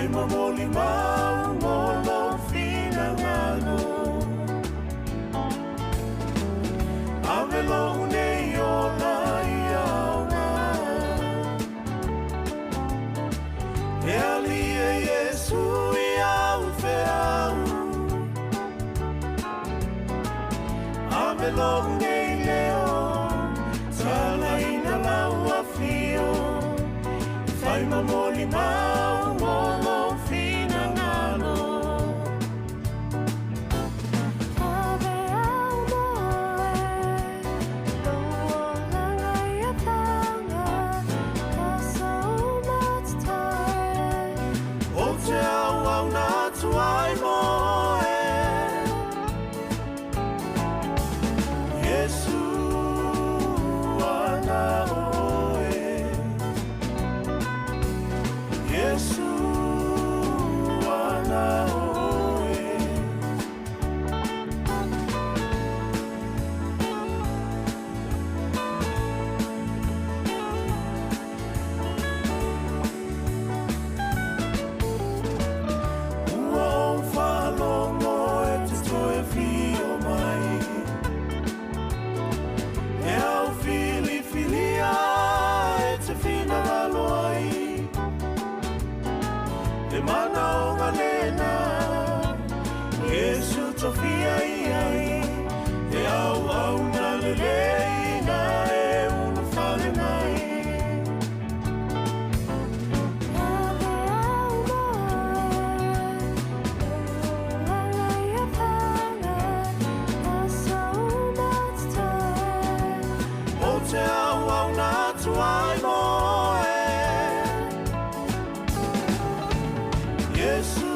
Fai ma molimau mo lou finagalo. Ave lou nei ola i aoga. E Alii e Iesu i au feau. Ave lou nei leo, talaina lau afio. Fai ma molimau mo lou finagalo. Ave au mo oe, lou olaga ia paga, aso uma o totoe. Ou te auauna atu ai mo oe, Iesu ana oe. Iesu ana oe. Ua ou faalogo e te toe afio mai, E au filifilia e te finagalo ai, Le manaoga lena, Iesu tofia i ai, E auauna lelei na e ulufale mai. Ave au mo oe, lou olaga ia paga, aso uma o totoe. Ou te auauna atu ai mo oe, Iesu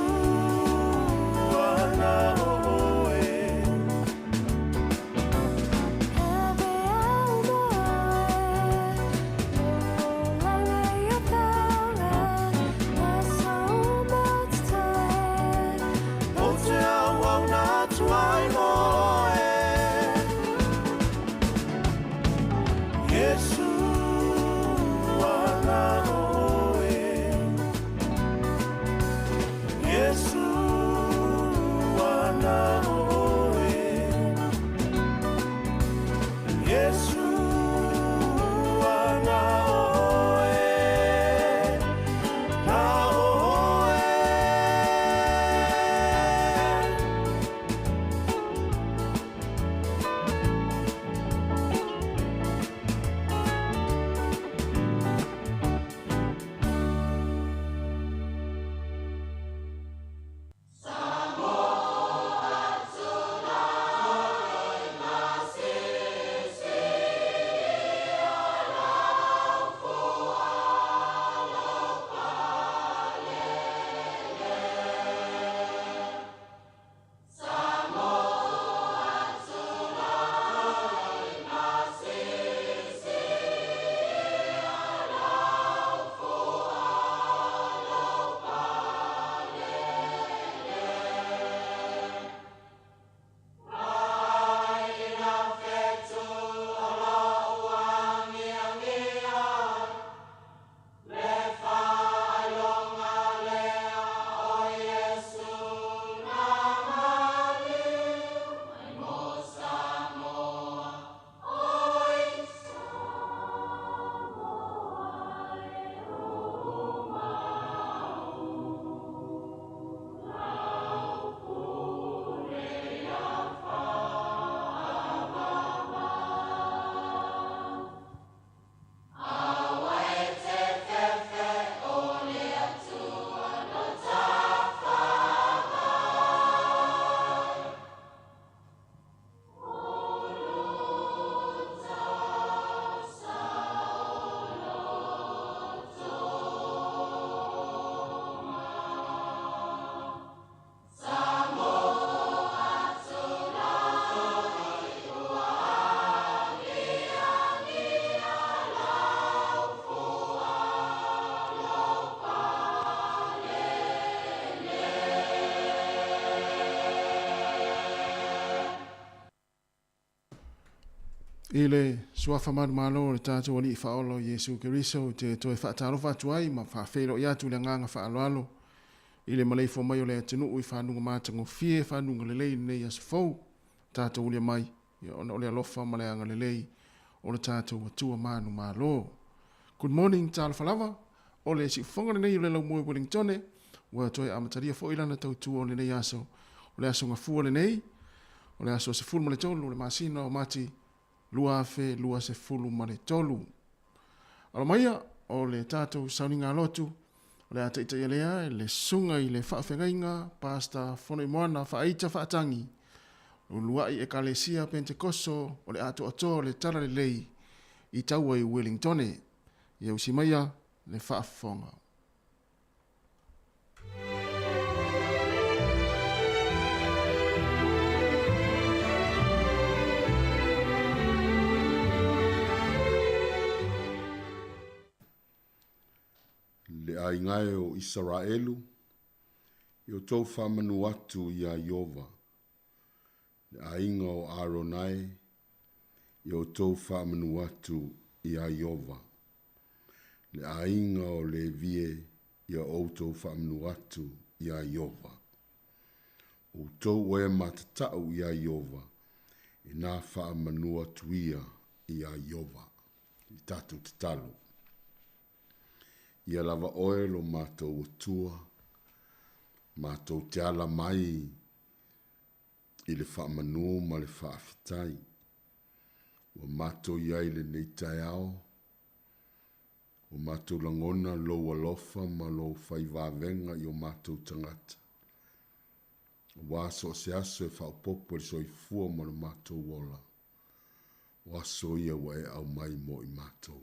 ana oe. Ave au mo oe, lou olaga ia paga, aso uma o totoe. Ou te auauna atu ai mo oe, Iesu ana oe. Iesu ana oe. Iesu ana oe. Na oe. I le Suafa manumalo o le tatou Alii Faaola o Iesu Keriso, ou te toe faatalofa atu ai ma faafeiloai atu i le agaga faaaloalo. i le maleifua mai o le atunuu i fanuga matagofie, fanuga lelei i lenei aso fou tatou ulia mai, ia ona o le alofa ma le agalelei o le tatou Atua manumalo. Good morning, talofa lava. O le siufofoga lenei o le Laumue Wellingtone, ua toe amatalia foi lana tautua o lenei aso. O le aso gafua lenei, o le aso 13 o le masina o Mati 2023. Alo maia, o le tatou sauniga lotu, o le a taitaia lea e le susuga i le faafeagaiga Pastor Fonoimoana Faaita Faatagi, uluai Ekalesia Pentekoso o le atoatoa o le Talalelei i taua i Wellingtone. Ia usi maia le faafofoga. Le aiga e o Isaraelu, ia outou faamanu atu iā Ieova. Le aiga o Arona e, ia outou faamanu atu iā Ieova. Le aiga o Levi e, ia outou faamanu atu iā Ieova. Outou o e matatau iā Ieova, ina faamanu atu ia iā Ieova. I tatou tatalo. Ia lava oe lo matou Atua, matou te ala mai i le faamanu ma le faafetai. Ua matou i ai i lenei taeao, ua matou lagona lou alofa ma lou faivavega i o matou tagata. Aua so o se aso e faaopoopo i le soifua ma lo matou ola, o aso ia ua e aumai mo i matou.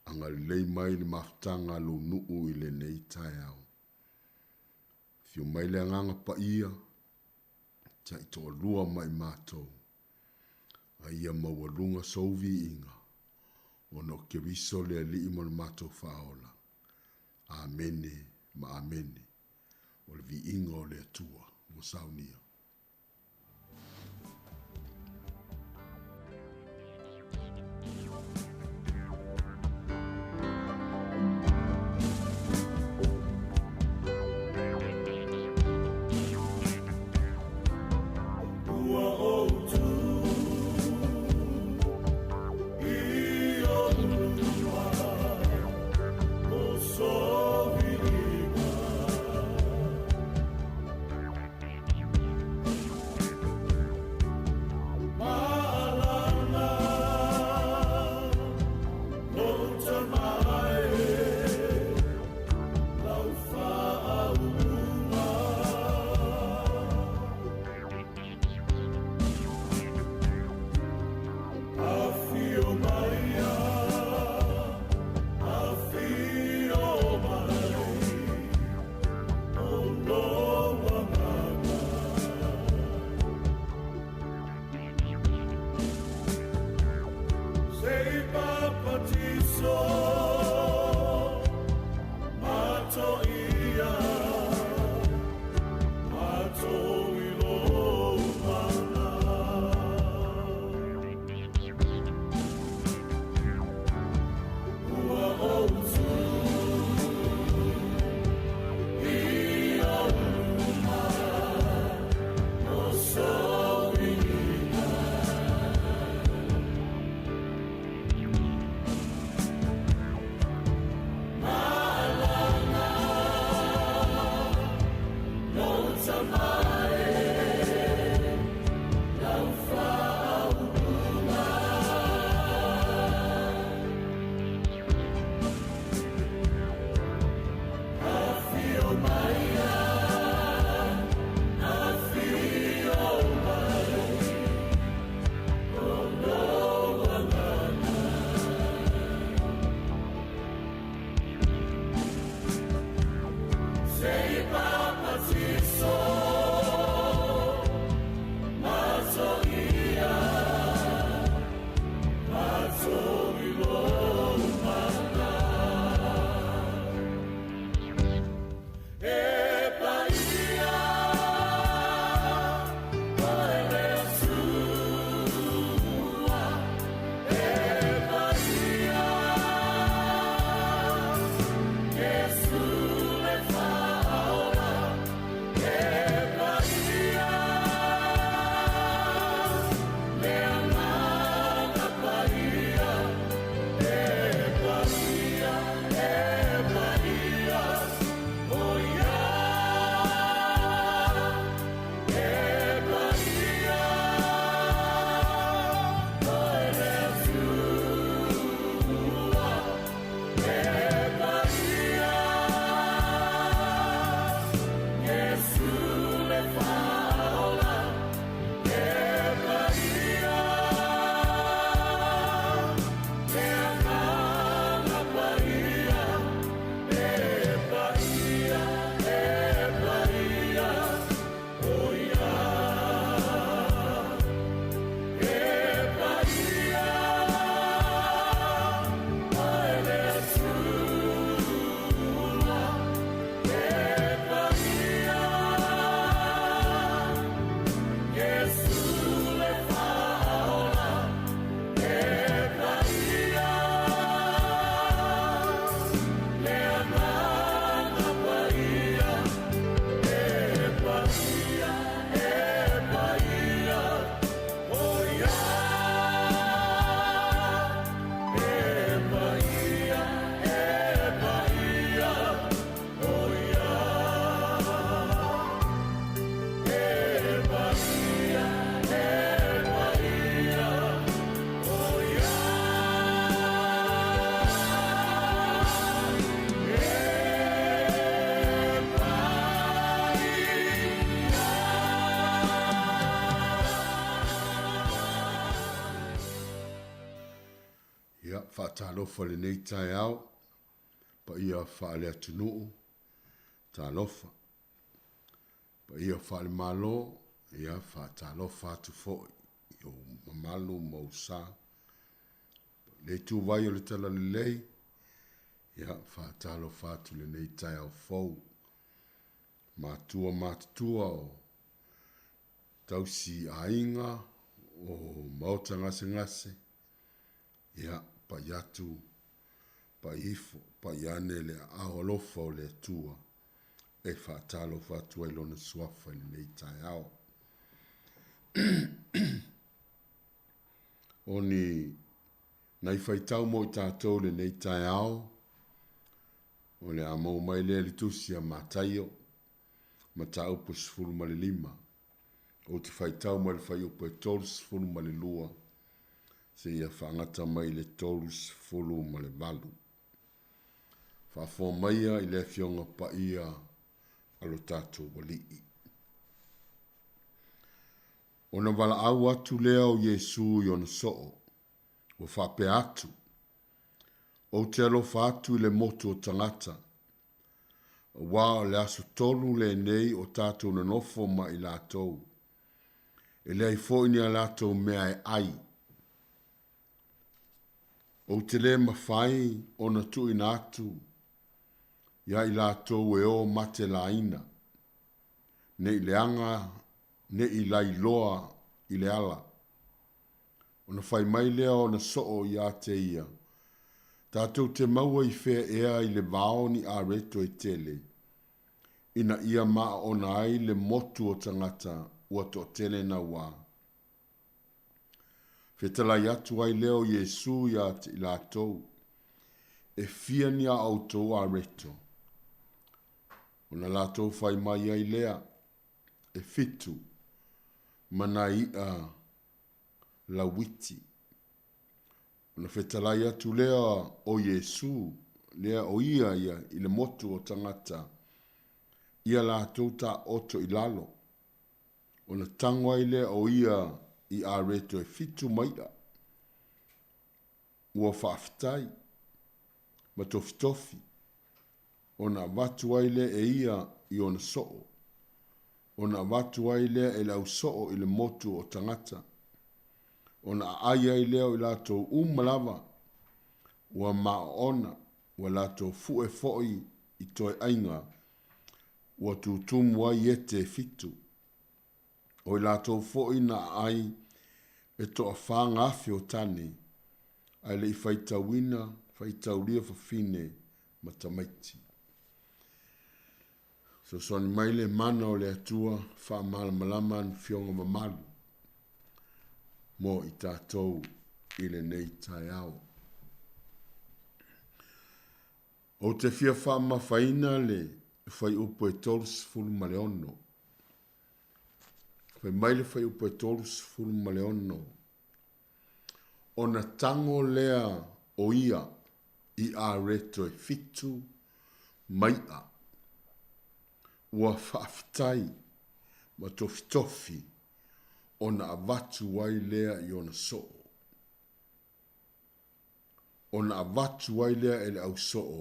Agalelei mai le mafutaga a lou nuu i lenei taeao. Afio mai le Agaga Paia, taitoalua ma i matou, a ia maualuga sou viiga, ona o Keriso le Alii ma lo matou Faaola. Amene ma amene. O le viiga o le Atua ua saunia. Ua ou tu i ou luma o sou viiga. Maalana lou tamae lau faauuga. Afio maia, afio mai, o lou agaga. Se i papatiso mato ia, mato i lou mana. Ua ou tu i ou luma o sou viiga. Maalana lou tamae lau faauuga. Afio maia, afio mai, o lou agaga. Se i papatiso Ia, faatalofa i lenei taeao, paia faale-atunuu, talofa. Paia faale-Malo, ia faatalofa atu foi i ou mamalu ma ou sa. Le ituvai o le Talalelei, ia faatalofa atu i lenei taeao fou. Matua matutua o tausi aiga o maota gasegase, ia pai atu, pai ifo, pai ane le aao alofa o le Atua e faatalofa atu ai lona suafa i lenei taeao. O ni nai faitau mo i tatou i lenei taeao, o le a maua mai lea i le tusi a Mataio, mataupu 15. Ou te faitau mai le fuaiupu e 32 seia faagata mai i le 38. Faafofoga maia i le Afioga Paia a lo tatou Alii. Ona valaau atu lea o Iesu i ona soo, ua faapea atu, Ou te alofa atu i le motu o tagata, aua o le aso tolu lenei o tatou nonofo ma i latou, e leai foi ni a latou mea e ai. Ou te lē mafai ona tuuina atu iā i latou e o mate laina, ne i leaga, ne i lailoa i le ala. Ona fai mai lea o ona soo iā te ia, Tatou te maua i fea ea i le vao ni areto e tele, ina ia maaona ai le motu o tagata ua toatele nauā? Fetalai atu ai lea o Iesu iā te i latou, E fia ni a outou areto? Ona latou fai mai ai lea, E fitu, ma nai iʻa lauiti. Ona fetalai atu lea o Iesu, lea o ia ia i le motu o tagata, ia latou taoto i lalo. Ona tago ai lea o ia i areto e fitu ma iʻa. Ua faafetai, ma tofitofi, ona avatu ai lea e ia i ona soo, ona avatu ai lea e le ausoo i le motu o tagata, ona aai ai lea o i latou uma lava, ua maaona, ua latou fue foi i toe aiga, ua tutumu ai iete e fitu. O i latou foi na aai e toafā gafe o tane, ae le i faitauina faitaulia fafine ma tamaiti. Fesoasoani mai le mana o le Atua faamalamalama ana fioga mamalu mo i tatou i lenei taeao. Ou te fia faamamafaina le fuaiupu e 36. Fai mai le fuaiupu e 36, Ona tago lea o ia i areto e fitu ma iʻa. Ua faafetai ma tofitofi ona avatu ai lea i ona soo. Ona avatu ai lea e le ausoo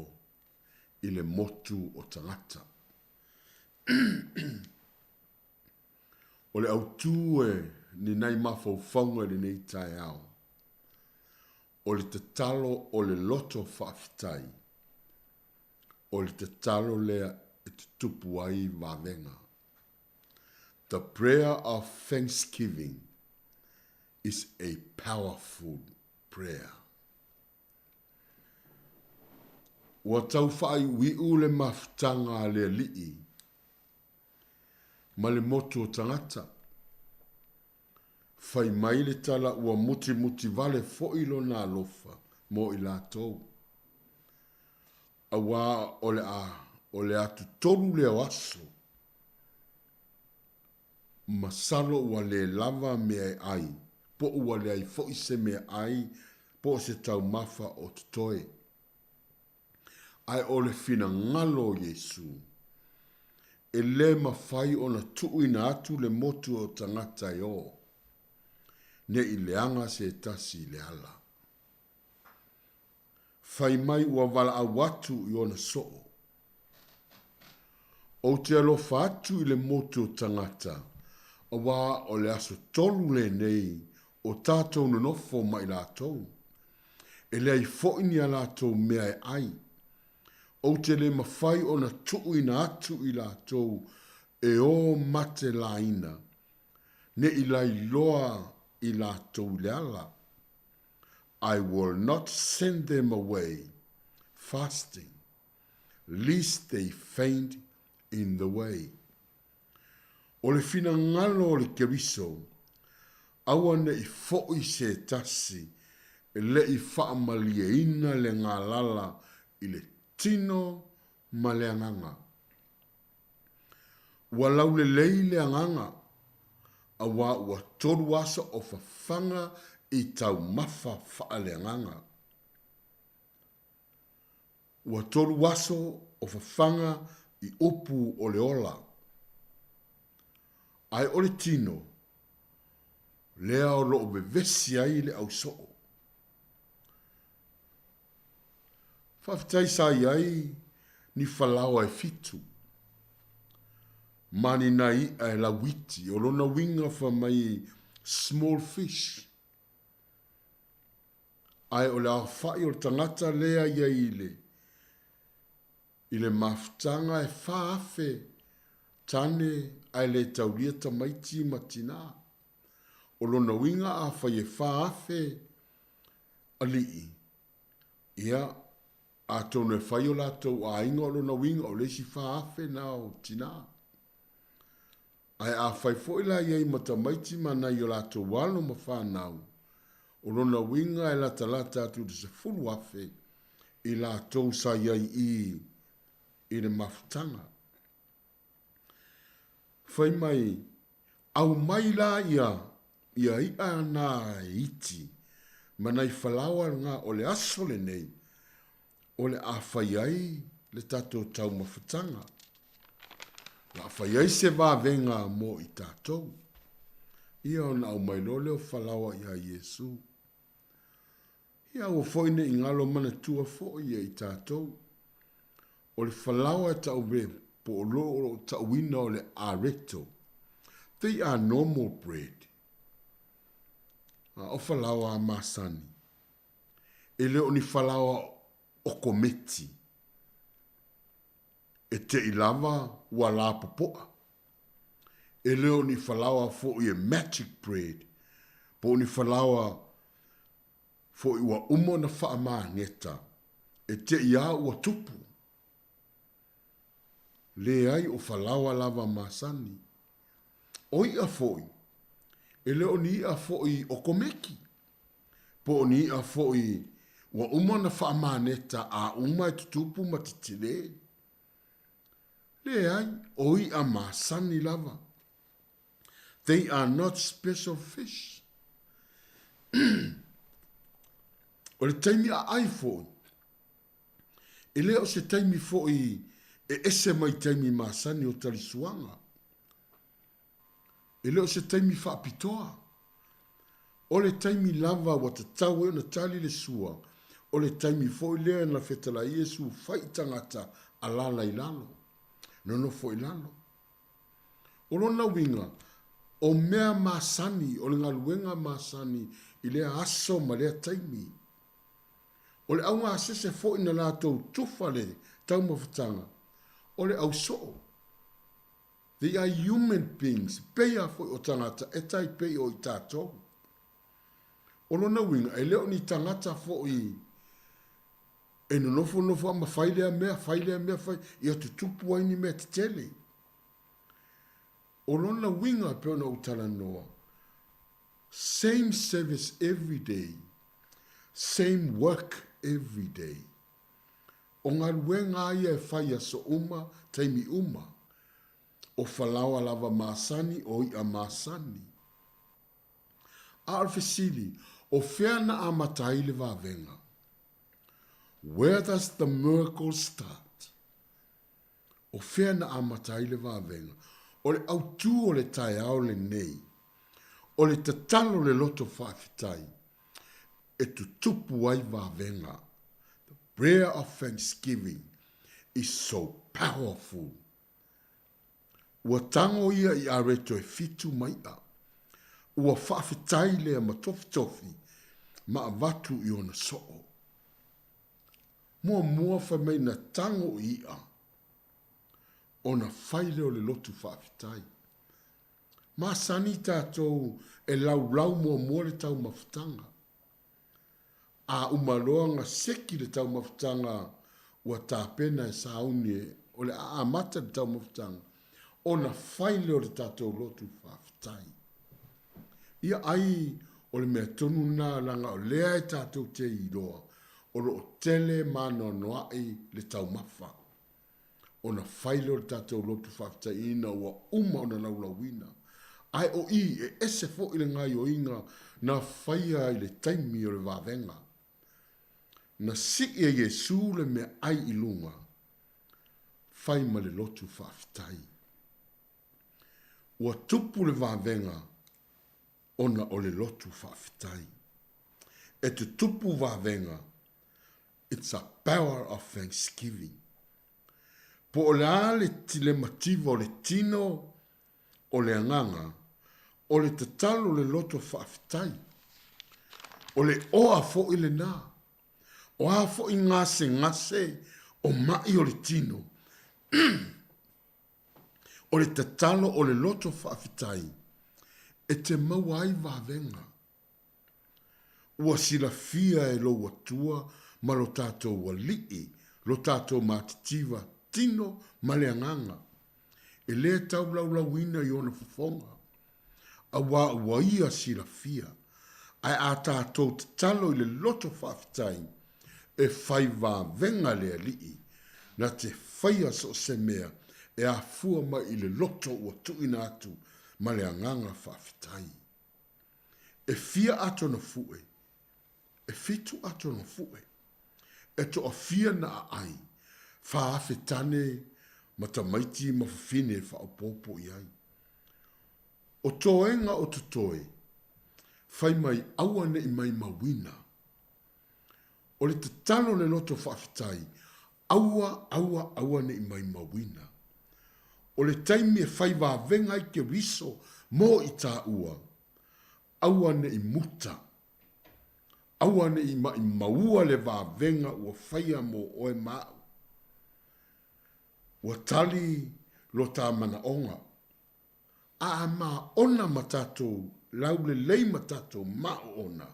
i le motu o tagata. O le autū e ni nai mafaufauga i lenei taeao, o le tatalo o le loto faafetai, o le tatalo lea e tutupu ai vavega. The prayer of thanksgiving is a powerful prayer. Ua tau faaiuiu le mafutaga a le Alii ma le motu o tagata. Fai mai le tala ua mutimuti vale foi lona alofa mo i latou. Auā o le a o le atutolu lea o aso, masalo ua le lava mea e ʻai, po ua leai foi se mea ʻai po o se taumafa o totoe. Ae o le finagalo o Iesu, e le mafai ona tuuina atu le motu o tagata e o, ne i leaga se tasi i le ala. Fai mai ua valaau atu i ona soo. Ou te alofa atu i le motu o tagata, auā o le aso tolu lenei o tatou nonofo ma i latou. E leai foi ni a latou mea e ʻai. Ou te le mafai ona tuuina atu i latou e o mate laina, ne i lailoa i latou i le ala. I will not send them away fasting, lest they faint in the way. O le finagalo o le Keriso, aua ne i foʻi se tasi e le i faamalieina le galala i le tino ma le agaga. Ua laulelei le agaga, auā ua tolu aso o fafaga i taumafa faaleagaga. Ua tolu aso o fafaga i upu o le ola. Ae o le tino, lea o lo o vevesi ai le ausoo. Faafetai sa i ai ni falaoa e fitu ma ni nai iʻa e lauiti, o lona uiga fai mai small fish. Ae o le aofaʻi o le tagata lea i ai i le i le mafutaga e 4000 tane ae le taulia tamaiti ma tinā. O lona uiga afai e 4000 alii, ia, atonu e fai o latou aiga o lona uiga o le isi 4000 na o tinā. Ae afai foi la i ai ma tamaiti ma nai o latou alo ma fanau, o lona uiga e latalata atu i le 10,000 i latou sa i ai i i le mafutaga. Fai mai, aumai la ia ia iʻa na iti ma nai falaoa na o le aso lenei o le a fai ai le tatou taumafataga. O le a fai ai se vavega mo i tatou. Ia ona aumai loa lea o falaoa ia Iesu. Ia aua foi ne i galo manatua foi ia i tatou. O le falaoa e tau me po o lo o tauina o le areto. They are normal bread. A o falaoa a masani. E le o ni falaoa okometi. E te i lava ua lapopoa. E le o ni falaoa foi e magic bread. Po o ni falaoa foi ua uma ona faamageta, e te i a ua tupu. Leai o falaoa lava masani. O iʻa foi, e le o ni iʻa foi okomeki, po o ni iʻa foi ua uma ona faamaneta a uma e tutupu ma tetele. Leai, o iʻa masani lava. They are not special fish. O le taimi aʻai foi, e le o se taimi foi E ese mai taimi masani o talisuaga. E le o se taimi faapitoa. O le taimi lava ua tatau ai ona tali le sua, o le taimi foi lea na fetalai Iesu fai i tagata alala i lalo, nonofo i lalo. O lona uiga, o mea masani, o le galuega masani i lea aso ma lea taimi. O le augasese foi na latou tufa le taumafataga, o le ausoo. They are human beings, pei a foi o tagata e tai pei o i tatou. O lona uiga, e le o ni tagata foi e nonofo nofo a ma fai lea mea, fai lea mea, fai, ia tutupu ai ni mea tetele. O lona uiga e pei ona ou talanoa, same service every day, same work every day. O galuega a ia e fai aso uma, taimi uma. O falaoa lava masani, o iʻa masani. A o le fesili, o fea na amata ai le vavega? Where does the miracle start? O fea na amata ai le vavega? O le autū o le taeao lenei, o le tatalo le loto faafetai e tutupu ai vavega. The prayer of thanksgiving is so powerful. Ua tango ia i areto e fitu maiʻa. Ua faafetai lea ma tofitofi ma avatu i ona soo. Muamua fai mai na tango i iʻa, ona fai lea o le lotu faafetai. Masani tatou e laulau muamua le taumafataga. A uma loa ona seki le taumafataga ua tapena e sauni o le a amata le taumafataga, ona fai lea o le tatou lotu faafetai. Ia ai o le mea tonu lena leaga o lea e tatou te iloa o lo o tele ma anoanoai le taumafa. Ona fai lea o le tatou lotu faafetai ina ua uma ona laulauina. Ae o i e ese foi le gaioiga na faia i le taimi o le vavega. Na sii e Iesu le mea ai i luga, fai ma le lotu faafetai. Ua tupu le vavega ona o le lotu faafetai. E tutupu vavega, it's a power of thanksgiving. Po o le a le le mativa o le tino o le agaga, o le tatalo le loto faafetai. O le oa foi lena. O a foi gasegase o mai o le tino. O le tatalo o le loto faafetai e te maua ai vavega. Ua silafia e lou Atua ma lo tatou Alii lo tatou matitiva tino ma le agaga, e le tau laulauina i ona fofoga, auā ua ia silafia, ae a tatou tatalo i le loto faafetai, e fai vavega le Alii, na te faia so o se mea e afua mai i le loto ua tuuina atu ma le agaga faafetai. E fia ato na fue? E fitu ato na fue. E toafia na aai, 4,000 tane ma tamaiti ma fafine e faaopoopo i ai. O toega o totoe, fai mai aua ne i maimauina. O le tatalo le loto faafetai, aua, aua, aua ne i maimauina. O le taimi e fai vavega ai Keriso mo i tāua, aua ne i muta. Aua ne i maimaua le vavega ua faia mo oe ma aʻu. Ua tali lo tā manaʻoga, a a māʻona ma tātou laulelei ma tātou māʻoʻona.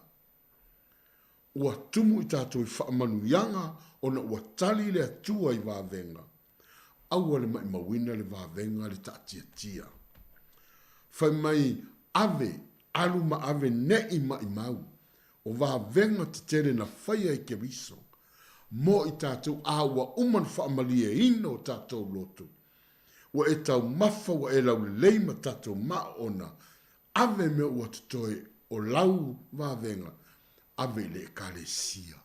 Ua tumu i tātou i faamanuiaga ona ua tali le Atua i vavega. Aua le maʻimauina le vavega le taʻatiatia. Fai mai, Ave, alu ma ave neʻi maʻimau, o vavega tetele na faia e Keriso mo i tātou a ua uma ona faamalieina o tātou loto. Ua e taumafa, ua e laulelei ma tātou maʻoʻona, Ave mea ua totoe o lau vavega, ave i le Ekalesia.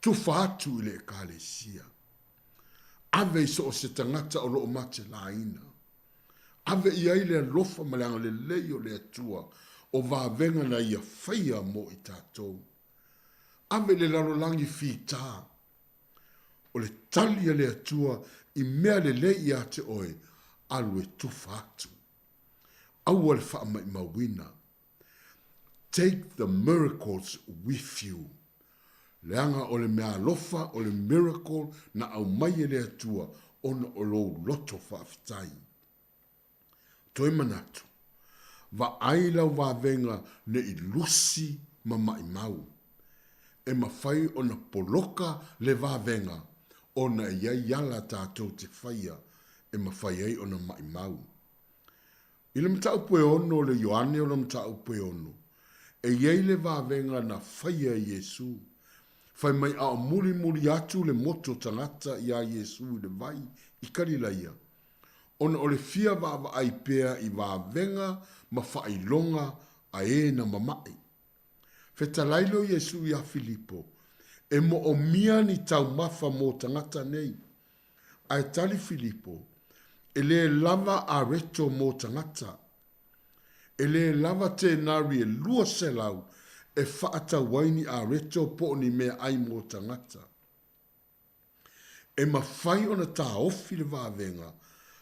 Tufa atu i le Ekalesia. Ave i so o se tagata o lo o matelaina. Ave i ai le alofa ma le agalelei o le Atua o vavega na Ia faia mo i tatou. Ave i le lalolagi fita. O le tali a le Atua i mea lelei ia te oe, alu e tufa atu. Aua le faamaimauina. Take the miracles with you. Leaga o le meaalofa o le miracle na aumai e le Atua ona o lou loto faafetai. Toe manatu, vaai lau vavega ne i lusi ma maimau. E mafai ona poloka le vavega ona e i ai ala tatou te faia e mafai ai ona maimau. I le mataupu e ono o le Ioane o le mataupu e ono, e i ai le vavega na faia e Iesū. Fai mai a o mulimuli atu le moto tagata iā Iesū i le vai i Kalilaia, ona o le fia vaavaai pea i vavega ma faailoga a e na mamaʻi. Fetalai lea o Iesū iā Filipo, E moomia ni taumafa mo tagata nei. Ae tali Filipo, E lē lava areto mo tagata. E lē lava tenari e 200 e faatau ai ni areto po o ni meaai mo tagata. E mafai ona taofi le vavega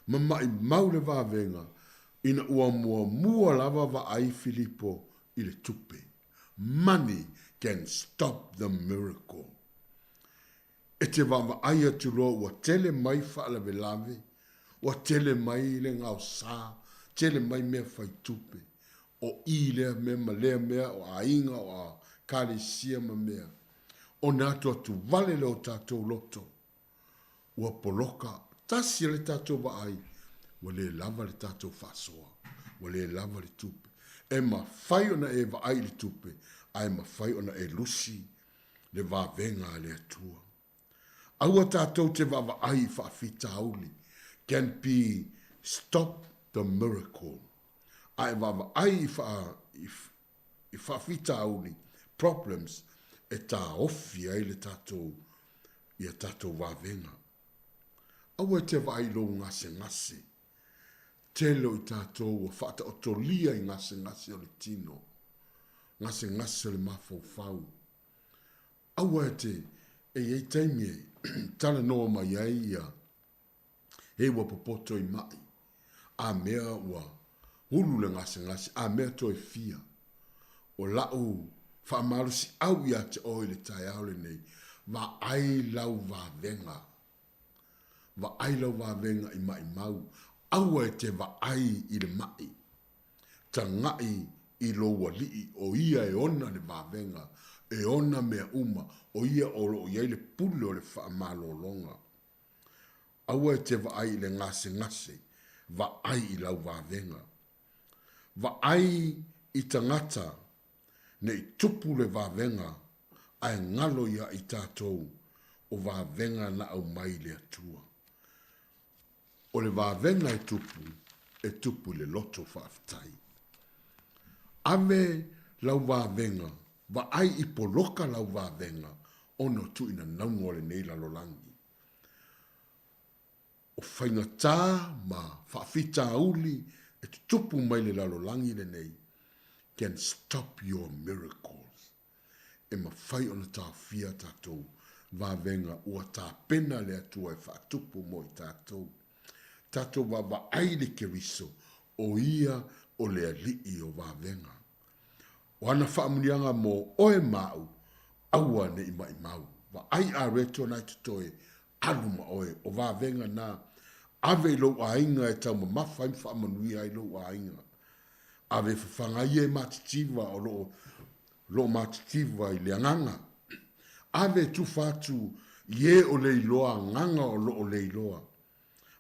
ma maʻimau le vavega ina ua muamua lava vaai Filipo i le tupe. Money can stop the miracle. E te vaavaai atu loa ua tele mai faalavelave, ua tele mai le gaosā, tele mai mea fai tupe. O i lea mea ma lea mea, o aiga, o ekalesia ma mea. Ona atuatu vale lea o tatou loto. Ua poloka tasi le tatou vaai, ua le lava le tatou faasoa, ua le lava le tupe. E mafai ona e vaai i le tupe, ae mafai ona e lusi le vavega a le Atua. Aua tatou te vaavaai i faafitauli, can be stop the miracle. A e vaavaai i, faa, i, i faafitauli, problems, e taofi ai le tatou, ia tatou vavega. Aua e te vaai i lou gasegase. Tele o i tatou ua faataotolia i gasegase o le tino, gasegase o le mafaufau. Aua e te, e i ai taimi e talanoa mai ai ia he ua popoto i maʻi, a mea ua ulu le gasegase, a mea toe fia. O laʻu faamalosiʻau iā te oe i le taeao lenei, vaai lau vavega. Vaai lau vavega i maʻimau, aua e te vaai i le maʻi. Tagaʻi i lou alii, o ia e ona le vavega, e ona mea uma, o ia o lo o i ai le pule o le faamalologa. Aua e te vaai i le gasegase, vaai i lau vavega. Vaai i tagata ne i tupu le vavega ae galo ia i tatou o vavega na aumai le Atua. O le vavega e tupu, e tupu i le loto faafetai. Ave lau vavega, vaai i poloka lau vavega ona o tuuina nauga o lenei lalolagi. O faigata ma faafitauli e tutupu mai le lalolagi lenei can stop your miracles. E mafai ona taofia tatou vavega ua tapena le Atua e faatupu mo i tatou. Tatou vaavaai i le Keriso, o Ia o le Alii o vavega. O ana faamuniaga mo oe ma aʻu, aua ne i maʻimau. Vaai areto na e totoe, alu ma oe, o vavega na, ave i lou aiga e taumamafa ai ma faamanuia ai lou aiga. Ave e fafaga ai e matitiva o loo loo matitiva i le agaga. Ave e tufa atu i e o le iloa agaga o loo le iloa.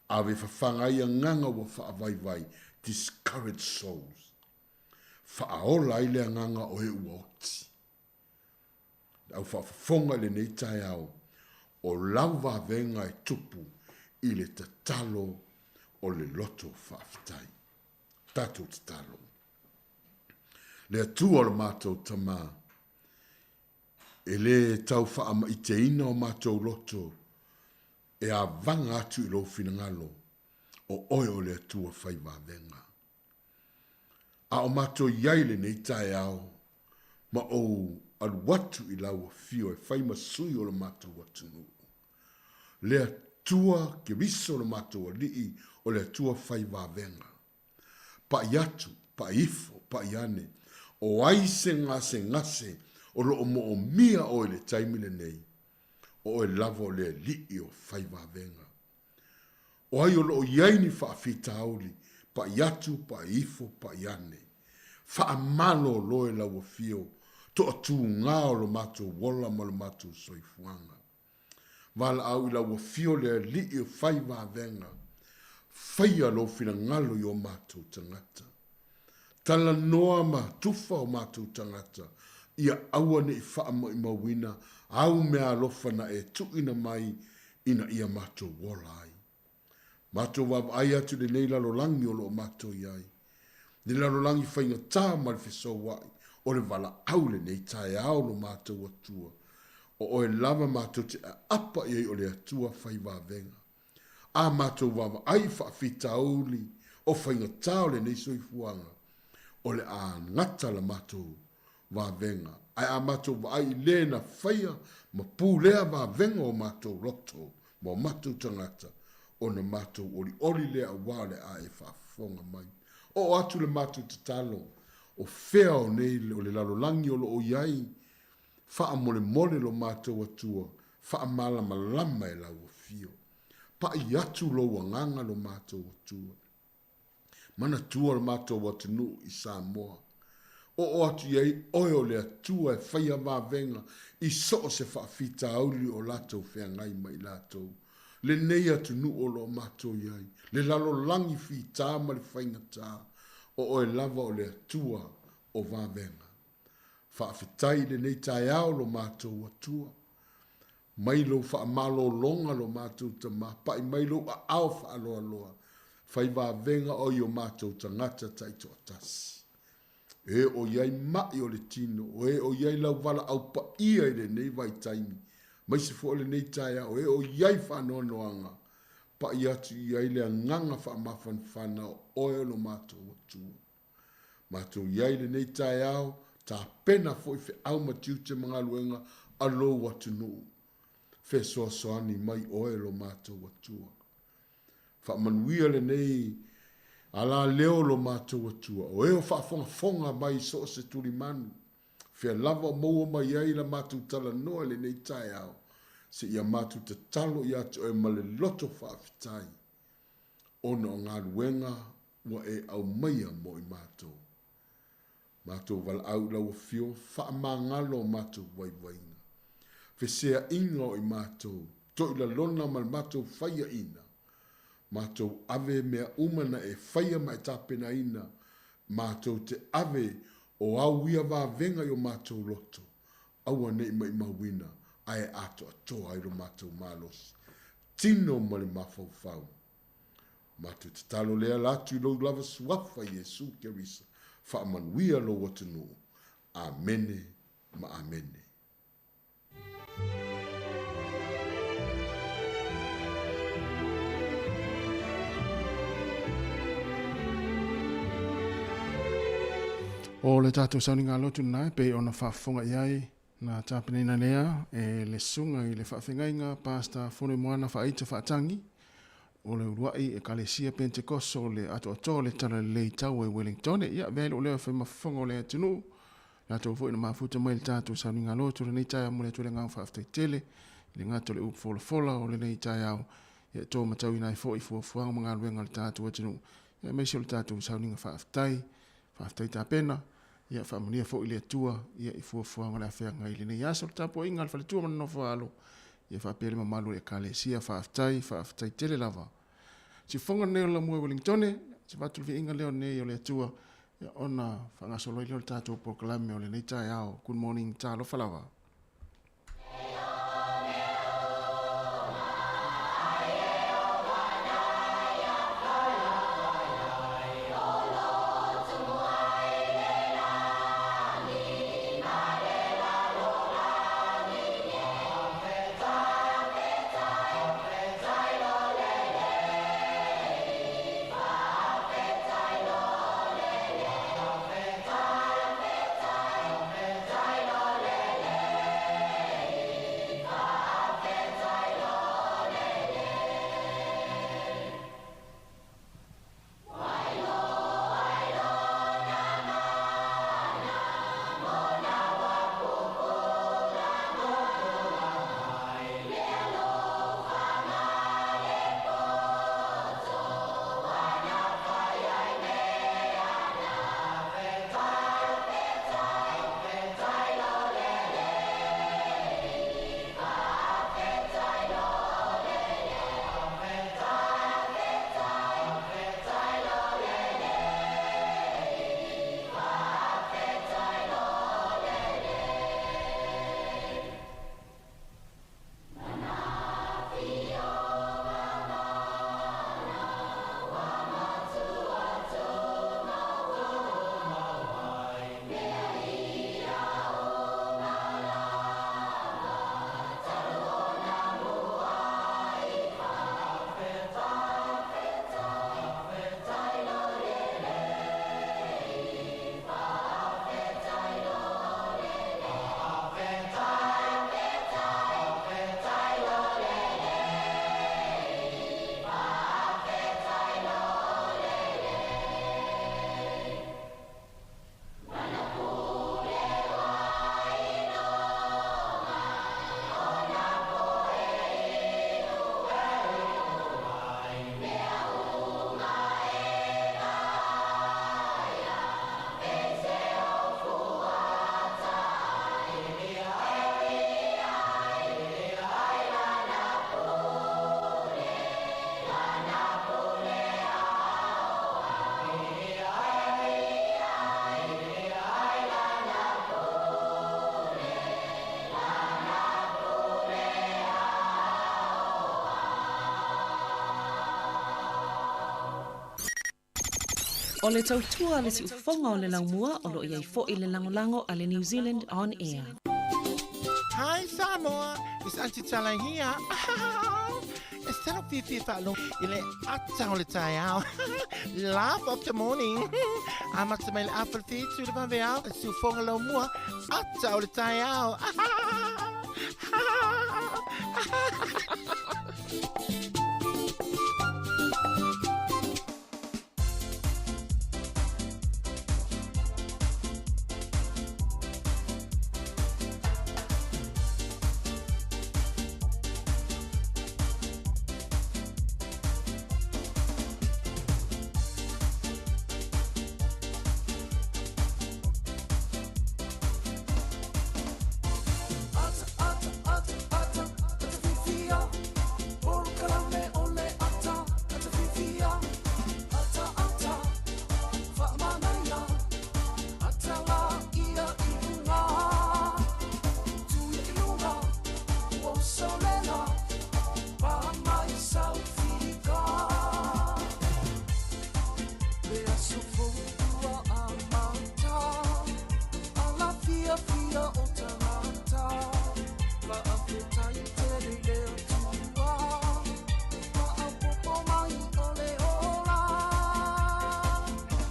Ave e fafaga ai agaga ua faavaivai, discouraged souls. Faaola ai le agaga o e ua oti. Le au faafofoga i lenei taeao, o lau vavega e tupu i le tatalo o le loto faafetai. Tatou tatalo. Le Atua o le matou Tamā, e lē tau faamaiteina o matou loto. e avaga atu i lou finagalo, o oe o le Atua fai vavega. A o matou i ai i lenei taeao, ma ou alu atu i lau afio e fai ma sui o lo matou atunuu. Le Atua Keriso lo matou Alii, o le Atua fai vavega. Paʻi atu, paʻi ifo, paʻi ane, o ai se gasegase o lo o moomia oe i le taimi lenei, o oe lava o le Alii o fai vavega. O ai o lo o i ai ni faafitauli, paʻi atu, paʻi ifo, paʻi ane. Faamalolo e lau afio, toatūgā o lo matou ola ma lo matou soifuaga. Valaau i lau afio le Alii o fai vavega, faia lou finagalo i o matou tagata. Talanoa ma tufa o matou tagata, ia aua ne i faamaumauina āu meaalofa na e tuuina mai ina ia matou ola ai. Matou vaavaai atu i lenei lalolagi o lo o matou i ai, le lalolagi faigata ma le fesouaʻi, o le valaau lenei taeao lo matou Atua, o oe lava matou te aapa i ai o le Atua fai vavega. A matou vaavaai i faafitauli o faigata o lenei soifuaga, o le a gata la matou vavega, ae a matou vaai i le na faia ma pulea vavega o matou loto ma o matou tagata, ona matou olioli lea aua o le a e faafofoga mai. Oo atu le matou tatalo, o fea o nei o le lalolagi o lo o i ai, faamolemole lo matou Atua, faamalamalama e lau afio. Paʻi atu lou agaga lo matou Atua. Manatua lo matou atunuu i Samoa. Oo atu i ai oe o le Atua e faia vavega i so o se faafitauli o latou feagai ma i latou. Lenei atunuu o lo o matou i ai, le lalolagi fita ma le faigata, o oe lava o le Atua o vavega. Faafetai i lenei taeao lo matou Atua. Mai lou faamalologa lo matou tama, paʻi mai lou aao faaloaloa, fai vavega oe i o matou tagata taitoatasi. E o i ai maʻi o le tino, o e o i ai lau valaau paia i lenei vaitaimi, aemaise foi o lenei taeao, e o i ai faanoanoaga, paʻi atu i ai le agaga faamafanafana o oe lo matou Atua. Matou i ai lenei taeao, tapena foi feau ma tiute ma galuega a lou atunuu. Fesoasoani mai oe lo matou Atua. Faamanuia lenei alaleo lo matou Atua, o e o faafogafoga mai i so o se tulimanu, fea lava o maua mai ai la matou talanoa i lenei taeao, seia matou tatalo ia te oe ma le loto faafetai, ona o galuega ua e aumaia mo i matou. Matou valaau i lau afio, faamagalo o matou vaivainga. Feseainga o i matou, toilalona ma le matou faiaina. Matou ave mea uma na e faia ma e tapenaina, matou te ave o au ia vavega i o matou loto, aua ne i maimauina, ae atoatoa ai lo matou malosi, tino ma le mafaufau. Matou tatalo lea la atu i lou lava suafa Iesu Kerisa, faamanuia lou atunuu. Amene ma Amene. O le tatou sauniga lotu lena e pei ona faafofoga i ai na tapenaina lea e le susuga i le faafeagaiga Pastor Fonoimoana Faaita Faatagi o le uluai Ekalesia Pentekoso o le atoatoa o le Talalelei Taua i Wellingtone. Ia, avea ai lou leo e fai ma fofoga o le atunuu, latou foi na mafuta mai le tatou sauniga lotu lenei taeao momoli atu ai le agaga faafetai tele i le gata o le upu folafola o lenei taeao, ia e to matauina ai foi fuafuaga ma galuega a le tatou atunuu, ia aemaise o le tatou sauniga faafetai. Faafetai tapena, ia faamanuia foi le Atua ia i fuafuaga o le a feagai i lenei aso, le tapuaiga a le faletua ma le nofo a alo, ia faapea le mamalu o le Ekalesia. Faafetai, faafetai tele lava. Siufofoga lenei o le Lamua i Wellingtone, se avatu le viiga lea o nei o le Atua, ia ona faagasolo ai lea o le tatou polokalame o lenei taeao. Good morning, talofa lava. O le tautua a le siufofoga o le laumua o lo o i ai foi le lagolago a le New Zealand On Air. Hi Samoa, it's Aunty Tala here. E salo fiafia faalogo i le ata o le taeao. Laugh of the morning. Amata mai le afa le whitu le vaveao, e siufoga lau mua, ata o le taeao.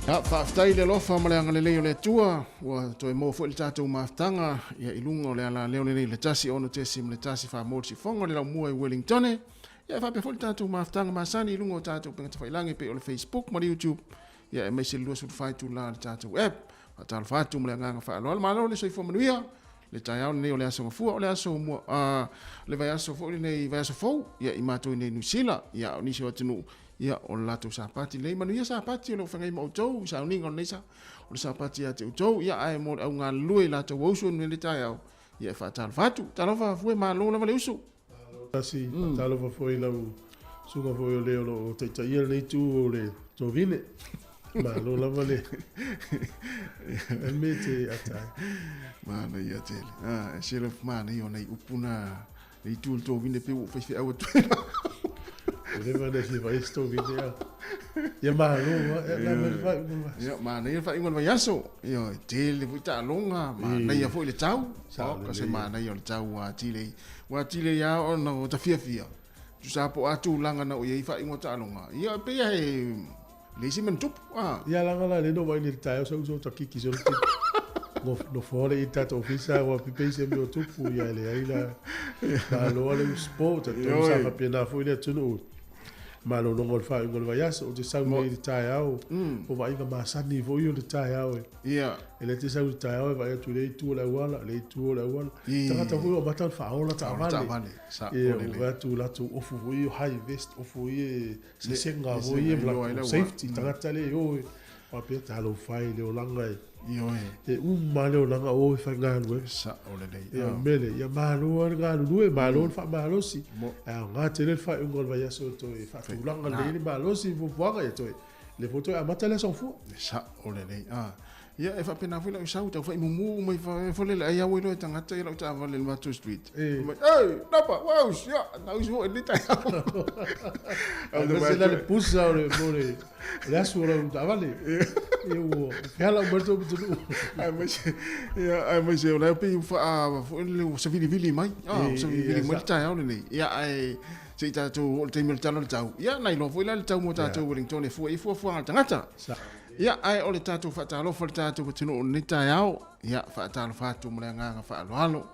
Ia, faafetai le alofa ma le agalelei o le Atua, ua toe maua foi le tatou mafutaga ia i luga o le alaleo lenei le 1 6.1 faamoa le sifoga o le laumua i Wellingtone. Ia e faapea foi le tatou mafutaga masani i luga o tatou upega tafailagi e pei o le Facebook ma le YouTube, ia aemaise le 24 itula o le tatou app. Faatalofa atu ma le agaga faaaloalo, malo le soifua manuia. Le taeao lenei o le aso Gafua, o le aso mua, le vaiaso foi lenei, vaiaso fou, ia i matou i nei Niu Sila, ia o nisi o atunuu, ia o le latou Sapati lenei. Manuia Sapati o lo o feagai ma outou i sauniga o lenei sa, o le Sapati ia te outou, ia ae mo le au galulue i latou ausu i lenei taeao, ia e faatalofa atu. Talofa Fue, malo lava le usu. Tasi, faatalofa foi i lau susuga foi o le o lo o taitaia lenei itu o le Tovine. Malo lava le e me te ata ai. Manaia tele. Ah, e sela manaia o nei upu na le itu o le Tovine pe ua faifeau atu ai. Ua leva ona fia vaai se Tovine a. Ia malo, e la mai le faaiuga o le vaiaso. Ia, manaia le faaiuga o le vaiaso. Ia, e tele foi taaloga, manaia foi le tau. Oka se manaia o le tau ua atili ai. Ua atili ai lava ona ua ta fiafia. Tusa po o a tulaga na oo i ai faaiuga o taaloga. Ia, e pei lava e leai se mea na tupu. A. Ia laga la lea na ou vaai nei i le taeao sa uso ta kiki solo te nofo le i tatou ofisa ua pipei se mea o tupu ia e leai la malo le sport talitonu sa faapena foi le atunuu malologa o le faaiuga o le vaiaso ou te sau nei i le taeao o vaaiga masani foi o le taeao e E le te sau i le taeao e vaai atu i lea itu o le auala, lea itu o le auala. Tagata foi ua amata ona faaola taavale. Ia, ua vaai atu latou ofu foi ia high vest, ofu ia sesega foi ia ma latou safety. Tagata le o e faapea talofa e le olaga e. E uma lava le olaga o e faigaluega. Sao lelei. Ia, o le mea lea, ia malo lava le galulue, malo le faamalosi. Ae aoga tele le faaiuga o le vaiaso e toe faatulaga lelei ai le malosi ma fuafuaga ia toe Lea foi toe amata le aso fua. E sao lelei. Ah. Ia e faapena foi lau sau tau fai mumu mai fa foi lele ai au iloa e tagata ia lau taavale i le matou street. E. Mai, "Ei, napa, wow, ia, na usu foi le taeao." Au te la le pusa o le mo le le asu o lau taavale. Ia ua feala uma le tou pitonuu. Aemaise ia aemaise o la e pei ua faa foi lele ua savilivili mai. Ah, ua savilivili mai le taeao lenei. Ia ae Se i tatou oo i le taimi o le tala o le tau, ia na iloa foi la le tau mo tatou Wellington e fua i fuafuaga a le tagata. Ia, ae o le tatou faatalofa i le tatou atunuu i lenei taeao, ia, faatalofa atu ma le agaga faaaloalo.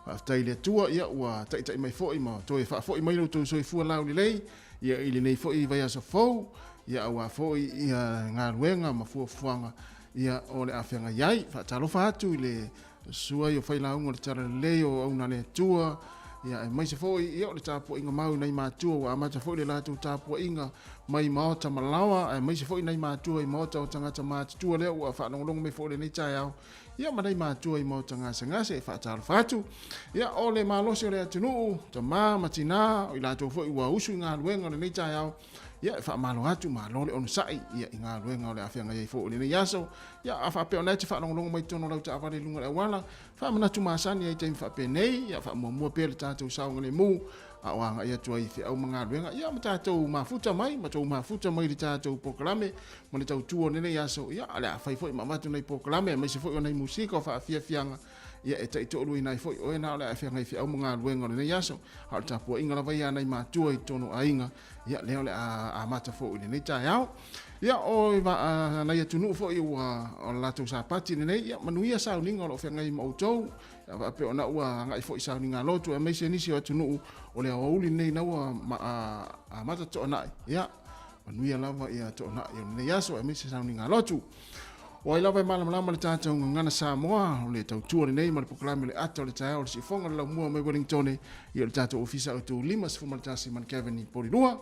Faafetai i le Atua, ia, ua taitai mai foi ma toe faafoi mai lo outou soifua laulelei, ia, i lenei foi vaiaso fou, ia, aua foi, ia, galuega ma fuafuaga, ia, o le a feagai ai. Faatalofa atu i le Susu ai o failauga o le Talalelei o Auna a le Atua, ia aemaise foi ia o le tapuaiga mau i nai matua ua amata foi le latou tapuaiga mai maota ma laoa, aemaise foi nai matua i maota o tagata matutua lea ua faalogologo mai foi i lenei taeao, ia ma nai matua i maota gasegase e faatalofa atu. Ia o le malosi o le atunuu, tama ma tina, o i latou foi ua usu i galuega o lenei taeao, ia e faamalo atu, malo le onosai ia i galuega o le a feagai ai foi i lenei aso. Ia, a faapea o lena e te faalogologo mai totonu o lau taavale i luga o le auala, faamanatu masani ai i taimi faapenei, ia faamuamua pea le tatou saogalemu. a o agai atu ai i feau ma galuega, ia ma tatou mafuta mai, ma tou mafuta mai i le tatou polokalame ma le tautua o lenei aso, ia o le a fai foi ma avatu nai polokalame aemaise foi o nai musika o faafiafiaga, ia e taitoaluaina ai foi oe na o le a feagai i feau ma galuega o lenei aso. A o le tapuaiga lava ia a nai matua i totonu o aiga, ia lea o le a amata foi i lenei taeao. Ia o nai atunuu foi ua o le latou sapati lenei, ia manuia sauniga o lo o feagai ma outou, ia faapea ona ua agai foi i sauniga lotu aemaise nisi o atunuu o le aoauli lenei na ua amata toanai, ia manuia lava ia toanai o lenei aso aemaise sauniga lotu. O ai lava e malamalama le tatou gagana Samoa, o le tautua lenei ma le polokalame o le ata o le taeao o le siufoga o le laumua mai Wellingtone, ia o le tatou ofisa autu 51 Mount i Porirua.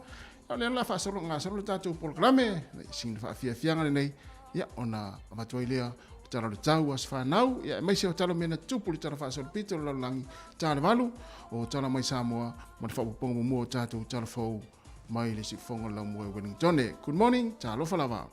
O lea la faasolo gasolo le tatou polokalame, sina faafiafiaga lenei, ia ona avatu ai lea o tala o le tau aso fanau, ia aemaise o tala o mea na tutupu i le tala faasolopito o le lalolagi ta le valu, o tala mai Samoa ma le faaopoopoga muamua o tatou tala fou mai le siufoga o le laumua i Wellingtone. Good morning, talofa lava.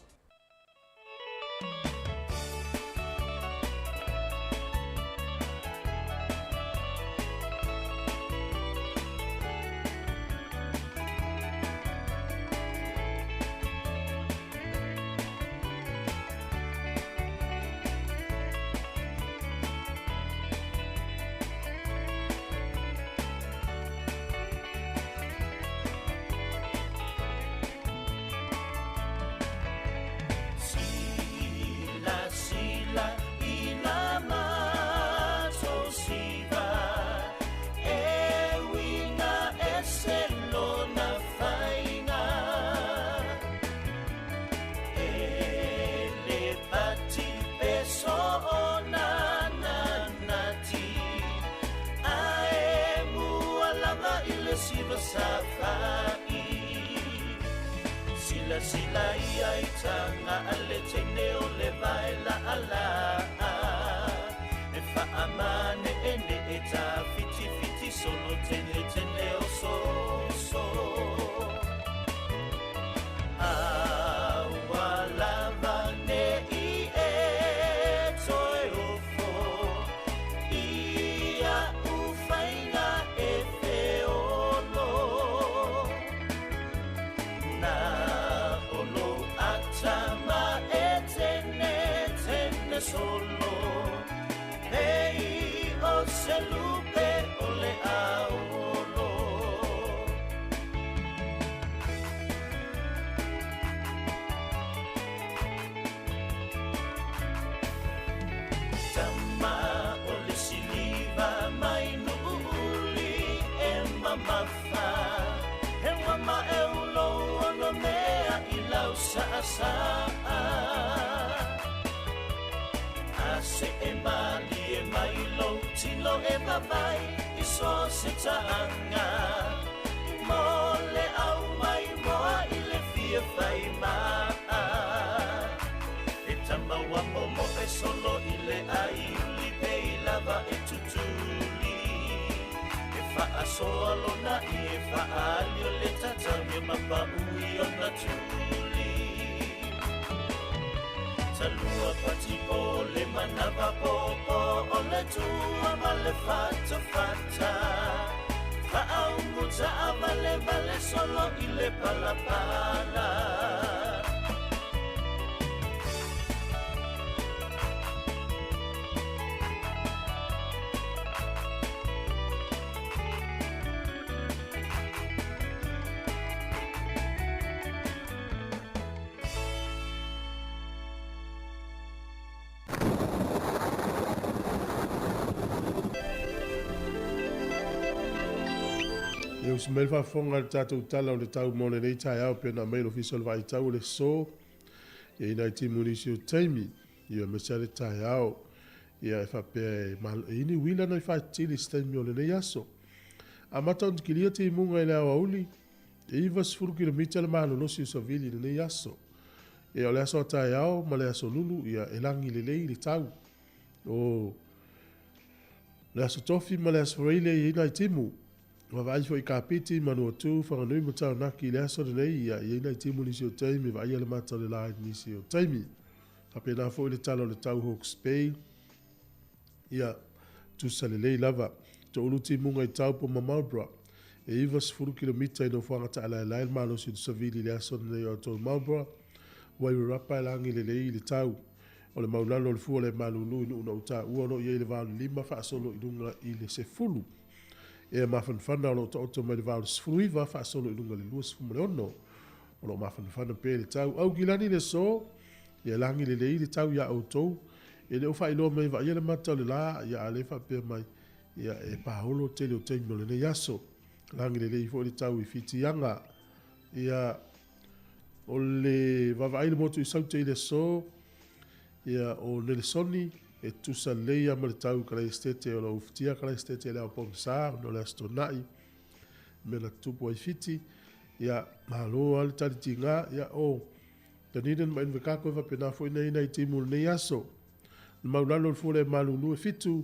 E usi mai le faafofoga i le tatou tala o le tau mo lenei taeao pei ona aumai e le Ofisa o le Vaai Tau o le Aso e i nai timu i nisi o taimi, ia aemaise lava le taeao. Ia e faapea e e i ai ni uila nai faatili i se taimi o lenei aso. Amata ona kilia timuga i le aoauli, e 90 kilomita le malolosi o savili i lenei aso. Ia o le aso a taeao ma le aso lulu, ia e lagi lelei le tau. O le aso Tofi ma le aso Faraile e i ai nai timu. Vaavaai foi i Kapiti, Manuatu, Whanganui ma Taranaki i le aso lenei, ia e i ai nai timu i nisi o taimi, vaaia le mata o le la i nisi o taimi. Faapena foi le tala o le tau Hawke's Bay, ia tusa lelei lava. Toulu timuga i Taupo ma Marlborough. E 90 kilomita i nofoaga taalaelae le malosi o le savili i le aso lenei o outou Marlborough. Wairarapa e lagi lelei i le tau. O le maulalo o le fua o le malulu i nuu na ou taua o lo o i ai i le va o le 5 faasolo i luga i le 10. Ea mafanafana o lo o taoto mai le va o le 19 faasolo i luga i le 26. O lo o mafanafana pea le tau. Aukilani le aso, ia lagi lelei le tau iā outou. E le o faailoa mai vaaia le mata o le la, ia a o lea e faapea mai, ia e paolo le tele o taimi o lenei aso. Lagi lelei foi le tau i Fitiaga. Ia, o le vaavaai i le motu i Saute i le aso, ia, o Nelesoni, e tutusa lelei lava ma le tau i Kalaesetete o lo o ufitia Kalaesetete i le ao pogisa ona o le Aso Toonai, mea na tutupu ai Fiti. Ia, malo lava le tali tiga. Ia, o Dunedin ma Invercargill e faapena foi ona i ai nai timu o lenei aso. Le maulalo o le fua le malulu e 7,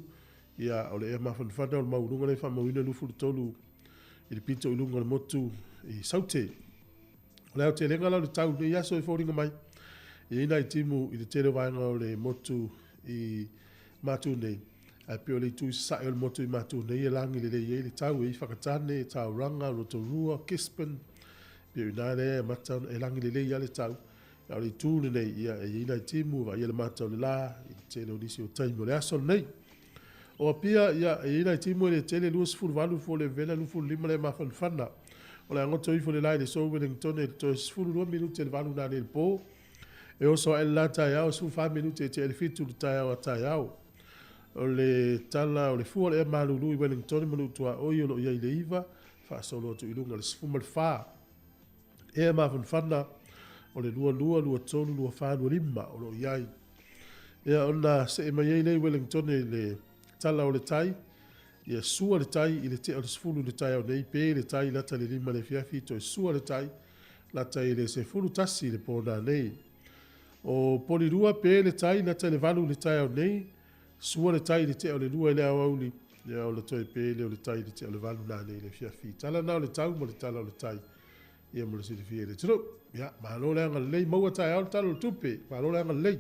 ia, o le ea mafanafana o le maualuga lea e faamauina 23 i le pito i luga o le motu i Saute. O le aotelega la o le tau i lenei aso e foliga mai, e i ai nai timu i le tele o vaega o le motu i Matu nei, ae pei o le itu i sasae o le motu i Matu nei e lagi lelei ai le tau, e i ai Whakatane, Tauranga, Rotorua, Gisborne, pei o i ina lea e amata ona, e lagi lelei lava le tau. A o le itu lenei, ia, e i ai nai timu, e vaaia le mata o le la i le tele o nisi o taimi o le aso lenei. O Apia, ia, e i ai nai timu e le tele, 28 le fua o le vela, 25 le mafanafana. O le a goto ifo le la i le aso Wellingtone i le toe 12 minute i le 8 nanei i le po. E oso ae le la taeao, 14 minute e tea i le 7 le taeao a taeao. O le tala o le fua o le ea malulu i Wellingtone ma Nuu Tuaoi o lo o i ai i le 9, faasolo atu i luga i le 14. Ea mafanafana o le 22, 23, 24, 25 o lo o i ai. Ia ona see mai ai lea i Wellingtone i le tala o le tai, ia sua le tai i le tea o le 10 i le taeao nei, pe le tai lata i le 5 i le afiafi, toe sua le tai lata i le 11 i le po nanei. O Polirua, pe le tai lata i le 8 i le taeao nei, sua le tai i le tea o le 2 i le aoauli, ia ona toe pe lea o le tai i le tea o le 8 nanei i le afiafi. Tala na o le tau ma le tala o le tai. Ia mo le silafia e le atunuu. Ia, malo le agalelei, maua taeao le Tala o le Tupe. Malo le agalelei.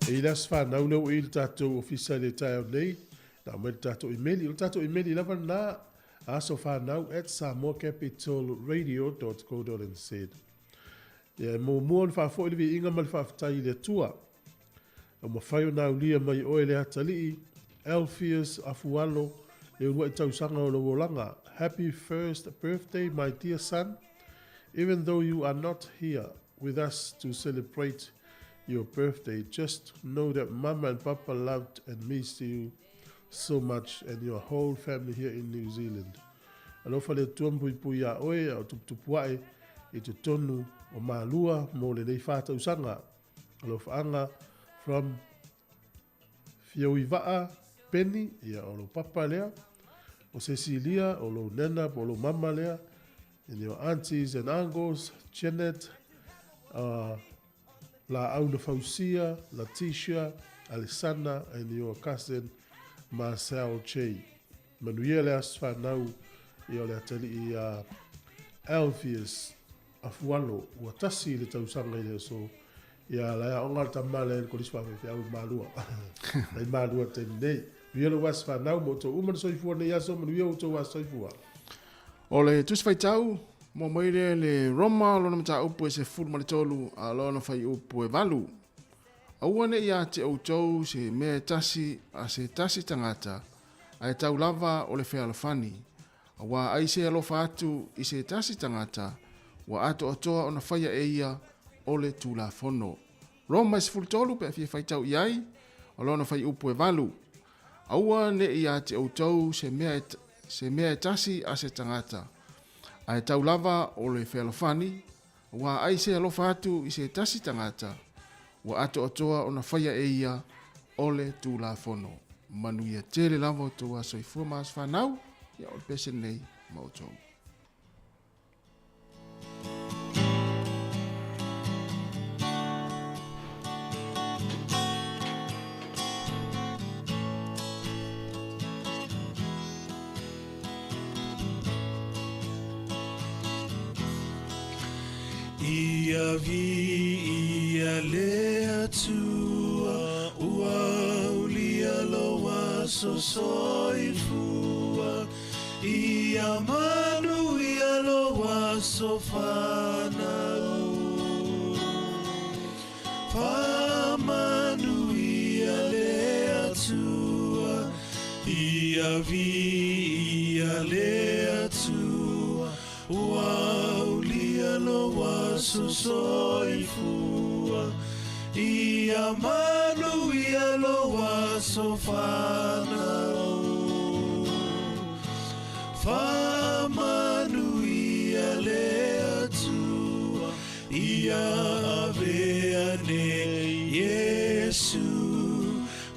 E i le aso fanau lea ua i le tatou ofisa i le taeao nei, na aumai le tatou imeli. O le tatou imeli lava lena, asofanau@samoacapitalradio.co.nz. Ia, e muamua ona faafoi le viiga ma le faafetai i le Atua. Ua mafai ona aulia mai oe le atalii, Alpheus Afualo, le uluai tausaga o lou olaga. Happy first birthday my dear son, even though you are not here with us to celebrate your birthday, just know that mama and papa loved and missed you so much and your whole family here in New Zealand. Alofa le Atua ma puipui iā oe a o tuputupu ae i totonu o Malua mo lenei whā tausaga. Alofaaga from Fiauiva'a Penny, ia o lou papa lea, o Cecilia, o lou nana po o lou mama lea, and your aunties and uncles, Janet, Laau na Fausia, Letitia, Alessana and your cousin Marcel Che. Manuia le aso fanau ia o le atalii ia Alpheus Afualo ua tasi le tausaga i le aso ia la aoga le tama lea i le kolisi faafeafeau i Malua. La i Malua i le taimi nei. Manuia lou aso fanau ma outou uma na soifua nei aso, manuia outou aso soifua. O le Tusi Faitau, mua mai lea i le Roma, lona mataupu e 13, a lona fuaiupu e 8. Aua ne i ia te outou se mea e tasi a se tasi tagata, ae tau lava o le fealofani, auā ai se alofa atu i se tasi tagata, ua atoatoa ona faia e ia o le Tulafono. Roma e 13 pe a fia faitau i ai, o lona fuaiupu e 8. Aua ne i ia te outou se mea e, se mea e tasi a se tagata, ae tau lava o le fealofani, auā ai se alofa atu i se tasi tagata, ua atoatoa ona faia e ia o le Tulafono. Manuia tele lava outou aso soifua ma aso fanau, ia o le pese lenei ma outou. Ia viia le Atua ua aulia lou aso soifua. Ia manuia lou aso fanau. Faamanuia le Atua, ia viia le Atua ua aulia lou aso soifua. Ia manuia lou aso fanau. Faamanuia le Atua, ia avea nei Iesu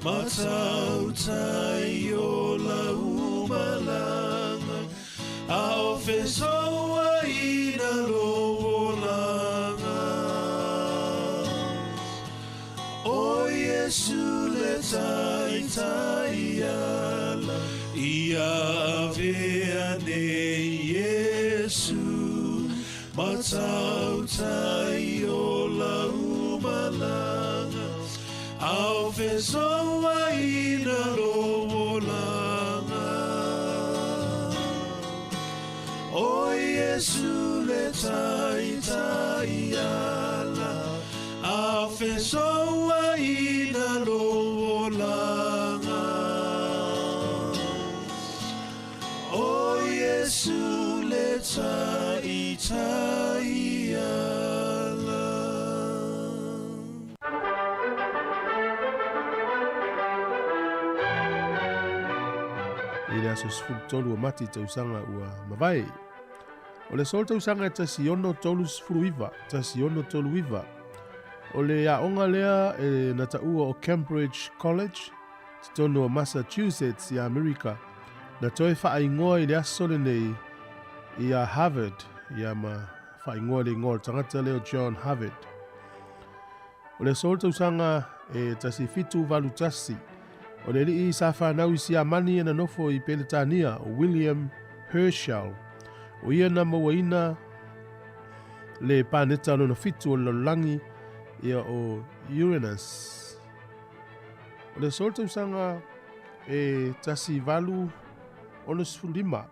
matautai o lau malaga, a o fesouaina lou olaga. O Iesu le taitai ala, ia avea nei Iesu matautai o lau malaga, a o fesouaina lou olaga. O Iesu le taitai ala, a o fesouaina lou olaga. O Iesu le taitai ala. I le aso 13 o Mati tausaga ua mavae. O le aso le tausaga e 1639, 1639. O le aoga lea e na taua o Cambridge College, totonu o Massachusetts i Amerika, na toe faaigoa i le aso lenei ia Harvard, ia ma faaigoa le igoa o le tagata lea o John Harvard. O le aso le tausaga e 1781, o le alii sa fanau i Siamani e na nofo i Peletania o William Herschel. O ia na mauaina le paneta lona fitu o le lalolagi ia o Uranus. O le aso le tausaga e 1865,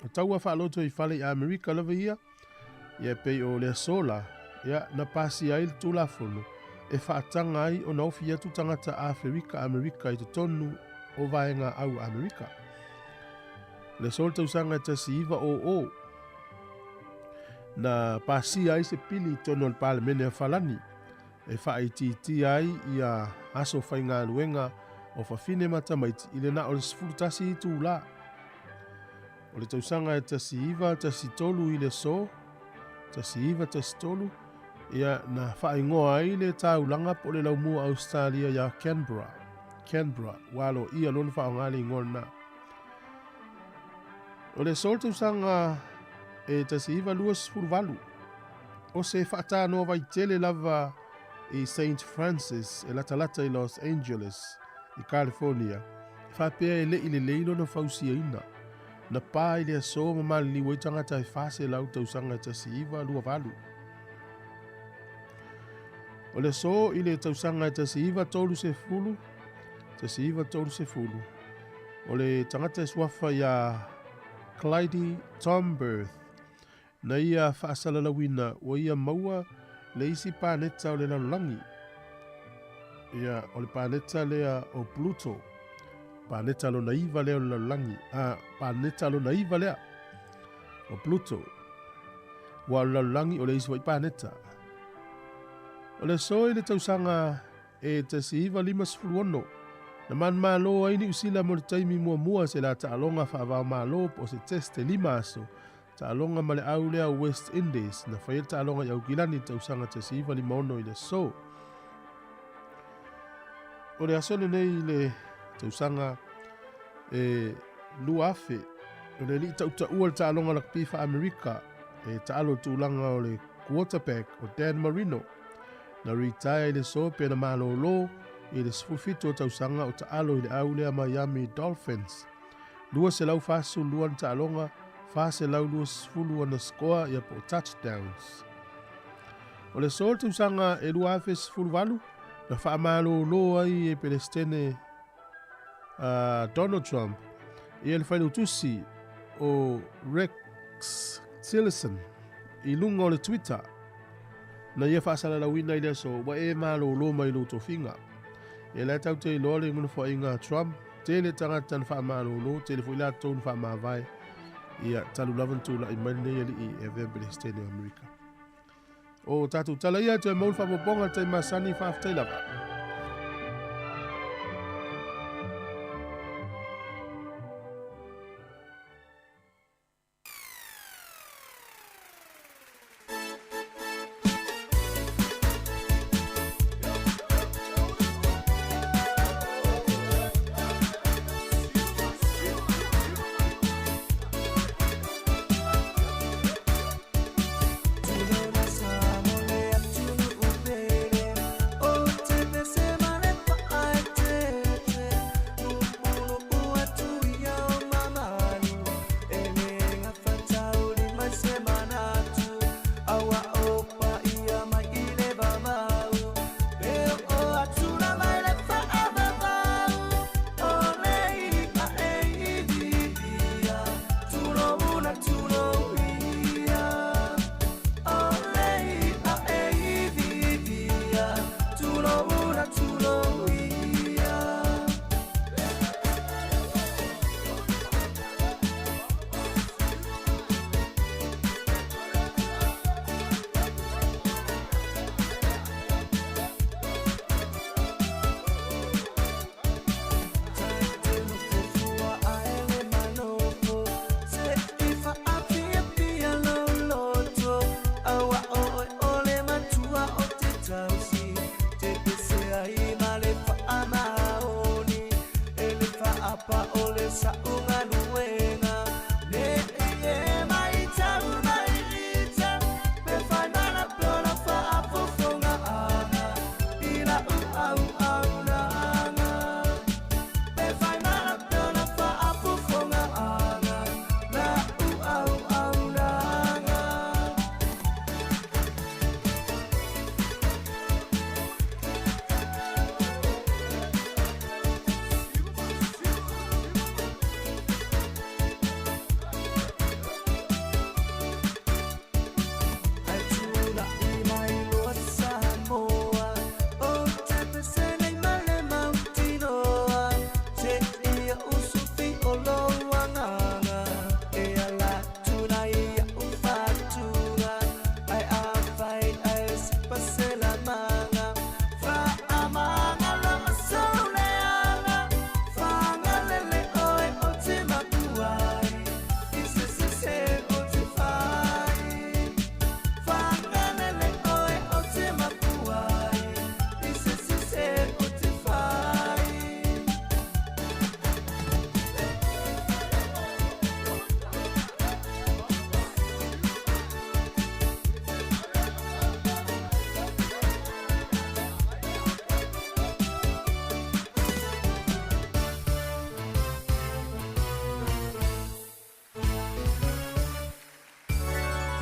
o taua faaloto i fale i Amerika lava ia, ia pei o le aso la, ia na pasia ai le Tulafono e faataga ai ona ofi atu tagata Aferika Amerika i totonu o vaega au Amerika. Le aso le tausaga e 1900, na pasia ai se pili i totonu o le Palemene a Falani e faaitiitia ai ia aso faigaluega o fafine ma tamaiti i le na o le 11 itulā. O le tausaga e 1913 i le aso 1913, ia na faaigoa ai le taulaga po o le laumua Australia ia Canberra. Canberra, ua aloaia loa ona faaaoga le igoa lena. O le aso le tausaga e 1928, o se faatanoa vaitele lava i Saint Francis e latalata i Los Angeles i California, e faapea e le i lelei lona fausiaina. Na pa i le aso ma maliliu ai tagata e 400 tausaga e 1928. O le aso i le tausaga e 1930, 1930, o le tagata e suafa iā Clyde Tomberth, na ia faasalalauina ua ia maua le isi paneta o le lalolagi. Ia, o le paneta lea o Pluto, paneta lona iva lea o le lalolagi, a, paneta lona iva lea o Pluto. Ua o le lalolagi o le isi foi paneta. O le aso i le tausaga e 1956, na manumalo ai Niu Sila mo le taimi muamua se la taaloga faava-o-Malo po o se test e 5 aso, taaloga ma le au lea o West Indies, na faia le taaloga i Aukilani i le tausaga 1956 i le aso. O le aso lenei i le tausaga e 2000, o le alii tautaua le taaloga lakapi faa-Amerika e taalo i le tulaga o le quarterback o Dan Marino, na retire i le aso pe na malolo i le 17 o tausaga o taalo i le au lea Miami Dolphins. 242 ana taaloga, 420 ana scoa ia po o touchdowns. O le aso o le tausaga e 2018 na faamalōlō ai e Pelesitene a Donald Trump ia le failautusi o Rex Tillerson i luga o le Twitter na ia faasalalauina i le aso ua e malōlō mai lou tofiga. Ia la e tatou te iloa le nofoaiga a Trump, tele tagata na faamalōlō, tele foi latou na faamavae, ia talu lava na tulai mai lenei alii e avea Pelesitene o Amerika. O tatou tala ia, toe maua le faaopoopoga i le taimi masani, faafetai lava.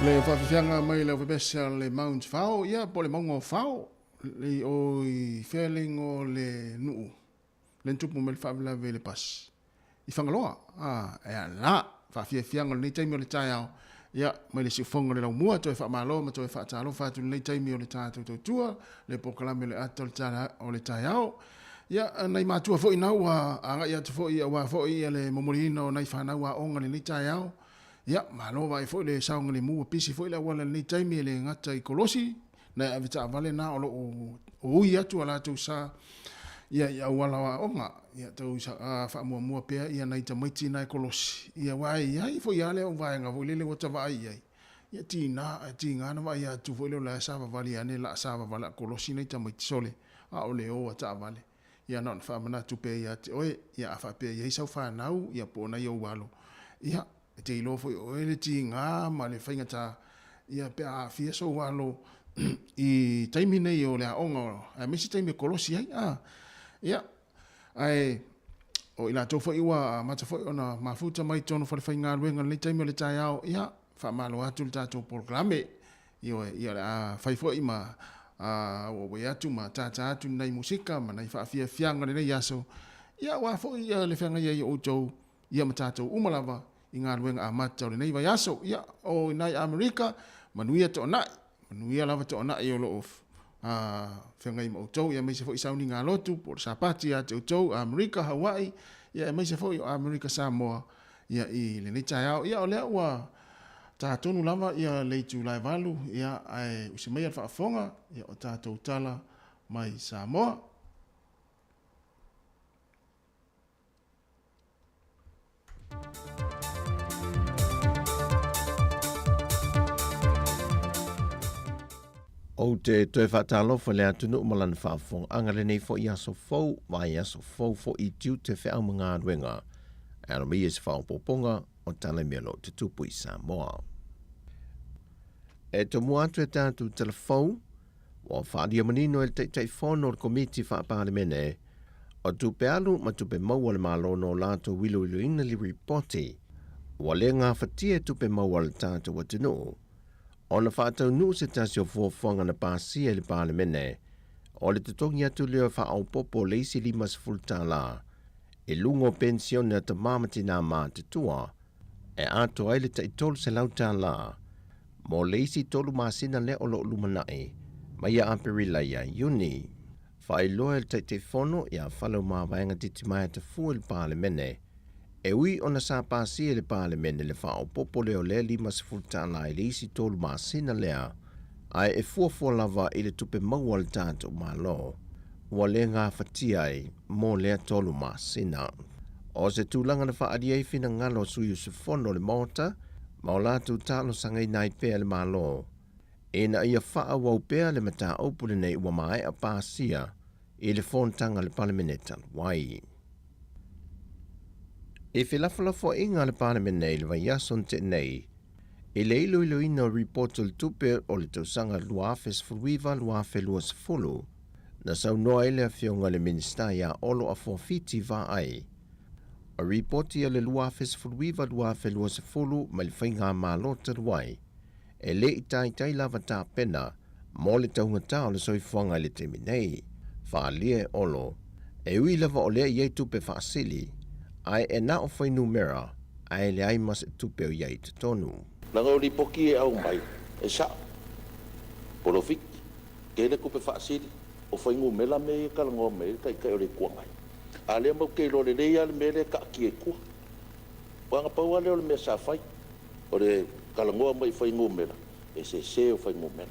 Le faafiafiaga mai le aufaipiasi a le Mount Fao, ia po o le mauga o Fao, le o i Fairling o le nuu, le na tupu mai le faalavelave i le pasi. I Fagaloa, a, e ala, faafiafiaga o lenei taimi o le taeao, ia, mai le siufofoga o le laumua, toe faamalo ma toe faatalofa atu i lenei taimi o le tatou tautua, le polokalame o le ata o le taeao. Ia, nai matua foi na ua agai atu foi aua foi ia le momoliina o nai fanau aoga i lenei taeao. Ia, malo vaai foi le saogalemu ua pisi foi le auala i lenei taimi e le gata i kolosi, nai avetaavale na o lo o ui atu a latou sa ia i auala o aoga. Ia, tau faamuamua pea ia nai tamaiti na e kolosi. Ia, aua e i ai foi lava lea vaega foi lele ua ta vaai i ai. Ia, tiga, tiga na vaai atu foi lea o la e savavali ane la savavali a kolosi nai tamaiti sole, a o le o a taavale. Ia na ona faamanatu pea ia te oe, ia a faapea e i ai sau fanau, ia po o nai ou alo, ia, e te iloa foi e oe le tiga ma le faigata, ia pe a aafia sou alo i taimi nei o le aoga, aemaise taimi e kolosi ai, a, ia, ae o i latou foi ua amata foi ona mafuta mai totonu o falefaigaluega i lenei taimi o le taeao, ia, faamalo atu le tatou polokalame. Ioe, ia o le a fai foi ma auauai atu ma tātā atu ni nai musika ma nai faafiafiaga o lenei aso, ia aua foi le feagai ai o outou ia ma tatou uma lava i galuega amata o lenei vaiaso. Ia, o i nai Amerika, manuia toonai, manuia lava toonai o lo o feagai ma outou, ia aemaise foi sauniga lotu po o le Sapati ia te outou, Amerika, Hawaii, ia aemaise foi o Amerika Samoa, ia i lenei taeao. Ia o lea ua ta tonu lava ia le itula e 8, ia ae usi maia le faafofoga ia o tatou tala mai Samoa. Ou te toe faatalofa i le atunuu ma lana faafofogaaga lenei foi aso fou, vaiaso fou foi i tiute feau ma galuega e alo mai ai se faaopoopoga o tala i mea o lo o tutupu i Samoa. E tomua atu e tatou tala fou, ua faaalia manino e le Taitaifono o le Komiti Faa-Palemene o Tupe Alu ma Tupe Maua a le Malo no latou iloiloina le ripoti ua le gafatia e tupe maua a le tatou atunuu ona faataunuu se tasi o fuafuaga na pasia i le Palemene o le totogi atu lea o faaopoopo o le isi $50 i luga o penisione a tamā ma tinā matutua e atoa ai le tai $300 mo le isi tolu masina lea o lo o lumanai mai ia Aperila ia Iuni. Faailoa e le Taitaifono ia Faleomavaega Titimaea Tafua i le Palemene, e ui ona sa pasia e le Palemene le faaopoopo lea o lea $50 i le isi tolu masina lea, ae e fuafua lava i le tupe maua a le tatou Malo ua le gafatia ai mo lea tolu masina. O se tulaga na faaalia ai finagalo o sui usufono o le Maota ma o latou talosagaina ai pea le Malo ina ia faaauau pea le mataupu lenei ua maea pasia i le fonotaga a le Palemene talu ai. I felafolafoaiga a le Palemene i le vaiaso na tea nei, i le iloiloina o ripoti o le tupe o le tausaga 2019/2020, na saunoa ai le Afioga i le Minisita ia Olo Afuafiti Vaai. O ripoti a le 2019/2020 mai le Faigamalo talu ai, e le i taitai lava tapena mo le taugata o le soifuaga i le taimi nei. Faaalia e Olo, e ui lava o lea i ai tupe faasili, ae e na o fuainumera ae leai ma se tupe o i ai i totonu. Leaga o lipoti e aumai, e sao, polofiti, tele tupe faasili, o fuainumera mea ia e talanoa mai ai le Taitai o le Itu Agai. A o lea matou te iloa lelei lava le mea lea e taatia i tua. Aua na pau lava lea o le mea sa fai, o le talanoa mai i fuainumera, e sese o fuainumera.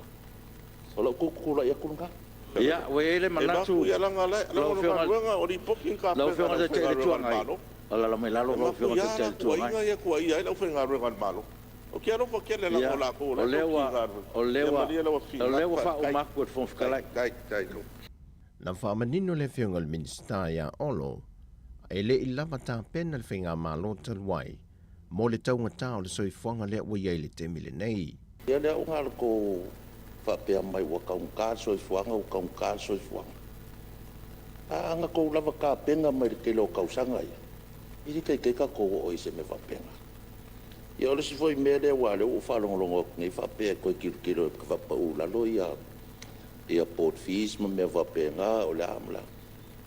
O lou tutulai atu lena. Ia, ua i ai le manatu lau Afioga lau Afioga i le Taitai o le Itu Agai, alaala mai lalo lau Afioga i le Taitai o le Itu Agai. Ia, o lea ua, o lea ua, o lea ua faauma atu e le Fofoga Fetalai. Na faamanino le Afioga i le Minisita ia Olo, e le i lava tapena le Faigamalo talu ai mo le taugata o le soifuaga lea ua i ai i le taimi lenei. Ia lea ua na o le tou faapea mai ua taugata le soifuaga, ua taugata le soifuaga. A na tou lava tapena mai i le tele o tausaga ia, e le i taitai tatou oo i se mea faapena. Ia o le isi foi mea lea aua o lea ua ou faalogologo atu nei faapea e toe tilotilo e faapau i lalo ia port fees ma mea faapena, o le a ma le a.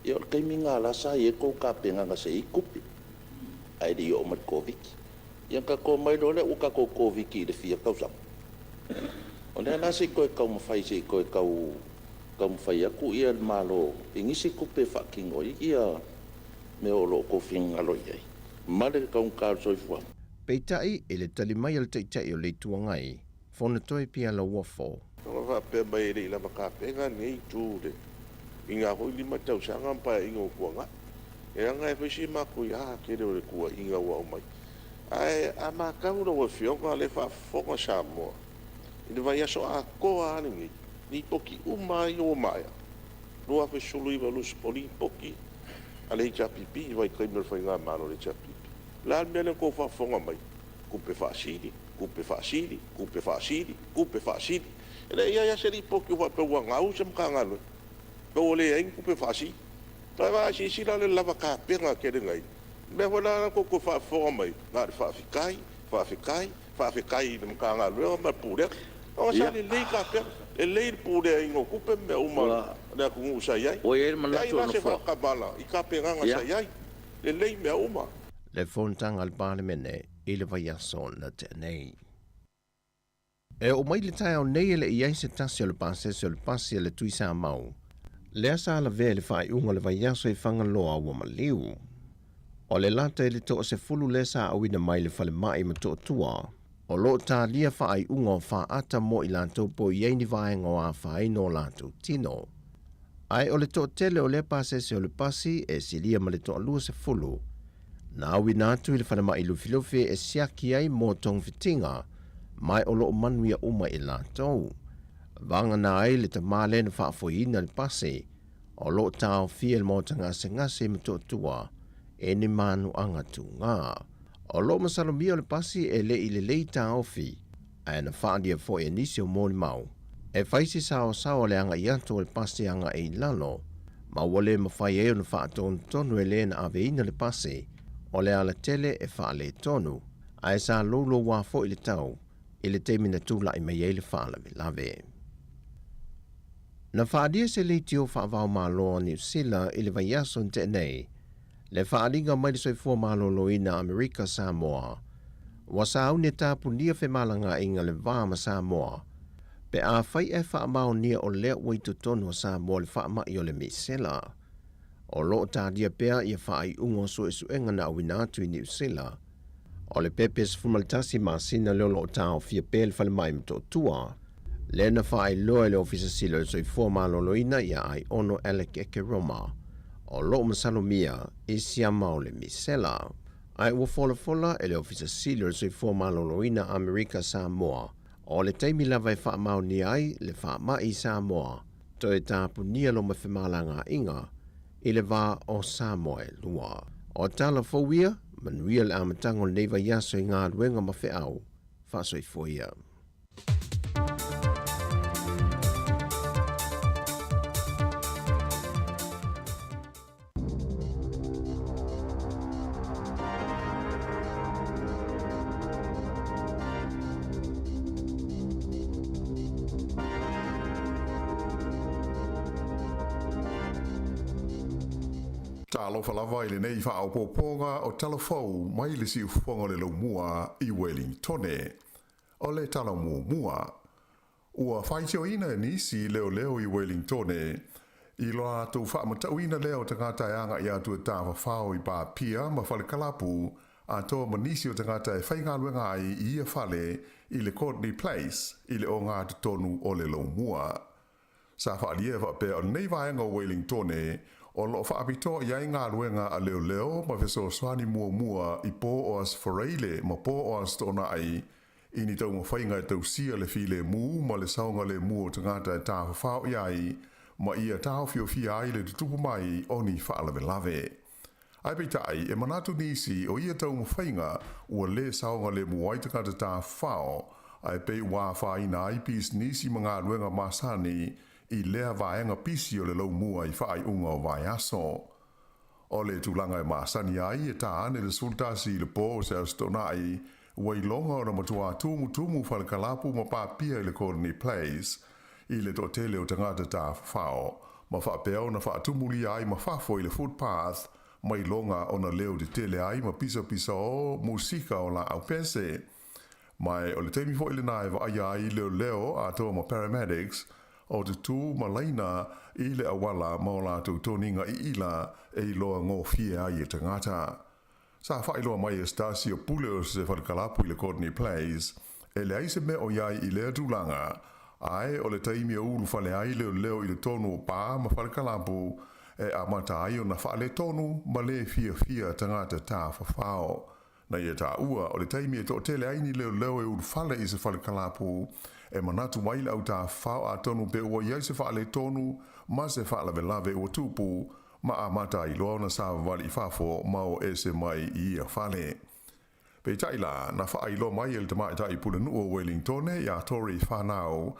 Ia o le taimi lena la sa i ai le tou tapenaga sa i ai tupe ae le i oo mai i le Koviti. Ia ona tatou omai loa lea ua tatou Koviti i le fia tausaga. O lea la se i toe taumafai se i toe tau taumafai atu le Malo i nisi tupe e faatino ai mea o lo o outou finagalo i ai ma le taugata o le soifuaga. Peitai, i le tali mai a le Taitai o le Itu Agai, Fonotoe Pia Lauofo. Ua faapea mai e le i lava tapena lenei itu i na foi 5 tausaga ma Paeaiga ua tuanai. E leaga e fai si matuia tele o le tuuaiga ua aumai. Ae a matau lau Afioga o lea e faafofoga Samoa i le vaiaso atoa lava lenei, Lipoti uma lava ia ua maea, 2019, 20, o Lipoti a le HRPP i le vaitaimi o le Faigamalo a le HRPP. O le a le mea lea na outou faafofoga mai ai? Tupe faasili, tupe faasili, tupe faasili, tupe faasili. E le i i ai lava se Lipoti o faapea ua gau se Matagaluega pe ua leai ni tupe faasili. A silasila la i le lava tapena tele na i ai? O le mea foi la lena tou te faafofoga mai, na o le faafetai, faafetai, faafetai i le Matagaluega ma le Pulega. Aua sa lelei tapena, lelei le puleaina o tupe ma mea uma a le atunuu sa i ai. Ua i ai le Leai manatu o la le se Nofoa. faatamala i tapenaga sa i ai. Lelei mea uma. Le fonotaga a le Palemene i le vaiaso na tea nei. E oo mai le taeao nei e le i ai se tasi o le pasese o le pasi a le Tuisamau, lea sa lavea i le faaiuga o le vaiaso i Fagaloa ua maliu. O le lata i le toasefulu lea sa auina mai le falemai i Motootua, o lo o talia faaiuga o faata mo i latou po o i ai ni vaega o afaina o latou tino. Ae o le toatele o lea pasese o le pasi e silia ma le toaluasefulu, na auina atu i le falemai Lufilufi e siaki ai mo togafitiga, ma o lo o manuia uma i latou. Vagana ai le tamā lea na faafoeina le pasi, o lo o taofia e le maota gasegase i Motootua e ni manuaga tuga. O lo o masalomia o le pasi e le i lelei taofi, ae na faaalia foi e nisi o molimau, e fai se saosaoa le agai atu o le pasi agai i lalo, ma ua le mafai ai ona faatonutonu e le na aveina le pasi o le alatele e faaletonu, ae sa louloua foi le tau i le taimi na tulai mai ai le faalavelave. Na faaalia se leitio faava-o-Malo a Niu Sila i le vaiaso na tea nei, le faaaliga mai le Soifua Maloloina Amerika Samoa, ua sauni e tapunia femalagaaiga le va ma Samoa, pe afai ae faamaonia o lea ua i totonu o Samoa le faamai o le misela. O lo o talia pea ia faaiuga o suesuega na auina atu i Niu Sila. O le pepe 11 masina lea o lo o taofia pea le falemai Motootua, lea na faailoa e le Ofisa Sili o le Soifua Maloloina ia Aiono Alec Ekeroma, o lo o masalomia i siama o le misela. Ae ua folafola e le Ofisa Sili o le Soifua Maloloina Amerika Samoa, o le taimi lava e faamaonia ai le faamai i Samoa, toe tapunia loa ma femalagaaiga i le va o Samoa e lua. O tala fou ia, manuia le amataga o lenei vaiaso i galuega ma feau faasoifua ia. Talofa lava i lenei faaopoopoga o tala fou mai le siufofoga o le laumua i Welingtone. O le tala muamua, ua faitioina e nisi leoleo i Welingtone i lo latou faamatauina lea o tagata e agai atu e tafafao i pā pia ma fale kalapu atoa ma nisi o tagata e faigaluega ai i ia fale i le Courtenay Place i le ogatotonu o le laumua. Sa faaalia e faapea o lenei vaega o Welingtone o lo o faapitoa i ai galuega a leoleo ma fesoasoani muamua i po o Aso Faraile ma po o Aso Toonai i ni taumafaiga e tausia le filemu ma le saogalemu o tagata e tafafao i ai ma ia taofiofia ai le tutupu mai o ni faalavelave. Ae peitai, e manatu nisi o ia taumafaiga ua lē saogalemu ai tagata tafafao, ae pei ua afaina ai pisinisi ma galuega masani i lea vaega pisi o le laumua i faaiuga o vaiaso. O le tulaga e masani ai e tā ane le 11 i le po o se Aso Toonai, ua iloga ona matuā tumutumu fale kalapu ma pā pia i le Courtenay Place i le toatele o tagata tafafao, ma faapea ona faatumulia ai ma fafo i le footpath ma iloga ona leo tetele ai ma pisapisaō musika o laau pese. Ma o le taimi foi lenā e vaaia ai leoleo atoa ma paramedics o te tū ma laina i le auala ma o latou toniga iila e iloa gofie ai e tagata. Sa faailoa mai e se tasi o pule o se fale kalapu i le Courtenay Place, e leai se mea o i ai i lea tulaga, ae o le taimi e ulufale ai leoleo i totonu o pā ma fale kalapu e amata ai ona faaletonu ma lē fiafia tagata tafafao. Na ia taua, o le taimi e toatele ai ni leoleo e ulufale i se fale kalapu, e manatu ai le au tafafao atonu pe ua i ai se faaletonu ma se faalavelave ua tupu, ma amata ai loa ona savavali i fafo ma o ese mai i ia fale. Peitai la, na faailoa mai e le tamaitai pulenuu o Welingtone iā Tory Whanau,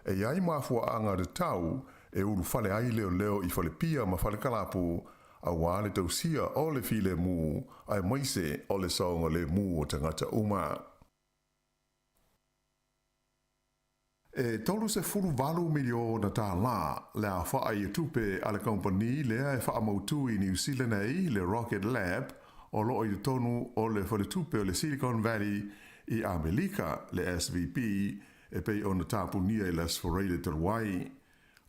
e i ai mafuaaga tatau e ulufale ai leoleo i falepia ma fale kalapu, auā le tausia o le filemu aemaise o le saogalemu o tagata uma. E $38 miliona tālā le aofaʻi o tupe a le kamupani lea e faamautū i Niu Sila nei, le Rocket Lab, o loo i totonu o le faletupe o le Silicon Valley i Amelika, le SVB, e pei ona tapunia i le Aso Faraile talu ai.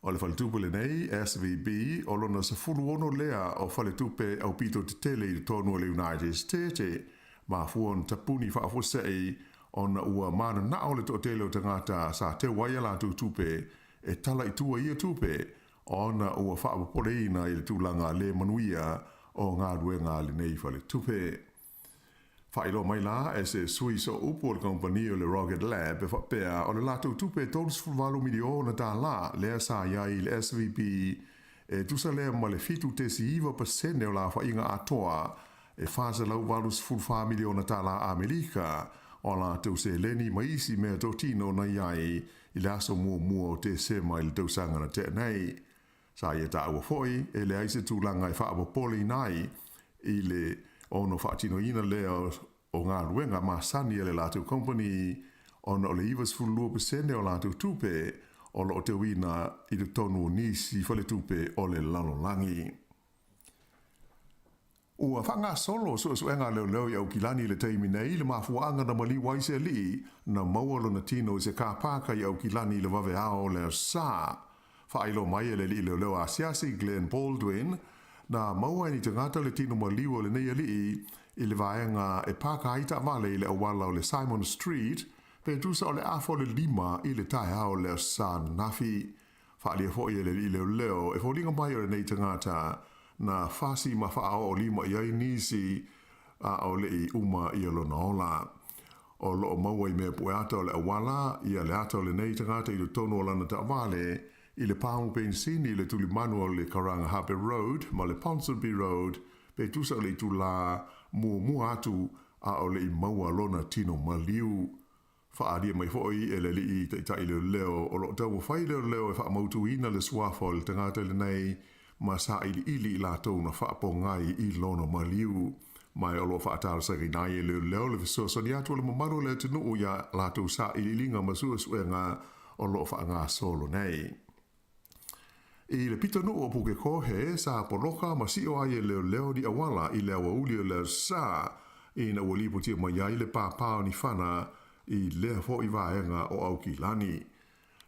O le faletupe lenei, SVB, o lona 16 lea o faletupe aupito tetele i totonu o le United States, mafua ona tapuni faafuasei ona ua mananao le toatele o tagata sa teu ai a latou tupe e tala i tua ia tupe ona ua faapopoleina i le tulaga le manuia o galuega a lenei faletupe. Faailoa mai la e se sui sooupu o le kamupani o le Rocket Lab e faapea o le latou tupe $38 miliona tālā lea sa i ai i le SVB e tusa lea ma le 7.9% o le aofaiga atoa e $484 miliona tālā Amerika o a latou seleni ma isi mea totino na i ai i le aso muamua o Tesema i le tausaga na tea nei. Sa ia taua foi e leai se tulaga e faapopoleina ai i le ono faatinoina lea o galuega masani a le latou company ona o le 92% o latou tupe o loo teuina i totonu o nisi faletupe o le lalolagi. Ua faagasolo suesuega a leoleo i Aukilani i le taimi nei i le mafuaaga na maliu ai se alii na maua lona tino i se kāpāka i Aukilani i le vaveao o le Aso Sa. Faailoa mai e le alii leoleo asiasi Glen Baldwin, na maua e ni tagata le tino maliu o lenei alii i le vaega e pāka ai taavale i le auala o le Simon Street pe tusa o le 4:30 i le taeao o le Aso Sa ananafi. Faaalia foi e le alii leoleo e foliga mai o lenei tagata na fasi ma faaoo lima i ai nisi a o le i uma ia lona ola. O loo maua i mea pueata o le auala ia le ata o lenei tagata i totonu o lana taavale i le pamu penisini i le tulimanu o le Karangahape Road ma le Ponsonby Road pe tusa o le itulā muamua atu a o le i maua lona tino maliu. Faaalia mai foi e le alii taitai leoleo o loo taumafai leoleo e faamautuina le suafa o le tagata lenei ma sailiili i latou na faapogai i lona maliu. Ma o loo faatalosagaina ai e leoleo le fesoasoani atu o le mamalu o le atunuu ia latou sailiiliga ma suesuega o loo faagasolo nei. I le pitonuu o Pukekohe, sa poloka ma sio ai e leoleo ni auala i le aoauli o le Aso Sa, ina ua lipotia mai ai le pāpā o ni fana i lea foi vaega o Aukilani.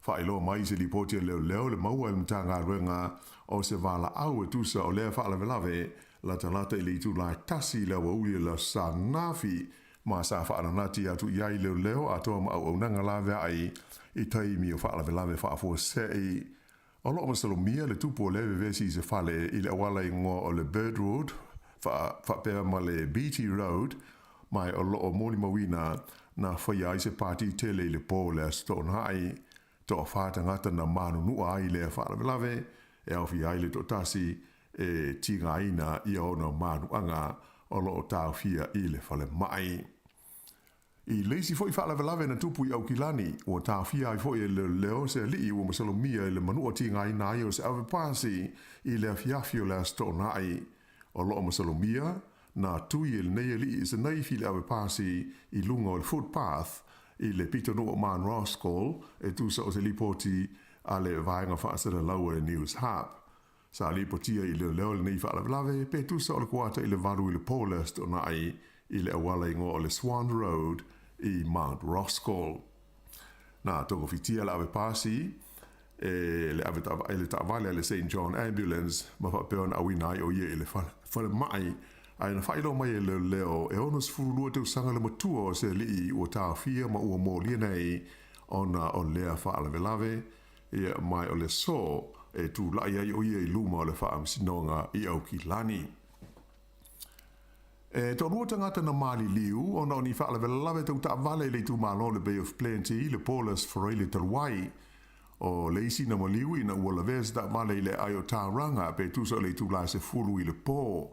Faailoa mai i se lipoti a leoleo le maua e le Matagaluega o se valaau e tusa o lea faalavelave latalata i le itula e 1 i le aoauli o le Aso Sa ananafi, ma sa faananati atu i ai leoleo atoa ma auaunaga laveai i taimi o faalavelave faafuasei. O loo masalomia le tupu o lea vevesi i se fale i le auala igoa o le Birdwood faapea ma le Beatty Road, ma o loo molimauina na faia ai se pati tele i le po o le Aso Toonai. Toafa tagata na manunua ai lea faalavelave e aofia ai le toatasi e tigaina ia ona manuaga o loo taofia i le falemai. I le isi foi faalavelave na tupu i Aukilani, ua taofia ai foi e leoleo se alii ua masalomia i le manua tigaina ai o se avepasi i le afiafi o le Aso Toonai. O loo masalomia na tui e lenei alii i se naifi le avepasi i luga o le footpath i le pitonuu o Mount Roskill e tusa o se lipoti a le vaega faasalalau a le News Hub. Sa lipotia i leoleo lenei faalavelave pe tusa o le 7:45 i le po o le Aso Toonai i le auala igoa o le Swan Road i Mount Roskill. Na togofitia le avepasi e le e le taavale a le St John Ambulance ma faapea ona auina ai o ia i le falemai, ae na faailoa mai e leoleo e 62 tausaga le matua o se alii ua taofia ma ua molia nei ona o lea faalavelave. Ia, mai o le aso e tulai ai o ia i luma o le faamasinoga i Aukilani. E toalua tagata na maliliu ona o ni faalavelave tau taavale i le itumalo o le Bay of Plenty i le po o le Aso Faraile talu ai. O le isi na maliu ina ua lavea se taavale i le aai o Tauranga pe tusa o le itula e 10 i le po.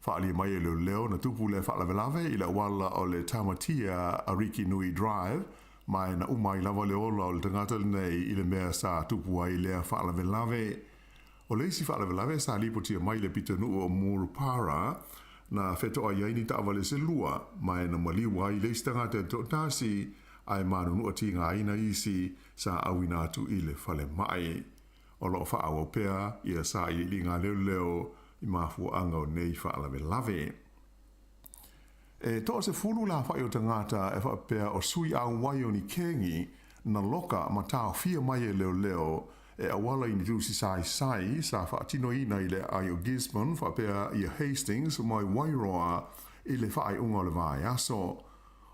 Faaalia mai e leoleo na tupu lea faalavelave i le auala o le Tamatea Arikinui Drive ma e na uma ai lava le ola o le tagata lenei i le mea sa tupu ai lea faalavelave. O le isi faalavelave sa lipotia mai i le pitonuu o Murupara, na fetoai ai ni taavale se lua, ma e na maliu ai le isi tagata e toatasi ae manunua tigaina isi sa auina atu i le falemai. O lo o faaauau pea ia sailiiliga a leoleo i mafuaaga o nei faalavelave. E 10 le aofai o tagata e faapea o sui auai o ni kegi na loka ma taofia mai e leoleo e auala i ni tusi saisai sa faatinoina i le aai o Gisborne faapea ia Hastings mai Wairoa i le faaiuga o le vaiaso.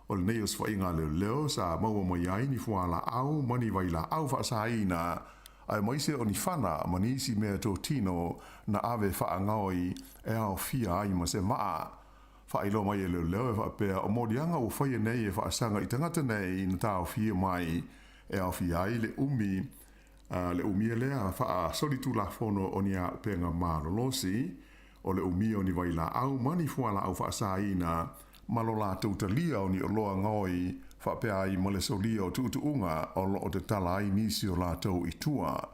O lenei osofaiga a leoleo sa maua mai ai ni fualaau ma ni vailaau faasaina, aemaise o ni fana ma nisi mea totino na ave faagaoi e aofia ai ma se maa. Faailoa mai e leoleo e faapea o moliaga ua faia nei e faasaga i tagata nei na taofia mai e aofia ai le umi le umia lea faasolitulafono o ni auupega malolosi, o le umia o ni vailaau ma ni fualaau faasaina ma lo latou talia o ni oloa gaoi faapea ai ma le solia o tuutuuga o lo o tatala ai nisi o latou i tua.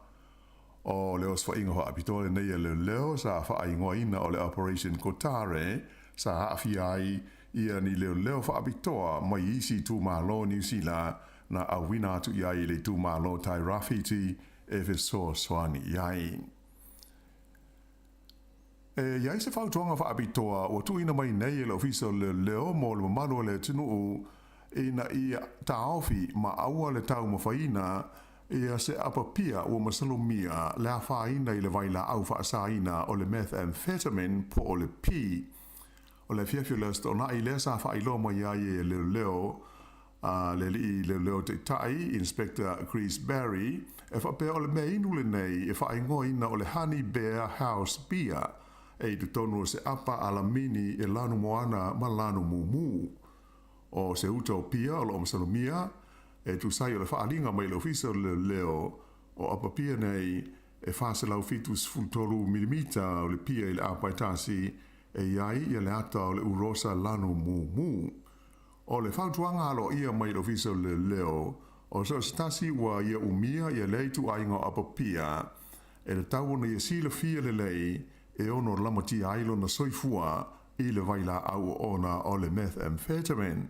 O le osofaiga faapitoa lenei a leoleo sa faaigoaina o le Operation Kotare sa aafia ai ia ni leoleo faapitoa mai isi itumalo o Niu Sila na auina atu i ai i le itumalo Tairāwhiti e fesoasoani i ai. E i ai se fautuaga faapitoa ua tuuina mai nei e le Ofisa o Leoleo mo le mamalu o le atunuu ina ia taofi ma aua le taumafaiina ia se apapia ua masalomia le afaina i le vailaau faasaina o le methamphetamine po o le P. O le afiafi o le Aso Toonai lea sa faailoa mai ai e leoleo a le alii leoleo taitai, Inspector Chris Barry, e faapea o le mea inu lenei e faaigoaina o le Honey Bear House Beer e i totonu o se apa alamini e lanu moana ma lanu mumu. O se uta o pia o lo o masalomia e tusa ai o le faaaliga mai le Ofisa o le Leoleo o apa pia nei e 473 milimita o le pia i le apa e tasi e i ai ia le ata o le urosa lanu mumu. O le fautuaga aloaia mai le Ofisa o le Leoleo, o so o se tasi ua ia umia ia lea ituaiga o apapia, e tatau ona ia silafia lelei e ono lamatia ai lona soifua i le vailaau oona o le methamphetamine.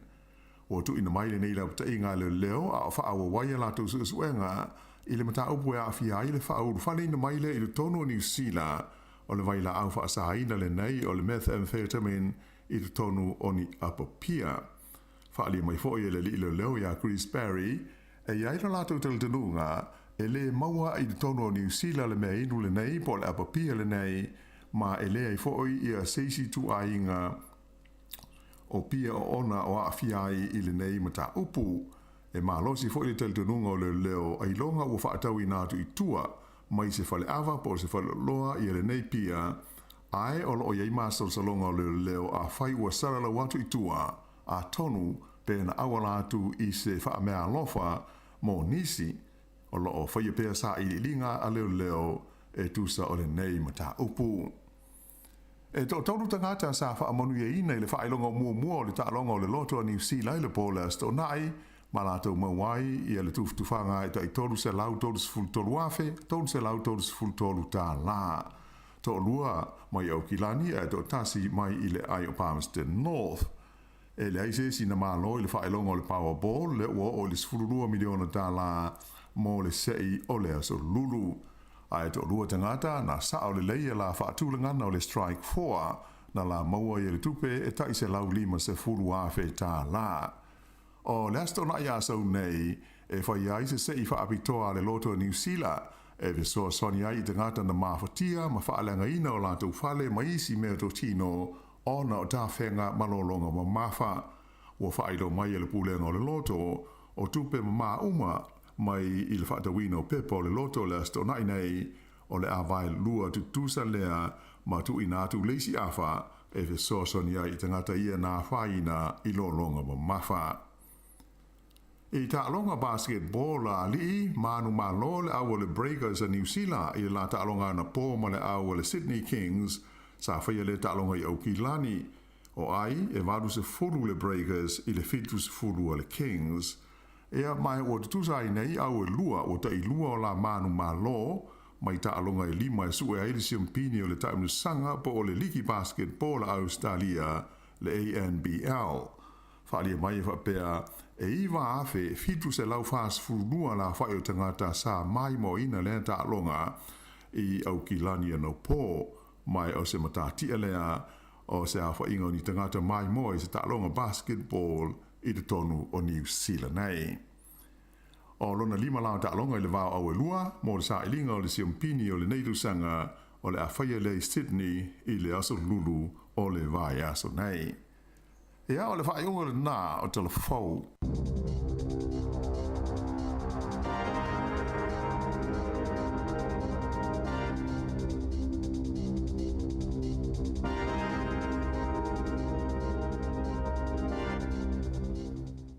Ua tuuina mai lenei lapataiga a leoleo a o faaauau ai a latou suesuega i le mataupu e aafia ai le faaulufaleina mai lea i totonu o Niu Sila o le vailaau faasaina lenei o le methamphetamine i totonu o ni apapia. Faaalia mai foi e le alii leoleo ia Chris Barry, e i ai lo latou talitonuga e lē maua i totonu o Niu Sila le mea inu lenei po o le apapia lenei, ma e leai foi ia se isi ituaiga o pia oona o aafia ai i lenei mataupu. E malosi foi le talitonuga o leoleo ailoga ua faatauina atu i tua mai se faleava po o se faleoloa ia lenei pia, ae o lo o i ai masalosaloga o leoleo afai ua salalau atu i tua, atonu pe na auala atu i se faameaalofa mo nisi o lo o faia pea sailiiliga a leoleo e tusa o lenei mataupu. E toatolu tagata sa faamanuiaina i le faailoga muamua o le taaloga o le loto a Niu Sila i le po o le Aso Toonai, ma latou maua ai ia le tufatufaga e tai $333,333. Toalua mai Aukilani ae toatasi mai i le aai o Palmerston North. E leai se isi na malo i le faailoga o le Powerball lea ua oo i le $12 miliona mo le sei o le Aso Lulu. Ae toalua tagata na sao lelei ia la faatulagana o le Strike Four na la maua ia le tupe e tai $150,000. O le Aso Toonai a sau nei e fai ai se sei faapitoa a le Loto a Niu Sila e fesoasoani ai i tagata na mafatia ma faaleagaina o latou fale ma isi mea totino ona o tafega malologa mamafa. Ua faailoa mai e le Pulega o le Loto o tupe mamā uma mai i le faatauina o pepa o le loto o le Aso Toonai nei, o le a vaelua tutusa lea ma tuuina atu le isi afa e fesoasoani ai i tagata ia na afaina i lologa mamafa. I taaloga basketball a alii, manumalo le au o le Breakers a Niu Sila i le la taaloga anapō ma le au a le Sydney Kings sa faia lea taaloga i Aukilani. O ai, e 80 le Breakers i le 70 a le Kings. Ea, ma ua tutusa ai nei au e lua, ua tailua o la manumalo mai taaloga e lima e sue ai le siampini o le taimilosaga po o le liki basketball a Ausetalia, le ANBL. Faaalia mai e faapea, E 9,742 le aofa'i o tagata sa maimoaina lea taaloga i Aukilani anapo, ma o se matatia lea o se aofaiga o ni tagata maimoa i se taaloga basketball i totonu o Niu Sila nei. O lona lima la o taaloga i le va o Auelua mo le sailiga o le siompini o lenei tausaga o le a faia lea i Sydney i le aso Lulu o le vaiaso nei. Ia, o le faaiuga lena o Tala Fou.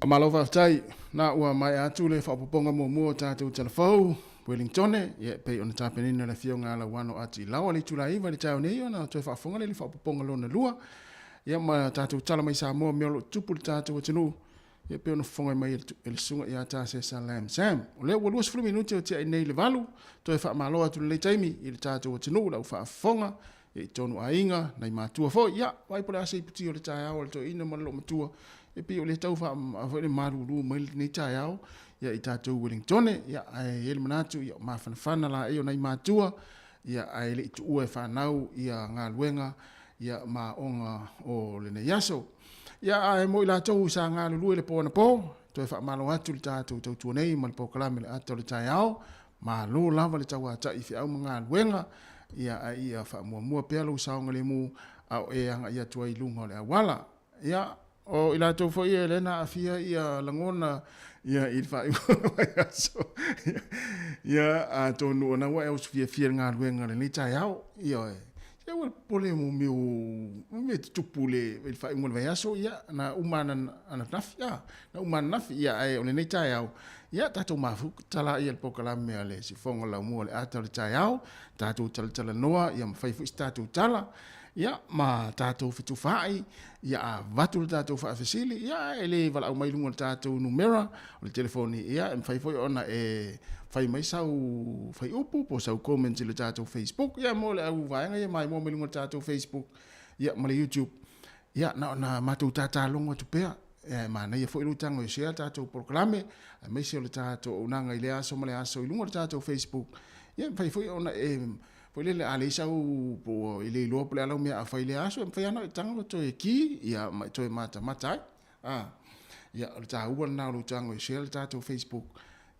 Malo faafetai, na ua maea atu le faaopoopoga muamua o tatou Tala Fou, Wellingtone, ia e pei ona tapenaina e le Afioga ia Lauano Ati Laoa le itula 9 i le taeao nei ona toe faafofoga lea i le faaopoopoga lona lua. Ia ma tatou tala mai Samoa mea o lo o tutupu i le tatou atunuu, ia pei ona fofoga mai e le susuga ia Tasesa Lam Sam. O lea ua 20 minute o tiai nei le 8, toe faamalo atu lenei taimi i le tatou atunuu lau faafofoga, ia i tonu aiga, nai matua foi, ia vaai po o le a se iputi o le taeao a le toeaina ma le loomatua, e pei o lea tau faa, foi le malulu mai lenei taeao, ia i tatou Wellingtone, ia ae i ai le manatu, ia mafanafana laei o nai matua, ia ae le i tuua e fanau ia galuega ia ma aoga o lenei aso. Ia ae mo i latou sa galulue i le po anapo, toe faamalo atu le tatou tautua nei ma le polokalame le ata o le taeao, malo lava le tauatai i feau ma galuega, ia ae ia faamuamua pea lou saogalemu a o e agai atu ai i luga o le auala. Ia, o i latou foi e lea na aafia ia lagona ia i le faaiuga o le vaiaso. Ia, atonu o na ua e oso fiafia i le galuega i lenei taeao. Ioe. Se aua le popole mo mea o mea tutupu i le faaiuga o le vaiaso, ia, na uma ananafi, a, na uma ananafi, ia, ae o lenei taeao, ia, tatou mafuta laia i le polokalame a le Siufofoga o le Laumua o le Ata o le Taeao, tatou talatalanoa, ia ma fai foi se tatou tala. Ia, ma tatou fetufaai, ia avatu le tatou faafesili, ia e le valaau mai i luga o le tatou numera o le telefoni, ia e mafai foi ona e fai mai sau faiupu po o sau comment i le tatou Facebook, ia mo le au vaega ia maimoa mai luga o le tatou Facebook, ia ma le YouTube. Ia, na ona matou tatalogo atu pea, e manaia foi lou tago e share tatou polokalame, aemaise o le tatou auaunaga i lea aso ma lea aso i luga o le tatou Facebook, ia e mafai foi ona e Foi lele, a leai sau po ua e le iloa po o le a lau mea a fai i lea aso, e mafai lava ona e tago toe ki, ia, ma e toe matamata ai. A, ia, o le taua lena o lou tago e share le tatou Facebook,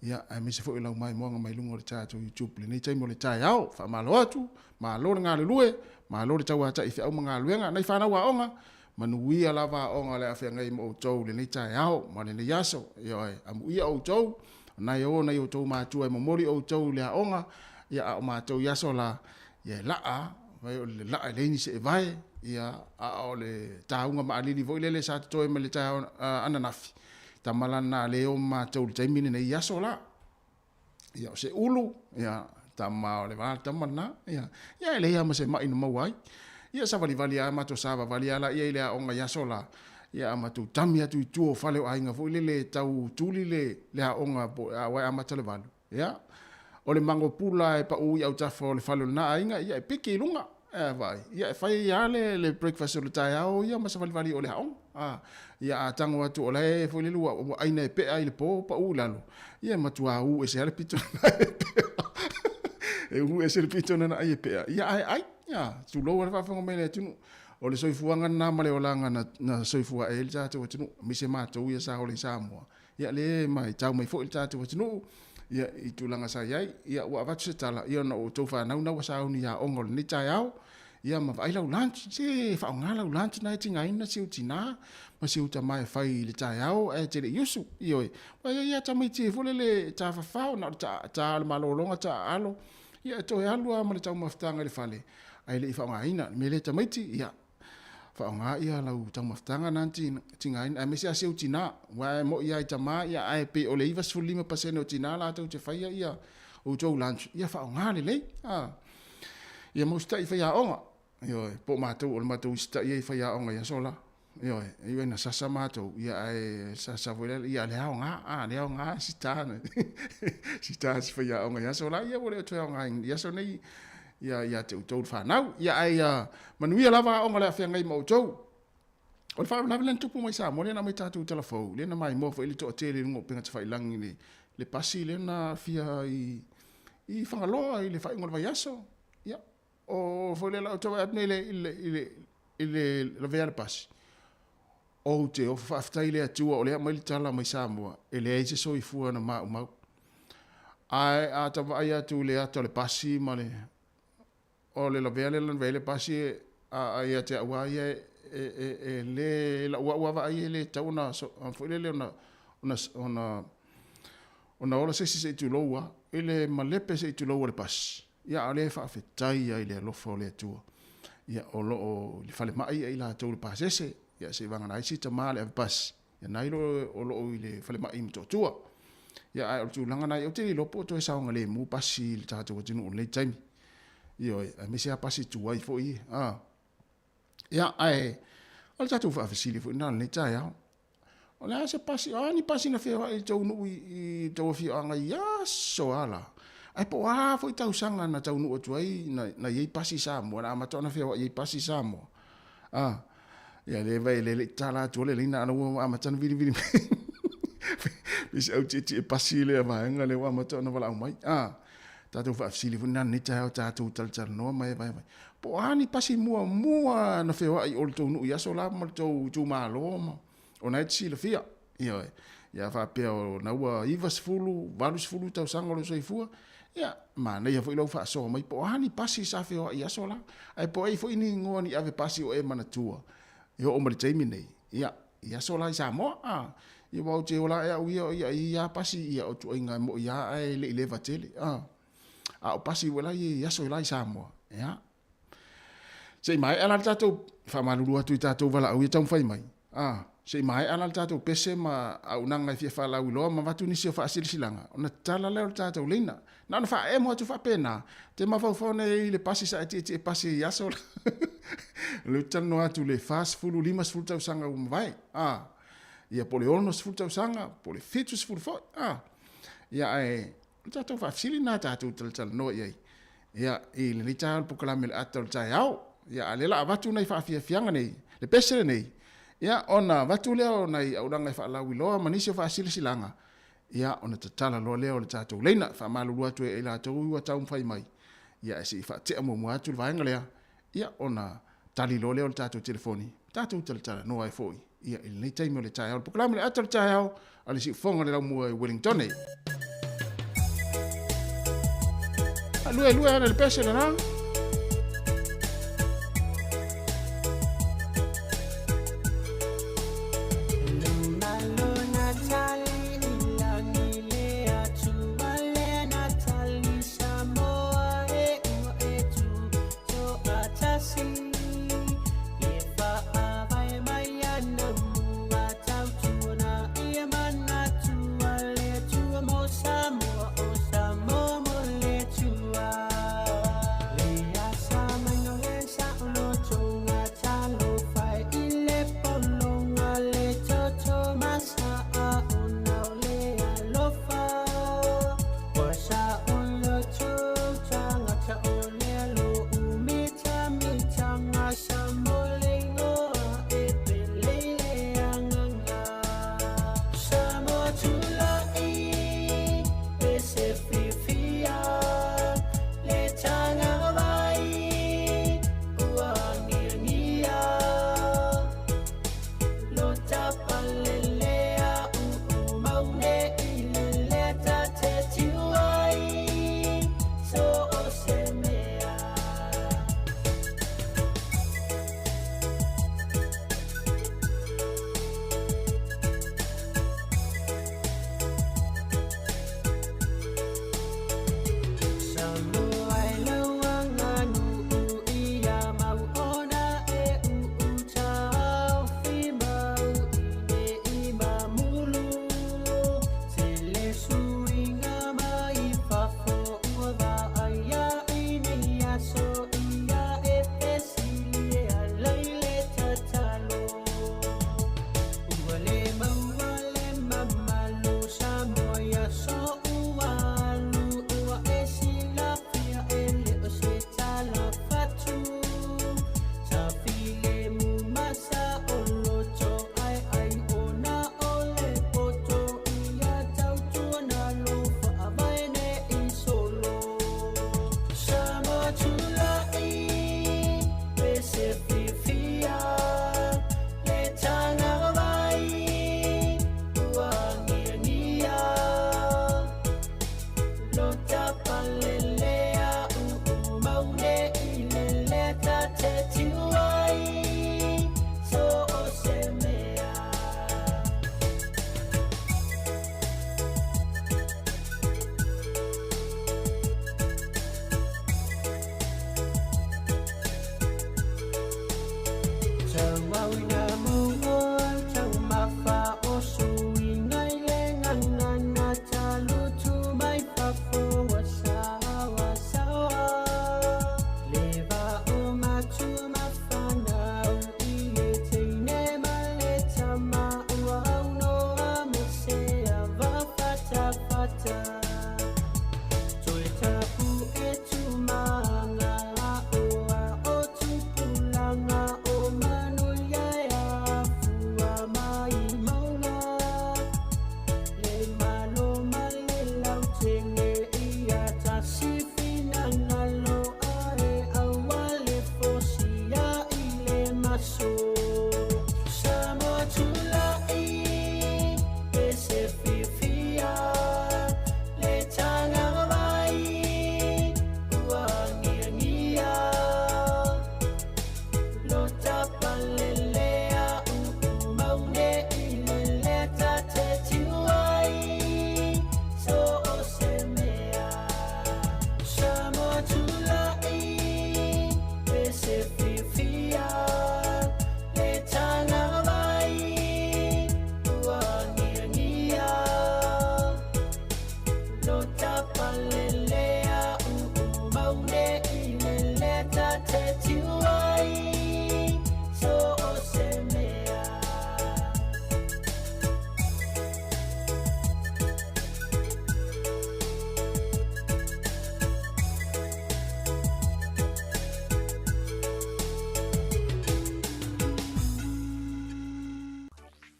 ia, aemaise foi o lau maimoaga mai luga o le tatou YouTube i lenei taimi o le taeao. Faamalo atu, malo le galulue, malo le tauatai i feau ma galuega. Nai fanau aoga, manuia lava aoga o le a feagai ma outou i lenei taeao ma lenei aso. Ioe, amuia outou, O na e o nai outou matua e momoli outou i le aoga, ia, a o matou i aso la, ia e laa, vai o le laa e leai ni seevae, ia, a o le tauga maalili foi lele sa totoe mai le taeao ananafi, tama la lena lea e o ma matou i le taimi lenei i aso la. Ia, o se ulu, ia, tama o le va le tama lena, ia, ia e leai lava ma se mai na maua ai. Ia savalivali lava matou savavali lava laia i le aoga i aso la, Ia a matou tami atu i tua o fale o aiga foi lele e tau tuli le le aoga po aua e amata le 8. Ia, o le mago pula e pau i autafa o le fale o lena aiga, ia e piki i luga, e vaai. Ia e fai lava le le breakfast o le taeao ia ma savalivali o le aoga. A, ia a tago atu o la e foi lele ua ua aina e pea i le po pau i lalo, ia e matua u ese lava le pito na e pea. E u ese le pito na ai e pea. Ia ae ai, ia, tulou lava le faafofoga mai a le atunuu. O le soifuaga lena ma le olaga na, na soifua ai le tatou atunuu, aemaise matou ia sa ola i Samoa. Ia lea e matau mai foi le tatou atunuu, ia, i tulaga sa i ai. Ia, ua avatu se tala, ia ona o outou fanau na ua sauni i aoga o lenei taeao, ia ma vaai lau lunch, se faaaoga lau lunch na e tigaina si ou tina ma si ou tama e fai i le taeao ae te le i usu. Ioe, aua e i ai lava tamaiti foi lele e tafafao, na o le ta, ta o le malologa, taaalo, ia e toe alu lava ma le taumafataga i le fale, ae le i faaaogaina. O le mea lea tamaiti, ia, faaaoga ia lau taumafataga na tigaina, aemaise lava si ou tina, aua e moni lava i tama, ia, ae pei o le 95% o tina latou te faia ia outou lunch, ia faaaoga lelei. A, ia ma usitai i faiaoga, ioe, po o matou, o le matou usitai ai i faiaoga i aso la. Ioe, e ui ina sasa matou, ia ae sasa foi lea, ia le aoga, a, le aoga si ta, si ta si faiaoga i aso la, ia ua le o toe aoga i aso nei, ia, ia te outou le fanau. Ia ae ia manuia lava aoga o le a feagai ma outou. O le faalavelave lea na tupu mai Samoa lea na aumai tatou i Talafou, lea na maimoa foi le toatele i luga o upega tafailagi i le, le pasi lea na aafia i, i Fagaloa i le faaiuga o le vaiaso. Ia, o foi lea la ou te vaai atu nei i le, i le, i le, i le lavea le pasi. Ou te ofo faafetai i le Atua o lea aumai le tala mai Samoa, e leai se soifua na maumau. Ae a ta vaai atu i le ata o le pasi ma le O le lavea lea na lavea ai le pasi a ia te au lava ia e le, i lau lava vaai e le tatau ona foi lele ona ola se isi se i tulou lava i le malepe se i tulou o le pasi. Ia a o lea e faafetai lava i le alofa o le Atua. Ia o lo o i le falemai i latou i le pasese, ia seivagana ai si tama le avepasi, ia na o lo o i le falemai i Motootua. Ia ae o le tulaga lena, ou te le iloa po o toe saogalemu pasi i le tatou atunuu i lenei taimi. Ioe, aemaise lava pasi tuai foi ia. A. Ia, ae o le tatou faafesili foi lena i lenei taeao. O le a se pasi, o a ni pasi na feoai i tou nuu i tou afioaga i aso a la? Ae po o a foi tausaga na taunuu atu ai na i ai pasi i Samoa, na amata ona feoai ai pasi i Samoa. A, ia le vai le le tala atu le leina ana ua amata ona vilivili mai. Pei se au tietie pasi lea vaega lea ua amata ona valaau mai. A, tatou faafesili foi na lenei taeao tatou talatalanoa ma e vae vae. Po o a ni pasi muamua na feoai o le tou nuu i aso la ma le tou itumalo ma o na e te silafia. Ioe. Ia faapea o na ua 90, 80 tausaga o lou soifua, ia, manaia foi lou faasoa mai po o a ni pasi sa feoai i aso la. Ae po o ai foi ni igoa ni ave pasi o e manatua e oo mai le taimi nei, ia, i aso la i Samoa, a, ia aua ou te ola ae au ia, ia, e i ai lava pasi, ia, o ituaiga e moi lava ae le i leva tele, a. A o pasi foi la ia i aso la i Samoa, ia, Se i maea la le tatou, faamalulu atu i tatou valaau ia taumafai mai, a, se i maea la le tatou pese ma auaunaga e fia faalauiloa ma avatu nisi o faasilasilaga, ona tatala lea o le tatou leina. Na ona faaemo atu faapena, te mafaufau nei i le pasi sa e tietie pasi ai i aso la. O lea ou te talanoa atu i le 40, 50 tausaga ua mavae, a, ia po o le 60 tausaga, po o le 70 foi, a. Ia ae, o le tatou faafesili lena tatou talatalanoa i ai. Ia, i lenei taeao le polokalame le ata o le taeao. Ia, a o lea la avatu nai faafiafiaga nei, le pese lenei, ia, ona avatu lea o nai auaunaga e faalauiloa ma nisi o faasilasilaga, ia, ona tatala loa lea o le tatou leina. E faamalulu atu ai ia i latou ua taumafai mai, ia, ae se i faatea muamua atu le vaega lea, ia, ona tali loa lea o le tatou telefoni, tatou talatalanoa ai foi ia, i lenei taimi o le taeao. Le polokalame le ata o le taeao a le siufofoga o le Laumua i Wellington. Lue, lue ana le pese lena.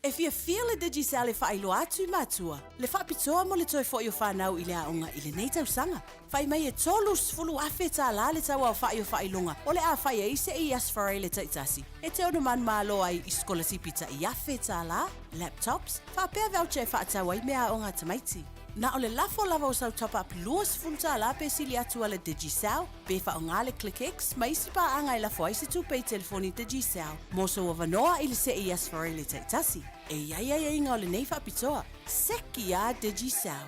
E fiafia le Digicel e faailoa atu i matua le faapitoa mo le toe foi o fanau i le aoga i lenei tausaga. Fai mai e $30,000 le tauaofai o faailoga o le a fai ai se i Aso Faraile taitasi e te ono manumalo ai i sikolasipi tai $1,000, laptops, faapea voucher e faatau ai meaaoga a tamaiti. Na o le lafo lava o sau top-up $20 pe sili atu a le Digicel, pe faaaoga le ClickX ma isi paaga e lafo ai se tupe i telefoni Digicel mo sou avanoa i le see i Aso Faraile taitasi. E i ai aiaiga o lenei faapitoa. Seki a Digicel!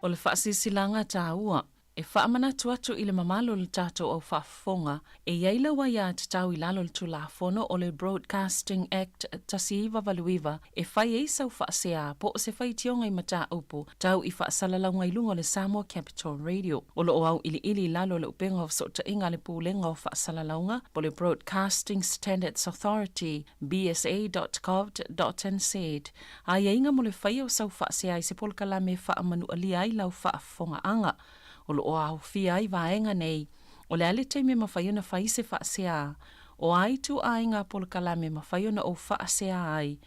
O le faasilasilaga taua, e faamanatu atu i le mamalu o le tatou au faafofoga, e i ai lau aiatatau i lalo o le Tulafono o le Broadcasting Act 1989 e fai ai sau faasea po o se faitioga i mataupu tau i faasalalauga i luga o le Samoa Capital Radio. O lo o auiliili i lalo o le upega o fesootaiga a le Pulega o Faasalalauga po o le Broadcasting Standards Authority, bsa.govt.nz, Aiaiga mo le faia o sau faasea i se polokalame e faamanualia ai lau faafofogaaga. O lo o aofia ai vaega nei, o le a le taimi e mafai ona fai se faasea, o a ituaiga polokalame e mafai ona ou faasea ai,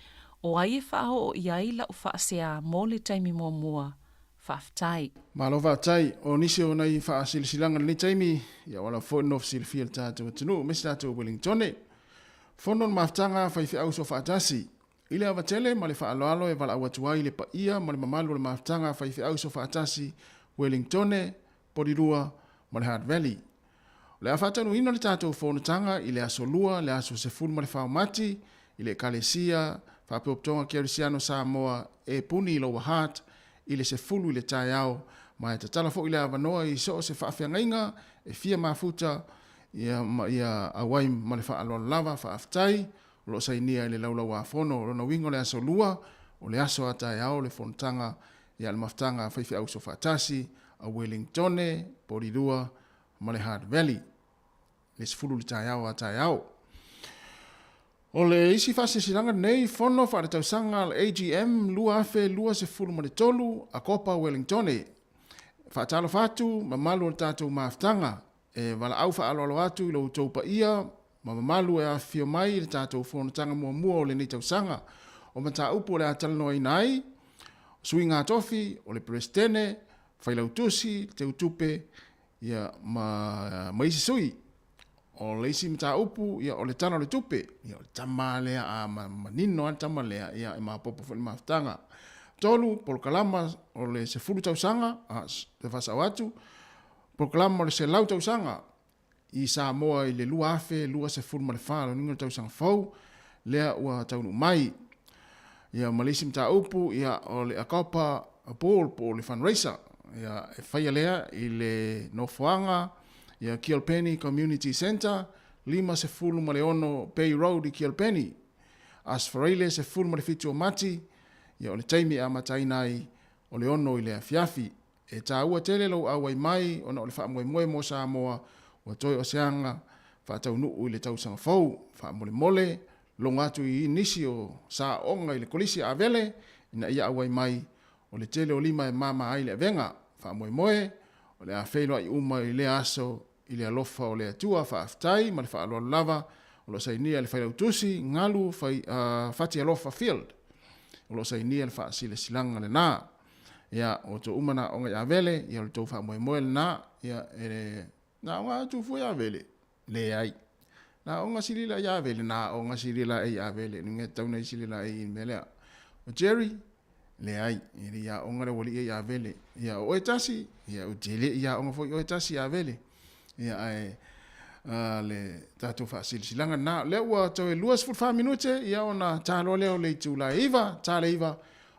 o ai e faaoo i ai lau faasea mo le taimi muamua. Faafetai. Malo faafetai. O nisi o nai faasilasilaga i lenei taimi, ia ua lava foi le nofo silafia i le tatou atunuu, aemaise tatou Wellingtone. Fono le mafutaga faifeau soofaatasi. I le ava tele ma le faaaloalo e valaau atu ai i le paia ma le mamalu o le mafutaga a faifeau soofaatasi Wellingtone, Polilua ma le Hutt Valley. O le a faataunuuina le tatou fonotaga i le aso Lua le aso 14 o Mati i le Ekalesia Faapotopotoga Kerisiano Samoa e puni i Lower Hutt i le 10 i le taeao ma e tatala foi le avanoa i so o se faafeagaiga e fia mafuta ia ma ia auai ma le faaaloalo lava. Faafetai. O lo o sainia i le Laulau-a-Fono. O lona uiga o le aso Lua, o le aso a taeao le fonotaga ia le mafutaga a faifeau soofaatasi a Wellingtone, Porirua ma le Hutt Valley, le 10 i le taeao a taeao. O le isi faasilasilaga lenei, Fono Faaletausaga a le AGM 2023 a Kopa Wellingtone. Faatalofa atu mamalu o le tatou mafutaga. E valaau faaaloalo atu i lo outou paia ma mamalu e afifio mai i le tatou fonotaga muamua o lenei tausaga. O mataupu o le a talanoaina ai, suiga tofi, o le Peresetene, Failautusi, Teutupe, ia, ma, ma isi sui. O le isi mataupu, ia, o le Tala o le Tupe, ia, o le tama lea a manino lava le tama lea, ia, e maopoopo foi le mafutaga. Tolu, polokalama o le 10 tausaga, a, te faasao atu, polokalama o le 100 tausaga, i Samoa i le 2024, lona uiga o le tausaga fou lea ua taunuu mai. Ia, ma le isi mataupu, ia, o le Akopa Ball po o le fundraiser, ia, e faia lea i le nofoaga, ia, Kilpenny Community Centre, 56 Bay Road i Kilpenny. Aso Faraile 17 o Mati, ia, o le taimi e amataina ai o le 6 i le afiafi. E taua tele lou auai mai ona o le faamoemoe mo Samoa ua toe o se aga faataunuu i le tausaga fou. Faamolemole, logo atu i nisi o saoaoga i le Kolisi a Avele ina ia auai mai, o le tele o lima e mama ai le avega. Faamoemoe, o le a feiloai uma i lea aso i le alofa o le Atua. Faafetai ma le faaaloalo lava o lo o sainia e le Failautusi Galu Fai, Fatialofa Field. O lo o sainia le faasilasilaga lena. Ia, o outou uma na aoga i Avele, ia o le tou faamoemoe lena, ia, e, na aoga atu fua i Avele? Leai. Na aoga silila i Avele? Na aoga silila i Avele. Ni tau nei silila i mea lea. O Jerry? Leai, e le i aoga le aualii i Avele. Ia, o oe tasi? Ia, ou te le i aoga foi oe tasi i Avele. Ia, ae, le tatou faasilasilaga lena. O lea ua toe 24 minute, ia ona ta loa lea o le itula e 9, ta le 9,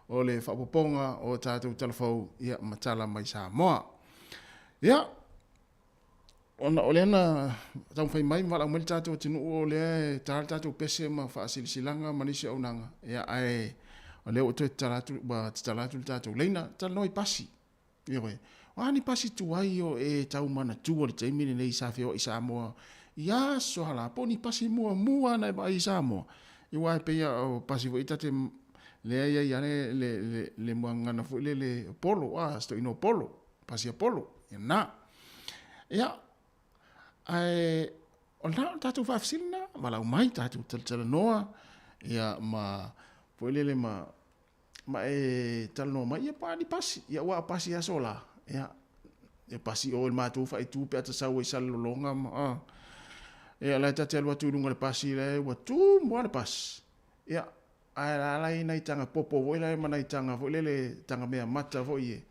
o le faaopoopoga o tatou tala fou ia, ma tala mai Samoa. Ia, ona o lea na taumafai mai ma valaau mai le tatou atunuu o lea e ta le tatou pese ma faasilasilaga ma nisi o auaunaga, ia, ae o lea ua toe tatala atu, ua tatala atu le tatou laina, talanoa i pasi. Ioe. O a ni pasi tuai o e tau manatua i le taimi lenei sa feoai i Samoa i aso hala, po o ni pasi muamua na e vaai i Samoa? Aua e pei lava o pasi foi ta te lea e i ai lava le, le, le, le muagagana foi lele o Polo, a, se toeaina o Polo, pasi a Polo, ia lena. Ia, ae o lena o le tatou faafesili lena, valaau mai tatou talatalanoa, ia, ma. Foi lele ma ma e talanoa mai, ia po a ni pasi, ia ua pasi aso la. Ia e pasi o le matou faaitu pe a tasau ai Salelologa ma a. Ia la e ta te alu atu i luga o le pasi la e ua tumu lava le pasi. Ia ae la la i nai taga popo foi la ma nai taga foi lele taga mea mata foi e.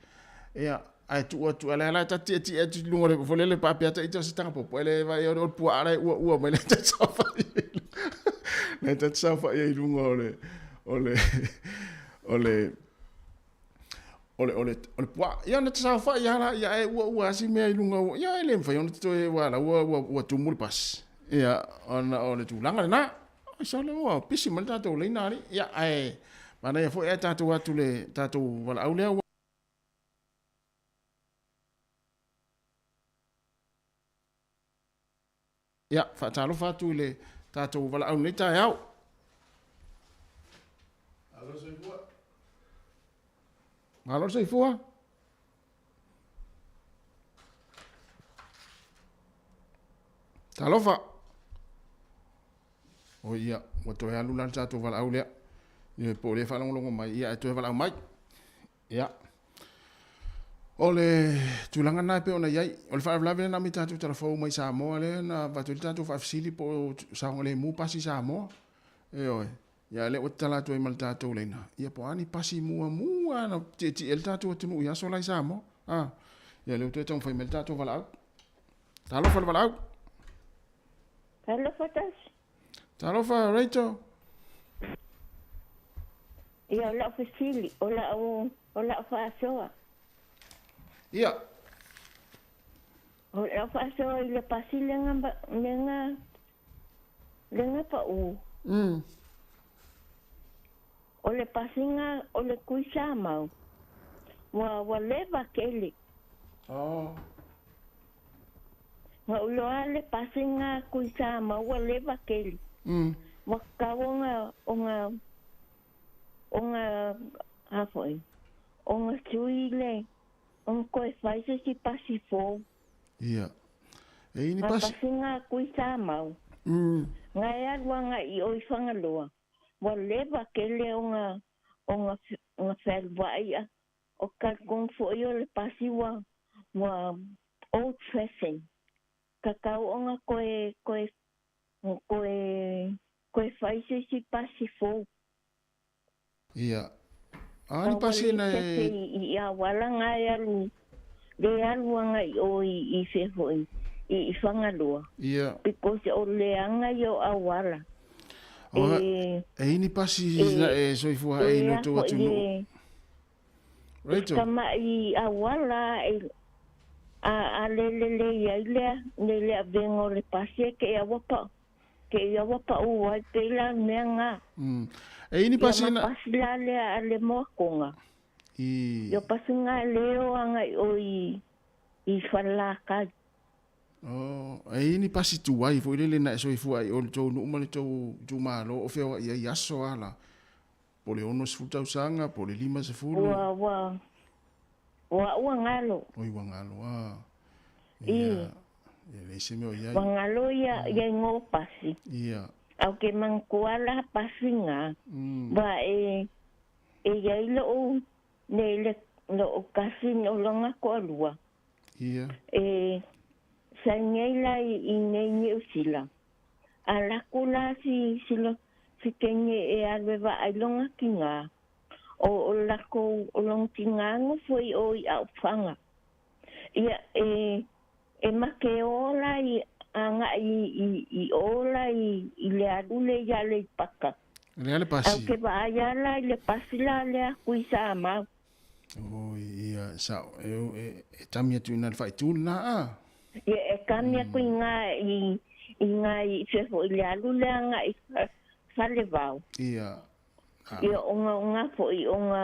Ia ae tuu atu ae la ta tietie atu i luga o le foi lele faapea ita o se taga popo ae le vaai o le puaa la e uaua mai la e ta saofai la e ta saofai ai i luga o le o le o le o le o le o le puaa. Ia ona saofai lava la ia ae uaua lava si mea i luga ia e le mafai ona toe ua la ua ua ua tumu le pasi. Ia ona o le tulaga lena. Oi sole ua pisi mai le tatou laina alii. Ia ae manaia foi ae tatou atu le tatou valaau lea ua Ia, faatalofa atu i le tatou valaau i lenei taeao. Malo le soifua. Malo le soifua. Talofa. O ia, ua toe alu la le tatou valaau lea. Ia, po o lea faalogologo mai, ia, ae toe valaau mai. Ia. O le tulaga lena e pei ona i ai. O le faalavelave lea na aumai tatou tala fou mai Samoa lea na avatu ai le tatou faafesili po o saogalemu pasi Samoa. Ioe. Ia lea ua tatala atu ai ma le tatou laina, ia po o a ni pasi muamua na tietie ai le tatou atunuu i aso la i Samoa. A. Ia lea ua toe taumafai mai le tatou valaau. Talofa le valaau. Talofa Tasi. Talofa Rachel. Ia, o lau fesili, o lau, o lau faasoa. Ia. O lau faasoa i le pasi lega, lega, lega pau. O le pasiga o le Tuisamau, ua, ua leva tele. Oh. Na ou iloa le pasiga Tuisamau ua leva tele. Ua tatau ona, ona, ona, a foi, ona sui le, ona toe fai se isi pasi fou. Ia. E i ni Na pasi. pasiga Tuisamau. Na e alu agai i o i Fagaloa. Ua leva tele ona ona ona fealuai a o talitonu foi o le pasi ua ua old fashion. Tatau ona toe toe toe toe fai se isi pasi fou. Ia. A ni Ua pasi le na sefe e i i auala na e alu le alu agai i o i i fea foi i i Fagaloa. Ia. Because o le leaga ia o auala. O, E e i ni pasi e na e soifua ai e no a tou foi atunuu. e Rachel. Tamai auala e a a le lelei ai lea nei le avega o le pasi e ke ua pa ke ua pau ai pei la mea nga. E i ni Ia pasi ma na pasi la lea a le moakonga. I. Ia pasi nga leo anga i o i i Falelatai. Oh, e i ni pasi tuai foi lele na e soifua ai o le tou nuu ma le tou itumalo o feoai ai i aso a la. Po o le 60 tausaga, po o le 50. Ua ua ua ua galo. Oi ua galo a. I. Ia. Ia leai se mea o i ai. Ua galo ia ia igoa o pasi. Ia. Au ke manatua la pasi nga. Ua e e iai lou nei le lou cousin o lona toalua. Ia. E sa nei la i i nei Niu Sila. A laku la si si lo si teine e alu e vaai lona tina. O o lakou o lona tina nofo i o i Aufaga. Ia e e make o la i agai i i o la i i le alu le ia Aleipata. Le ale Au pasi. ke vaai ala i le pasi la lea Tuisamau. Oi, ia, sa, e, e, e tami atu ina le faaitu lena a. Ia e kami atu i ngā i i ngā i fea foi le alu le agai i Falevao. Ia. A. Ia o ngā o ngā foi o ngā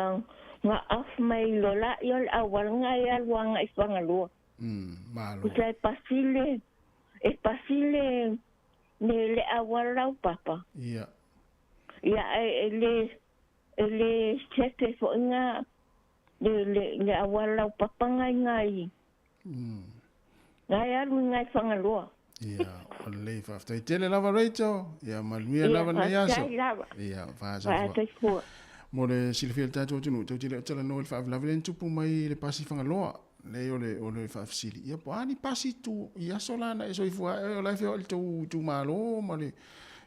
ngā off mai lola i o le auala ngā e alu agai i Fagaloa. Malo. Kusa e pasi le e pasi le le le auala lau papa. Ia. Ia e e le e le sefe foi ngā le le le auala lau papa ngai ngai. Ngai alu i ngai Fagaloa. Ia, o lelei faafetai tele lava Rachel. Ia manuia Ia, lava lenei aso. faafetai lava. Ia, faasoifua. Faasoifua. Mo le silafia e le tatou atunuu, tou te le o talanoa i le faalavelave lea na tupu mai i le pasi Fagaloa. Leai o le, o le faafesili, ia po o a ni pasi tu i aso la na e soifua ai oe o la e feoai i le tou itumalo ma le,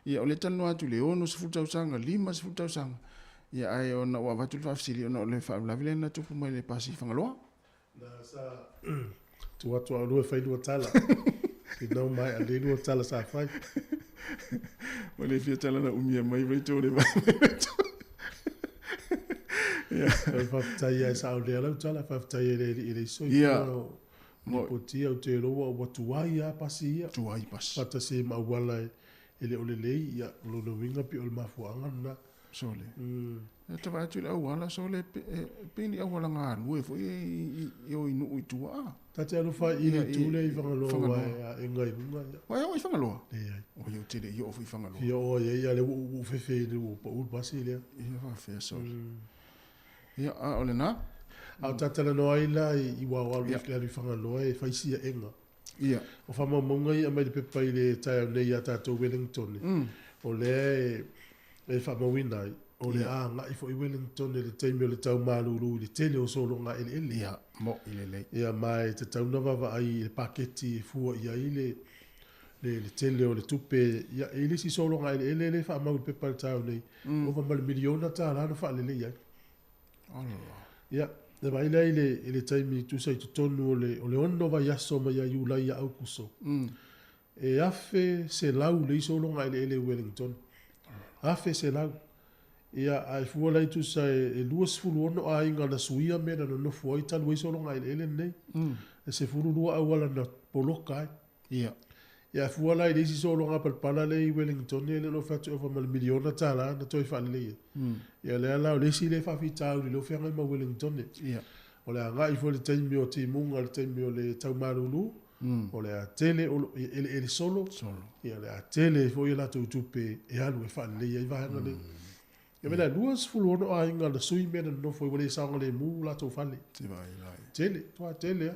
ia o lea e talanoa atu i le 60 tausaga, 50 tausaga, ia ae ona ua avatu le faafesili ona o le faalavelave lea na tupu mai i le pasi Fagaloa. Na sa tu atu au lua e fai lua tala. Sinau maea lelei lua tala sa fai. Ua le fia tala na umia mai Rachel le vai mai Rachel. Ia. Faafetai ia e sao lea lau tala, faafetai e le alii e leai soifua o lipotia ou te iloa ua tuai lava pasi ia. Tuai pasi. Faatasi ai ma auala e le o lelei, ia o lona uiga pei o le mafuaaga lena. Sole. E ta vaai atu i le auala, sole, e pei ni auala galue foi e o i nuu i tua a. Ta te alofa i le itu lea i Fagaloa aua e aega i luga. Ua e oo i Fagaloa? Leai. Oi, ou te le i oo foi i Fagaloa. Fia oo ai ai, a o lea ua ou fefe i le ua pau le pasi lea. Ia faafefea sole. Ia, a o lena. A o ta talanoa ai la i ua o alu i Fagaloa e fai si aega. Ia. O faamaumauga ia e aumai i le pepa i le taeao nei ia tatou Wellington, o lea e faamauina ai, o le a agai foi Wellington i le taimi o le tau malulu i le tele o sologa eleele. Ia, mo'i lelei. Ia, ma e tatau ona vaavaai i le paketi e fua i ai le le tele o le tupe. Ia, e i ai le isi sologa eleele lea e faamau i le pepa i le taeao nei, ova ma le miliona tala na faalelei ai. Ia, e vaai la i le, i le taimi tusa i totonu o le, o le ono vaiaso mai ia Iulai ia Aukuso, e 1,100 le isologa eleele i Wellington. 1,100. Ia, a e fua la i tusa e, e 26 aiga na suia mea na nonofo ai talu ai sologa eleele lenei. E 12 auala na poloka ai. Ia. Ia, a fua la i le isi sologa palapala lea i Wellington, ia lea o lo o fai atu e ova ma le miliona tala na toe faalelei ai. Ia, o lea la o le isi lea faafitauli lea o feagai ma Wellington. Ia. O le agai foi i le taimi o timuga, le taimi o le tau malulu, o le a tele o eleele solo, Solo. Ia, o le a tele ai foi a latou tupe e alu e faalelei ai vaega nei. Ia, me la 26 aiga na sui mea na nonofo ai ua le saogalemu latou fale. Te vaai la ia. Tele, toa tele a.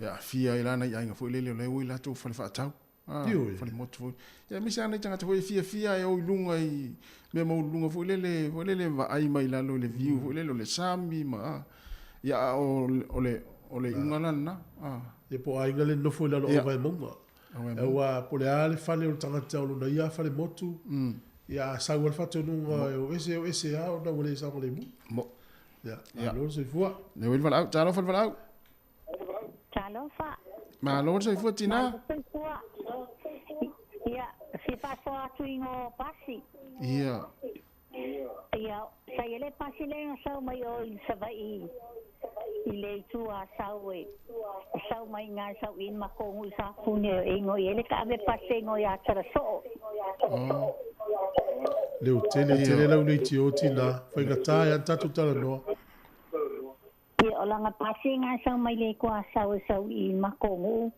E aafia ai la nai aiga foi lele o la e ua i latou fale faatau. Ah, Ioe. fale motu foi. Ia aemaise lava nai tagata foi e fiafia e o i luga i mea maualuluga foi lele, foi lele vaai mai lalo i le view foi lele o le sami ma a. Ia a o le o le iuga la lena. Ah. Ia po o aiga le nonofo i lalo o Vaimauga. Vaimauga. Aua po o le a le fale o le tagata o lona ia fale motu, ia a sau lava le faatonuga e o ese o ese lava ona ua le saogalemu. Mo. Ia, malo le soifua. Lea ua i le valaau, talofa le valaau. Talofa. Malo le soifua tina. Malo le soifua. Ia, fia faasoa atu i ngo pasi. Ia. Ia, sa i ai le pasi lea na sau mai o i Savaii i le itu Asau e sau mai ngā sau i ma ko ngui sa fune e ngo i ele ka ave pasi ngo ia tara so. Oh. Leo tele tele lau nei tio tina, faigata e ana tatou talanoa. Ia o langa pasi ngā sau mai le ko Asau e sau i ma ko ngu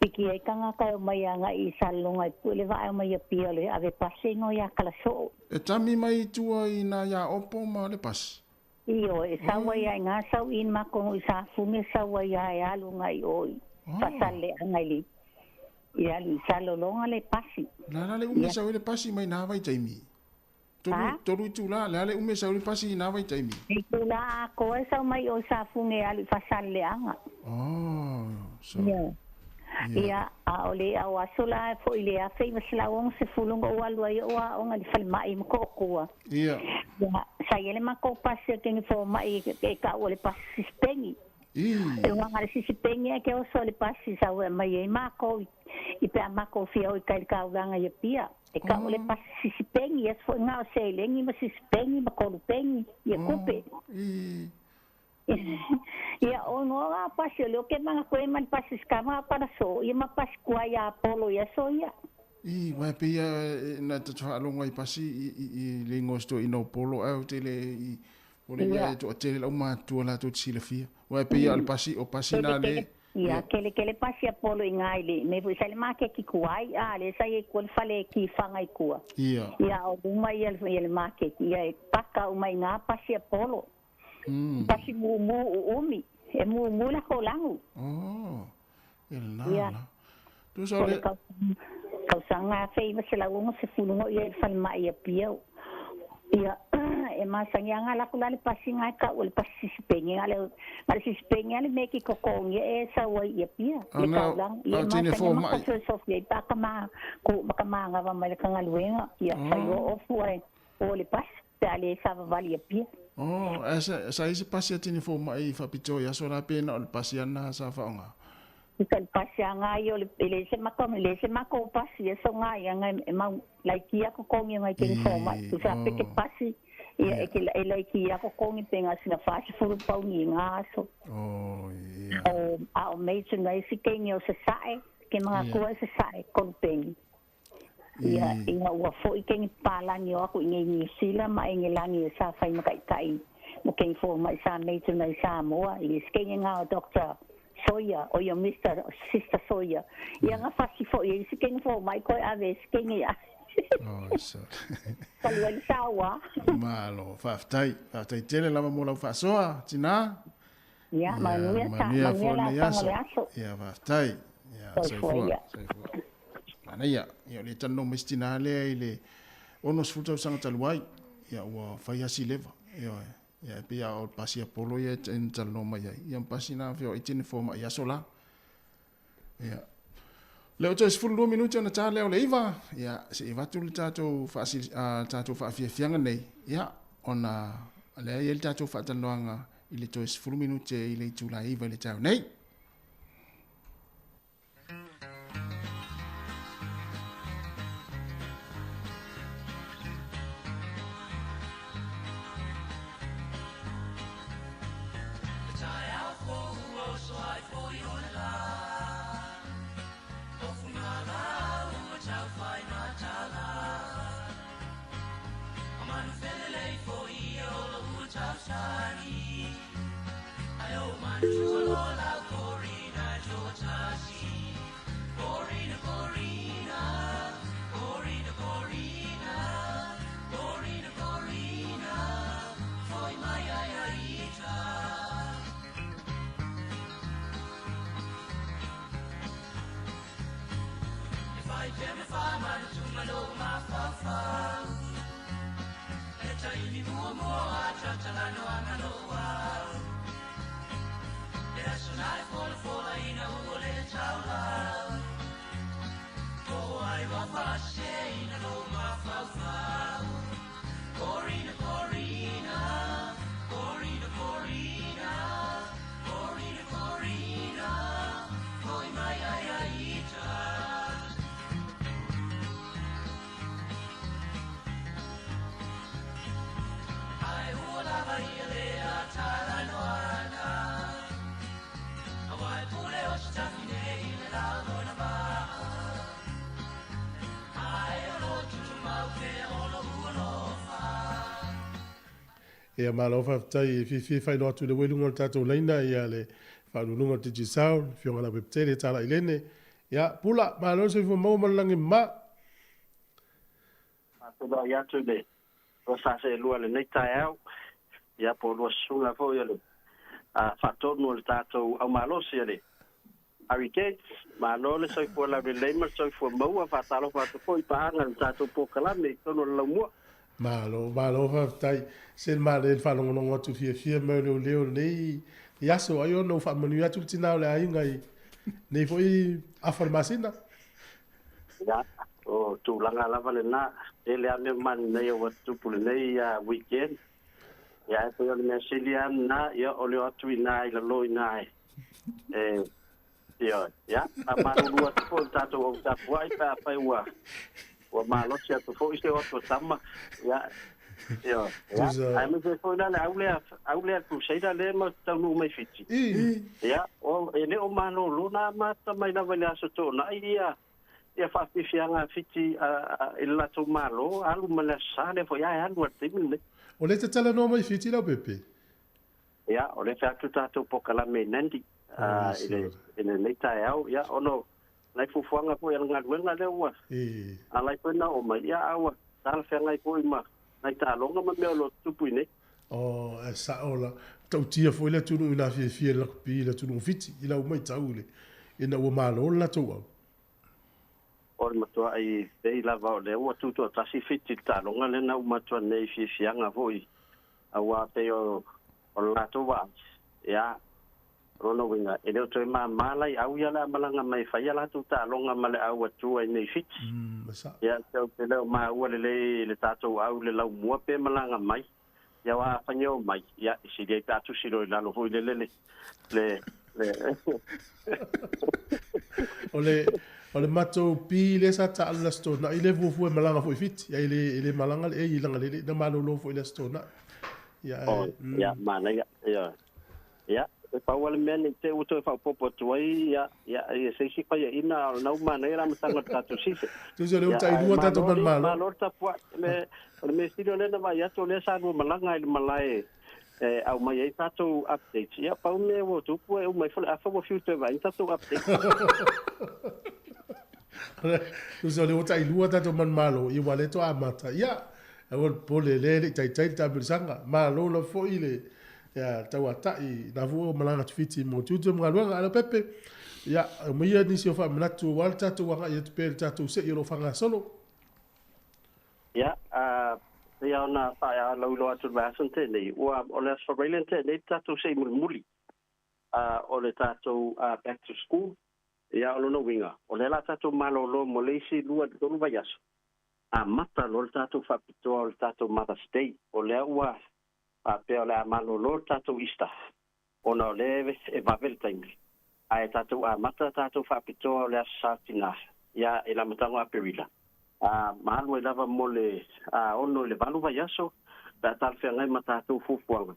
piki ai kanga ka mai anga i salonga i pule va mai ia pia le ave pasi ngo ia kala so. E tami mai i tua i nā ia opo ma le pasi. Io e sau ai ai ngā sau i ma ko ngu i sa fune sau ai ai alu ngai oi. Pasale anga i le ia alu i salolonga le pasi. La la le ume sau i le pasi mai nā vai taimi. Tolu, tolu itula, le a le ume sau i le pasi i nā vai taimi. Itula a ko e sau mai o sa fune alu i fasaleanga. Oh, so. Ia. Ia, a o le au aso la e foi le afe i masalau ongo se fulunga o alu ai o a onga le falemai ma ko okua. Ia. Ia, sa ia le mako pasi a kengi fo mai e ka o le pasi sisipengi. I. E wanga le sisipengi e ke oso le pasi sa ua mai e mako i pe a mako fia o i kai le kauranga ia pia. E ka o le pasi sisipengi, e fo ngā o se lengi ma sisipengi ma kolupengi, ia kupe. I. Ia, o ngō pasi o leo ke manga koe man pasi skama para so, ia ma pasi kua ia Apollo ia so ia. I, wai pe ia na te whaalonga i pasi i le ingoa sto i no polo au te le i o le ia e toa tele lau mātua la tō te silafia. Wai pe ia o le pasi, o pasi nā le. Ia, kele kele pasi Apollo i ngā ile, me fui sa le make ki kua ai, a le sa ia kua le fale ki whanga i kua. Ia. Ia, o uma ia le make ki, ia e paka uma i ngā pasi Apollo. Pasi mumu u umi, e mumu la ko langu. Oh, e la Ia. la. Tusa o le tausaga 1960 o i ai i le falemai i Apia. Ia, e masani lava ona alu atu la le pasi lena e tau o le pasi sisipege, na o le sisipege lava le mea e te totogia e sau ai i Apia, i le taulaga. Ia, e masani lava ma fesofi ai pe a tama manava mai le galuega, ia fai loa ofu ae o le pasi pe a le savavali i Apia. Oh, ae sa i ai se pasi a tini fomai faapitoa i aso la pe na o le pasi lava lena sa faaaoga? Tusa le pasi a ngai o le e le se mako le se mako pasi e so ngai anga e mau laiti a kokongi ngai ke fomai tusa pe ke pasi ia e ke e laiti a kokongi pe nga sina 40 pauni i ngā aso. Oh, ia. O a o mei tu nei si kengi o se sae ke mga kua se sae kolu peni. Ia ina ua fo'i kengi palani o aku i nei Niu Sila ma Engelani e sa fai makaitai mo kengi fomai sa mei tu nei Samoa i se kengi ngā o Doctor Soia, o ia Mister, Sister Soia. Ia nga fasi fo'i e isi kengi fomai koe ave e se kengi a. Oh, sorry. Talu ai le saoa. Malo, faafetai. Faafetai tele lava mo lau faasoa, tinā. Ia, manuia ta, manuia manuia foi la lenei asaga aso. o le aso. Ia, faafetai. Ia, Soifua soifua, ia. soifua. Manaia, ia o lea e talanoa mai si tinā lea i le 60 tausaga talu ai, ia ua fai lava si leva. Ioe. Ia e pei lava o le pasi a Polo ia e na talanoa mai ai, ia ma pasi na feoai tini fomai i aso la. Ia. Lea ua toe 12 minute ona ta lea o le 9, ia se i avatu le tatou faasili, tatou faafiafiaga nei, ia ona lea e i ai le tatou faatalanoaga i le toe 10 minute i le itula e 9 i le taeao nei. Ia malo faafetai e fiafia e faailoa atu i le ua i luga o le tatou laina ia le Faauluuluga o le Digicel, le Afioga ia Webtele Talailene. Ia Pula, malo le soifua maua ma le lagi mama. Faatulai atu i le 242 i lenei taeao, ia po o lua susuga foi o le faatonu o le tatou aumalosi o le Harry Gates. Malo le soifua laulelei ma le soifua maua. Faatalofa atu foi i paaga i le tatou polokalame i totonu o le laumua. Malo, malo faafetai. Se le manaia le faalogologo atu fiafia mai o lou leo i lenei aso. Ai ona ua faamanuia atu le tina o le aiga i lenei foi afa o le masina. Ia, o tulaga lava lena. Tele lava mea manaia ua tutupu i lenei weekend. Ia, ae pei o le mea sili lava lena, ia, o le o atu i ina i lalo i ina e, e, ioe. Ia, faamalulu atu foi i le tatou au tapuai pe afai ua, ua malosi atu foi se o atu a tama. Ia, ioe. Ia, aemaise foi la le au lea, au lea Crusader lea matou te taunuu mai Fiti. Ia, o, e le o malolo na amata mai lava i le Aso Toonai ia, ia faafiafiaga a Fiti i le latou Malo, alu ma le Aso Sa lea foi lava e alu lava i le taimi lenei. O lea e te talanoa mai Fiti lau Pepe? Ia, o lea e fai atu tatou polokalame i Nandi i le i lenei taeao, ia, ona o nai fuafuaga foi a le galuega lea ua ala ai foi ona oo mai, ia, a ua talafeagai foi ma nai taaloga ma mea o lo o tutupu i inei. Oh, ae sao la. Matautia foi le atunuu i na fiafia i le lakapi i le atunuu o Fiti, i lau matau i le, ina ua malo le latou au. O le matua'i pei lava o lea ua tutoatasi Fiti i le taaloga lea na uma atu nei i fiafiaga foi auā pei o o le latou vaai, ia, o lona uiga, e le o toe māmā laiau ia o le a malaga mai e fai a latou taaloga ma le au atua i nei Fiti. Ia, ou te le o maua lelei i le tatou au i le laumua pe malaga mai, ia aua afai e omai, ia, e sili ai pe a tusi loa i lalo foi lele le, le, le O le, o le matou pi lea sa taalo i le Aso Toonai lea e fuafua e malaga foi i Fiti, ia e le, e le malaga le A i leaga le na malolo foi i le Aso Toonai. Ia, ae, Oh, ia, manaia, ioe. Ia, e pau lava le mea ne i te i ua toe faaopoopo atu ai, ia, ia, ia se isi paiaina, a o lena ua manaia le amataga o le tatou season. Tusa o lea ua Ia, ae tailua tatou malo, manumalo. malo le tapuai. Le, o le mea sili o lea na vaai atu, o lea sa lua malaga i le malae e aumai ai tatou updates. Ia, pau le mea ua tupu e uma ifo le afa ua fiu toe vaai ni tatou updates. Tusa o lea ua tailua tatou manumalo, ia ua le toe amata. Ia, aua le popole, lea e le i taitai le taamilosaga. Malo lava foi le ia, tauata'i, na foi ua malaga atu Fiti mo tiute ma galuega. Ale Pepe, ia, aumaia nisi o faamanatu aua le tatou agai atu pea i le tatou se'i o lo o faagasolo. Ia, a, pei lava ona faalauiloa atu i le vaiaso na tea nei, ua, o le Aso Faraile na tea nei le tatou se'i mulimuli, a, o le tatou a, back to school. Ia, o lona uiga, o lea o le a tatou malolo mo le isi lua i le tolu vaiaso, amata loa le tatou faapitoa o le tatou Mother's Day. O lea ua faapea o le a malolo le tatou Easter, ona o lea e vave le taimi, ae tatou amata tatou faapitoa o le Aso Sa Tina, ia, i le amataga o Aperila, a ma alu ai lava mo le 6 i le 8 vaiaso, pe a talafeagai ma tatou fuafuaga.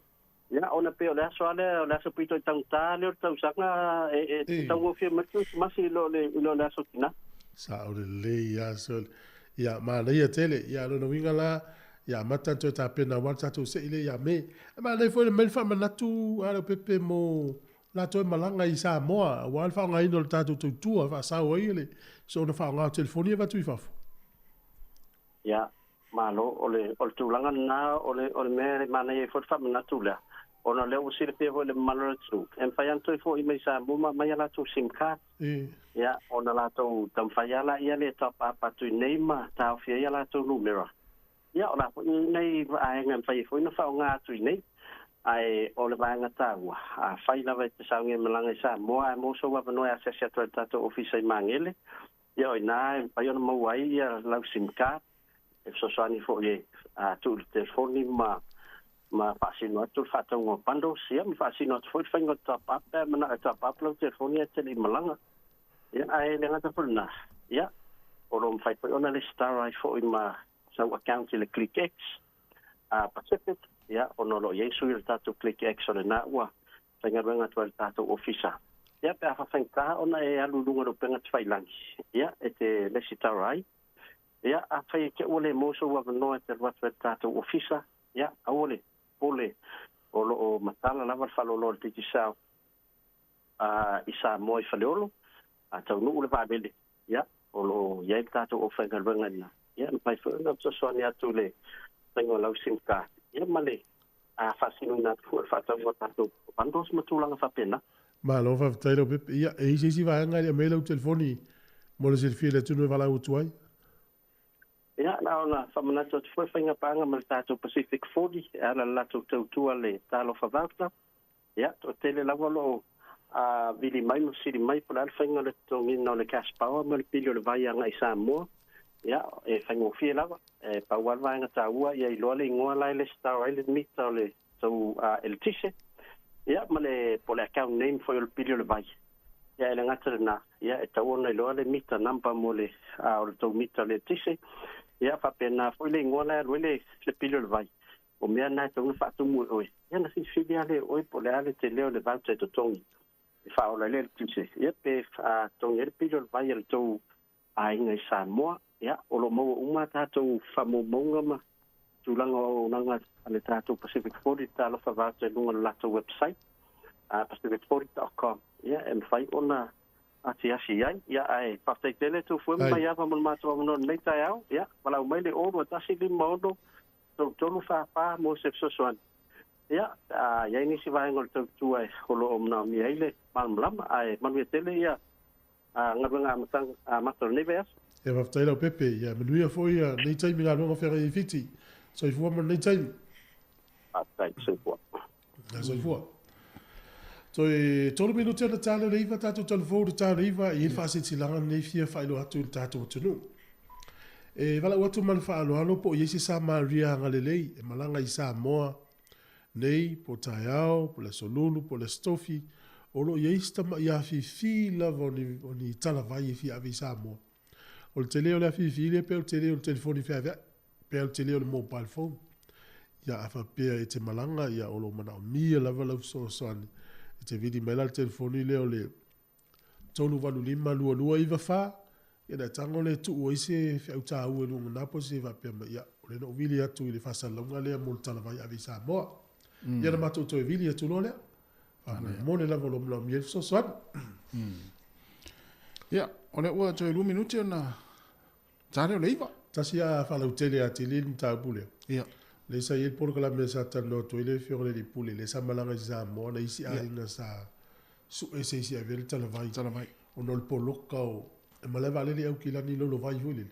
Ia, ona pei o le aso lava lea, o le aso pito i taugata lea o le tausaga, e, e taugofie mai le Kerisimasi i lo le, i lo le Aso Tina. Sao lelei lava, sole. Ia, manaia tele. Ia, lona uiga la, ia amata ona toe tapena aua le tatou se'i lea ia Me. E manaia foi le aumai le faamanatu a Leaupepe mo latou e malaga i Samoa aua le faaaogaina o le tatou tautua e faasao ai le soona faaaoga o telefoni e avatu i fafo. Ia, Malo, o le, o le tulaga lena, o le, o le mea e manaia ai foi le faamanatu lea, ona o lea ua silafia foi e le mamalu o le atunuu, e mafai lava ona toe foi mai Samoa ma aumai a latou sim card, ia, ona latou taumafai lava laia lea e top up atu i inei ma taofi ai a latou numera. Ia, o la foi e i ai nai vaega e mafai ai foi ona faaaoga atu i inei, ae o le vaega taua, afai lava e te saunia e malaga i Samoa ae maua sou avanoa e asiasi atu ai i le tatou ofisa i Magele, Ia o i ina e mafai ona maua ai ia lau sim card e fesoasoani foi e tuu i le telefoni ma ma faasino atu le faatauga o bundles, ia ma faasino atu foi le faiga o le top up pe a manao e top up lau telefoni ae te le i malaga. Ia ae le gata foi i lena, ia o lo o mafai foi ona resitala ai foi ma sau account i le ClickX a Pacific, ia ona o lo o i ai sui o le tatou ClickX o lena ua faigaluega atu ai le tatou ofisa. Ia, pe a faafaigata ona e alu i luga o le upega tafailangi, ia, e te lesitala ai. Ia, afai e te ua le maua sou avanoa e te alu atu ai i le tatou ofisa, ia, aua le popole, o lo o matala lava le faaaloalo a le Digicel a i Samoa i Faleolo, a taunuu le vaalele, ia, o lo o i ai le tatou aufaigaluega i ina, ia, e mafai foi ona fesoasoani atu i le faiga o lau sim card, ia, ma le a faasinoina atu foi le faatauga o tatou bundles ma tulaga faapena. Malo faafetai Leaupepe. Ia, e i ai se isi vaega e le aumai lau telefoni mo le silafia i le atunuu e valaau atu ai? Ia, na ona faamanatu atu foi faiga paaga ma le tatou Pacific 40 e ala i le latou tautua le Talofa Voucher. Ia, toatele lava o lo o vili mai ma fesili mai po o le a le faiga o le totogiina o le cash power ma le pili o le vai agai i Samoa. Ia, e faigofie lava. E pau lava le vaega taua ia iloa le igoa la e lesitala ai le mita o le tou eletise, ia ma le po o le account name foi o le pili o le vai. Ia e le gata i lena, ia e tatau ona iloa le mita number mo le o le tou mita o le eletise. Ia faapena foi le igoa la e alu ai le pili o le vai. O mea na e tatau ona faatumu e oe, ia ona filifili lava lea e oe po o le a le tele o le voucher e totogi e faaola ai le eletise, ia pe totogi ai le pili o le vai a le tou aiga i Samoa. Ia, o lo o maua uma a tatou faamaumauga ma tulaga o auaunaga a le tatou Pacific 40 Talofa Voucher i luga o le latou website, pacific40.com, ia, e mafai ona asiasi i ai. Ia, ae faafetai tele Tufue ma Maiava mo le matou avanoa i lenei taeao. Ia, valaau mai le 0 21 56 33 44 mo se fesoasoani. Ia, a i ai nisi vaega o le tautua o lo o manaomia ai le malamalama, ae manuia tele ia galuega amataga amata o lenei vaiaso. Ia faafetai Leaupepe, ia manuia foi ia lenei taimi i galuega feagai ai i Fiti. Soifua ma lenei taimi. Faafetai, soifua. Ia soifua. Toe 3 minute ona ta lea o le 9 tatou talufou i le ta o le 9, e i ai le faasilasilaga lenei fia faailoa atu i le tatou atunuu. E valaau atu ma le faaaloalo po o i ai se Samaria agalelei e malaga i Samoa nei, po o taeao, po o le Aso Lulu, po o le Aso Tofi, o lo o i ai se tamai afifi lava o ni, o ni talavai e fia ave i Samoa. O le tele o le afifi lea pei o le tele o le telefoni feaveai, pei o le tele o le mobile phone. Ia a faapea e te malaga, ia o lo o manaomia lava lau fesoasoani. E te vili mai la le telefoni lea o le 385 2294, ia ona e tago lea e tuu ai se feau taua i luga na po o se faapea mai, ia, o lea na ou vili atu i le faasalalauga lea mo le talavai ave i Samoa. Ia na matou toe vili atu loa lea. Faamolemole lava o lo o manaomia ai le fesoasoani. Ia, o lea ua toe 2 minute ona ta lea o le 9. Tasi a faalautele atili le mataupu lea. Ia. Lea sa i ai le polokalame sa talanoa atu ai le Afioga i le Alii Pule, lea sa malaga i Samoa, na isi aiga sa sue se isi e ave ai le talavai. Talavai. Ona o le poloka o, e malae vaalele i Aukilani i Lolowai foi lele.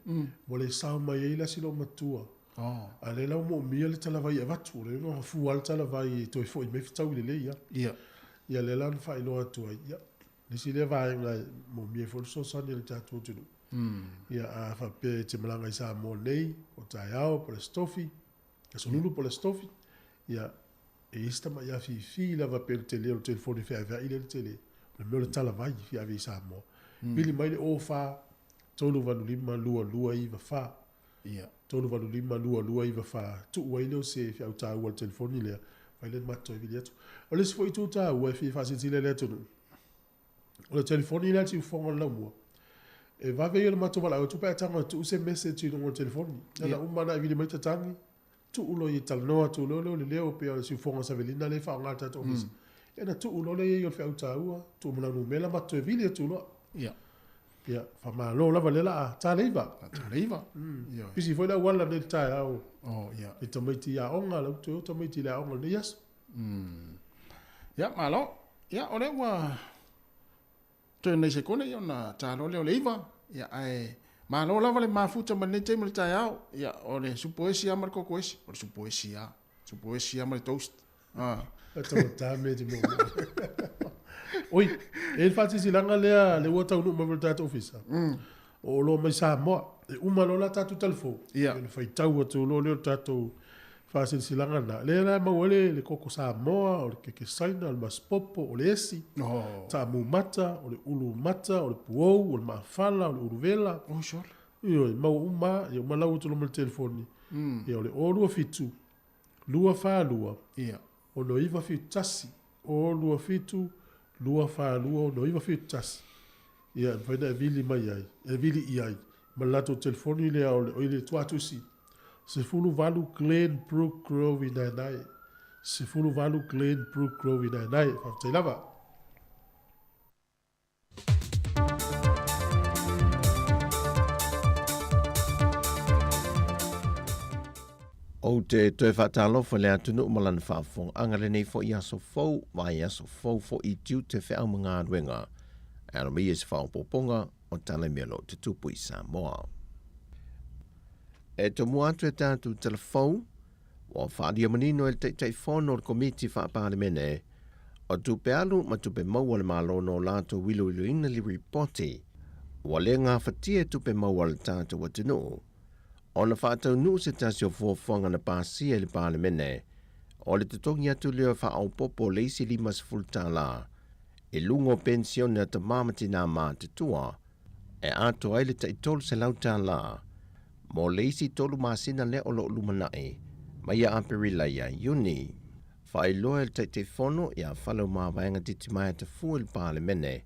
Ua le sao mai ai la si loomatua. Oh. A lea la ua moomia le talavai e avatu, o lea ua fua le talavai e toe foi mai fetaui lelei ia. Ia. Ia lea la na faailoa atu ai, ia, le isi lea vaega e moomia ai foi le fesoasoani a le tatou atunuu. Ia a faapea e te malaga i Samoa nei, po o taeao, po o le Aso Tofi, Aso Lulu po o le Aso Tofi, ia, e i ai se tamai afifi lava pei o le tele o le telefoni feaveai lea le tele, o le mea o le talavai e fia ave i Samoa. Vili mai le 04 385 2294. Ia. 385 2294. Tuu ai lea o se feau taua i le telefoni lea, fai lea matou toe vili atu. O le isi foi itu taua e fia faasilasila i le atunuu, o le telefoni lea a le siufofoga o le laumua, e vave ia o le matou valaau atu pe a tago e tuu se message i luga o le telefoni. Na uma ona e vili mai tatagi, tuu loa ia talanoa atu loa lea o le leo pei o le siufofoga o Savelina lea e faaaoga e le tatou ofisa. Ia ona tuu loa lea i ai o le feau taua, tuu ma lau numera matou toe vili atu loa. Ia. Ia, faamalo lava lea la a ta le 9. Ta le 9. Ia. Pisi foi le auala nei i le taeao. Oh, ia. I tamaiti i aoga, la ua toe o tamaiti i le aoga i lenei aso. Ia, malo. Ia, o lea ua toe nai sekone ia ona ta loa lea o le 9. Ia, ae malo lava le mafuta mai lenei taimi o le taeao. Ia, o le supo esi lava ma le koko esi. O le supo esi lava. Supo esi lava ma le toast. Ah. E taugata mea te moomoo. Oi, e i ai le faasilasilaga lea le ua taunuu mai foi i le tatou ofisa. O oloa mai Samoa. E uma loa la tatou talafou. Ia. Ona faitau atu loa lea o le tatou faasilasilaga lena. Lea la e maua ai le koko Samoa, o le keke Saina, o le masipopo, o le esi, oh. taamu mata, o le ulu mata, o le puou, o le maafala, o le uluvela. Oh, sure. Ioe, maua uma, ia uma lau atu loa ma le telefoni. Ia o le 027 242 Ia. 6971 027 242 6971. Ia, e mafai ona e vili mai ai, e vili i ai ma le latou telefoni lea o le, oi le tuatusi, 18 Glen Brook Grove i Naenae. 18 Glen Brook Grove i Naenae. Faafetai lava. Ou te toe faatalofa i le atunuu ma lana faafofogaaga lenei foi aso fou, vaiaso fou foi i tiute feau ma galuega e alo mai ai se faaopoopoga o tala i mea o lo o tutupu i Samoa. E tomua atu e tatou tala fou, ua faaalia manino e le Taitaifono o le Komiti Faa-Palemene o Tupe Alu ma Tupe Maua a le Malo no latou iloiloina le ripoti ua le gafatia e tupe maua a le tatou atunuu ona faataunuu se tasi o fuafuaga na pasia i le Palemene o le totogi atu lea faaopoopo o le isi $50 i luga o penisione a tamā ma tinā matutua e atoa ai le tai $300 mo le isi tolu masina lea o lo o lumanai mai ia Aperila ia Iuni. Faailoa e le Taitaifono ia Faleomavaega Titimaea Tafua i le Palemene,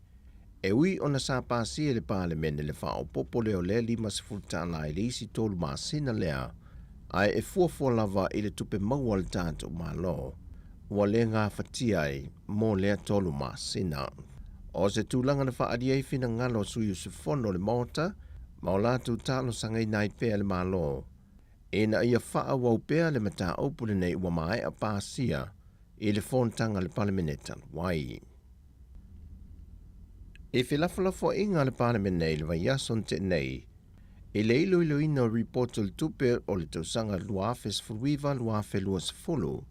e ui ona sa pasia e le Palemene le faaopoopo lea o lea $50 i le isi tolu masina lea, ae e fuafua lava i le tupe maua a le tatou Malo ua le gafatia ai mo lea tolu masina. O se tulaga na faaalia ai finagalo o sui usufono o le Maota ma o latou talosagaina ai pea le Malo ina ia faaauau pea le mataupu lenei ua maea pasia i le fonotaga a le Palemene talu ai. I felafolafoaiga a le Palemene i le vaiaso na tea nei, I le iloiloina o Lipoti o le Tupe o le tausaga 2019/2020,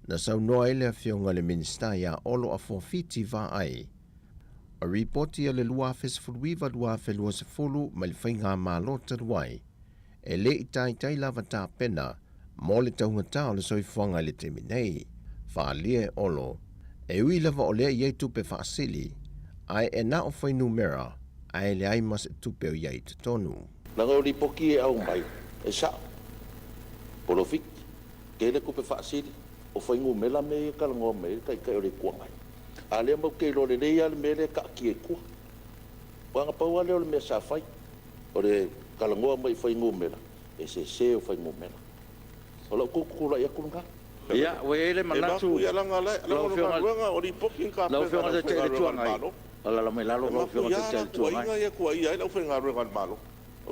na saunoa ai le Afioga i le Minisita ia Olo Afoa Fiti Vaai, o Lipoti a le 2019/2020 mai le Faigamalo talu ai, e le i taitai lava tapena mo le taugata o le soifuaga i le taimi nei. Faaalia e Olo, e ui lava o lea e i ai tupe faasili, ae e na o fuainumera ae leai ma se tupe o i ai i totonu. Leaga o lipoti e aumai, e sao, polofiti, tele tupe faasili, o fuainumera mea ia e talanoa mai ai le Taitai o le Itu Agai. A o lea matou te iloa lelei lava le mea lea e taatia i tua. Aua na pau lava lea o le mea sa fai, o le talanoa mai i fuainumera, e sese o fuainumera. O lau toe tutulai atu lena. Ia, ua i ai le manatu lau Afioga lau Afioga i le Taitai o le Itu Agai, alaala mai lalo lau Afioga i le Taitai o le Itu Agai. Ia, o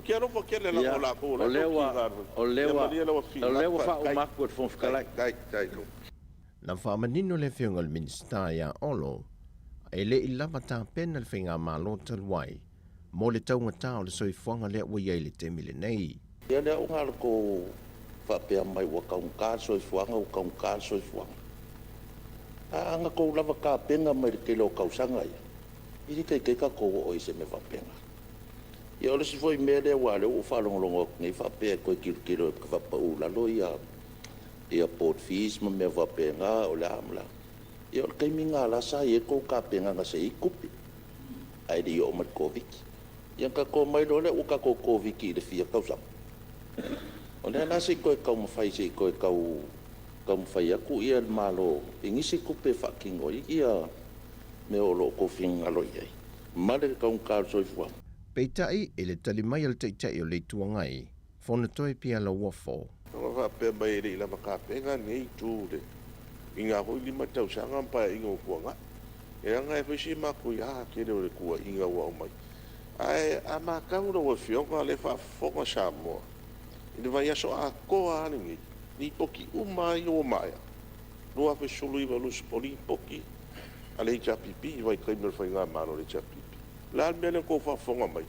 lea ua, o lea ua, o lea ua faauma atu e le Fofoga Fetalai. Na faamanino le Afioga i le Minisita ia Olo, e le i lava tapena le Faigamalo talu ai mo le taugata o le soifuaga lea ua i ai i le taimi lenei. Ia lea ua na tou faapea mai ua taugata le soifuaga, ua taugata le soifuaga. A na tou lava tapena mai le tele o tausaga ia, e le i taitai tatou oo i se mea faapena. Ia o le isi foi mea lea aua o lea ua ou faalogologo atu nei faapea e toe tilotilo e faapau i lalo ia port fees ma mea faapena, o le a ma le a. Ia o le taimi lena la sa i ai le tou tapenaga sa i ai tupe ae le i oo mai le Koviti. Ia ona tatou omai loa lea ua tatou Koviti i le fia tausaga. O lea la se i toe taumafai se i toe tau taumafai atu le Malo i nisi tupe e faatino ai mea o lo o outou finagalo i ai ma le taugata o le soifuaga. Peitai, i le tali mai a le Taitai o le Itu Agai, Fonotoe Pia Lauofo. Ua faapea mai e le i lava tapena lenei itu i na foi 5 tausaga ma Paeaiga ua tuanai. E leaga e fai si matuia tele o le tuuaiga ua aumai. Ae a matau lau Afioga o lea e faafofoga Samoa i le vaiaso atoa lava lenei, Lipoti uma lava ia ua maea, 2019, 20, o Lipoti a le HRPP i le vaitaimi o le Faigamalo a le HRPP. O le a le mea lea na outou faafofoga mai ai?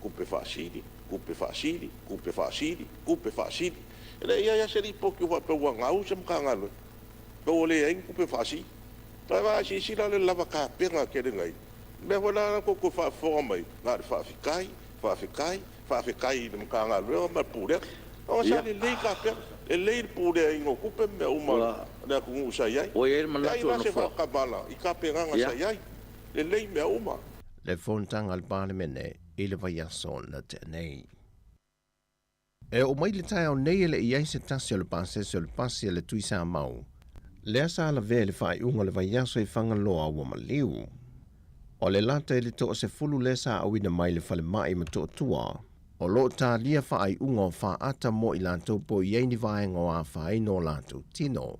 Tupe faasili, tupe faasili, tupe faasili, tupe faasili. E le i i ai lava se Lipoti o faapea ua gau se Matagaluega, pe ua leai ni tupe faasili. A silasila la i le lava tapena tele na i ai? O le mea foi la lena tou te faafofoga mai, na o le faafetai, faafetai, faafetai i le Matagaluega ma le Pulega. Aua sa lelei tapena, lelei le puleaina o tupe ma mea uma a le atunuu sa i ai. Ua i ai le E manatu leai o le la se Nofoa. faatamala i tapenaga sa i ai. Lelei mea uma. Le fonotaga a le Palemene i le vaiaso na tea nei. E oo mai le taeao nei e le i ai se tasi o le pasese o le pasi a le Tuisamau, lea sa lavea i le faaiuga o le vaiaso i Fagaloa ua maliu. O le lata i le toasefulu lea sa auina mai le falemai i Motootua, o lo o talia faaiuga o faata mo i latou po o i ai ni vaega o afaina o latou tino.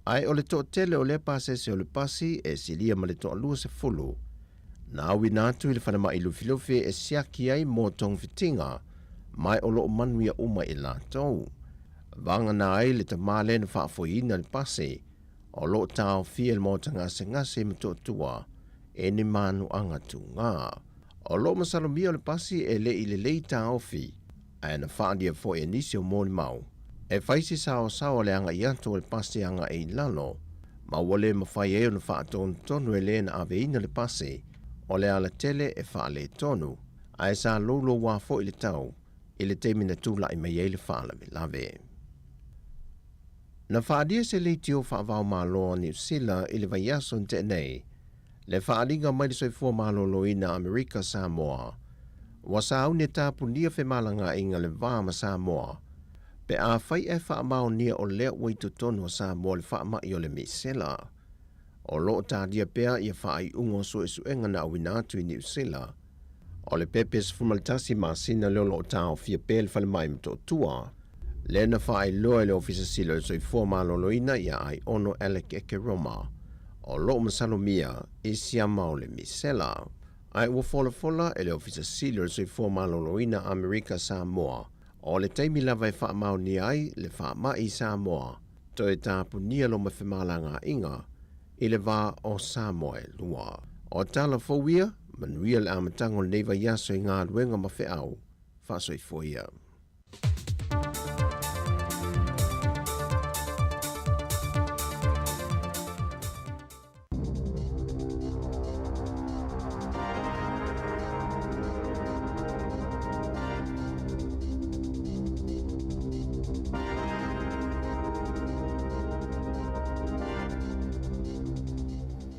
Ae o le toatele o lea pasese o le pasi e silia ma le toaluasefulu, na auina atu i le falemai Lufilufi e siaki ai mo togafitiga, ma o lo o manuia uma i latou. Vagana ai le tama lea na faafoeina le pasi, o lo o taofia i le maota gasegase i Motootua e ni manuaga tuga. O lo o masalomia o le pasi e le i lelei taofi, ae na faaalia foi e nisi o molimau, e fai se saosaoa o le agai atu o le pasi agai i lalo, ma ua le mafai ai ona faatonutonu e le na aveina le pasi o le alatele e faaletonu, ae sa louloua foi le tau i le taimi na tulai mai ai le faalavelave. Na faaalia se leitio faava-o-Malo a Niu Sila i le vaiaso na tea nei, le faaaliga mai le Soifua Maloloina Amerika Samoa, ua sauni e tapunia femalagaaiga le va ma Samoa, pe afai ae faamaonia o lea ua i totonu o Samoa le faamai o le misela. O lo o talia pea ia faaiuga o suesuega na auina atu i Niu Sila. O le pepe 11 masina lea o lo o taofia pea le falemai Motootua, lea na faailoa e le Ofisa Sili o le Soifua Maloloina ia Aiono Alec Ekeroma, o lo o masalomia i siama o le misela. Ae ua folafola e le Ofisa Sili o le Soifua Maloloina Amerika Samoa, o le taimi lava e faamaonia ai le faamai i Samoa, toe tapunia loma femalagaaiga i le va o Samoa e lua. O tala fou ia, manuia le amataga o lenei vaiaso i galuega ma feau. Faasoifua ia.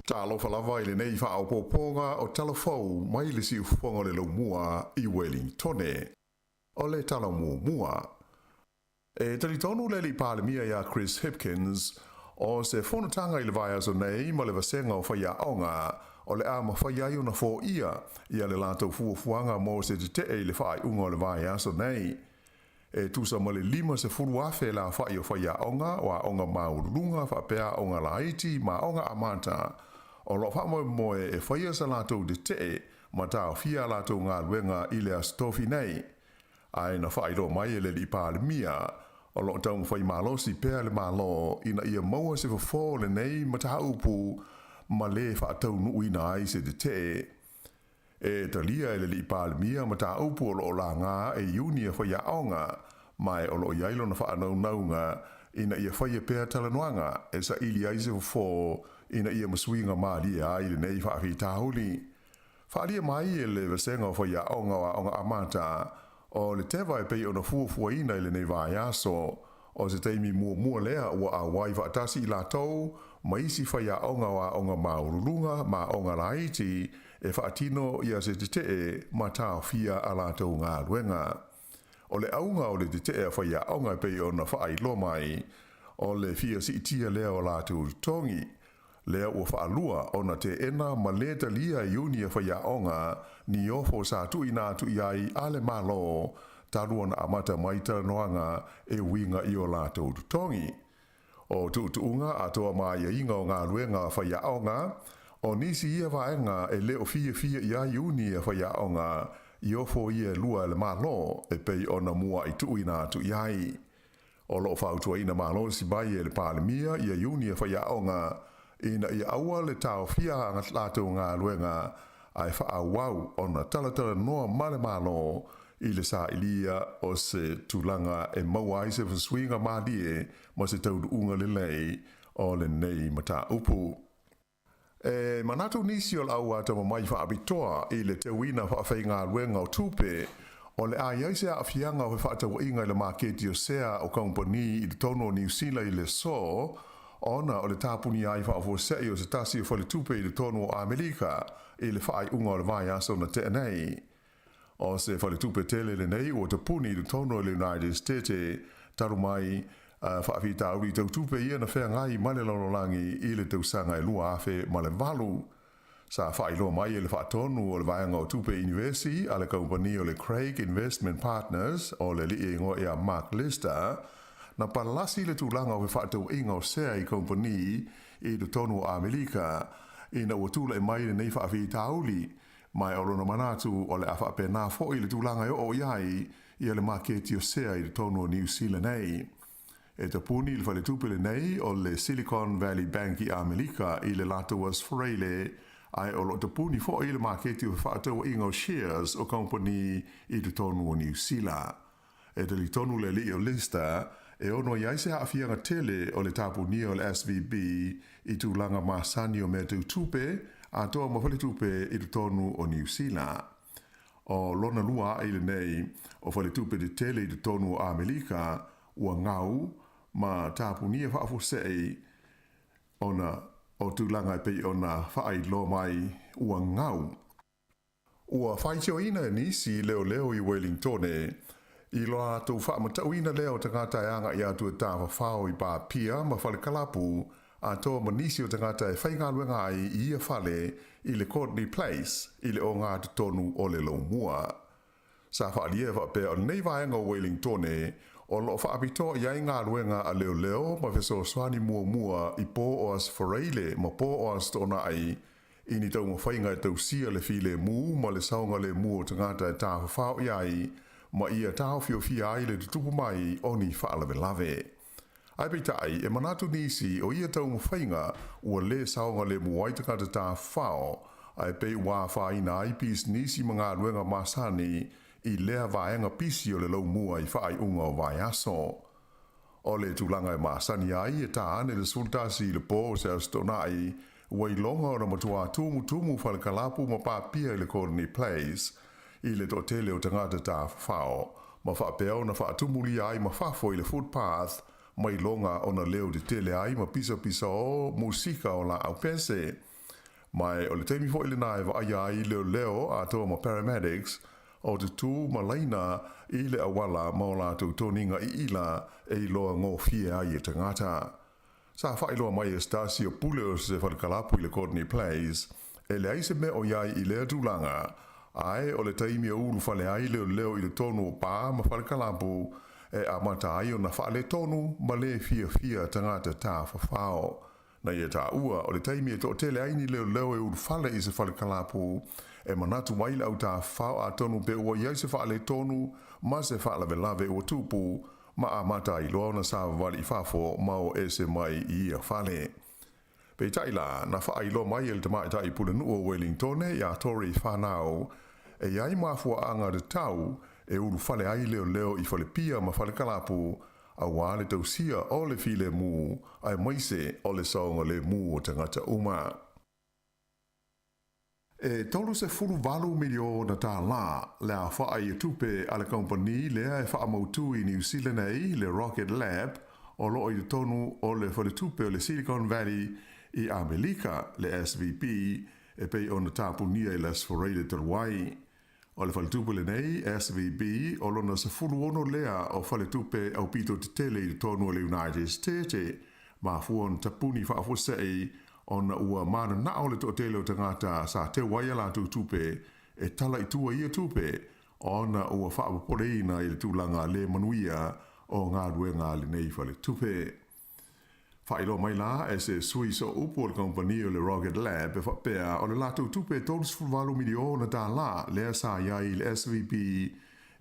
Talofa lava i lenei faaopoopoga o Tala Fou mai le siufofoga o le Laumua i Welingtone. O le tala muamua. E talitonu le alii Palemia ia Chris Hipkins, o se fonotaga i le vaiaso nei ma le vasega o faiaoga o le a mafai ai ona foia ia le latou fuafuaga mo se tetee i le faaiuga o le vaiaso nei. E tusa ma le 50,000 le aofai o faiaoga o aoga maualuluga faapea aoga laiti ma aoga amata o lo o faamoemoe e faia sa latou tetee ma taofia a latou galuega i le Aso Tofi nei. Ae na faailoa mai e le Alii Palemia, o lo o taumafai malosi pea le Malo ina ia maua se fofo o lenei mataupu ma le faataunuuina ai se tetee. E talia e le Alii Palemia mataupu o lo o laga e iuni a faiaoga, ma o lo o i ai lona faanaunauga ina ia faia pea talanoaga e saili ai se fofo ina ia masuiga malie ai lenei faafitauli. Faaalia mai e le Vasega o Faiaoga o Aoga Amata o le teva e pei ona fuafuaina i lenei vaiaso, o se taimi muamua lea ua auai faatasi i latou ma isi faiaoga o aoga maualuluga ma aoga laiti e faatino ia se tetee ma taofia a latou galuega. O le auga o le tetee a faiaoga e pei ona faailoa mai, o le fia siitia lea o latou totogi, lea ua faalua ona teena ma lē talia e iuni a faiaoga ni ofo sa tuuina atu i ai a le Malo talu ona amata mai talanoaga e uiga i o latou totogi. O tuutuuga atoa ma aiaiga o galuega a faiaoga, o nisi ia vaega e le o fiafia i ai iuni a faiaoga i ofo ia e lua e le Malo e pei ona mua'i tuuina atu i ai. O lo o fautuaina malosi mai e le Palemia ia iuni a faiaoga ina ia aua le taofia a latou galuega ae faaauau ona talatalanoa ma le Malo i le sailia o se tulaga e maua ai se fesuiga malie ma se taunuuga lelei o lenei mataupu. E manatu nisi o le au atamamai faapitoa i le teuina faafaigaluega o tupe, o le a i ai se aafiaga o fefaatauaiga i le maketi o sea o kamupani i totonu o Niu Sila i le aso, ona o le tapunia ai faafuasei o se tasi o faletupe i totonu o Amerika i le faaiuga o le vaiaso na tea nei. O se faletupe tele lenei ua tapuni i totonu o le United States talu mai faafitauli tau tupe ia na feagai ma le lalolagi i le tausaga e 2008. Sa faailoa mai e le faatonu o le vaega o tupe inivesi a le kamupani o le Craig Investment Partners o le alii e igoa ia Mark Lister, na palasi le tulaga o fefaatauaiga o sea i kamupani i totonu o Amerika ina ua tulai mai lenei faafitauli. Ma o lona manatu o le a faapena foi le tulaga e oo i ai ia le maketi o sea i totonu o Niu Sila nei. E tapuni le faletupe lenei o le Silicon Valley Bank i Amerika i le latou Aso Faraile, ae o lo o tapuni foi le maketi o fefaatauaiga o shares o kamupani i totonu o Niu Sila. E talitonu le alii o Lister, e ono i ai se aafiaga tele o le tapunia o le SVB i tulaga masani o mea tau tupe atoa ma faletupe i totonu o Niu Sila. O lona lua a'i lenei o faletupe tetele i totonu o Amerika ua gau ma tapunia faafuasei ona o tulaga e pei ona faailoa mai ua gau. Ua faitioina e nisi leoleo i Welingtone i lo latou faamatauina lea o tagata e agai atu e tafafao i pā pia ma fale kalapu atoa ma nisi o tagata e faigaluega ai i ia fale i le Courtenay Place i le ogatotonu o le Laumua. Sa faaalia e faapea o lenei vaega o Welingtone o lo o faapitoa i ai galuega a leoleo ma fesoasoani muamua i po o Aso Faraile ma po o Aso Toonai i ni taumafaiga e tausia le filemu ma le saogalemu o tagata e tafafao i ai ma ia taofiofia ai le tutupu mai o ni faalavelave. Ae peitai, e manatu nisi o ia taumafaiga ua lē saogalemu ai tagata tafafao, ae pei ua afaina ai pisinisi ma galuega masani i lea vaega pisi o le laumua i faaiuga o vaiaso. O le tulaga e masani ai e tā ane le 11 i le po o se Aso Toonai, ua iloga ona matuā tumutumu falekalapu ma pāpia i le Courtenay Place i le toatele o tagata tafafao, ma faapea ona faatumulia ai ma fafo i le footpath ma iloga ona leo tetele ai ma pisapisaō musika o laau pese. Ma o le taimi foi lena e vaaia ai leoleo atoa ma paramedics o tutū ma laina i le auala ma o latou toniga iila e iloa gofie ai e tagata. Sa faailoa mai e se tasi o pule o se falekalapu i le Courtenay Place, e leai se mea o i ai i lea tulaga, ae o le taimi e ulufale ai leoleo i totonu o pā ma falekalapu e amata ai ona faaletonu ma le fiafia tagata tafafao. Na ia taua, o le taimi e toatele ai ni leoleo e ulufale i se falekalapu, e manatu ai le au tafafao atonu pe ua i ai se faaletonu ma se faalavelave ua tupu, ma amata ai loa ona savavali i fafo ma o ese mai i ia fale. Peitai la, na faailoa mai e le tamaitai pulenuu o Welingtone iā Tori Whanau, e i ai mafuaaga tatau e ulufale ai leoleo i falepia ma falekalapu, auā le tausia o le filemu aemaise o le saogalemu o tagata uma. E $38 miliona tālā le aofaʻi o tupe a le kamupani lea e faamautū i Niu Sila nei, le Rocket Lab, o loo i totonu o le faletupe o le Silicon Valley i Amelika, le SVB, e pei ona tapunia i le Aso Faraile talu ai. O le faletupe lenei, SVB, o lona 16 lea o faletupe aupito tetele i totonu o le United States, mafua ona tapuni faafuasei ona ua mananao le toatele o tagata sa teu ai a latou tupe e tala i tua ia tupe ona ua faapopoleina i le tulaga le manuia o galuega a lenei faletupe. Faailoa mai la e se sui sooupu o le kamupani o le Rocket Lab e faapea o le latou tupe e $38 miliona tālā lea sa i ai i le SVB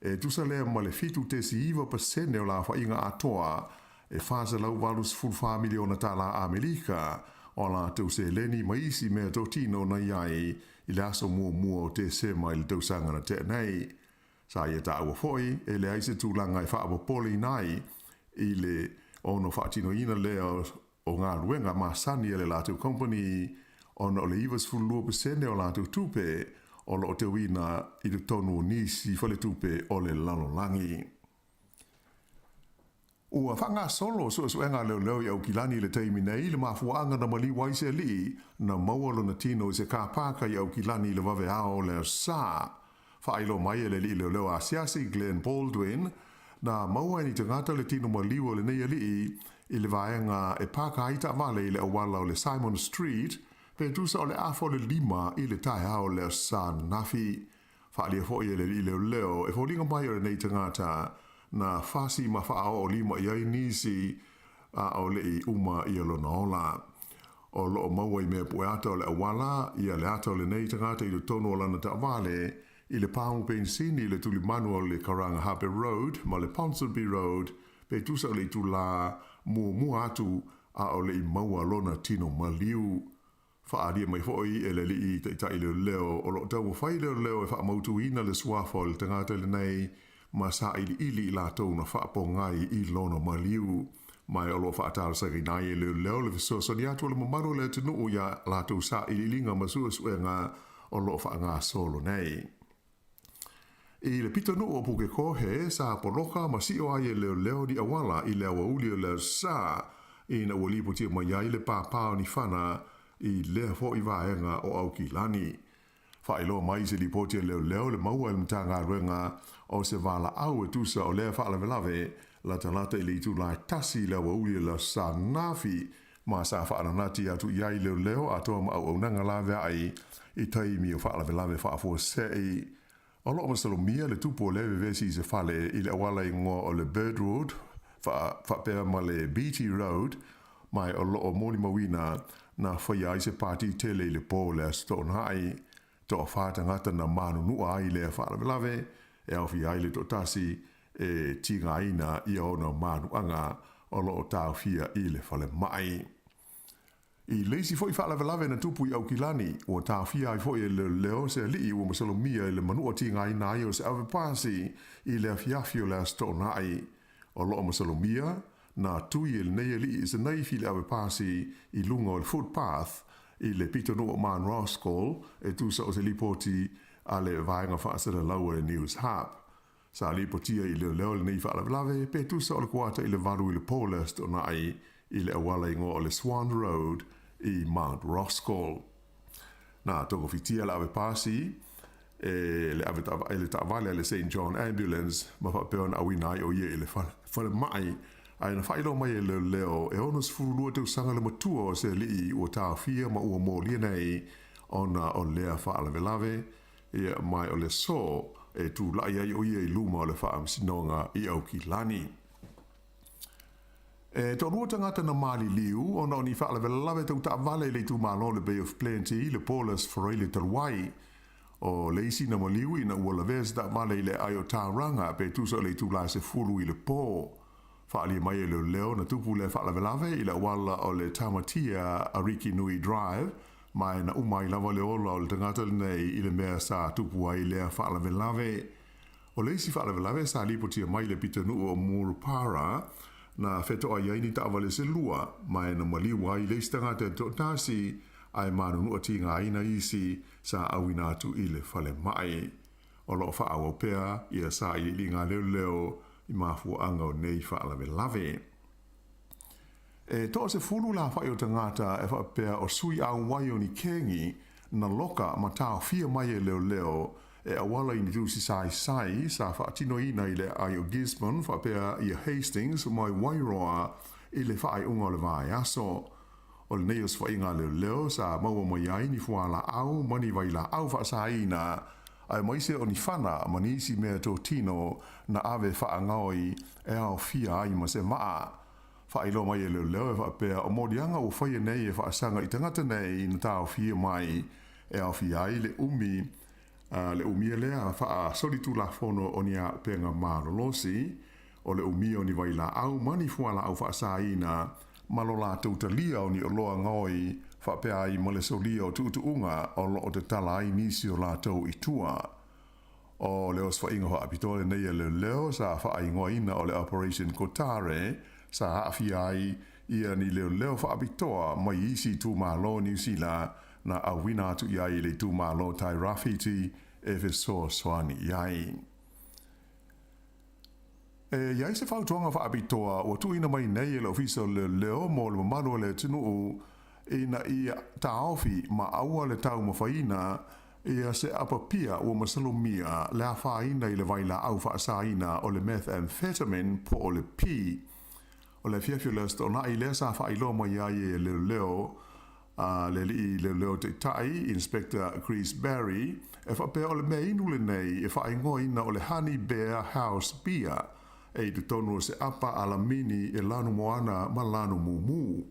e tusa lea ma le 7.9 pasene o le aofaiga atoa e $484 miliona tālā Amelika o a latou seleni ma isi mea totino na i ai i le aso muamua o Tesema i le tausaga na tea nei. Sa ia taua foi e leai se tulaga e faapopoleina ai i le ono faatinoina lea o galuega masani a le latou company ona o le 92% o latou tupe o lo o teuina i totonu o nisi faletupe o le lalolagi. Ua faagasolo suesuega a leoleo i Aukilani i le taimi nei i le mafuaaga na maliu ai se alii na maua lona tino i se kāpāka i Aukilani i le vaveao o le Aso Sa. Faailoa mai e le alii leoleo asiasi Glenn Baldwin, na maua e ni tagata le tino maliu o lenei alii i le vaega e pāka ai taavale i le auala o le Simon Street pe tusa o le afa o le 5 i le taeao o le Aso Sa ananafi. Faaalia foi e le alii leoleo e foliga mai o lenei tagata na fasi ma faaoo lima i ai nisi a o le i uma ia lona ola. O loo maua i mea pueata o le auala ia le ata o lenei tagata i totonu o lana taavale i le pamu penisini i le tulimanu o le Karangahape Road ma le Ponsonby Road pe tusa o le itulā muamua atu a o le i maua lona tino maliu. Faaalia mai foi e le alii taitai leoleo o loo taumafai leoleo e faamautuina le suafa o le tagata lenei ma sailiili i latou na faapogai i lona maliu. Ma o loo faatalosagaina ai e leoleo le fesoasoani atu o le mamalu o le atunuu ia latou sailiiliga ma suesuega o loo faagasolo nei. I le pitonuu o Pukekohe, sa poloka ma sio ai e leoleo ni auala i le aoauli o le Aso Sa, ina ua lipotia mai ai le pāpā o ni fana i lea foi vaega o Aukilani. Faailoa mai i se lipoti a leoleo le maua e le Matagaluega o se valaau e tusa o lea faalavelave latalata i le itula e 1 i le aoauli o le Aso Sa ananafi, ma sa faananati atu i ai leoleo atoa ma auaunaga laveai i taimi o faalavelave faafuasei. O loo masalomia le tupu o lea vevesi i se fale i le auala igoa o le Birdwood faapea ma le Beatty Road, ma o loo molimauina na faia ai se pati tele i le po o le Aso Toonai. Toafa tagata na manunua ai i lea faalavelave e aofia ai le toatasi e tigaina ia ona manuaga o loo taofia i le falemai. I le isi foi faalavelave na tupu i Aukilani, ua taofia ai foi e leoleo se alii ua masalomia i le manua tigaina ai o se avepasi i le afiafi o le Aso Toonai. O loo masalomia, na tui e lenei alii i se naifi le avepasi i luga o le footpath i le pitonuu o Mount Roskill e tusa o se lipoti a le vaega faasalalau a le Newshub. Sa lipotia i leoleo lenei faalavelave pe tusa o le kuata i le 8 i le po o le Aso Toonai i le auala igoa o le Swan Road i Mount Roskill. Na togofitia le avepasi e le ave e le taavale a le St John Ambulance ma faapea ona auina ai o ia i le falemai, ae na faailoa mai e leoleo e 62 tausaga le matua o se alii ua taofia ma ua molia nei ona o lea faalavelave. Ia, mai o le aso e tulai ai o ia i luma o le Faamasinoga i Aukilani. E toalua tagata na maliliu ona o ni faalavelave tau taavale i le itumalo o le Bay of Plenty i le po o le Aso Faraile talu ai. O le isi na maliu ina ua lavea se taavale i le aai o Tauranga pe tusa o le itula e 10 i le po. Faaalia mai e leoleo na tupu lea faalavelave i le auala o le Tamatea Arikinui Drive ma e na uma ai lava le ola o le tagata lenei i le mea sa tupu ai lea faalavelave. O le isi faalavelave sa lipotia mai i le pitonuu o Murupara, na fetoai ai ni taavale se lua, ma e na maliu ai le isi tagata e toatasi, ae manunua tigaina isi sa auina atu i le falemai. O lo o faaauau pea ia sailiiliga leoleo i mafuaaga o nei faalavelave. E toasefulu le aofai o tagata e faapea o sui auai o ni kegi na loka ma taofia mai e leoleo e auala i ni tusi saisai sa faatinoina i le aai o Gisborne faapea ia Hastings mai Wairoa i le faaiuga o le vaiaso. O lenei osofaiga a leoleo sa maua mai ai ni fualaau ma ni vailaau faasaina aemaise o ni fana ma nisi mea totino na ave faagaoi e aofia ai ma se maa. Faailoa mai e leoleo e faapea o moliaga ua faia nei e faasaga i tagata nei na taofia mai e aofia ai le umi le umia lea faasolitulafono o ni auupega malolosi, o le umia o ni vailaau ma ni fualaau faasaina ma lo latou talia o ni oloa gaoi faapea ai ma le solia o tuutuuga o lo o tatala ai nisi o latou i tua. O le osofaiga faapitoa lenei a leoleo sa faaigoaina o le Operation Kotare sa aafia ai ia ni leoleo faapitoa mai isi itumalo o Niu Sila na auina atu i ai i le itumalo Tai Rāwhiti e fesoasoani i ai. E i ai se fautuaga faapitoa ua tuuina mai nei e le Ofisa o Leoleo mo le mamalu o le atunuu ina ia taofi ma aua le taumafaiina ia se apapia ua masalomia le afaina i le vailaau faasaina o le methamphetamine po o le P. O le afiafi o le Aso Toonai lea sa faailoa mai ai e leoleo a le alii leoleo taitai, Inspector Chris Barry, e faapea o le mea inu lenei e faaigoaina o le Honey Bear House Beer e i totonu o se apa alamini e lanu moana ma lanu mumu.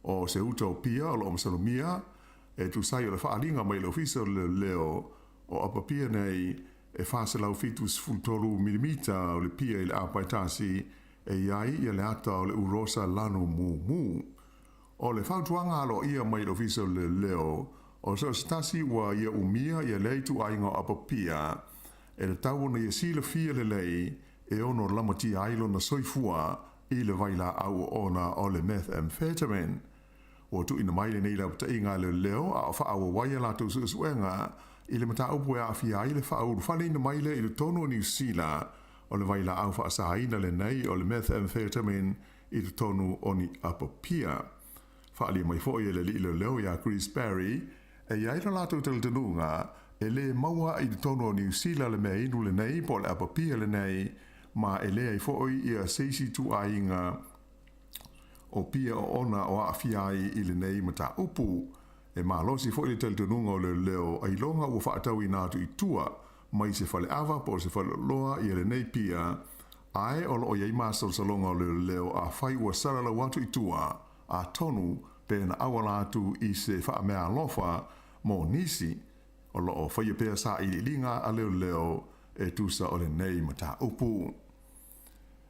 O se uta o pia o lo o masalomia e tusa ai o le faaaliga mai le Ofisa o le Leoleo o apa pia nei e 473 milimita o le pia i le apa e tasi e i ai ia le ata o le urosa lanu mumu. O le fautuaga aloaia mai le Ofisa o le Leoleo, o so o se tasi ua ia umia ia lea ituaiga o apa pia e tatau ona ia silafia lelei e ono lamatia ai lona soifua i le vailaau oona o le methamphetamine. Ua tuuina mai lenei laupataiga a leoleo a o faaauau ai a latou suesuega i le mataupu e aafia ai le faaulufaleina mai lea i totonu o Niu Sila o le vailaau faasaina lenei o le methamphetamine i totonu o ni apapia. Faaalia mai foi e le alii leoleo ia Chris Barry, e i ai lo latou talitonuga e lē maua i totonu o Niu Sila le mea inu lenei po o le apapia lenei, ma e leai foi ia se isi ituaiga o pia oona o aafia ai i lenei mataupu. E malosi foi le talitonuga o leoleo ailoga ua faatauina atu i tua mai se faleava po o se faleoloa ia lenei pia, ae o lo o i ai masalosaloga o leoleo afai ua salalau atu i tua, atonu pe na auala atu i se faameaalofa mo nisi o lo o faia pea sailiiliga a leoleo e tusa o lenei mataupu.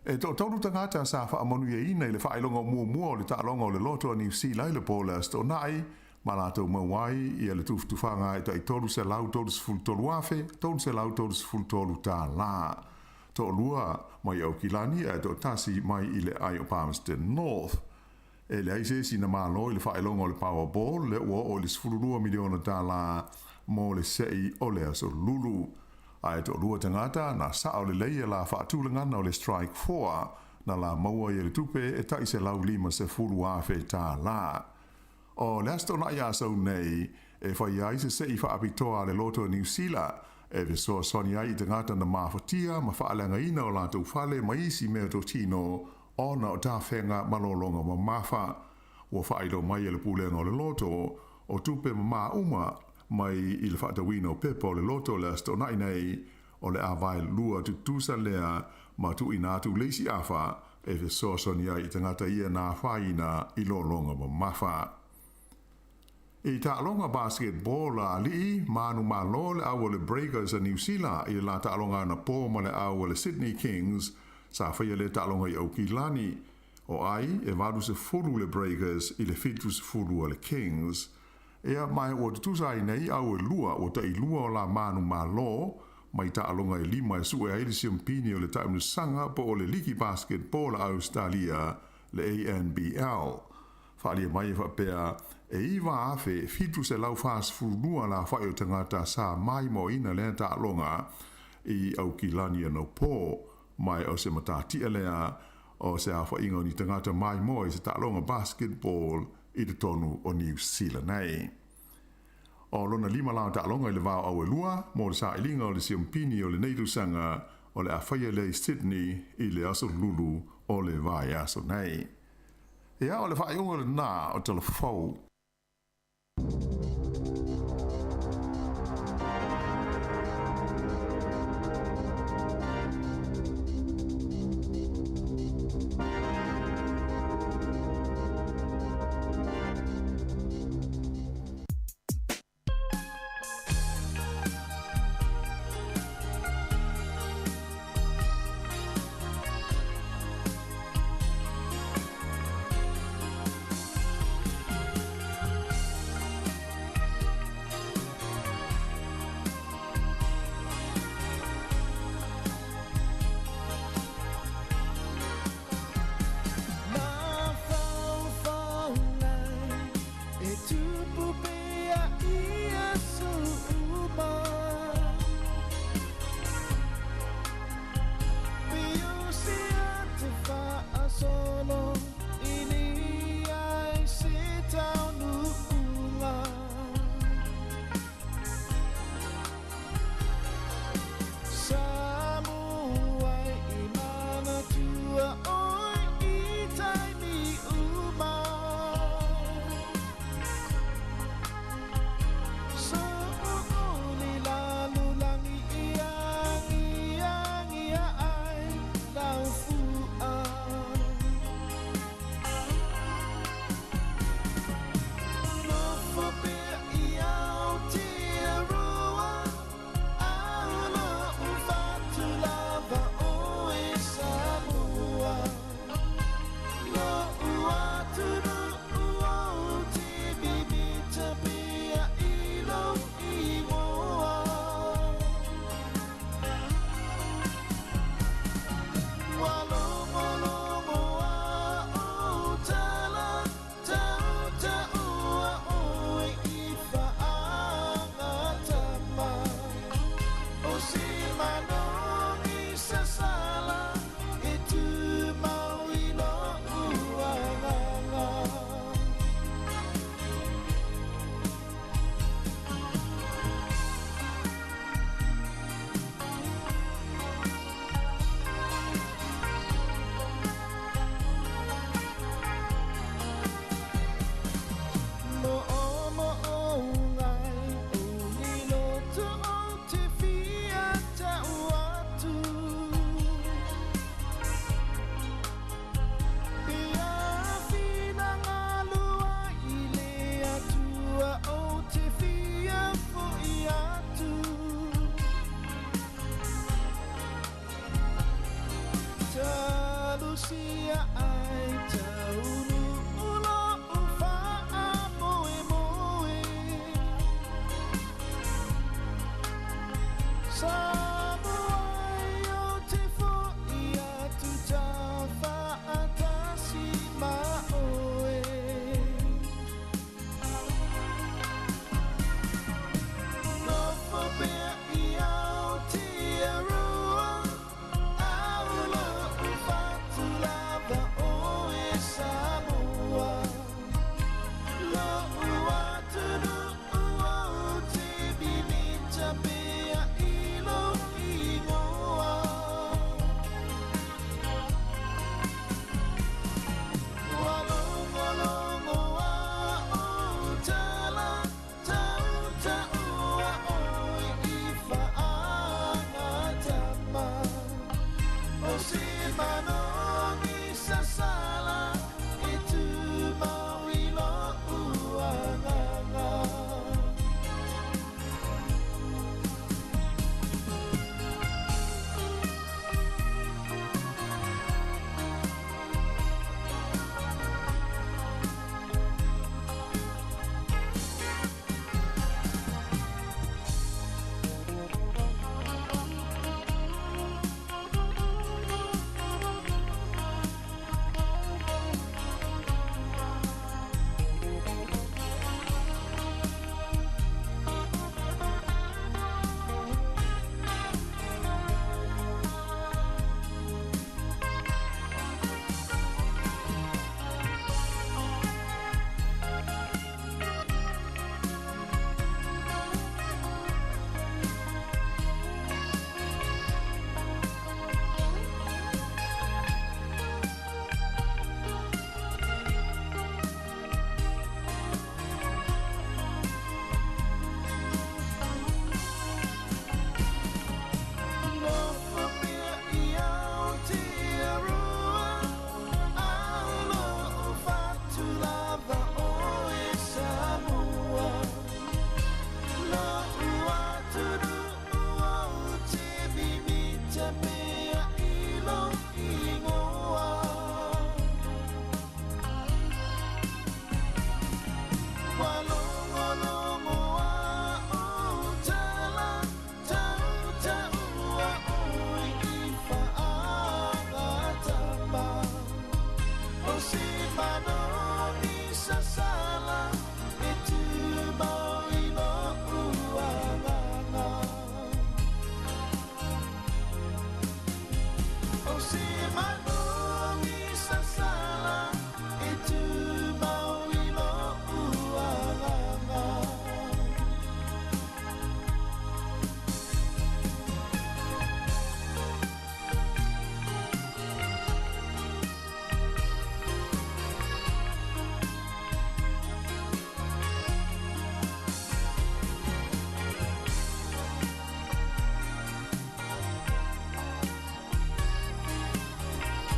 E toatolu tagata sa faamanuiaina i le faailoga muamua o le taaloga o le Loto a Niu Sila i le po o le Aso Toonai, ma latou maua ai ia le tufatufaga e tai $333,333. Toalua mai Aukilani ae toatasi mai i le aai o Palmerston North. E leai se isi na malo i le faailoga o le Powerball lea ua oo i le $12 miliona mo le sei o le Aso Lulu. Ae toalua tagata na sao lelei e la faatulagana o le Strike Four na la maua ia le tupe e tai $150,000. O le Aso Toonai Asau nei e faia ai se sei faapitoa a le Loto a Niu Sila e fesoasoani ai i tagata na mafatia ma faaleagaina o latou fale ma isi meatotino ona o tafega ma lologa mamafa. Ua faailoa mai e le Pulega o le Loto o tupe mamā uma mai i le faatauina o pepa o le loto le Aso Toonai nei, o le a vaelua tutusa lea ma tuuina atu le isi afa e fesoasoani ai i tagata ia na afaina i lologa mamafa. I taaloga basketball a alii, manumalo le au o le Breakers a Niu Sila i le la taaloga anapo ma le au a le Sydney Kings sa faia lea taaloga i Aukilani. O ai, e 80 le Breakers i le 70 a le Kings. Ea, ma ua tutusa ai nei au e lua, ua tailua o la manumalo mai taaloga e lima e sue ai le siamupini o le tauimasega po o le Liki Basketball a Ausetalia, le ANBL. Faaalia mai e faapea, e 9,742 le aofai o tagata sa maimoaina lea taaloga i Aukilani anapo, ma o se matatia lea o se aofaiga o ni tagata maimoa i se taaloga basketball i totonu o Niu Sila nei. O lona lima la o taaloga i le va o Auelua mo le sailiga o le siamupini o lenei tausaga o le a faia lea i Sydney i le aso Lulu o le vaiaso nei. Ia, o le faaiuga lena o Tala Fou.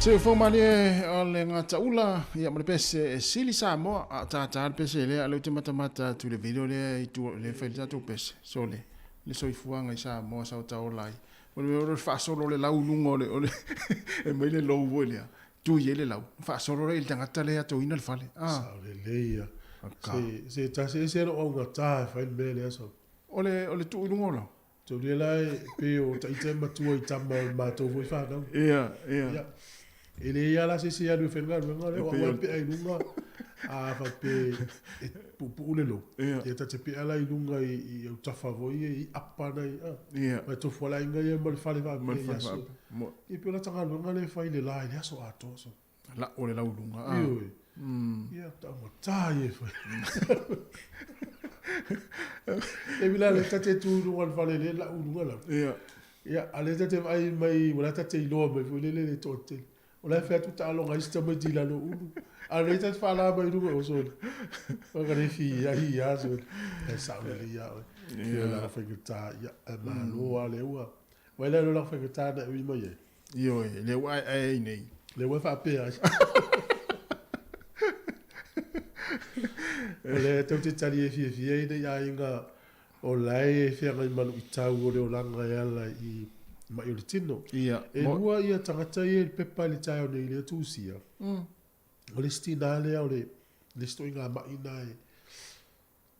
Se fo malie o le gataula ia ma le pese e sili Samoa a tātā le pese lea a lea ou te matamata atu i le video lea i tua lea e fai ai le tatou pese sole le soifuaga i Samoa sa o taola ai o le mea o le faasolo o le lau i luga o le o le e aumai le lou foi lea tui ai le lau faasolo lea i le tagata lea e atoina le fale a Sao lelei ia. Se se tasi ese lou augata e fai le mea lea so. O le o le tuu i luga o lau. Taulia la e pei o taita e matua i tama o le matou foi fanau. Ia, ia. Ia. E leai lava la se isi e alu e fai le galuega lea, o au lava e pea i luga, a faapea e puupuu le lou, ia ta te pea la i luga i autafa foi ia i apa nai, a. Ia. Ma e tofu lava le aiga ia ma le fale faapea i aso. Ia pei o lata galuega lea e fai i le la i le aso atoa. So. La'o le lau luga a. Ioe. Ia, taugata ia e fai. E mila le tate tu i luga o le fale lea la'u i luga lau. Ia. Ia, a lea tate vaai mai, ua la tate iloa mai foi lele le toatele. O la e fai atu taaloga a isi tamaiti i lalo o ulu. A o lea tate faalā mai i luga o sole. Ua ka le fi ai ia sole. E sao lelei ia oe. Ia la faigata, ia, e malo lava lea ua. Vai la lo la faigata na e ui mai ai. Ioe, lea ua aeae ai nei. Lea ua e faapea ai. O lea tou te tali e fiafia ai nei aiga o la e feagai ma luitau o le olaga e ala i maʻi o le tino. Ia, E lua ia tagata ia i le pepa i le taeao nei i le Tusia. O le isi tinā lea o le isi toʻiga maʻi na e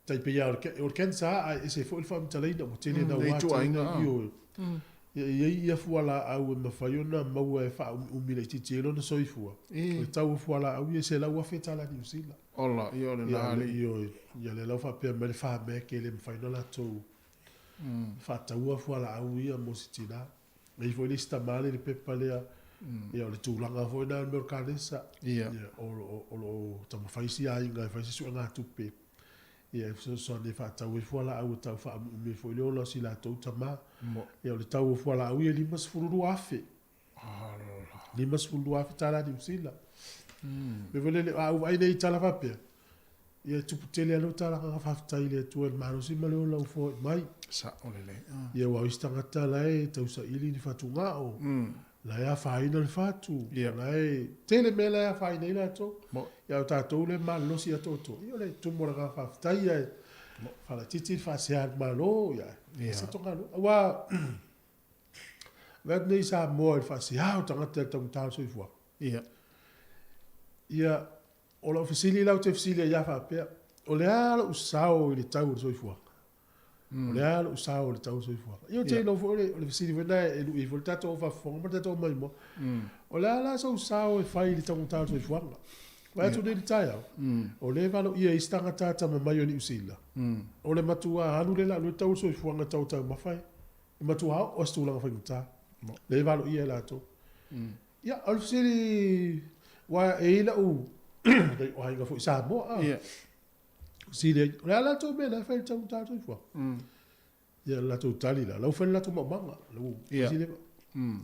Tai pei lava o le cancer a e ese foi le faamatalaina ua tele naua tele ioe. Ia e i ai ia fualaau e mafai ona maua e faaumiumi laitiiti ai lona soifua. O le tau o fualaau ia e $100,000 tala Niu Sila. Ola, ia o lena alii. Ioe, ia lea la ua faapea mai le FAMEC e le mafai ona latou faataua fualaau ia mo se tina. E i ai foi le isi tama lea i le pepa lea. Ia, o le tulaga foi lena i le mea o le kanesa. Ia, o lo o, o lo o taumafai isi aiga e fai se suegatupe, ia, e fesoasoani e faatau ai fualaau e tau faaumiumi ai foi le ola o si latou tama. Ia, o le tau o fualaau ia e $52,000. $52,000 tala Niu Sila. Mea foi lele, a ou vaai nei i tala faapea, ia e tupu tele lava le tala faafetai i le Atua i le malosi ma le ola ua foai mai. Sao lelei. Ia aua o isi tagata la e tausaili ni fatugao, la e afaina le fatu, la e tele mea la e afaina ai latou. Ia a o tatou lea e malolosi atoatoa, ia o le tumu o le agaga faafetai ae faalaitiiti le faasea a le Malo, ia e ese togaluega. Aua Vaai atu nei i Samoa i le faasea o tagata i le taugata o le soifuaga. Ia. Ia, o lau fesili la ou te fesili ai lava faapea, o le a lou sao i le tau o le soifuaga? O le a lou sao i le tau o le soifuaga? Ia ou te iloa foi o le, o le fesili foi lena e lui ai foi le tatou faafofoga ma le tatou maimoa. O le a la sou sao e fai i le taugata o le soifuaga? Vaai atu nei i le taeao, o lea e valoia e isi tagata atamamai o Niu Sila, o le matua alu lea o le a alu ai le tau o le soifuaga i tau taumafa e E matua oo se tulaga faigata, lea e valoia e latou. Ia, o le fesili, aua e i ai lau nai aiga foi Samoa, a. Fesili ai, o le a la tou mea la e fai i le taugata o le soifuaga? Ia, o le latou tali la, la ua fai le latou maumaga. La ua fesili ai.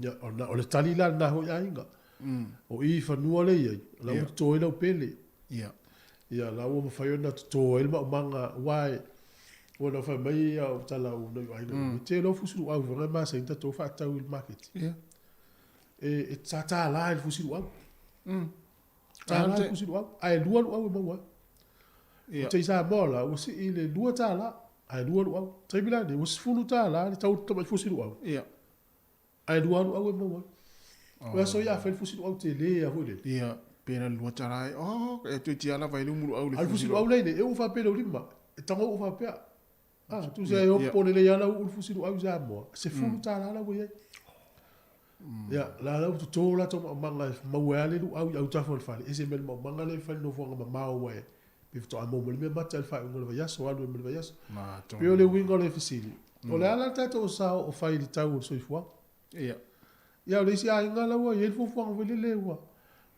Ia, o le tali la lena foi aiga. O i i fanua lea e i ai, la ua toto ai lau pele. Ia, la ua mafai ona toto ai le maumaga, aua e, ua na fai mai au tala au nai aiga, mm. te lo fusi luau fanga ma sa inta to faatau i le maketi. Yeah. E, e sa tālā i le fusi luau. Tā le fusi luau. Ae lua luau e maua ai. Yeah. Te i Samoa la, ua sii le $2, ae lua luau. Taimi la nei, ua $10 le tau tamai fusi luau. Yeah. Ae lua luau e maua ai. O le aso ia a fai le fusi luau tele a foi lele. Ia, pe na $2 e, oh, e toe tia lava i le umu luau le fusi luau. A le fusi luau lea e uu faapea i lou lima, e tago uu faapea. Ah, tusa e opo lelei lava lau uu le fusi luau i Samoa, $10 la ua i ai. Ia, la la ua toto latou maumaga e maua ai lava le luau i autafa o le fale, ese mai le maumaga lea e fai i le nofoaga mamao aua e Pe faatoa maua mai le mea mata i le faaiuga o le vaiaso, alu ai ma le vaiaso. Pei o le uiga o le fesili, o le a la le tatou sao o fai i le tau o le soifuaga? Ia. Ia, o le isi aiga la ua i ai le fuafuaga foi lele ua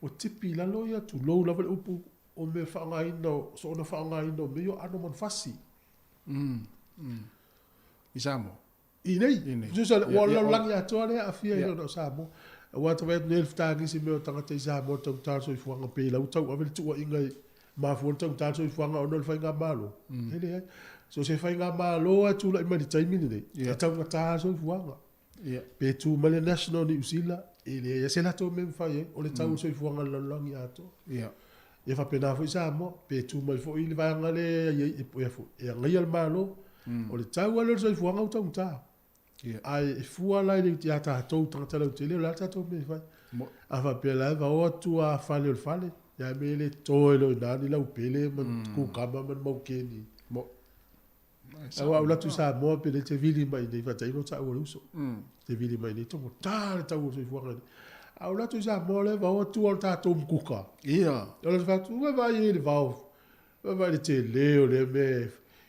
ua tipi i lalo ia, tulou lava le upu, o mea faaaogaina, soona faaaogaina o mea ia o aano o manufasi. I Samoa? I nei. Tusa ua lalolagi atoa lea aafia i le o Samoa. Aua ta vaai atu nei i le fetagisi mea o tagata i Samoa i le taugata o le soifuaga pe lau tauave le tuuaiga i mafua le taugata o le soifuaga ona o le faigamalo. E leai. So se faigamalo lava e tulai mai i le taimi lenei, e taugata le soifuaga. Pe tu mai le National Niu Sila, e leai lava se latou mea e mafai ai, o le tau o le soifuaga i le lalolagi atoa. Ia faapena foi Samoa, pe tu mai foi le vaega lea e i ai, e agaia le Malo, o le tau lava lea o le soifuaga ua taugata. Ae e fua la ia tatou tagata lautele, o le a le tatou mea e fai? A faapea la e vao atu a fale o le fale, ia mea e le toto ai loa i ina ni laupele ma ni kukama ma ni maukeni. Aua a ou alu atu i Samoa pe le te vili mai i inei faatailo o taua le uso. Te vili mai i inei togata le tau o le soifuaga i inei. A ou alu atu i Samoa lea vao atu o le tatou mukuka. Ia. O le fatu ua vaai i le vao. Ua vaai le tele o lea mea.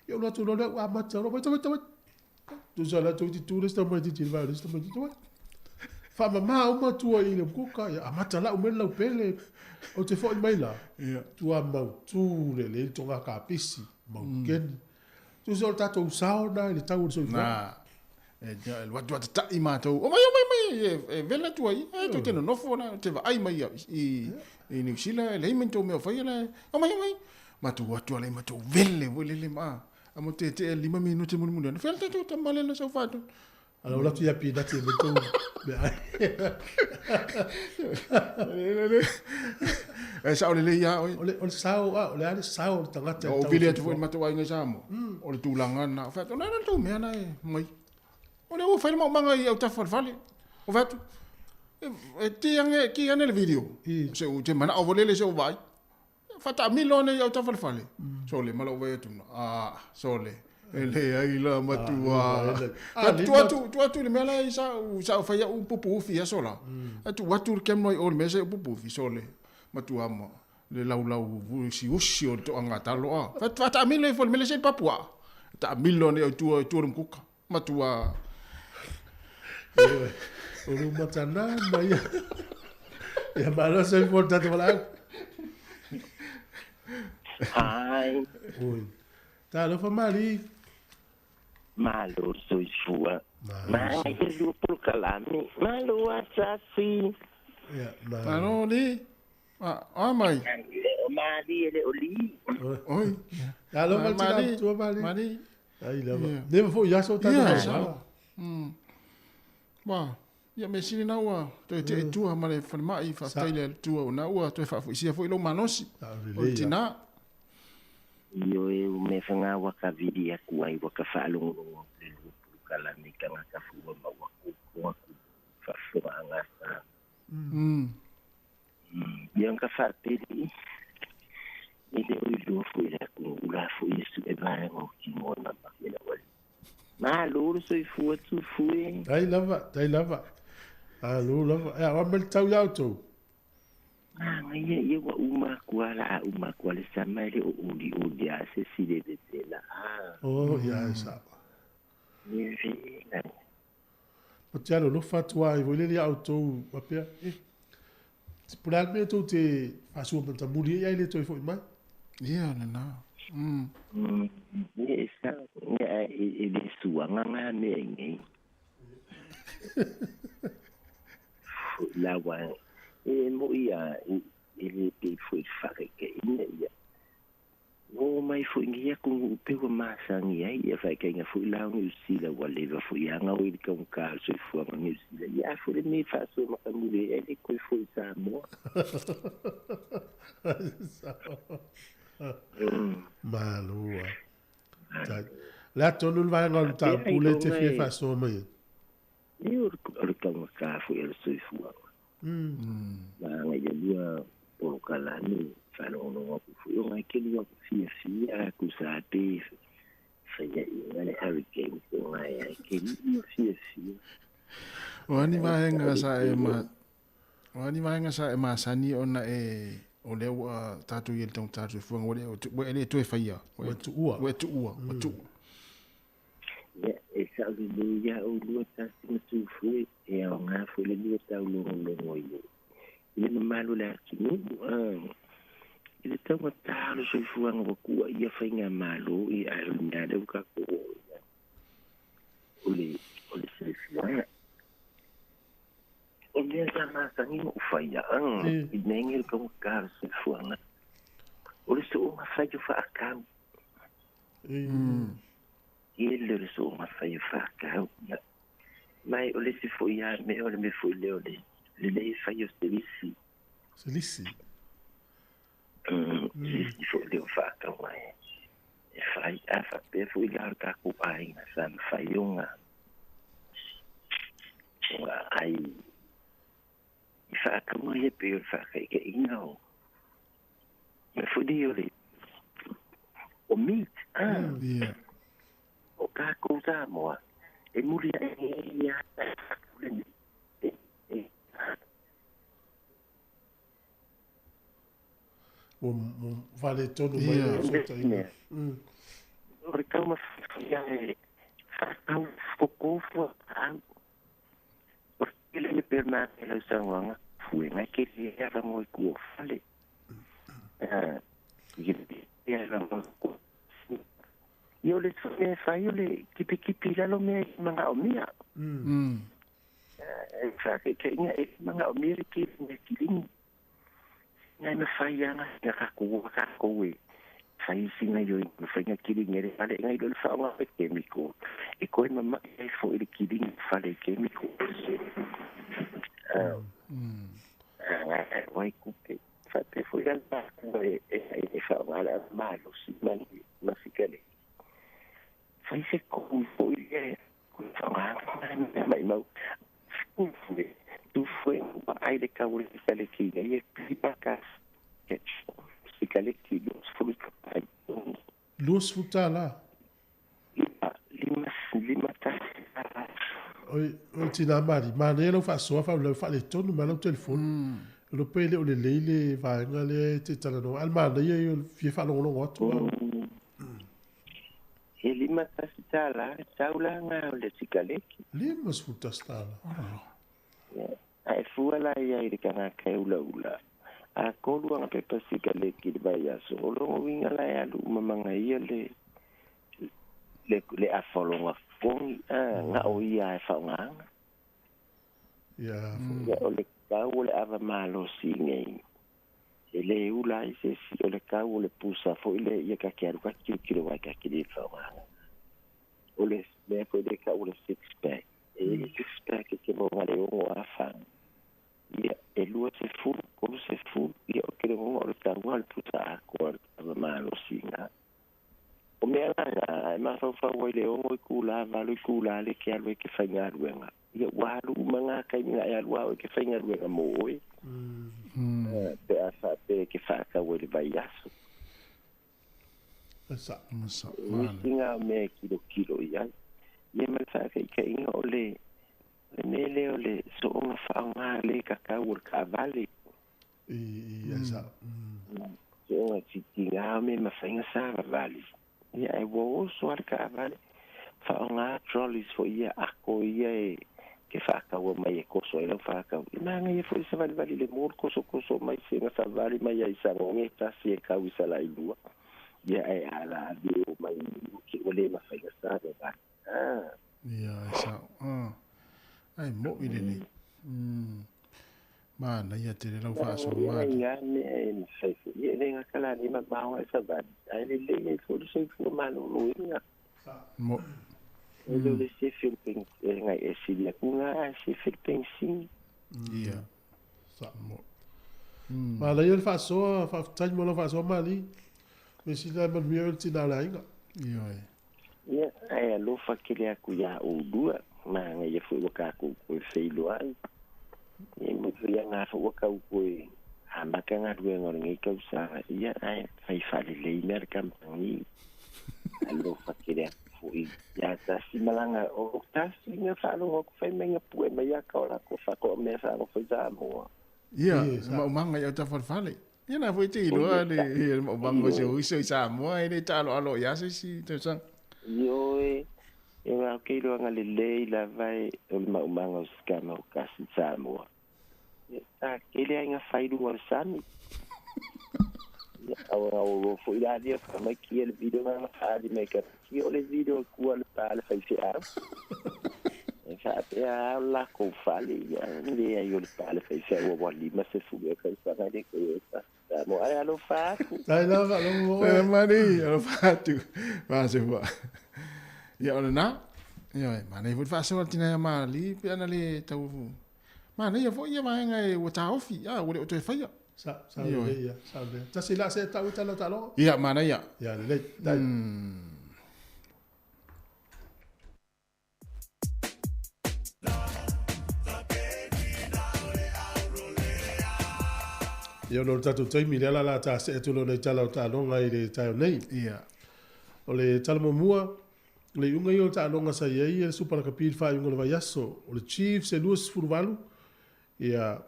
Ia ou alu atu loa lea ua amata loa. Wait, wait, wait. Tusa la toiti tu le isi tamaitiiti i le vao le isi tamaitiiti. Wait. Faamama uma tua i le mukuka. Ia amata lau mea le laupele. Ou te foi mai la. Ia. Tua mautu lelei le toga kapisi. Maukeni. Tusa o le tatou sao lena i le tau o le soifuaga. Na, e alu atu a tataʻi matou, omai, omai, omai, e vela atu ai, e tou te nonofo la, te vaai mai i, i Niu Sila, e leai ma ni tou mea o faia la, omai, omai. Matou o atu a matou vele foi lele ma, a mo tetee 5 minute mulimuli ane, fea le tatou tama lea na sau faatonu. Ala o latu ia pinati e tou meaai. E sao lelei ia oe. O le sao, a, o le a le sao o le tagata. O vili atu foi i le matou aiga i Samoa. O le tulaga lena. O fai atu, o le a la le tou mea na e mai. O lea ua fai le maumaga i autafa o le fale. O fai atu, e ki ane, ki ane le video. Se u te manao foi lele se u vaai. Faataamilo ane i autafa o le fale. Sole, ma lou vaai atu, ah, sole. E leai la matua. Tu atu, tu atu i le mea la i sa u sa fai au pupu ufi i aso la. A tu atu le camera i o le mea sa i pupu ufi, sole. Matua ma le laulau usi usi o le toaga talo a. Faataamilo ifo i le mea le sa i Papua. Taamilo ane i tua i tua o le mukuka. Matua. O le matanana ia. Ia malo soifua le tatou valaau. Hi. Oi. Talofa Mali. Malo soifua. Mai e lua polokalame. Malo asasi. Ia, Malo li. A mai. Le o mali e le o li. Oi. Talofa le tina Mali. tua Mali. Mali. Ai lava. Ia. Leva foi ia so tatou Ia, valaau. sao. Wa, ia me sili na ua toe te tua ma le falemai faafetai le Atua ona ua toe faafoisia foi lou malosi. O le tina. Io e o me whanga waka viri aku ai waka whaalongolongo le lua polokalame i tangata fua ma wako koa ku whaafoa angasa. Ia nga whaapeli e le oi lua fo i la kungu ula fo i su e vaenga o ki ngona ma ke la wali. Malo le soifua tufue. Tai lava, tai lava. Alo lava. Ia, wa mele tau iau tou. Ah, ia ia ua uma kua la a uma kua le sama le o uli uli a se si le le te la. Ah. Oh, ia e sa. Ia vena. O te alo lofa atu ai, voi le lia au tou, wapea, eh, te pula mea tou te whasua manta muri e ai le toi foi mai. Ia, lena. Ia e sa, ia e le suanga ngā mea i nei. La wa, e mo ia, e le pe foi whare ke ina ia. O mai foi ngi aku ngu pe wa masangi ai ia whai kai ngā foi lau New Zealand wa leva foi anga o i ka unka so fua ngā New Zealand. Ia foi le me whaso makamule e le koi foi Samoa. Malo a. Tai. Le atonu le vaenga o le tapu le te fia whasoa mai. E o le kaunga foi e le soifuaga. Maanga ia lua polokalame whalongongo aku foi o ngai kelu aku fia fia aku sa pe whaia inga le hurricane ko ngai ai kelu fia fia. O ani vaenga sa e ma o ani vaenga sa e masani ona e o lea ua tatou i le taugata soifuaga ua le ua e le toe faia. Ua tuua. Ua tuua, ua tuua. Ia e sa o le ia o lua tasi ma tufue e au ngā foi le lua tau longo longo i le mamalu le atunuu i le taugata o le soifuaga ua kua ia faiga malo i ae o le mea lea ua tatou oo i ai o le soifuaga. O mea sa masani ma ufaia i nenge le taugata o le soifuaga. O le sooga fai o faakau. I le le sooga fai o faakau. Mai o le si foi a me o le me foi le o le le le fai o selisi. Selisi? Selisi foi le o faakau mai. E fai a whapea foi la o taku aiga sa mawhai o ngā. O ngā ai. I whaakau mai e pe o le whakaika inga o. Me foi le o le. O meat. Yeah. O kākou Samoa. E muri a e ia. O vale tonu mai o sota inga. O re kauma whia e whakau whakofua au. O re kele me per mā te lau sangoanga. Fue ngai ke le ea rangoi kua whale. I le ea rangoi kua. Ia o le mea whai o le kipi kipi lalo mea i manga o mea. E whake inga e manga o mea le ke mea kiringi. Ngai me whai anga nga kako kako e. Whai singa yo i me whai nga kiringi ere whale ngai lo le whaonga e kemiko. E koe mama e fo i le kiringi whale kemiko. Wai kupe. Whape fo i la e e whaonga la malo si mani masikale. Whai se kou fo i le whaonga mea mai mau. Fue, tu fue ai le kaure le ki e pipa ka se kale ki los fruta ai Los fruta la. Lima lima ta. Oi o tina mari, mane lo fa so fa lo fa le tonu ma lo telefone. Lo pe le o le le vaenga le te tala no al mane ia fia fa longo longo atu. E lima tasi tala, taula ngā o le sikaleki. Lima sfuta stala. Ai fua la ia i le tagata e ulaula, a kolu ana pepa sikaleki i le vaiaso, o lona uiga la e alu uma magaia le le le afa o lona totogi, a, na o ia e faaaogaina. Ia, Ia, o le tau o le ava malosi nei, e lē ula ai se isi, o le tau o le pusa foi lea ia ta te alu ta te tilotilo ai ta te lē faaaogaina. O le mea foi lea e tau o le six pack, e i ai le six pack e te maua ma le 6,000, ia e 20, 30, ia ou te lagona o le tau lava o le pusa atoa o le ava malosi i ina. O mea la na, e mafaufau ai i le 6 itula, 8 itula lea e te alu ai e te faigaluega, ia ua alu uma na taimi na e alu lava oe e te faigaluega mo oe, pe a faapea e te faatau ai i le vaiaso. O nisi na o mea e tilotilo i ai. Ia ma le faataitaiga o le mea lea o le soona faaaoga le tatau o le taavale. Soona titigā o mea e mafai ona savavali, ia ae ua oso lava le taavale. Faaaoga trolleys foi ia, ato ia e te faataua mai e toso ai lau faatau. E manaia foi le savalivali i le mall, tosotoso mai sega savali mai ai i Sagoge tasi e tau i Salailua, ia ae a la ave o mai i uki ua le mafai ona savavali. Ah. Ia, e sao. Ah. Ai mo'i lenei. Manaia tele lau faasoa mali. Ia i mea e mafai foi. Ia e le gata la nei mamao ae savali, ae lelei ai foi le soifua maloloina. Mo'i. E le o le sefe o le peng, e ngai e sili atu na ae sefe le pengsini. Ia. Mo'i. Manaia le faasoa, faafetai mo lau faasoa mali. Mea sili la e manuia oe le tina o le aiga. Ioe. Ia, ae alofa tele atu iā oulua, manaia foi ua tatou toe feiloai. Ia, manuia na foi ua tau toe amata galuega o lenei tausaga, ia, ae fai faalelei mea le kamupani. Alofa tele atu foi ia tasi malaga o tasi na faalogo atu fai mai na pue mai aka o latou faatoa mea sa nofo i Samoa. Ia, maumaga i autafa o le fale. Ia na foi te iloa le le maumaga o se uiso i Samoa e le taaloalo ia se isi tausaga. Ioe, e ngā ke iloa lelei lava e o le maumaga o sikama o kasi i Samoa. Ia, sa tele ai ngā whairu o le sami. Ia, au ngā o foi la lia wha mai kia le video ngā whaali mai ka kia o le video kua le pā le faifeau. E faapea a o le lakou fale, ia, leai o le pā le faifeau ua 50 ea tausaga e le toe Samoa. Ai alofa atu. Tai lava, alofa oe. E mani, alofa atu. Faasefua. Ia o lena. Ia, manaia foi le faasoa le tina ia Mali, pe ana le tau... Manaia foi ia vaega e ua taofi, a, ua le o toe faia. Sa, sa lelei ia, sa lelei. Tasi la se tau i tala o taaloga. Ia, manaia. Ia, lelei. Tai. Ia ona o le tatou taimi lea la la ta see atu loa nei tala o taaloga i le taeao nei. Ia. O le tala muamua, o le iuga ia o le taaloga sa i ai le Supa Lakapi i le faaiuga o le vaiaso. O le Chiefs e 28, ia,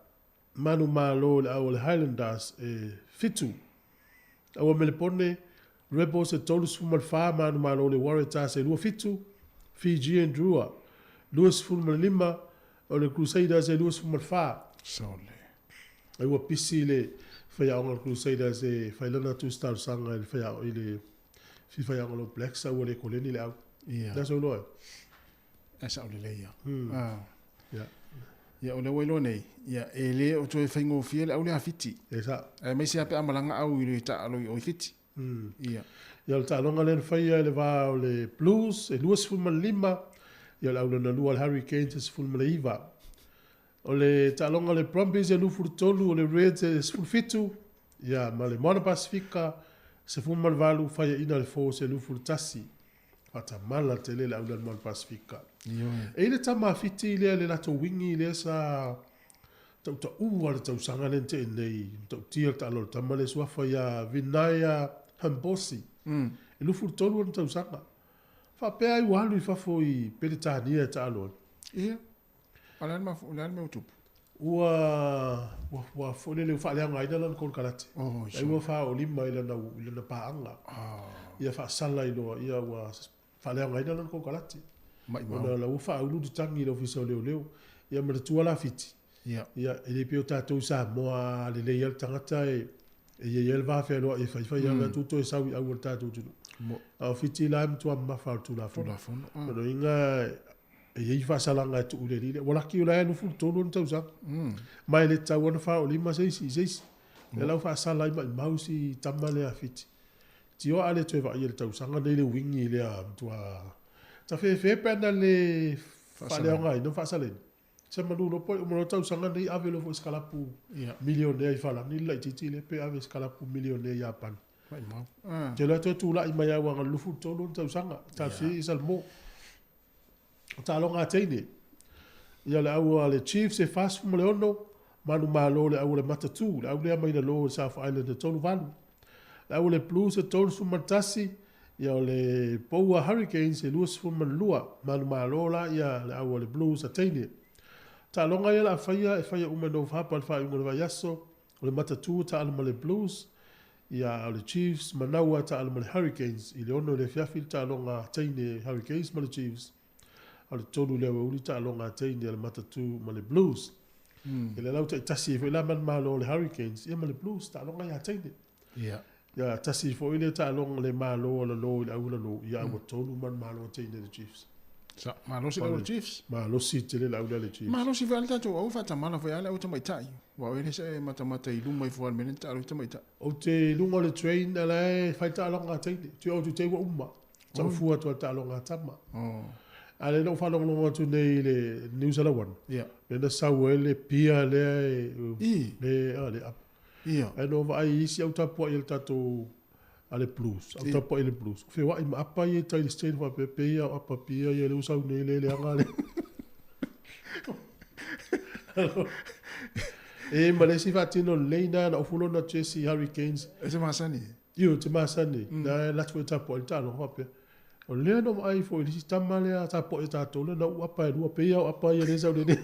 manumalo i le au a le Highlanders e 7. Aua Melepone, Rebels e 34, manumalo i le Waratahs e 27, Fijian Drua 25, o le Crusaders e 24. Sole. Ai ua pisi le faiaoga o le Crusaders e fai lana tusi talosaga i le faiaoga i le faiaoga o le All Blacks a ua le koleni le au. Ia. Lea sau loa e. E sao lelei ia. Ia. Ia o lea ua iloa nei, ia e le o toe faigofie le au lea Fiti. E sao. Aemaise lava pe a malaga au i le taalo i o i Fiti. Ia. Ia o le taaloga lea na faia i le va o le Blues e 25, ia o le au lona lua o le Hurricanes e 19. O le taaloga o le Brumbies e 23, o le Reds e 17, ia ma le Moana Pasifika 18, faiaina le Force e 21. Faatamala tele le au lea a le Moana Pasifika. Ioe. E i ai le tama a Fiti lea le latou wingi lea sa tautaua le tausaga lea na tea nei, matautia le taalo a le tama lea suafa ia Vinaya Hambosi. E 23 ona tausaga. Faapea ai ua alu i fafo i Peretania e taalo ai. Ia. A o le a le mafu, o le a le mea ua tupu? Ua, ua, ua foi lele ua faaleagaina lana konekarate. Oh, Ai ua faaolima i lana, i lana paaga. Ia faasala ai loa, ia ua faaleagaina lana konekarate. Maimau. Ona la ua faaulu le tagi i le Ofisa o Leoleo. Ia ma le tua la Fiti. Ia. Ia, e le pei o tatou i Samoa a lelei lava le tagata e e i ai lava le va fealoai e faifai ave atu toe sau i au o le tatou atunuu. A o Fiti la e matua mamafa o le Tulafono. Tulafono, ah. Lona uiga e i ai faasalaga e tuu i le alii lea. Ua laki o la e 23 ona tausaga. Ma e le tatau lava ona 45 se isi i se isi. Lea la ua faasala ai maimau si tama lea a Fiti. Tioa a le toe vaaia i le tausaga nei le uigi lea matua tafefe pe ana le faaleaogaina ma faasalaina. Se manu loa po o uma loa tausaga nei ave loa foi i se kalapu milionea i Falani le laitiiti lea pe ave i se kalapu milionea i Iapani. Maimau. Ou te iloa toe tulai mai lava aua na 23 ona tausaga, talosia i Salemo. O taaloga a teine, ia le au a le Chiefs e 46, manumalo le au a le Matatū, le au lea mai lalo i South Island e 38. Le au a le Blues e 31, ia o le Poua Hurricanes e 22, manumalo la ia le au a le Blues a teine. Taaloga ia o le a faia, e faia uma i Nova Harbour i le faaiuga o le vaiaso, o le Matatū e taalo ma le Blues, ia a o le Chiefs Manaua e taalo ma le Hurricanes i le 6 i le afiafi le taaloga a teine Hurricanes ma le Chiefs, a o le 3 i le aoauli le taaloga a teine a le Matatū ma le Blues. Ia lea la ua taitasi ai foi la manumalo o le Hurricanes ia ma le Blues, taaloga ia a teine. Ia. Ia tasi foi le taaloga le malo a lalo i le au lalo, ia a ua tolu manumalo a teine le Chiefs. Sa, malosi le au le Chiefs. Malosi tele le au lea le Chiefs. Malosi foi lava le tatou au faatamala foi lava le au tamaitai. Aua o e le se matamata i luma ifo lava i le mea lea na taalo ai tamaitai. Ou te i luga o le train a la e fai taaloga a teine. Tu ou te ua uma. Tau fua atu a taaloga a tama. A lea na ou faalogologo atu nei i le News 101. Ia. Lea na sau ai le pia lea e, I. le, a, le apa. Ia. Ae na ou vaai i isi au tapuai a le tatou a le Blues, au tapuai a le Blues. Feoai ma apa ia i tai i le stand faapea pei lava o apa pia ia lea ua sau nei le leaga le. E ma le isi faatino lelei na na ofu lona jersey Hurricanes. E se masani. Io, te masani. Na e latu e tapuai le taaloga faapea. O lea na vaai foi i le isi tama lea tapuai e tatou lea na uu apa e lua pei lava o apa ia lea e sau nei le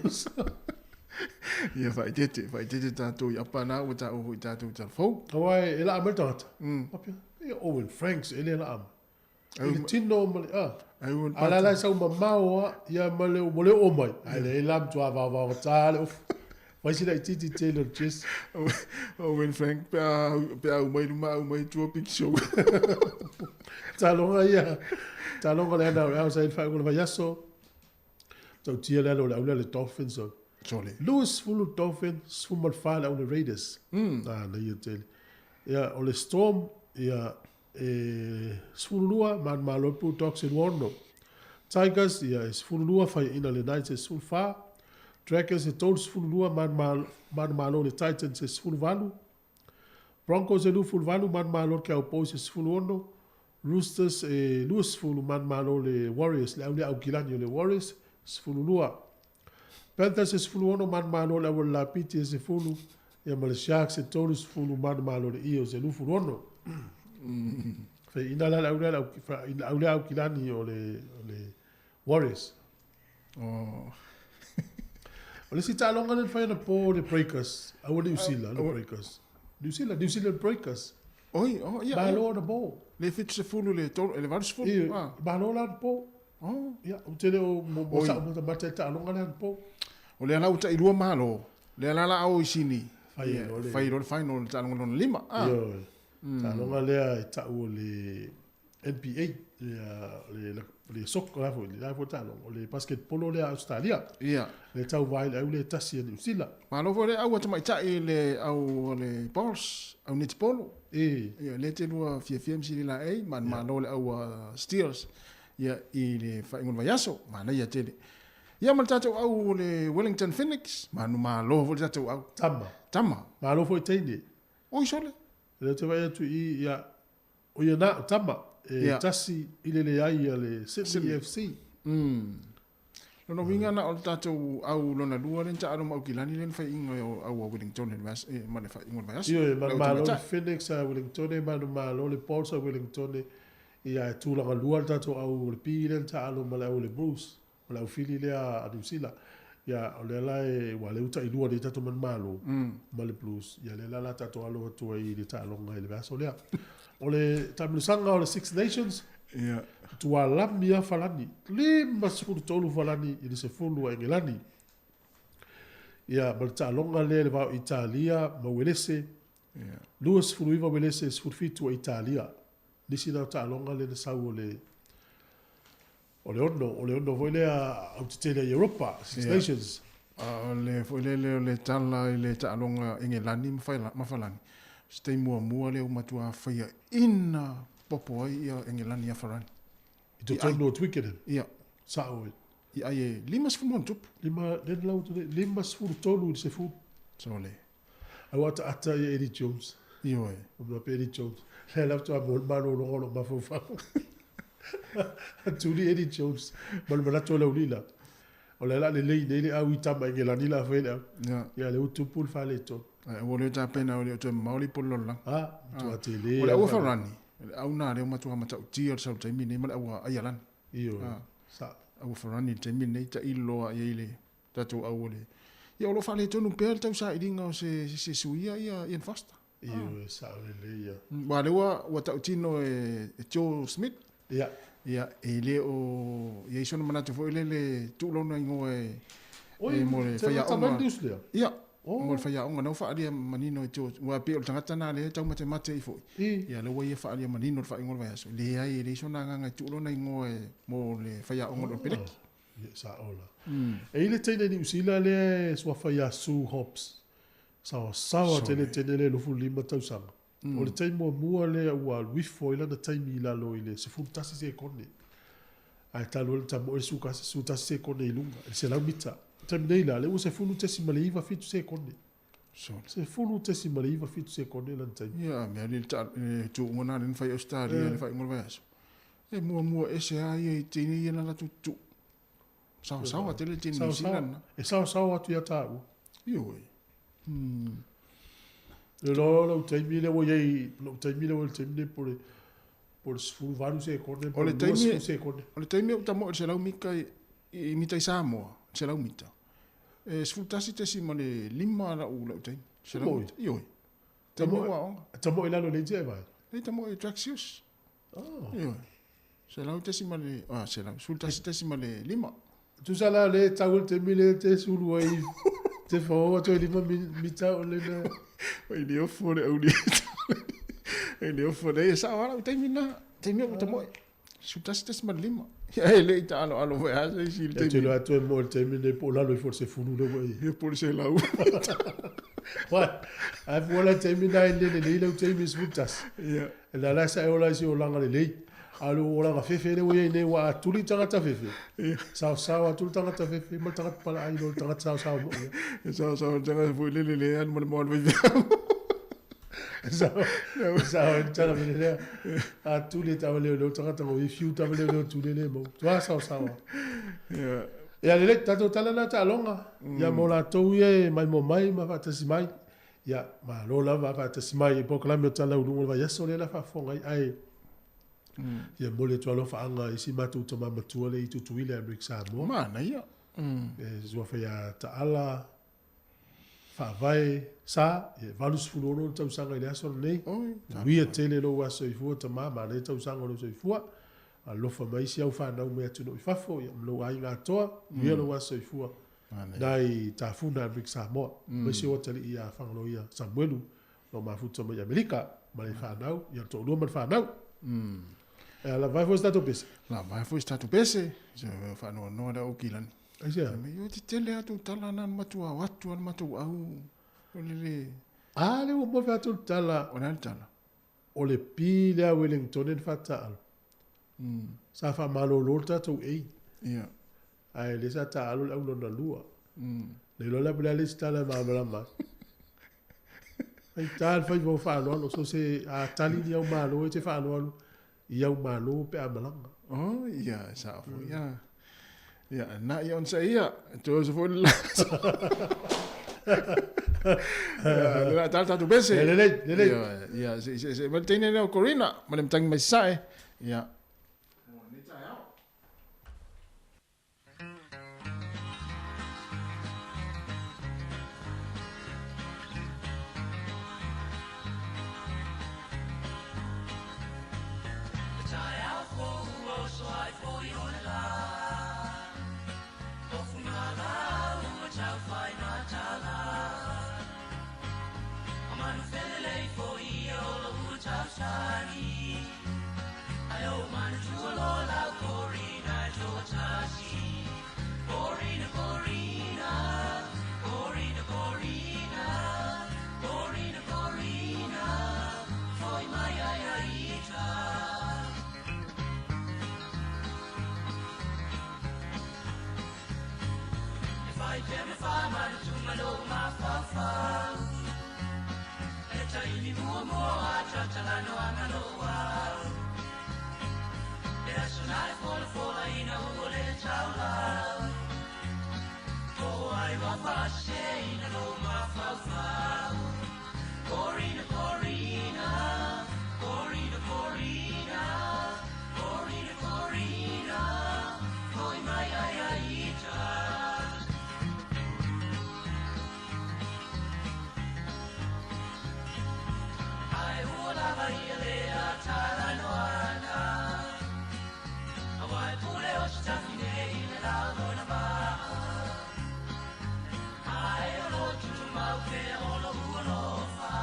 Ia faaeteete, faaeteete tatou i apa na ua taua foi i tatou tala fou. Aua e laa mai le tagata, faapea, e Owen Franks e le laa mai. I le tino ma le, a. A la la e sau mamao lava, ia ma le, ma le oo mai. Ae leai la matua vaovaogata le ofu. Fai si laitiiti tele o le jersey. Owen Frank pe a, pe a aumai luma aumai tua big show. Taaloga ia, taaloga le ana o le ao sa i le faaiuga o le vaiaso. Tautia le ala o le aulea le Dolphins o. Sole. 20 Dolphins, 14 le aulea Raiders. Ah, na ia tele. Ia, o le Storm, ia, e 12, manumalo le Bulldogs e 26. Tigers, ia, e 12, faiaina le Knights e 14. Dragons e 32, manumalo, manumalo le Titans e 18. Broncos e 28, manumalo le Cowboys e 16. Roosters e 20, manumalo le Warriors, le au lea Aukilani o le Warriors, 12. Panthers e 16, manumalo le au Lapiti e 10, ia ma le Sharks e 30, manumalo le Eels e 26. Faiaina la le au lea, le au lea Aukilani o le, o le Warriors. Oh. O le isi taaloga lea na fai anapo le Breakers, aua Niu Sila, le Breakers. Niu Sila, New Zealand Breakers. Oi, oh, ia. Malo anapo. Le 70 le 3, le 80. Ioe, Ah. malo la anapo. Oh. Ia, ou te le o mo Oi. sa mo mata i taaloga lea anapo. O lea la ua tailua malo. Lea la la au i Sini. Fai Ia, loa le- fai loa le final le taaloga lona lima. Ah. Ioe. Taaloga lea e tau o le NBA, ia, le, le soccer la foi, la foi taaloga, o le basketball lea a Australia. Ia. Le tauva ai le au lea e tasi a Niu Sila. Malo foi le au a tamaitai le au o le Bulls, au netipolo. E. Ia, le te lua fiafia ma sili la ei, ma malo le au a Steelers. Ia, i le faaiuga o le vaiaso, manaia tele. Ia ma le tatou au o le Wellington Phoenix, manu malo foi le tatou au. Tama. Tama. Malo foi teine. Oi sole. Lea ou te vaai atu i, ia, o ia na o tama, e Ia. tasi i le leai a le Sydney FC. Lona uiga na o le tatou au lona lua lea na taalo ma Aukilani lea na faiaina o au a Wellington i le vaiaso, eh, ma le faaiuga o le vaiaso. Ioe, Le au manumalo le tamaitai. Phoenix a Wellington, manumalo le Bolts a Wellington, ia e tulaga lua le tatou au o le P lea na taalo ma le au o le Bruce, o le au fili lea a Niu Sila. Ia, o lea la e, ua lea ua tailua nei tatou manumalo ma le Blues. Ia lea la la tatou alo atu ai i le taaloga i le vaiaso lea. O le taamilosaga o le Six Nations, Ia. tualami lava Falani, 53 Falani i le 10 a Engelani. Ia, ma le taaloga lea i le va o Italia ma Uelese, 29 Uelese, 17 o Italia. Nisi na o taaloga lea na sau o le o le ono, o le ono foi lea autetele a Europa, Six Nations. A o le foi lele o le tala i le taaloga Engelani ma Falani, se taimi muamua lea ua matua faiaina popo ai ia Engelani ia Farani. I totonu o Twickenham? Ia. Sao e. I ai e 50 ma ona tupu. Lima, le lau atu nei, 53 i le 10. Sole. Ai ua ataata ia Eddie Jones. Ioe. Ua mea pe Eddie Jones. Lea la faatoa maua le malologa o lou mafaufau. Tuli Eddie Jones ma le manatu o le aulila. O lea la lelei nei le au i tama Engelani la fai le au. Ia le ua tupu le faaletonu. Ai ua le tapena o le o toe mamao le ipu o le lalolagi. Ah, matua tele. O le au Farani, o le au na lea ua matua matautia le sau taimi nei ma le au Aialani. Ioe. Sa. Au Farani i le taimi nei tailo lava i ai le tatou au o le ia o lo o faaletonu pea le tausailiga o se se suia ia Ian Foster. Ioe, sao lelei ia. Aua o lea ua ua tautino e Joe Smith. Ia. Ia e le o i ai sona manatu foi lele tuu lona igoa e e mo le faiaoga. Ia. Mo le faiaoga na ua faaalia manino e Joe aua pei o le tagata na lea e taumatemate ai foi. Ia lea ua ia faaalia manino le faaiuga o le vaiaso. Leai e leai sona agaga e tuu lona igoa e mo le faiaoga o le Peleki. Ia sao la. E i ai le teine Niu Sila lea e suafa ia Sue Hobbs. Saoasaoa tele teine lea 25 tausaga. O le taimi muamua lea ua alu ifo ai lana taimi i lalo i le 11 sekone. Ae talu ai le tamoe le 11 sekone i luga, i le 100 mita. O le taimi nei la, lea ua 10.97 sekone. 10.97 sekone lana taimi. Ia, mea le tuuga na lea na fai e Ausetalia i le faaiuga o le vaiaso. E muamua ese lava ia i teine ia na latou tutuu. Saosaoa tele le teine Niu Sila lena. E saosaoa atu ia tāua. Ioe. Le loa lou taimi lea ua i ai, lou taimi lea ua i le taimi nei po le po le 18 sekone po O le le taimi, 20 sekone. o le taimi ou tamoe i le 100 mita i, i mita i Samoa, 100 mita. E 11.5 lau, lau taimi. 100 mita. Ioe. Taimi o aoga. Tamoe i lalo i le iti e vai? Nei tamoe i track shoes. Oh. Ioe. 100 ah, 100, 11.5. Tusa la le tau le taimi le te sulu ai te whaoa atu ai lima mita o le na. Oi le ofo le auli. Oi le ofo le sao ala taimi na, taimi o tamoe. 11.5. Ia e le i ta alo alo foi asa i si le E te taimi. loa atu e mo le taimi nei po o lalo i fo le sefulu le ua i. Ia po le selau. Wai, ai fua la taimi na e lele lei lau taimi 11. Ia. E la la sa e ola i si olaga lelei. A lo olaga fefe le ua iai nei ua atuli tagata fefe. Saosao atu le tagata fefe ma le tagata palaai lo le tagata saosao mo ia. E saosao le tagata foi lele le alu ma le moa o le faifeau. Sao, sao e tala mele lea. Atuli e tau leo leo tagata ngo i fiu tau leo leo tuli le mo. Tua saosao. Ia. Ia lelei, tatou tala na taaloga. Ia mo latou ia e maimoa mai ma faatasi mai. Ia, malo lava faatasi mai i polokalame o Tala i Luga o le Vaiaso lea la faafofoga ai. Ae ia momoli atu alofaaga i si matou tama matua lea i Tutuila i Amerika Samoa. Manaia. E suafa ia Taala Faavae Sa, ia e 86 le tausaga i le aso lenei. Manuia tele lou aso soifua tama, manaia tausaga o lou soifua. Alofa mai si au fanau mai atunuu i fafo, ia ma lou aiga atoa, manuia lou aso soifua. Nai Tafuna Amerika Samoa, aemaise o atalii ia Fagaloia Samuelu, o mafuta mai Amerika, ma le fanau, ia le toalua ma le fanau. E lava ai foi se tatou pese. Lava ai foi se tatou pese. Se faanoanoa le au kilani. Aisea? Me io te tele atu tala na matua o atu al matou au. O le le. A le ua mofe atu le tala. O le a le tala? O le pi lea Wellington e faataalo. Sa faamalolo le tatou ei. Ia. Ae le sa taalo le au lona lua. Le iloa la po o le a le isi tala e malamalama ai. Faita le faiva o faaaloalo, so se a tali ni au malo e te faaaloalo i au malo pe a malaga. Oh, ia, sao foi, ia. Ia, na ia on sa ia, toe oso foi le la. Ia, le la tala tatou pese. Ia, lelei, lelei. Ia, ia, se, se, se, ma le teine lea o Corina, ma le matangi mai sae. Ia. Pea me whamanu tuma lo mawhawhau. E taimi mua mua a tatala no anga lo au. E aso nā e fola fola ina ua le taulau. O ai wa whase ina lo mawhawhau. Corina, Corina, Corina, Corina, Corina, Corina, hoi mai ai ai ita. Ai ua lava ia le atala noana. Awai pule o sitafine i le lalo na maa. Ai o lo tumau ke o lo ua lofa.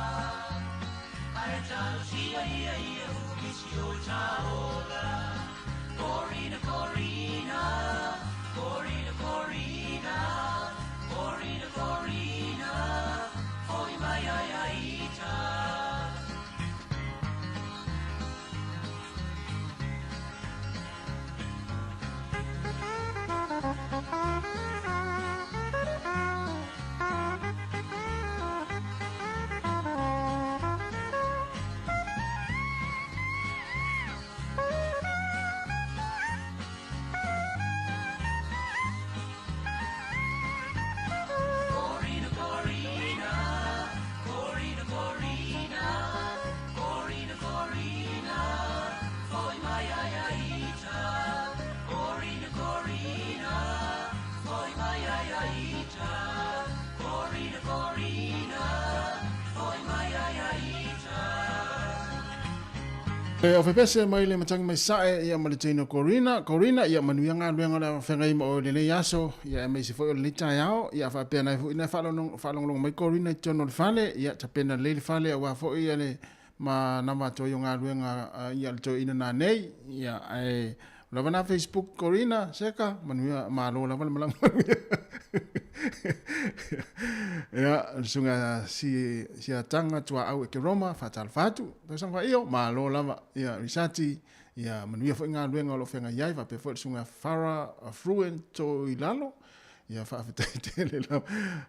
Ai talo sia ia ia umisi o taola. Corina, Corina, Corina, Corina, Corina, Corina, hoi mai ai ai ita. Corina, Corina, Corina, Corina, Corina, Corina, hoi mai ai ai ita. Corina, Corina, hoi mai ai ai ita. Corina, Corina, hoi mai ai ai ita. E o fepese mai le matangi mai sae ia ma le teina Corina, Corina ia manuia ngā luenga le whengai ma o le nei aso, ia e mai se foi o le nei taeao, ia whaapea nai foi ina whaalongolongo mai Corina i tono le fale, ia tapena le le fale a wā foi ia le ma nama toi o ngā luenga ia le toi ina nā nei, ia e lava na Facebook Corina, seka, manuia malo lava le malanga manuia. Ia, sunga si atanga tua au e ke Roma, whātala whātu, tau sanga wha iyo, malo lava, ia risati, ia manuia foi ngā luenga o lo whenga iai, whapea foi le sunga Farah Fruent to i lalo, ia whaafetai tele lava,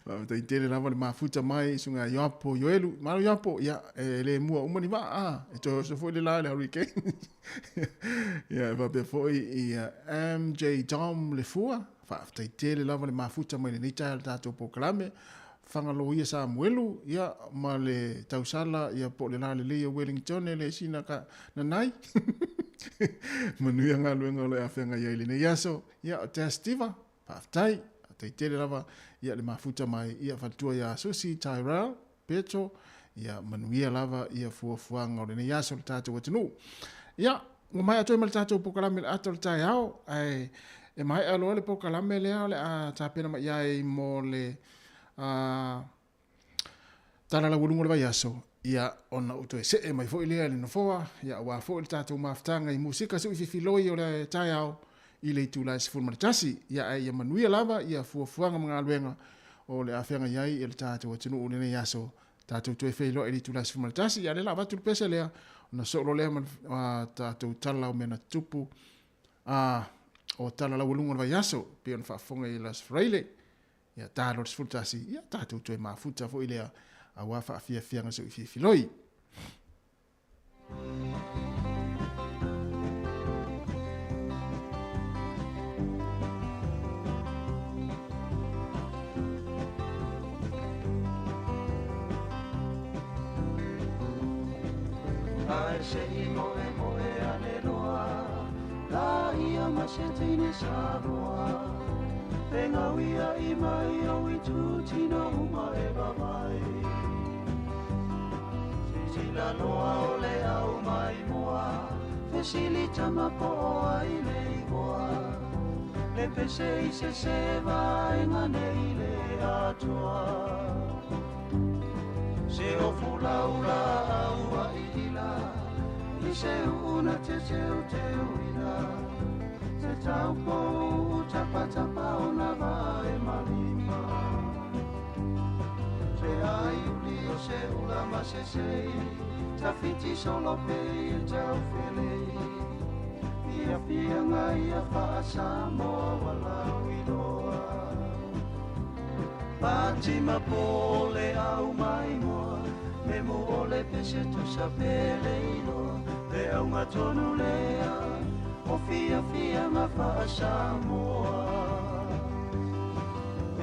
whaafetai tele lava le mafuta mai, sunga Ioapo Ioelu, malo Ioapo, ia, e le mua umani wa, e toi oso foi le la le hurricane. Ia, whapea foi ia MJ Dom le fua, whaafetai tele lava le mafuta mai le neita le tātou pōkalame, whangalo ia Samuelu, ia, ma le tausala, ia po le la le leia Wellington, le sina ka nanai. Manuia ngā luenga o le awhenga ia i le nei aso, ia, o te Astiva, whaafetai, tei tele lava, ia le mafuta mai, ia whatua ia Susi, Tyrell, Petro, ia manuia lava, ia fuafuanga o le nei aso le tātou atunu. Ia, ngā mai atoe ma le tātou pōkalame le ato le tai ao, ai, e mai aloa le pōkalame lea o le a tāpena mai ai mō le tala la ulungo le vai aso, ia ona o toe see mai foi lea le nofoa, ia wā foi le tātou mafutanga i musika sui fifiloi o le tai ao, i le itula e sefulu ma le tasi, ia ai ia manuia lava, ia fuafuaga ma galuega o le afeaga iai i le tatou atunuu lenei aso, tatou toe feiloai i le itula e 11, ia le la avatu le pese lea, ona soolo lea ma tatou tala o mea na tutupu, o tala laualuga o le vaiaso, pei ona faafofoga i Las Freile, ia talo le 11, ia tatou toe mafuta foi lea, auā faafiafiaga soifiafiloi. Ai se i moe moe ane loa, la ia ma se tine Samoa. E ngau ia i mai o i tūtina uma e vavai. Sila loa o le au mai moa, fesili tama po o ai le igoa. Le pese i se se vaenga nei le atua. Se o fula ula au a ila, i se una te teu teu ila. Te taupo u tapa tapa o na vae malima. Te ai uli o se ula ma se sei, tawhiti solo pe i tau felei. Ia fia ngā ia wha Samoa walau i roa. Fatima po le au mai moa Me mo o le pese tusa pele iloa Le auga tonu lea O fiafiaga faa-Samoa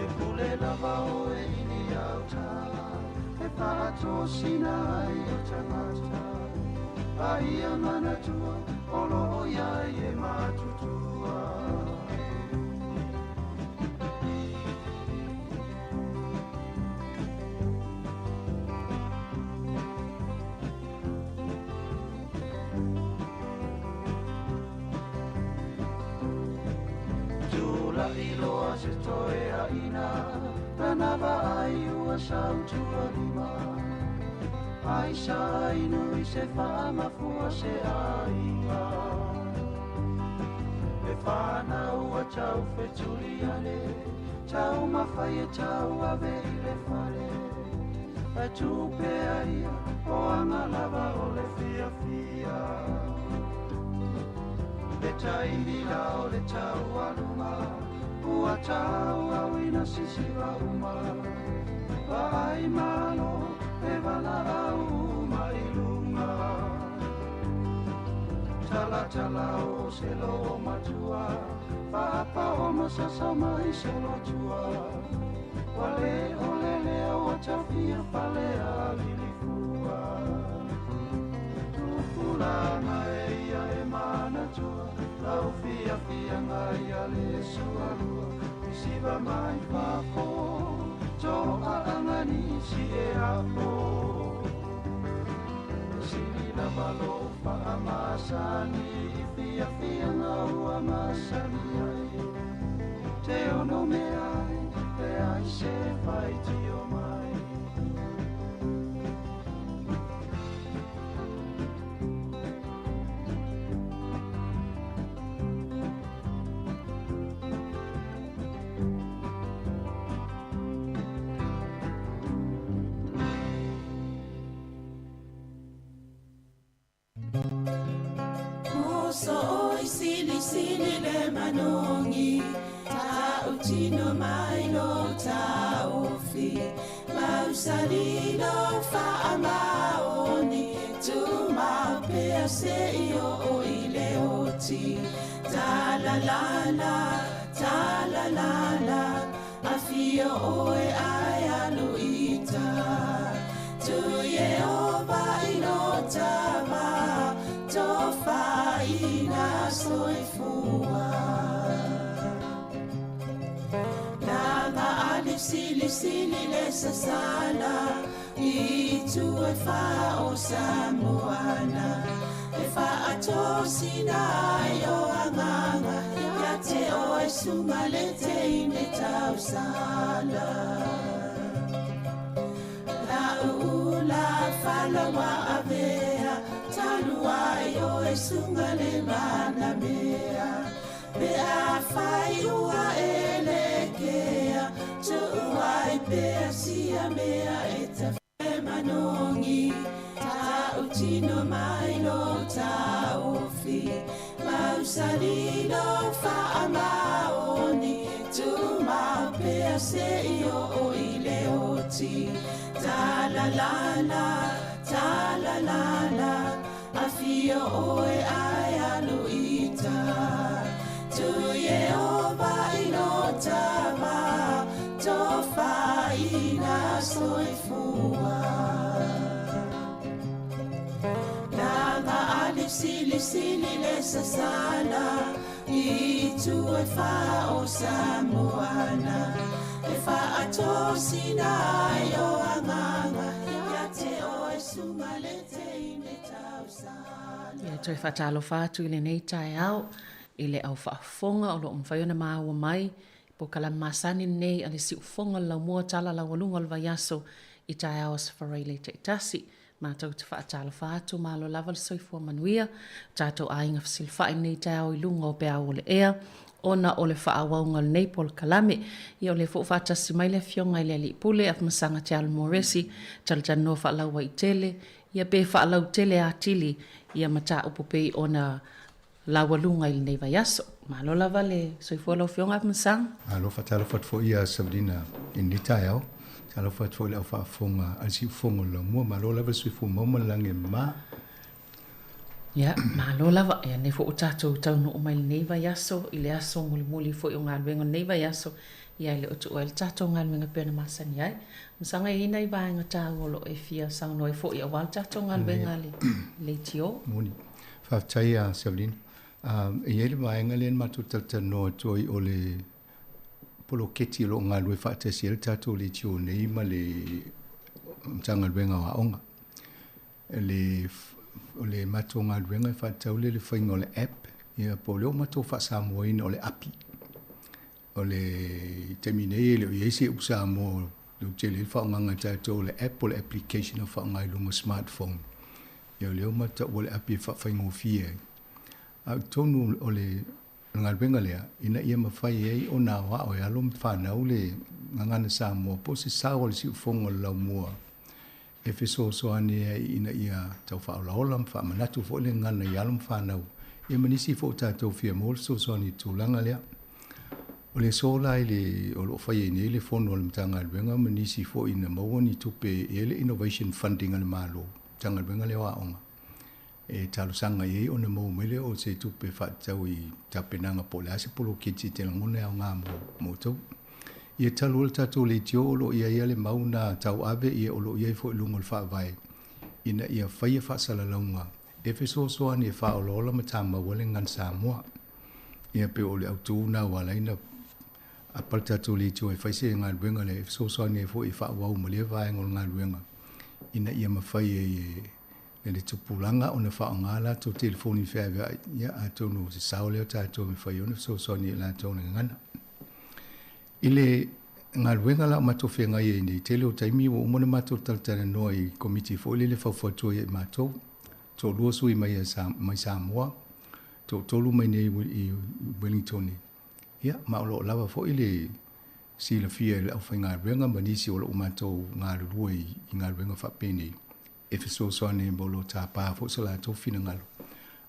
E pule lava oe i ni auta E faatosina ai o tagata A ia manatua o loo iai e matutua. Tula'i loa se toeaina Lana vaai ua sautualima Ai sa inu i se faamafua se aiga E whanau a tau whetuli ale Tau mawhai e tau ave i le fale E tupea ia o anga lava o le fia fia Le taimi la o le tau aluma Ua tau au ina sisiva uma Vaai malo e valaau uma i luga Talatala o se loo matua Faapao ma sasa mai solotua Ua le ole lea ua tafia fale a lilifua Tupulaga e ia e manatua Lau fiafiaga ia le sualua Isiva mai fafo Toaaga nisi e apo Sili lava lou faamasani I fiafiaga ua masani ai Te ono mea ai e ai se faitio mai. Moso oi sili sili le manongi Tautino mai lo taofi Mausali lo faamaoni Tumau pea se i oo i le oti Talalala, talalala Afio oe ae alu ita Tu Iehova i lo tama Tofaina soifua Langa ali sili sili le sasala I tu e wha o Samoana E whaatosina ai o anganga Ia te oe sunga le teine tausala La uula falawa avea Talu ai oe sunga le manamea Pe a whai ua e le kea Tu'u ai pea sia mea e ta manongi Tautino mai lo taofi Mausali lo faamaoni Tumau pea se i oo i le oti Talalala, talalala Afio oe ae alu ita Tu Iehova i lo tama Tofaina soifua Langa ali sili sili le sasala I tu e wha o Samoana E whaatosina ai o anganga Ia te oe sunga le teine tausala. Ia toe faatalofa atu i lenei taeao i le au faafofoga o lo o mafai ona maua mai polokalame masani lenei a le Siufofoga o le Laumua Tala Laualuga o le Vaiaso i taeao Aso Faraile taitasi. Matou te faatalofa atu, malo lava le soifua manuia, o tatou aiga fesilafai lenei taeao i luga o peau o le ea, ona o le faaauauga o lenei polokalame. Ia o lea foi ua faatasi mai le Afioga i le Alii Pule, Afamasaga Te Alo Moresi, talatalanoa faalauaitele, ia pe faalautele atili ia mataupu pei ona. Laualuga i lenei vaiaso. Malo lava le soifua lau Afioga Afamasaga. Malo, faatalofa atu foi ia Savalina i lenei taeao. Talofa atu foi i le au faafofoga a le Siufofoga o le Laumua. Malo lava le soifua maua ma le lagi e mama. Ia, malo lava. Ia, lenei foi ua tatou taunuu mai lenei vaiaso, i le aso mulimuli foi o galuega o lenei vaiaso, ia e le o tuua ai le tatou galuega e pei ona masani ai. Masaga e i ai nai vaega taua o lo o e fia saunoa ai foi aua le tatou galuega a le leitio. Moni. Faafetai ia Savalina. E i ai le vaega lea na matou talatalanoa atu ai o le poloketi o lo o galulue faatasi ai le tatou leitio nei ma le Matagaluega o Aoga. Le, o le matou galuega e faatatau lea i le faiga o le app, ia po o lea ua matou faa-Samoaina o le api. O le taimi nei e le o i ai se upu Samoa o tele ai le faaaogaga a tatou o le app o le application e faaaoga i luga o smartphone. Ia o lea ua matou taua le api e faafaigofie ai. A o totonu o le galuega lea, ina ia mafai ai ona aoao e alo ma fanau le gagana Samoa po o se sao a le siufofoga o le laumua e fesoasoani ai ina ia tau faaolaola ma faamanatu foi le gagana i alo ma fanau, ia ma nisi foi o tatou fia maua le fesoasoani i le tulaga lea. O le aso la i le o lo o fai ai nei le fono a le Matagaluega ma nisi foi na maua ni tupe e i ai le Innovation Funding a le Malo, Matagaluega lea o Aoga, e talosaga i ai ona maua mai lea o se tupe faatatau i tapenaga po o le a se poloketi e te lagona e aoga mo outou. Ia talu ai le tatou leitio o lo o i ai lava le mau na tauave ia o lo o i ai foi i luga o le faavae ina ia faia faasalalauga e fesoasoani e faaolaola ma tamau ai le gagana Samoa. Ia pei o le autu lena ua ala ai ona apa le tatou leitio e fai se galuega lea e fesoasoani ai foi e faaauau ma lea vaega o le galuega ina ia mafai ai e e le tupulaga ona faaaoga a latou telefoni feaveai, ia atonu o se sao lea o tatou e mafai ai ona fesoasoani i latou i le gagana. I le galuega la o matou feagai ai nei, tele o taimi ua uma ona matou talatalanoa i komiti foi lele e faufautua ia i matou, toalua sui mai mai Samoa, toatolu mai nei i Wellington, ia ma o lo o lava foi le silafia e le aufaigaluega ma nisi o lo o matou galulue i galuega faapenei e fesoasoani mo lo tapa foi so latou finagalo.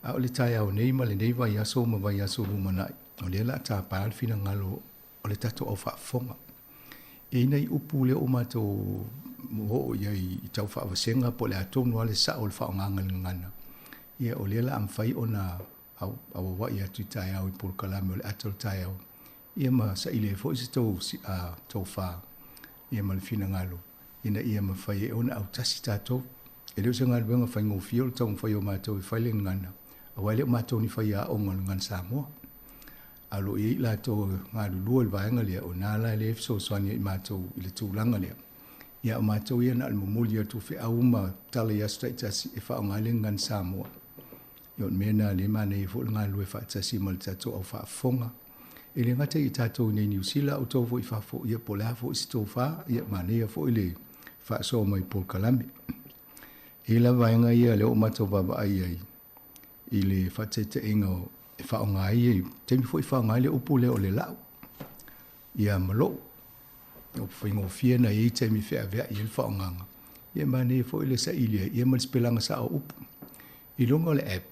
A o le taeao nei ma lenei vaiaso ma vaiaso lumanai, o lea o le a tapa le finagalo o le tatou au faafofoga. E i ai nai upu lea ua matou oo i ai i tau faavasega po o le a tonu lava le sao o le faaaogaga o le gagana, ia o lea o le a mafai ona auauai atu i taeao i polokalame o le ata o le taeao, ia ma saili ai foi se tou tofa ia ma le finagalo ina ia mafai ai ona autasi tatou. E le o se galuega faigofie o le taumafai o matou e fai le gagana, aua e le o matou ni faiaoga o le gagana Samoa. A o lo o i ai i latou e galulue i le vaega lea, o ina la lea e fesoasoani ai i matou i le tulaga lea. Ia a o matou ia na o le momoli atu o feau ma tala i aso taitasi e faaaoga ai le gagana Samoa. Ia o le mea lena o lea e manaia foi le galulue faatasi ma le tatou au faafofoga. E le gata i tatou i inei i Niu Sila, a o outou foi i fafo, ia po o le a foi se tofa, ia manaia foi le faasoa mai i polokalame. E i ai la vaega ia lea ua matou vaavaai i ai i le faataitaiga e faaaoga ai, taimi foi e faaaoga ai le upu lea o le lau, ia ma lou. O faigofie na i ai taimi feaveai ai le faaaogaga, ia manaia foi le saili ai ia ma le sipelaga sao o upu. I luga o le app,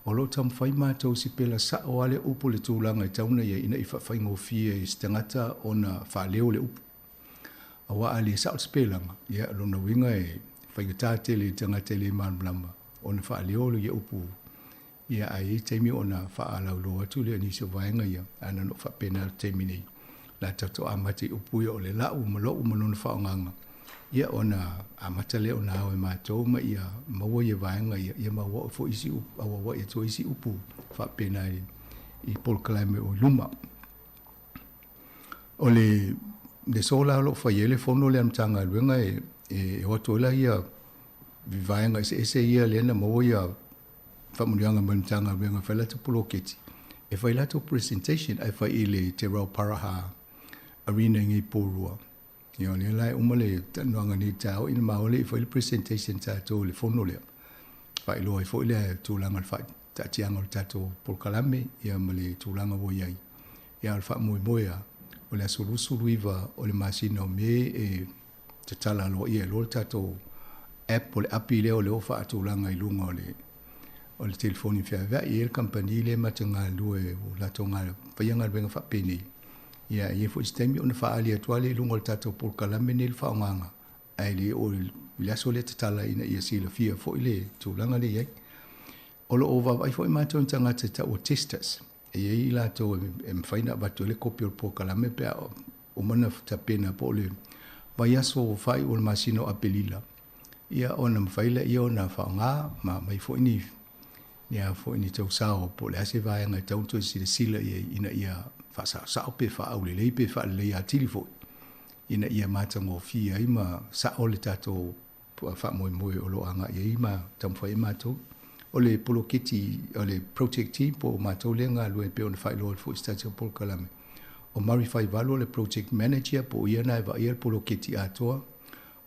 o lo o taumafai matou sipela sao lava le upu i le tulaga e tatau ona i ai ina ia faafaigofie i se tagata ona faaleo le upu. Aua a le sao le sipelaga, ia o lona uiga e faigata tele i le tagata e le malamalama ona faaleo ia upu Ia, a i ai taimi ona faalauiloa atu lea i nisi o vaega ia, ae na ona ou faapena i le taimi nei, o le a tatou amata i upu ia o le lau ma lou ma lona faaaogaga, ia ona amata lea ona ao e matou ma ia maua ia vaega ia, ia ma auauai foi isi upu, auauai atu ai isi upu faapena i polokalame o i luma. O le aso la o lo o fai ai le fono lea a le Matagaluega e o atu ai la ia vaega eseese ia lea na maua ia faamanuiaga mai le Matagaluega e fai latou poloketi, e fai latou presentation ae fai i le Te Rau Paraha Arena i nei Porirua. Ia o lea la e uma le talanoaga nei i le taeao ina maua lea i fai le presentation tatou i le fono lea. Faailoa ai foi le tulaga o le faataatiaga o le tatou polokalame ia ma le tulaga ua i ai. Ia o le faamoemoe lava, o le aso 29 o le masina o Me e tatala aloaia ai loa le tatou app po o le api lea o lea ua faatulaga i luga o le o le telefoni feaveai. E i ai le kamupani lea ma te galulue ua latou faia galuega faapenei. Ia, e i ai foi se taimi ona faaali atu lava lea i luga o le tatou polokalame lenei le faaaogaga, ae le oo i le aso lea tatala ina ia silafia foi le tulaga lea e i ai. O lo o vaavaai foi matou i tagata e tau o testers. E i ai i latou e mafai ona avatu ai le kopi o le polokalame pe a uma ona tapena po o le vaiaso faaiu o le masina o Aperila, ia ona mafai lea ona faaaoga ma aumai foi ni ni a foi ni tou sao po o le a se vaega e tatau ona toe silasila i ai ina ia faasaosao pe faaaulelei pe faalelei atili foi ina ia matagofie ai ma sao le tatou faamoemoe o lo o agai ai ma taumafai ai matou. O le poloketi, o le project team po o matou lea e galulue e pei ona faailoa atu foi i se tasi o polokalame. O Murray Faivalu o le project manager po o ia lena e vaaia le poloketi atoa.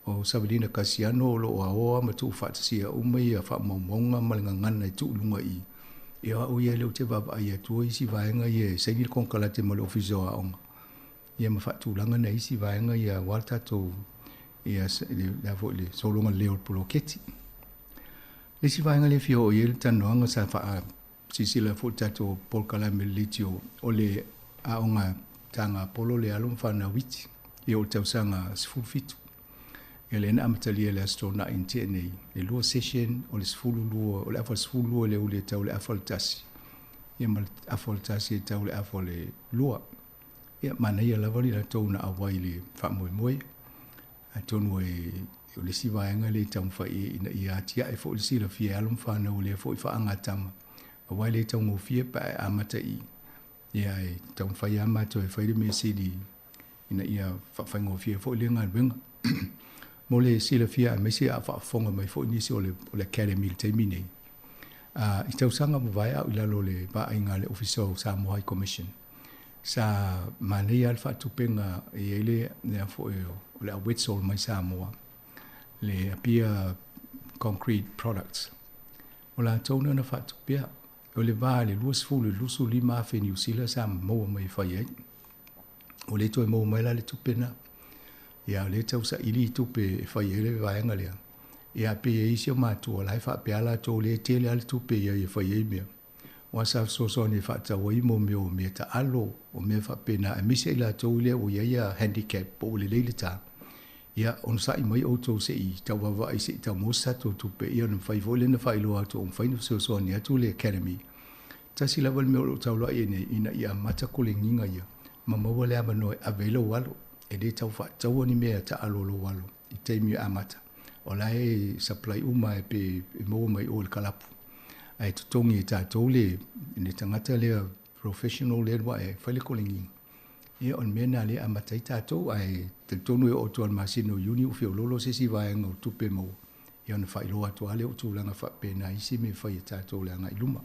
O Savelina Kasiano o lo o aoa ma tuufaatasia uma ia faamaumauga ma le gagana e tuu i luga i i. Ia o au ia lea ou te vaavaai atua isi vaega ia e saini le konekarate ma le Ofisa o Aoga ia ma faatulaga nai isi vaega ia aua le tatou ia le a foi le sologa lelei o le poloketi. Le isi vaega lea e fia oo i ai le talanoaga sa faa silasila foi le tatou polokalame i le leitio o le aoga taga polo le alo ma fanau iti ia o le tausaga 17. Ia lea na amatalia i le Aso Toonai na tea nei, le lua session o le 12, o le afa o le 12 i le aoauli e tau i le afa o le tasi, ia ma le afa o le tasi e tau i le afa o le lua. Ia, manaia lava le latou na auai i le faamoemoe. Atonu e o le isi vaega lea e taumafai i ai ina ia atiae foi le silafia e alo ma fanau o lea foi faagatama, aua e le taugofie pe a e amata i i. Ia, e taumafai lava matou e fai le mea sili ina ia faafaigofie foi lea galuega. Mo le silafia aemaise a o faafofoga mai foi nisi o le, o le Academy i le taimi nei, I tausaga mavae a o i lalo o le vaaiga a le Ofisa o Samoa High Commission, sa manaia lava le faatupega e i ai le, le foi o le au Wetzel mai Samoa, le Apia Concrete Products. O latou na na faatupea. O le va i le 20 i le 25 afe Niu Sila sa maua mai e fai ai. Ua le toe maua mai la le tupe lena. Ia o lea e tau saili i tupe e fai ai le vaega lea. Ia pei e isi o matua la e faapea latou lea e tele lava le tupe i ai e fai ai mea. Aua sa fesoasoani e faatau ai mo mea o mea taalo, o mea faapena aemaise i latou lea ua i ai a handicap po ua lelei le ta. Ia onosai mai outou se i tau vaavaai se i tau maua se tatou tupe ia ona mafai foi lea ona faailoa atu ua mafai ona fesoasoani atu le academy. Tasi lava le mea o lo o taulai ai nei ina ia amata kolegiga ia ma maua le avanoa e ave ai lou alo. E le tau faataua ni mea taalo a lou alo i taimi e amata. O la e supply uma e pe e maua mai o i le kalapu. Ae totogi e tatou le, le tagata lea professional lea ua e fai le kolegiga. Ia o le mea lena lea e amata ai tatou ae talitonu e oo atu lava i le masina o Iuni ua feoloolo se isi vaega o tupe maua ia ona faailoa atu lava lea o tulaga faapena i isi mea e fai e tatou i le agai i luma.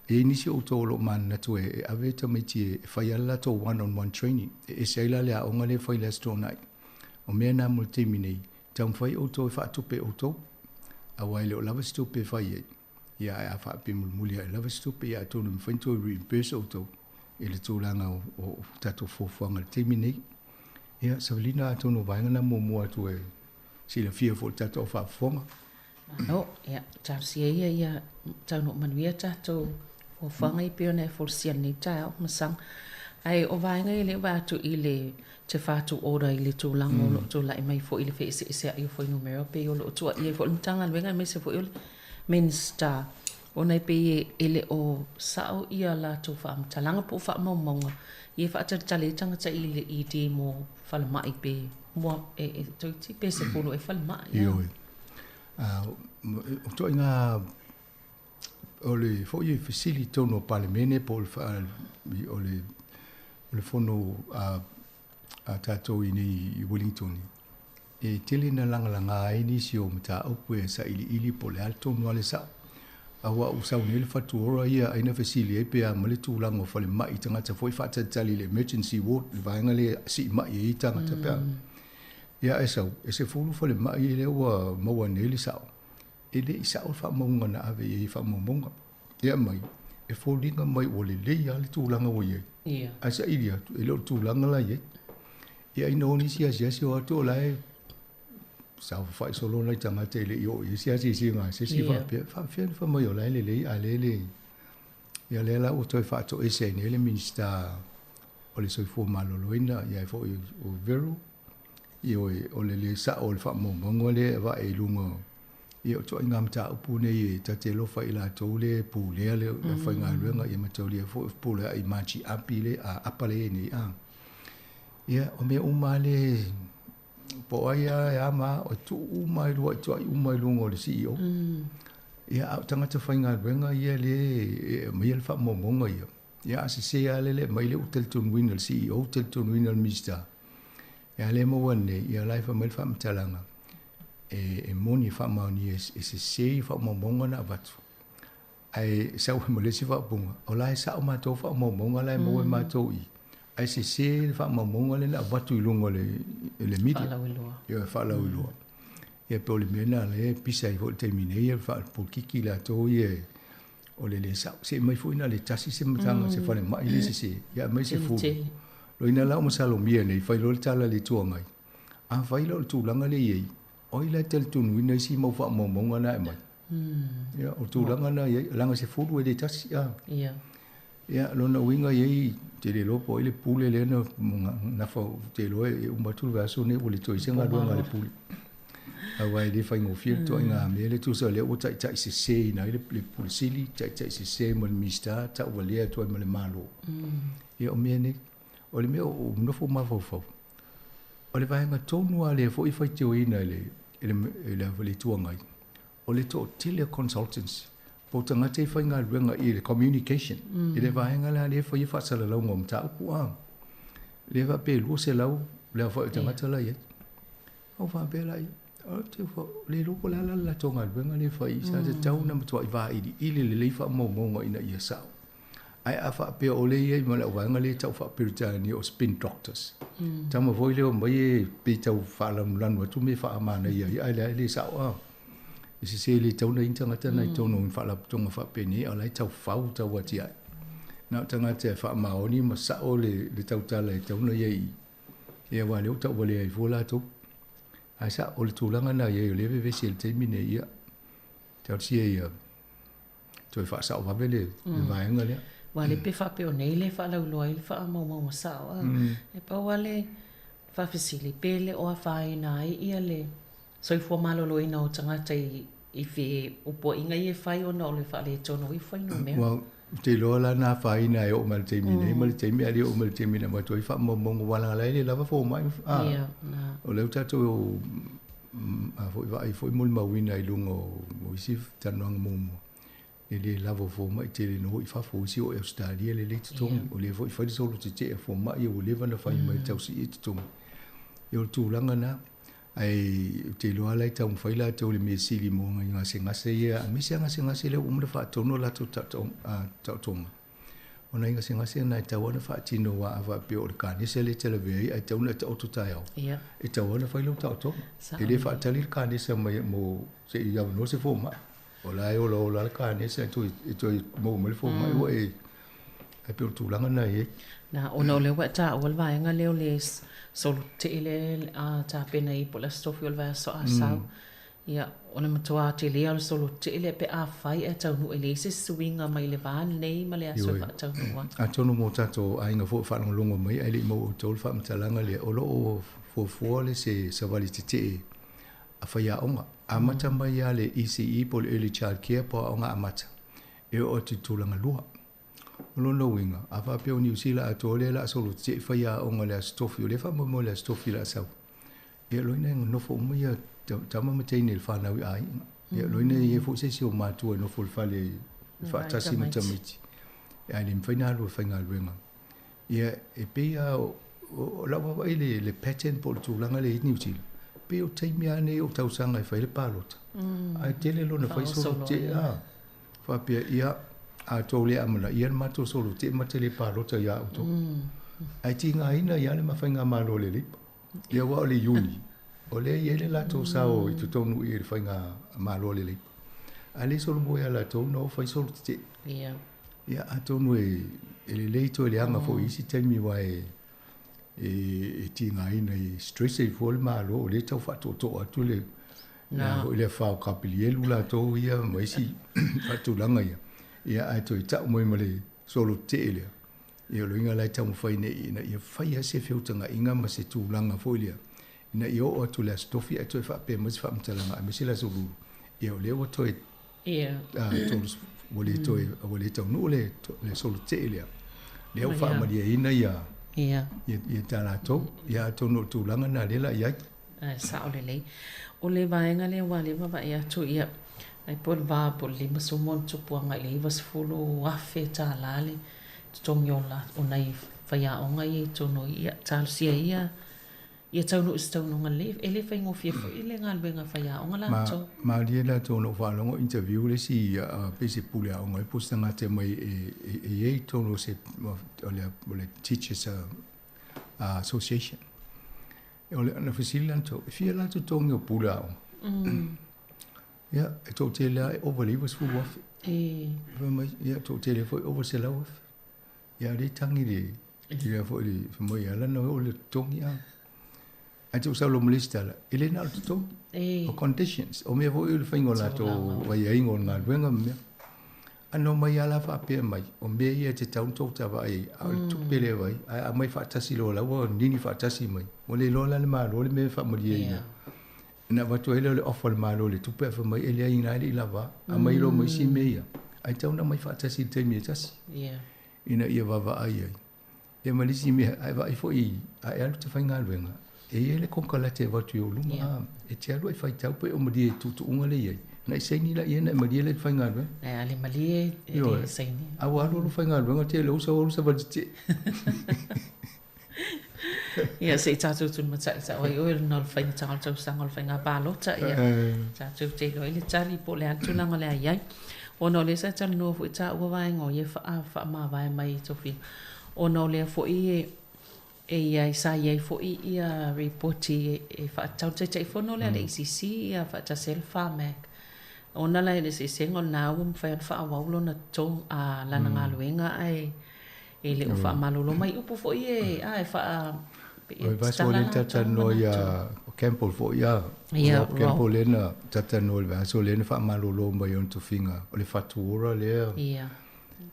E i ai nisi o outou o lo o mananatu e ave tamaiti e fai lava le latou one on one training, e ese ai la le aoga lea e fai i le Aso Toonai. O mea na mo le taimi nei, taumafai outou e faatupe outou, aua e le o lava se tupe e fai ai. Ia ae a faapea mulimuli ae lava se tupe, ia atonu e mafai ona toe reimburse outou i le tulaga o tatou fuafuaga i le taimi nei. Ia, Savelina, atonu o vaega na muamua atu e silafia foi i le tatou au faafofoga. Malo, ia, talosia ia ia taunuu manuia tatou fuafuaga e pei ona e folasia i lenei taeao, Masaga. Ae o vaega ia lea ua vaai atu i le te whatu ora i le tulaga o lo o tulai mai foi i le feeseeseai o fuainumera pei o lo o tuuaia ai foi le Matagaluega aemaise foi o le Minisita ona e pei e le o sao ia latou faamatalaga po o faamaumauga ia e faatalitali ai tagata i le ED mo falemai pe mua e toeitiiti pe 10 e falemai. Ioe. O ituaiga o le foi e fesili i totonu o Palemene po o le, o le, o le fono a, a tatou i nei i Wellington, e tele na lagalaga ai nisi o mataupu e sailiili po o le a le tonu a le sao. Aua ua sau nei le fatuora ia ai na fesili ai pe a ma le tulaga o falemai tagata foi faatalitali i le emergency ward, le vaega lea e sii mai ai tagata pe a. Ia ae sau, e 10 falemai lea ua maua nei le sao. E le i sao le faamauga na ave i ai i faamaumauga. E aumai, e foliga mai ua lelei lava le tulaga ua i ai. Ae saili atu, e le o le tulaga la e i ai. Ia ina o nisi asiasi o atu o la e saofafai solo nai tagata e le i oo i ai se asiasiga a se isi faapea, e faapefea ona fai mai o la e lelei a lea e le. Ia lea la ua toe faatoese ai nei le Minisita o le Soifua Maloloina ia e foi o Vero, ioe, o le lē sa'o o le faamaumauga lea e avae i luga ia o ituaiga mataupu nei e ta te alofa i latou lea e pulea le aufaigaluega ia mataulia foi pule a'i maji api le a apa le nei a. Ia o mea uma lea po o ai lava e a ma a, o tuu uma i lua i tuai uma i luga o le CEO. Ia a o tagata faigaluega ia lea e aumaia le faamaumauga ia, ia a sese lava le le aumai lea ua talitonuina e le CEO, talitonuina e le Minisita. Ia a lea e maua nei, ia o la e fai mai le faamatalaga, e moni e faamaonia e sese i faamaumauga na avatu. Ae sau ai ma le isi faaupuga, o la e sao matou faamaumauga la e maua e matou i, ae sese le faamaumauga lea na avatu i luga o le, le media. Faalauiloa. Ia, faalauiloa. Ia pe o le mea lena lea e pisa ai foi i le taimi nei, ia faapolokiki latou ia o le lē sao. Se i aumai foi na o le tasi se matagaluega, se falemai le sese, ia aumai se fulu. Loina la o masalomia nei, fai loa le tala a le Itu Agai, afai la o le tulaga lea e i ai, o ai la e talitonuina isi mau faamaumauga na e aumai? Ia, o tulaga na e i ai, leaga 10 e le tasi. A. Ia. Ia, lona uiga e i ai, ou te le iloa po o ai le pule lea na nafa, ou te iloa e uma atu le vaiaso lenei ua le toe i ai se galuega a le pule. Aua e le faigofie le ituaiga mea lea, tusa o lea ua taitaiseseina ai le Pule Sili, taitaisese ma le Minisita, tauvalea atu ai ma le Malo. Ia, o mea nei. O le mea o nofo mafaufau, o le vaega tonu lava lea foi e faitioina e le, e le, e le, le Itu Agai, o le toatele o consultants po o tagata e faigaluega i le communication i le vaega la lea e faia faasalalauga o mataupu a. Lea faapea e 200 le aofai o tagata la e i ai. Ou faapea la ia, o te le iloa po o le a la le latou galuega lea e fai, sa tatau ona matuai vailiili lelei faamaumauga ina ia sao. Ae a faapea o lea e i ai ma le auvaega lea e tau faa-Peretania o spin doctors, tama foi lea omai e pei tau faalanulanu atu mea e faamanaia ai, ae leai e le sao a. E sese le tatau ona i ai ni tagata na i totonu o ni faalapotopotoga faapenei, a o la e tau fau, tau atiae. Na o tagata e faamaoni ma sao le tautala e tatau ona i ai i i. Ia aua o lea ua tauvalea ai fua latou. Ae sao, o le tulaga lena e i ai, o lea e vevesi ai i le taimi lenei, ia, talosia ia toe faasao vave le vaega lea. Aua le pe faapea o nei le faalauiloa ai le faamaumauga sao a. E pau lava le faafesili, pe le o afaina ai ia le soifua maloloina o tagata i feopoaiga ia e fai ona o le faaletonu o ia fuainumera. Well, ou te iloa la na afaina e oo mai i le taimi nei ma le taimi a le oo mai i le taimi na avatu ai faamaumauga aua leaga la e le lava fomai a. O lea ua tatou a foi vaai foi molimauina i luga o isi talanoaga muamua, e le lava o fomai tele na o i fafo, o isi o i Ausetalia lelei totogi, o lea foi fai le solo tetee a fomai ua leva ona fai mai e tausii ai totogi. Ia o le tulaga lena. Ae ou te iloa la e taumafai latou i le mea sili mo nai gasegase ia, aemaise lava gasegase lea ua uma ona faatonu a latou taotoga. O nai gasegase na e tatau lava ona faatino aua a faapea o le kanesa lea e te lavea ai ae tatau ona e taoto taeao, e tatau lava ona fai lau taotoga. E le faatali le kanesa mai mo se i avanoa se fomai. O la e olaola lava le kanesa e toe, e toe maua mai le fomai ua e ae pei o le tulaga lena e i ai. Na, ona o lea ua e taua le vaega lea o le solo tetee lea a tapena i po o le Aso Tofi o le vaiaso a sau. Ia, o le matua tele lava o le solo tetee lea pe afai ae taunuu e leai se suiga mai le va lenei ma le aso e faataunuu ai. Atonu mo tatou aiga foi o faalogologo mai ae le i maua e outou le faamatalaga lea, o lo o fuafua le se savali tetee a faiaoga. Amata mai lava le ECE po o le Early Child Care po o aoga amata e oo atu i tulaga lua. O lona uiga, a faapea o Niu Sila atoa lea o le a solo tetee faiaoga i le Aso Tofi, o lea e faamoemoe i le Aso Tofi o le a sau, Ia loina e nofo uma ia tama ma teine i le fanau i aiga. Ia loina e i ai foi se isi o matua e nofo i le fale e faatasi ma tamaiti. Ae le mafai ona alu e faigaluega. Ia e pei lava o lau vaavaai i le pattern po o le tulaga lea e i ai Niu Sila, pei o taimi lava nei o tausaga e fai ai le palota. Ae tele lona fai solo tetee a. Faapea, ia, a outou le amanaia le matou solo tetee ma te le palota ia outou. Ae tigaina ai lava le faigamalo a le Labour. Ia aua o le Iuni, o lea e i ai le latou sao i totonu i le faigamalo a le Labour. A le solomua ia latou ona o fai solo tetee. Ia. Ia atonu e lelei toe leaga foi i isi taimi aua e e tigaina e stress ai fua le Malo o lea e tau faatootoo atu le le foi lea fao kapilielu latou ia ma isi faatulaga ia, ia ae toe tau mai ma le solo tetee lea. Ia o le uiga la e taumafai nei ina ia fai lava se feutagaiga ma se tulaga foi lea ina ia oo atu i le Aso Tofi ae toe faapea mai se faamatalaga aemaise le Aso Lulu, ia o lea ua toe ua le toe ua le taunuu le le solo tetee lea. Lea ua faamalieina ia ia ta latou, ia atonu o le tulaga lena lea la i ai. Ae sao lelei. O le vaega lea aua o lea e vaavaai atu ia, ai po o le va po o le 50 ma ona tupu agai i le $90,000 le totogi o la, o nai faiaoga ia i totonu i, ia talosia ia ia taunuu i se taunuuga lelei. E le faigofie foi le galuega a faiaoga latou. Ma, malie latou na ou faalogo interview le isi pei se pule aoga ai po o se tagata e omai e, e i ai i totonu o se o le, o le Teachers Association. O le, na fesili latou, e fia la totogi o pule aoga? Ia, e toatele lava e ova i le $90,000. E. Fai mai, ia, toatele foi ova i le $100,000. Ia, o lea e tagi le, i le foi le, fai mai, e ala ona oo le totogi, a. Ae tuu sau loa ma le isi tala, e le na o le totogi. E. O conditions, o mea foi o le faiga o latou aiaiga o le galuega ma mea. A na omai lava la faapea mai, o mea ia e tatau ona tou vaavaai i ai, a o le tupe lea e vaai, ae a aumai faatasi loa o la ua nini faatasi mai, ua le iloa la e le Malo le mea e faamalieina. Ona avatu ai lea o le offer a le Malo i le tupe ae fai mai e leai ina e le i lava, aumai loa ma isi mea ia, ae tatau ona aumai faatasi i le taimi e tasi ina ia vaavaai ai. Ia ma le isi mea, a e vaai foi, a e alu e te faigaluega, e i ai le konekarate e avatu i ou luma, a, e te alu e faitau pe o malie i tuutuuga lea e i ai, ona e saini lea ona e malie lea i le faigaluega. Ae a le malie, e le saini. A ua alu alu faigaluega, tele ou sau alu savali tetee. Ia, se i tatou tulimatai tau ai oe ona o le faigata o le tausaga o le faiga palota, ia, tatou te iloa ai le tali po o le a le tulaga o le a i ai. Ona o lea sa talanoa foi taua vaega o ia faamavae mai i tofiga, ona o lea foi e e i ai, sa i ai foi ia ripoti e faatatau le Taitaifono lea a le ACC ia faatasi ai le PHARMAC. Ona la e le eseesega o lena ua mafai ona faaauau lona totogi, lana galuega ae e le o faamalolo mai upu foi e, a, e faa O le vaiaso lea na talatalanoa ia Campbell foi ia, Rob Campbell lea na talatalanoa i le vaiaso lea na faamalolo mai ona tofiga o le fatu ora lea,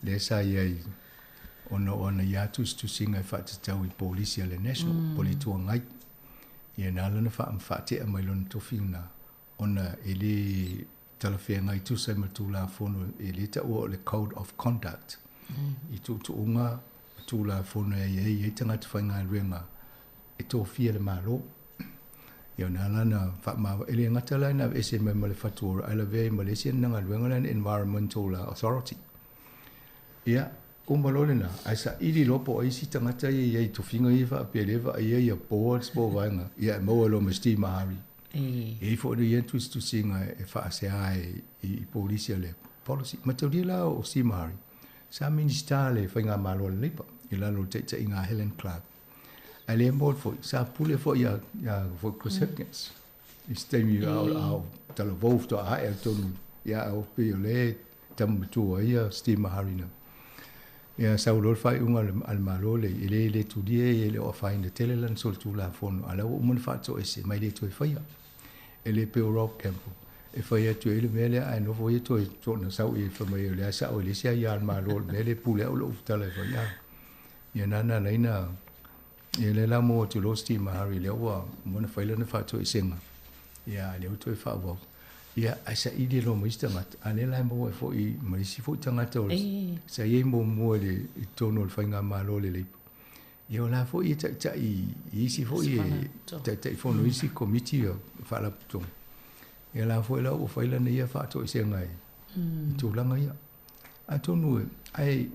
lea sa i ai ona o ana ia tusitusiga e faatatau i polisi a le National, po o le Itu Agai. Ia na ala ona faatea mai lona tofiga ona e le talafeagai tusa ai ma le Tulafono e le taua o le Code of Conduct i tuutuuga ma Tulafono e aiaia ai tagata faigaluega e tofia e le Malo. Ia ona ala na faamavae, e le gata la ina aveese mai ma le fatu ora, ae lavea ai ma le isi ana galuega lea na Environmental Authority. Ia, uma loa lena, ae saili loa po o ai isi tagata ia e i ai i tofiga ia faapea lea e vaaia ia boards po o vaega, ia e maua loa ma Steve Maharey. E i ai foi le ia tusitusiga e faasea i polisi a le policy. Mataulia la o Steve Maharey, sa Minisita le Faigamalo a le Labour i lalo o le taitaiga a Helen Clark. Ae le mo foi, sa pule foi ia foi Chris Hipkins. I se taimi a o talavou faatoa ae tonu ia a o pei o le tama matua ia Steve Maharey na. Ia sau loa le faaiuga a le Malo le e le le tulia e le o afaina tele lana solitulafono a la ua uma ona faatoese mai le toe faia. E le pei o Rob Campbell e fai atu ai le mea lea ae nofo ia toe tona sau i fai mai o lea sao e le isi aia a le Malo le mea le pule au lou tala e fai a. Ia nana laina ia le la mo atu loa Steve Maharey lea ua uma ona fai lana faatoesega. Ia lea ua toe faaauau. Ia ae saili loa ma isi tagata, a lea la e maua ai foi ma isi foi tagata o sa i ai muamua i le i totonu o le faigamalo a le Labour. Ia o la foi e taitai i isi foi e Taitaifono i isi komiti o faalapotopotoga. Ia la foi la ua fai lana ia faatoesega i tulaga ia. Atonu e, ae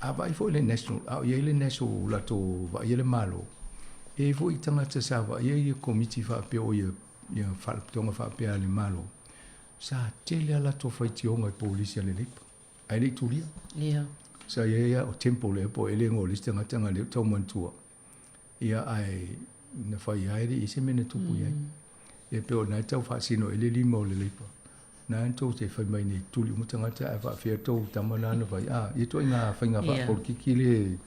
a vaai foi le National, a o i ai le National latou vaaia le Malo, e i ai foi tagata sa vaaia ia komiti faapea o ia, ia faalapotopotoga faapea a le Malo, sa tele a latou faitioga i polisi a le Labour, ae le i tulia. Sa i ai o Temple ea po o le igoa o le isi tagata na lea ou tau manatua. Ia ae na fai lava e le i ai se mea na tupu i ai. Ia pei o lena e tau faasino ai le lima o le Labour. Na na tou te fai mai nei tuli uma tagata ae faafefea tou tama na na fai. A, ia ituaiga faiga faapolokiki le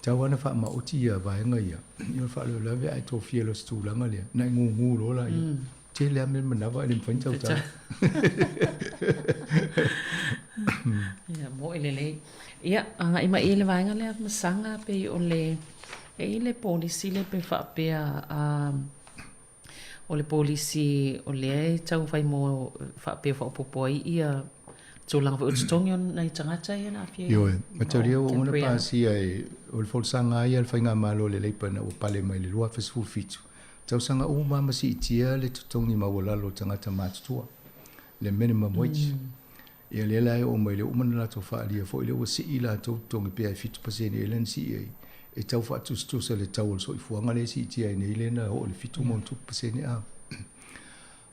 Tatau lava ona faamaoti ia vaega ia, ia o le faalavelave a e tofia loa i se tulaga lea, ona e gugu loa laia. Mm. Tele lava mea manava ae le mafai ona tautala. Ia, mo'i lelei. Ia, agai mai i le vaega lea Masaga, pei o le, e i ai le polisi lea pe faapea, um, O le polisi o lea e taumafai mo faapea faaopoopo ai ia tulaga foi o totogi o nai tagata ia na aafia i Ioe, mataulia ua uma ona pasia e, o le folasaga lava ia a le Faigamalo a le Labour ina ua pale mai i le 2017, tausaga uma lava ma siitia le totogi maualalo o tagata matutua, le minimum wage. Ia lea la e oo mai lea ua uma ona latou faaalia foi lea ua sii latou totogi pe a e 7% ea lea na sii ai e tau faatusatusa le tau o le soifuaga lea e siitia ai nei lea na oo i le 7 ma ono tupu pasene a.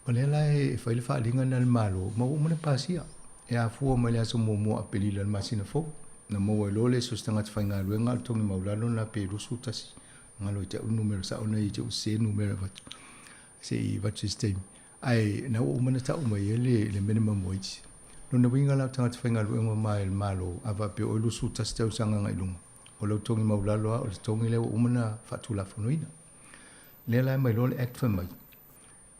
O lea la e fai le faaaliga lena a le Malo ma ua uma ona pasia e afua mai le aso muamua o Aperila le masina fou na maua ai loa le isi o se tagata faigaluega a o le totogi maualalo lena pe 21 galo ia te au le numera sao lena ia te au sese le numera e avatu se i avatu i se taimi. Ae na ua uma ona tau mai ai le, le minimum wage. Lona uiga la o tagata faigaluega uma e le Malo, a faapea oe 21 tausaga agai luga, o lau togi maulalo lava o le togi lea ua uma ona faatulafonoina. Lea la e aumai loa le Act fai mai,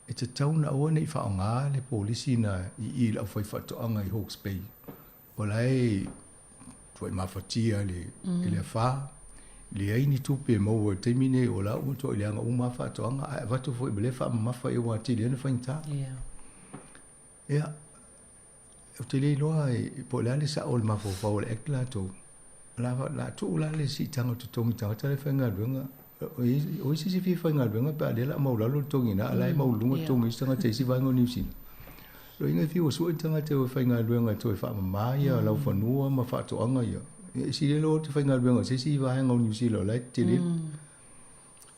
e tatau ona aua ne i faaaoga le polisi na i i i le aufaifaatoaga i Hawke's Bay, o la e tuai mafatia i le, mm. i le afa, leai ni tupe e maua i le taimi nei, o la ua matuai leaga uma lava faatoaga, ae avatu foi ma lea faamamafa ia ua atili ai ona faigata. Yeah. Ia, ou te le iloa po o le a le sao o le mafaufau o le Act latou. La, la tuu la le siitaga o totogi tagata la e faigaluega. O isi se fia faigaluega pe a lea la maulalo le togi na, la e mauluga le togi isi tagata isi vaega o Niu Sila. Loiga e fiu sue tagata e faigaluega e toe faamama ia lau fanua ma faatoaga ia. E isi le loa te faigaluega se isi vaega o Niu Sila o la e tetele.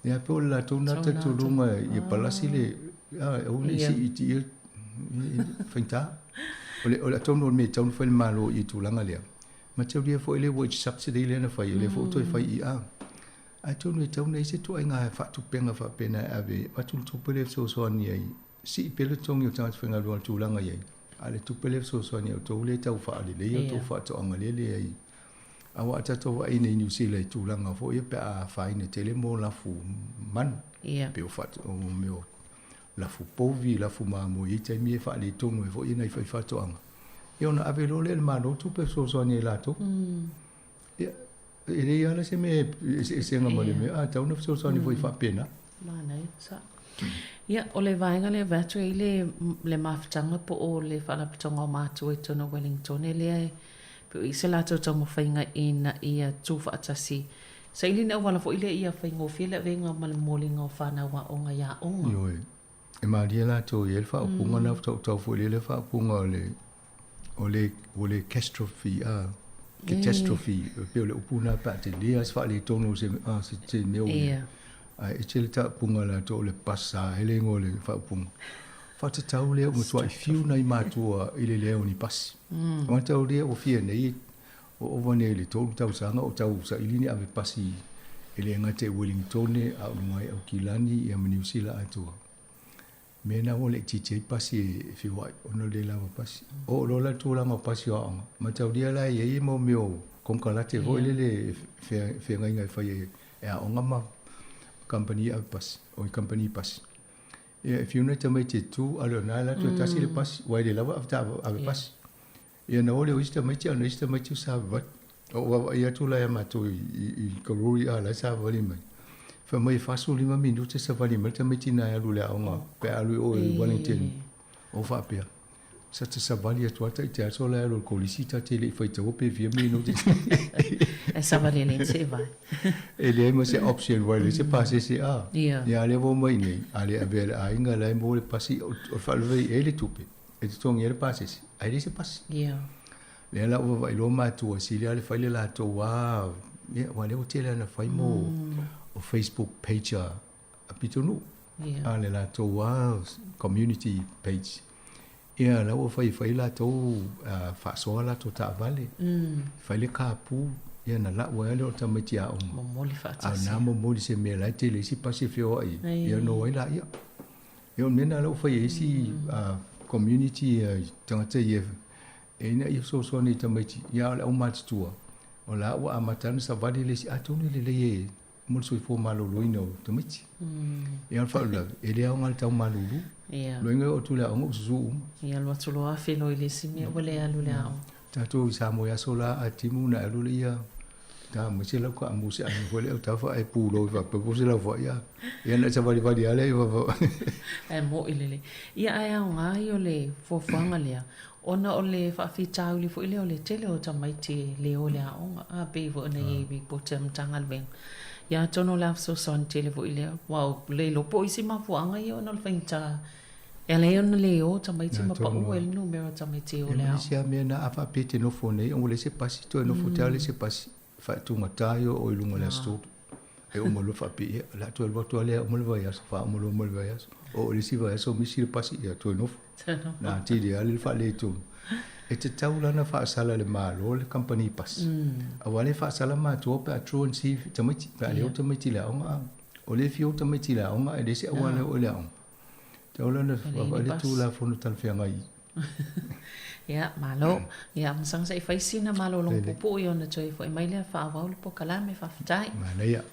Ia pe o le latou na talitonuga ia palasi le aua ne i siitia faigata. O le o le atonu o le mea e tatau ona fai le Malo i le tulaga lea, mataulia foi le wage subsidy lea na fai, o lea foi ua toe fai i a. Atonu e tatau ona i ai se ituaiga faatupega faapena e ave, avatu le tupe lea e fesoasoani ai, sii pea le totogi o tagata faigaluega i le tulaga e i ai, a o le tupe lea e fesoasoani ai outou lea e tau faaleleia outou faatoaga lea e leai. Aua a tatou vaai nei i Niu Sila i tulaga foi ia pe a afaina tele mo lafu manu, pei o mea o lafu povi, lafu mamoe, e i ai taimi e faaletonu ai foi nai faifaatoaga, ia ona ave loa lea e le Malo tupe e fesoasoani ai i latou. Ia, e leai lava la se mea e eseesega ma le mea, a tatau ona fesoasoani foi faapena. Manaia, sao. Ia, o le vaega lea e avatu ai le, le mafutaga po o le Faalapotopotoga o Matua i totonu o Wellington lea e pei o i se latou taumafaiga ina ia tuufaatasi saili le auala foi lea ia faigofie le avega ma le momoliga o fanau aoga i aoga. Ioe. E malie latou e i ai le faaupuga lena faatoa ou tau foi lea le faaupuga o le o le o le catastrophe a catastrophe e pei o le upu lena pe a tele lava se faaletonu o se a se se mea ua i ai. Ae ese le taupuga a latou o le pasa e le igoa o le faaupuga. Faatatau lea ua matuai fiu nai matua i le leai o ni pasi. Mm. Mataulia ua fia nei Ua ova nei i le tolu tausaga o tau saili ni ave pasi e le gata i Uelingitone a o luga i Aukilani ia ma Niu Sila atoa. Mea na ua laitiiti ai pasi e feoai ona o le le lava pasi. Oo loa la le tulaga o pasi o aoga, mataulia la e i ai mau mea o konekarate foi lele e feagaiga e fai e aoga ma kamupani ave pasi, o i kamupani pasi. Ia e fiu nai tamaiti e tu, a le o na e alu atu e tasi le pasi, ua e le lava ave pasi. Ia na ole o isi tamaiti a o isi tamaiti o savavali. O ou vaavaai atu la ia matou i, i, i Karori a la e savavali mai. Fai mai e 45 minute savali mai le tamaiti na e alu i le aoga pe a alu i o i Wellington. O faapea, sa ta savali atu lava ta te aso la e alu i le kolisi ta te le i faitaua pe fia minute. E savali e leai se vai. E leai ma se option vai leai se pasese a. Ia a lea ua omai nei, a le avea e le aiga la e maua le pasi o le faalavelave i ai le tupe. E totogi ai le pasese, ae leai se pasi. Yeah. Lea la ua vaavaai loa matua, sili lava le fai le latou lava, ia, aua lea ua tele lava ina fai mo o Facebook page a, a pitonuu. Yeah. A le latou lava community page. Ia, la ua fai e fai latou uh, faasoa latou taavale. Fai le carpool, ia na lau ai lea o le tamaiti aoga. Momoli faatasi. A na momoli se mea la e tele ai se pasi e feoai ai, ia ona o ai laia. Ia o le mea lena la ua fai ai isi community tagata ia e ina ia fesoasoani i tamaiti, ia a o le aumatutua, O la ua amata ona savali le isi, atonu e lelei e mo le soifua maloloina o tamaiti. Ia o le faalavelave, e le aoga le tau malulu. Loiga e oo atu i le aoga ua susu uma. Ia alu atu loa afe loa i le isi mea ua le alu i le aoga. Tatou i Samoa i aso la a timu ona e alu lea ta mai se lau kaamu se anu foi lea o tafa ae pulo i faapea po o se lau foi a. Ia na e savalivali lava lea i vava. Ae mo'i lelei. Ia ae aoga ia o le fuafuaga lea, ona o le faafitauli foi lea o le tele o tamaiti e le o i le aoga, a pei foi ona i ai i ripoti a Matagaluega. Ia atonu o le a fesoasoani tele foi lea, aua ua le iloa po o isi mafuaaga ia ona o le faigata e ala ai ona le o tamaiti ma pau ai le numera o tamaiti e o i le aoga. E ma le isi lava mea na, a faapea e te nofo nei ua leai se pasi, toe nofo te lava leai se pasi. Faatugata ia oo i luga o le aso 3. E uma loa faapea, ia, o le a toe alu atu lava lea uma le vaiaso, faauma loa ma le vaiaso. Oo i le isi vaiaso misi le pasi, ia toe nofo. Na atili lava le faaletonu. E tatau la ona faasala e le Malo le kamupani pasi. Aua o lea e faasala matua pe a truancy tamaiti, pe a le o tamaiti i le aoga. O lea e fia o tamaiti i le aoga ae leai se auala e oo i le aoga. Tatau la ona vaavaai le Tulafono talafeagai. Ia, malo. Ia, masaga se i fai sina malologa puupuu ia ona toe foi mai lea faaauau le polokalame. Faafetai. Manaia.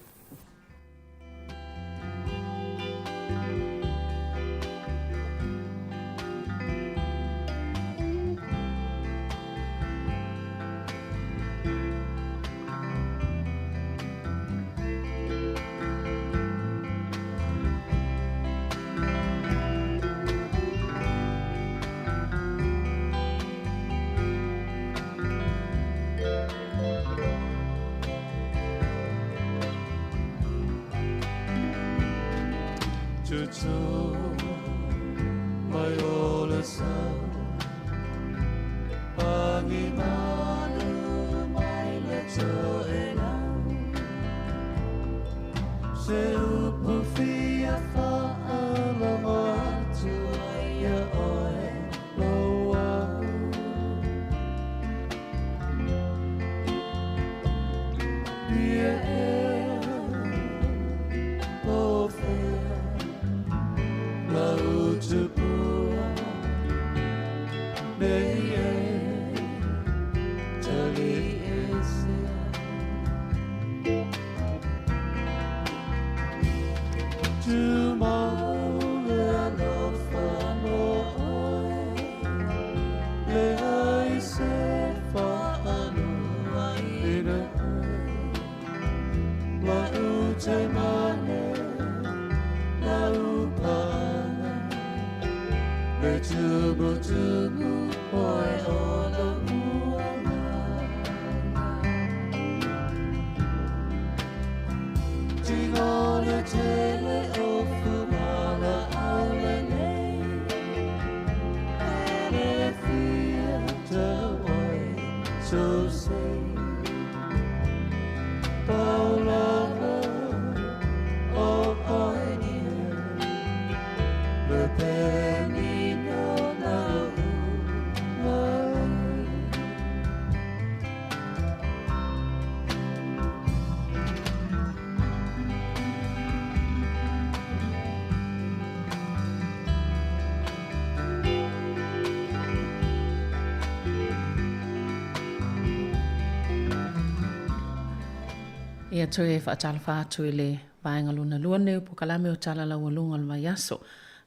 Ia toe faatalofa atu i le vaega lona lua lenei o polokalame o Tala Laualuga o le Vaiaso.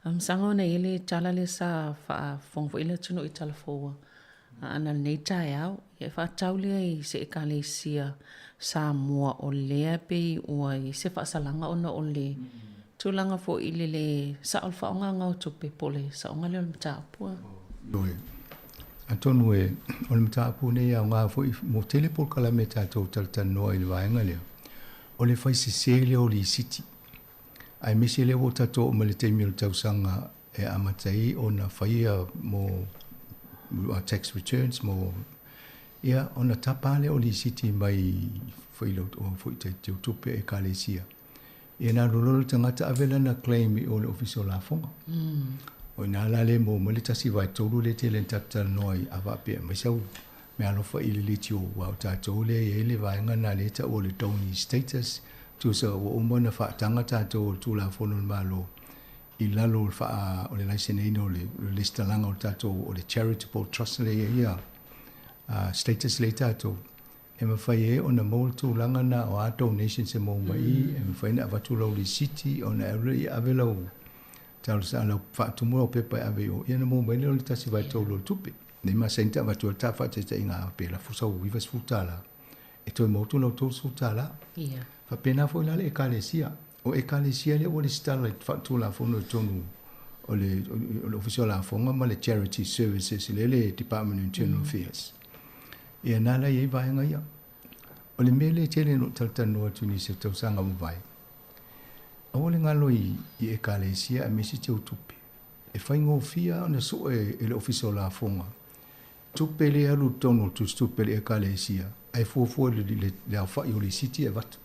Masaga ona i ai le tala lea sa faafofoga foi le atunuu i Talafoua Aana lenei taeao, ia e faatatau lea i se Ekalesia Samoa o lea pei ua i ai se faasalaga ona o le tulaga foi i le lē sao o le faaaogaga o tupe po o le saoga lea o le mataupu. Ioe. Atonu e, o le mataupu lenei e aoga foi mo tele polokalame tatou talatalanoa i le vaega lea, o le fai sese lea o lisiti. Aemaise lea ua tatou oo mai i le taimi o le tausaga e amata ai ona faia mo tax returns mo ia ona tapa lava lea o lisiti mai foi teutupe Ekalesia. Ia na alu loa le tagata ave lana claim i o le Ofisa o Lafoga. O i ina la lea e maua mai le 1/3 lea e tele ina tatou talanoa ai a faapea mai sau meaalofa i le leitio aua o tatou lea e i ai le vaega lena lea e taua o le donee status tusa ua uma ona faataga tatou o le Tulafono a le Malo i lalo o le faa o le laiseneina o le lesitalaga o le tatou o le charitable trust lea e i ai status lea i tatou. E mafai ai ona maua le tulaga lena o a donations e maua mai i, e mafai ona avatu lau lisiti ona e alu lea e ave lau talosaga, lau faatumu lau pepa e ave i o, ia ona maua mai lea o le 1/3 o le tupe. Nei masani ta avatu ai le ta faataitaiga a pe lafo sau $90 e toe maua atu lau $30. Ia. Faapena foi la le Ekalesia. O Ekalesia lea ua lesitala i faatulafono i totonu o le o le Ofisa o Lafoga ma le Charity Services lea le Department of Internal Affairs. Ia na la i ai vaega ia. O le mea lea e tele ina ou talatalanoa atu i nisi o tausaga ua mavae, aua le galo i i Ekalesia aemaise teutupe. E faigofie lava ona sue e le Ofisa o Lafoga tupe lea e alu i totonu o le tusitupe a le Ekalesia ae fuafua i le, le aofai o lisiti e avatu.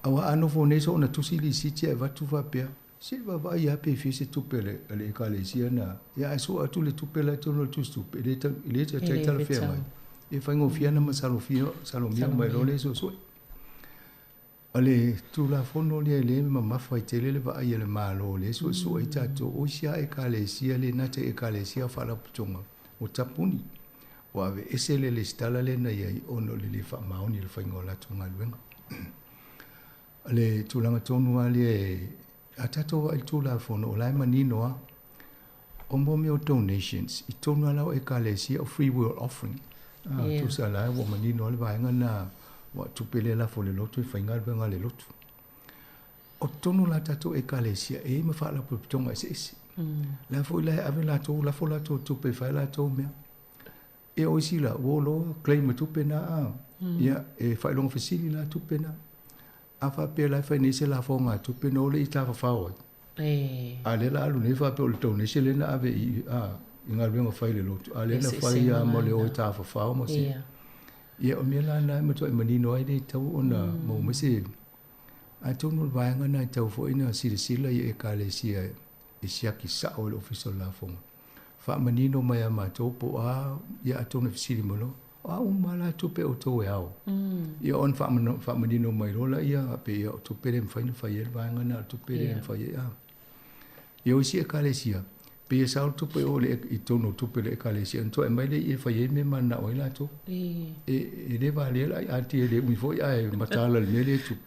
Aua a nofo nei soona tusi lisiti e avatu faapea, se i vaavaai lava pe fia se tupe a le, a le Ekalesia na, ia ae sue atu le tupe la i totonu o le tusitupe, e le tau, e le taitai talafeagai. E faigofie ona masalofia, salomia mai loa lea suesue. O le Tulafono lea lea e mamafa ai tele le vaai a le Malo lea e suesue ai tatou, o isi lava Ekalesia le gata i Ekalesia a o Faalapotopotoga ua tapuni, ua aveese le lesitala lea na i ai ona o le le faamaoni i le faiga o latou galuega. O le tulaga tonu lava lea e, a tatou vaai i le Tulafono, o la e manino lava, o mo mea o donations i totonu lava la o Ekalesia o free will offering. Ah, yeah. Tusa la ua manino lava le vaega lena ua tupe lea lafo i le lotu e fai galuega a le lotu. O totonu la tatou Ekalesia e i ai ma faalapotopotoga eseese. La foi la e ave latou, lafo latou tupe e fai latou mea. E o isi la, ua loa claim ma tupe na a. Ia, e faailoga fesili la tupe na. A faapea la e fai nei se lafoga a tupe na o le i tafafao ai. A lea la alu nei faapea o le donation lea na ave i, a, i galuega fai i le lotu, a lea na fai a ma le o e tafafao ma se. Ia, o mea la na e matuai manino ai le tau ona maua mai se. Atonu o le vaega na e tau foi na silasila i Ekalesia e siaki sao i le Ofisa o le Lafoga. Faamanino mai a matou po o a, ia atonu e fesili mai loa, o a uma la tupe outou e ao? Ia ona faamanino mai loa laia pe ia o tupe le mafai ona fai ai le vaega na, o tupe le mafai ai a. Ia o isi Ekalesia, pei e sao le tupe o le i totonu o tupe le Ekalesia, ona toe aumai lea e fai ai mea mananao ai latou. E le valea la ai e le umi foi ae mataala i le mea lea e tupu.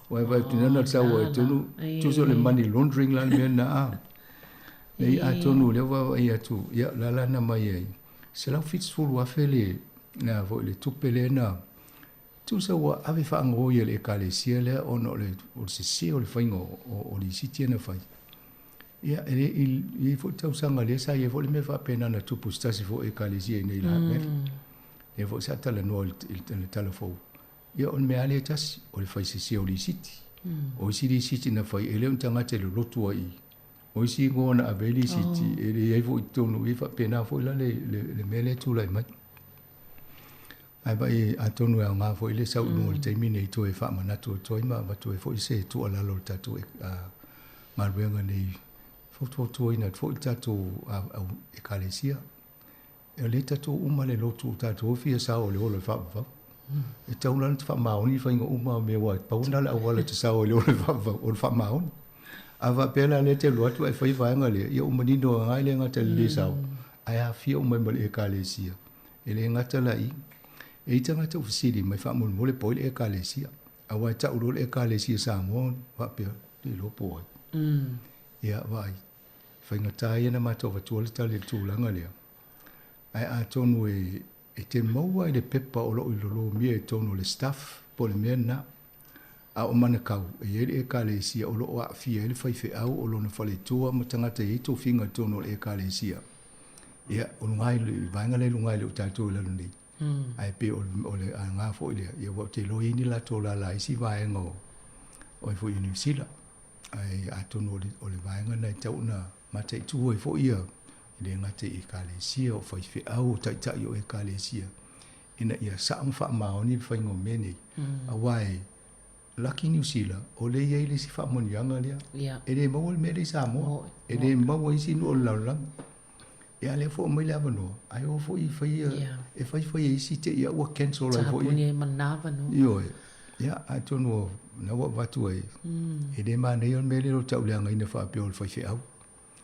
Aua e vaai atu nei na sau ai totonu, tusa o le money laundering la le mea lena a. Nei atonu o lea ua vaavaai atu, ia o le a la na mai ai, $170,000 le, na foi le tupe lea na, tusa ua ave faagaoi e le Ekalesia lea ona o le, o le sese o le faiga o, o, o lisiti ia na fai. Ia, e le i, i ai foi tausaga lea sa i ai foi le mea faapena na tupu i se tasi foi o Ekalesia i inei i Lahameri. Lea foi sa talanoa i le, i le tala fou. Ia o le mea lava lea e tasi, o le fai sese o lisiti. O isi lisiti na fai, e le o ni tagata e lolotu ai i. O isi igoa na ave ai lisiti, e le i ai foi i totonu i, faapena foi la le, le, le mea lea e tulai mai. Ae vaai, atonu e aoga foi le sau i luga o le taimi nei toe faamanatu atu ai ma avatu ai foi se tuualalo i le tatou galuega nei, fautuatuaina atu foi le tatou Ekalesia. E le tatou uma le lotu o tatou fia sao i le ola o le faavavau. E tatau la ona faamaoni faiga uma o mea aua e pau lena o le auala e te sao ai i le ola o le faavavau, o le faamaoni. A faapea la lea e te alu atu ae fai vaega lea, ia ua manino lava e le gata i le le sao, ae aafia uma ai ma le Ekalesia. E le gata la i i, e i ai tagata ua fesili mai faamolemole po o ai le Ekalesia. Aua e tau loa le Ekalesia Samoa faapea, le iloa po o ai. Ia vaai, faigata ia ona matou avatua le tali i le tulaga lea. Ae atonu e, e te maua i le pepa o lo o i lolomia i totonu o le staff po o le mea lena. A o Manakau, e i ai le Ekalesia o lo o aafia ai le faifeau o lona faletua ma tagata e i ai tofiga i totonu o le Ekalesia. Ia, o luga i le vaega lea i luga e le o tatou i lalo nei. Ae pei o le, o le aoga foi lea, ia aua ou te iloa e i ai ni latou lala i isi vaega o, o ai foi i Niu Sila. Ae atonu o le, o le vaega lena e tatau ona mataitu ai foi ia, e le gata i Ekalesia, o faifeau, o taitai o Ekalesia, ina ia sao ma faamaoni le faiga o mea nei. Aua e laki Niu Sila, o lea e i ai le isi faamanuiaga lea. E le maua le mea lea i Samoa. E le maua i isi nuu o le lalolagi. Ia a o lea foi ua aumai le avanoa, ae o foi e fai e fai fai e isi te i a ua cancel ai foi. Tapuni ai ma lena avanoa. Ioe. Ia, atonu o lena ua avatu ai, e le manaia le mea lea o le tauleagaina faapea o le faifeau,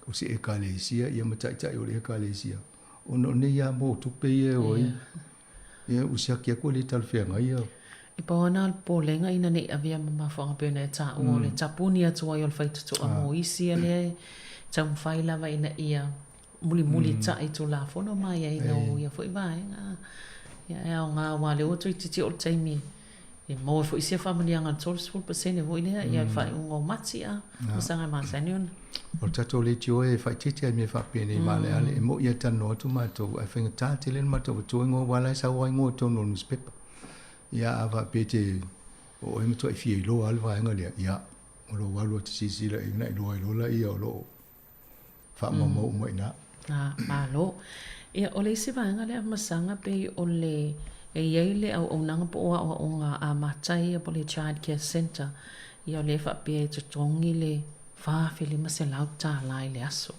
o se Ekalesia ia ma taitai o le Ekalesia, ona o nei lava mo tupe ia e o ai. Ia ua siaki atu e le talafeagai ia. E pau ana o le popolega ina ne i avea ma mafuaaga pei ona e taua o le tapuni atu ai o le faitotoa mo isi ia lea e taumafai lava ina ia mulimulitai Tulafono ma aiaiga o ia foi vaega. Ia e aoga aua o lea ua toeitiiti oo le taimi e maua foi sia faamanuiaga o le 30% foi lea ia le faaiuga o Mati a masaga e masani ona. O le tatou leitioa e faaeteete lava i mea faapenei maaleale. E moni e talanoa atu matou ae faigata tele le matou avatua igoa aua o la e sau lava igoa i totonu o le nusipepa. Ia a faapea e te o oe e matuai fia iloa lava le vaega lea, ia o lou alu atu silasila i ai ona e iloa ai loa lea o lo o faamaumau uma i ina. A, malo. Ia, o le isi vaega lea Masaga pei o le, e i ai le auaunaga po o aoaoga amata ia po o le Child Care Centre, ia o lea e faapea e totogi le $4,500 i le aso.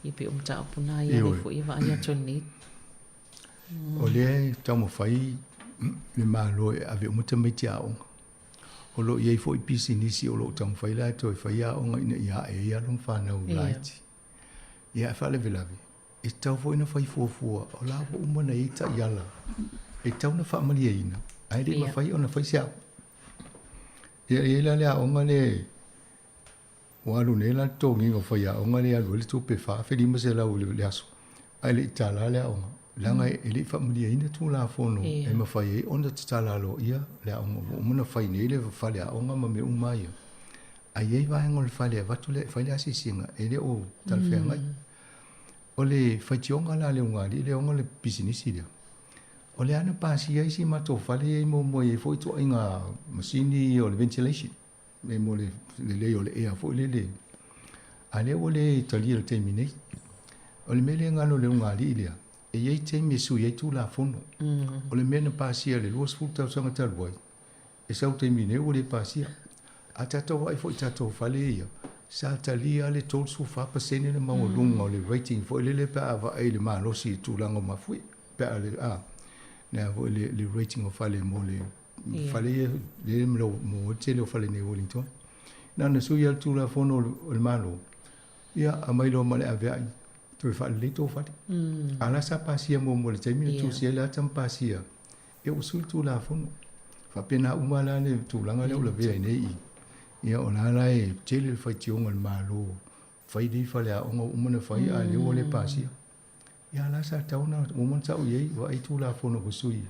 Ia pei o mataupu na ia lea foi e vaai atu i lenei. O lea e taumafai le Malo e ave uma tamaiti aoga. O lo o i ai foi pisinisi o lo o taumafai latou e fai aoga ina ia ae ai alo ma fanau laiti. Ia ae faalavelave, e tatau foi ona fai fuafua, o la ua uma ona i ai taiala e tatau ona faamalieina, ae le i mafai ona fai se aoga. Ia e i ai la le aoga lea Ua alu nei la le totogiina o faiaoga lea e alu ai le tupe $4,500 i le aso, ae le i tala le aoga, leaga e le i faamalieina Tulafono e mafai ai ona tatala aloaia le aoga. Ua uma ona fai nei le faleaoga ma mea uma ia, ae i ai vaega o le fale e avatu le, fai le asiasiga e le o talafeagai. O le faitioga la a le ulugalii lea e ona le pisinisi lea, o lea na pasia isi matou fale ia i muamua e i ai foi ituaiga masini ia o le ventilation. Me mo le lelei o le ea foi lele. A lea ua le talia i le taimi nei. O le mea lea e galo i le ulugalii lea, e i ai taimi e sui ai Tulafono. O le mea na pasia i le 20 tausaga talu ai, e sau i le taimi nei ua le pasia. A tatou vaai foi i tatou fale ia, sa talia lava le 34% le maualuga o le rating foi lele pe a vaai i le malosi i le tulaga o mafuie, pe a, a, le a foi le rating o fale mo le Fale ia lea mo le tele o fale nei i Wellington. Na ona sui lava le Tulafono o le Malo, ia aumai loa ma le aveai, toe faalelei tou fale. A o la sa pasia muamua i le taimi na tusia ai le ata ma pasia, ia ua sui le Tulafono. Faapena uma la le tulaga lea ua lavea ai nei i i. Ia o la la e tele le faitioga a le Malo, fai nei faleaoga ua uma ona fai a o lea ua le pasia. Ia la sa tatau ona uma ona tau i ai, vaai Tulafono ua sui,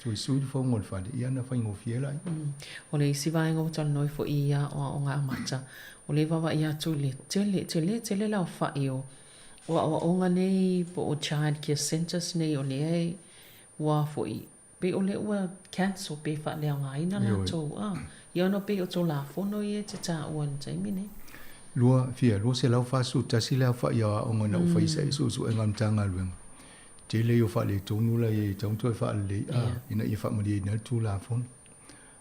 toe sui le fauga o le fale, ia ona faigofie lea. O le isi vaega ua talanoa foi i aoaoga amata, o lea e vaavaai atu i le tele, tele tele le aofai o aoaoga nei po o child care centres nei o lea e ua foi Pei o lea ua cancel pe faaleaogaina latou a. Ia ona pei o Tulafono ia e te taua i le taimi nei. Lua, fia, 241 le aofai o aoga na ou faia i suesuega a le Matagaluega. Tele ia o faaletonu la i ai e tatau ona toe faalelei a, ina ia faamalieina ai le Tulafono.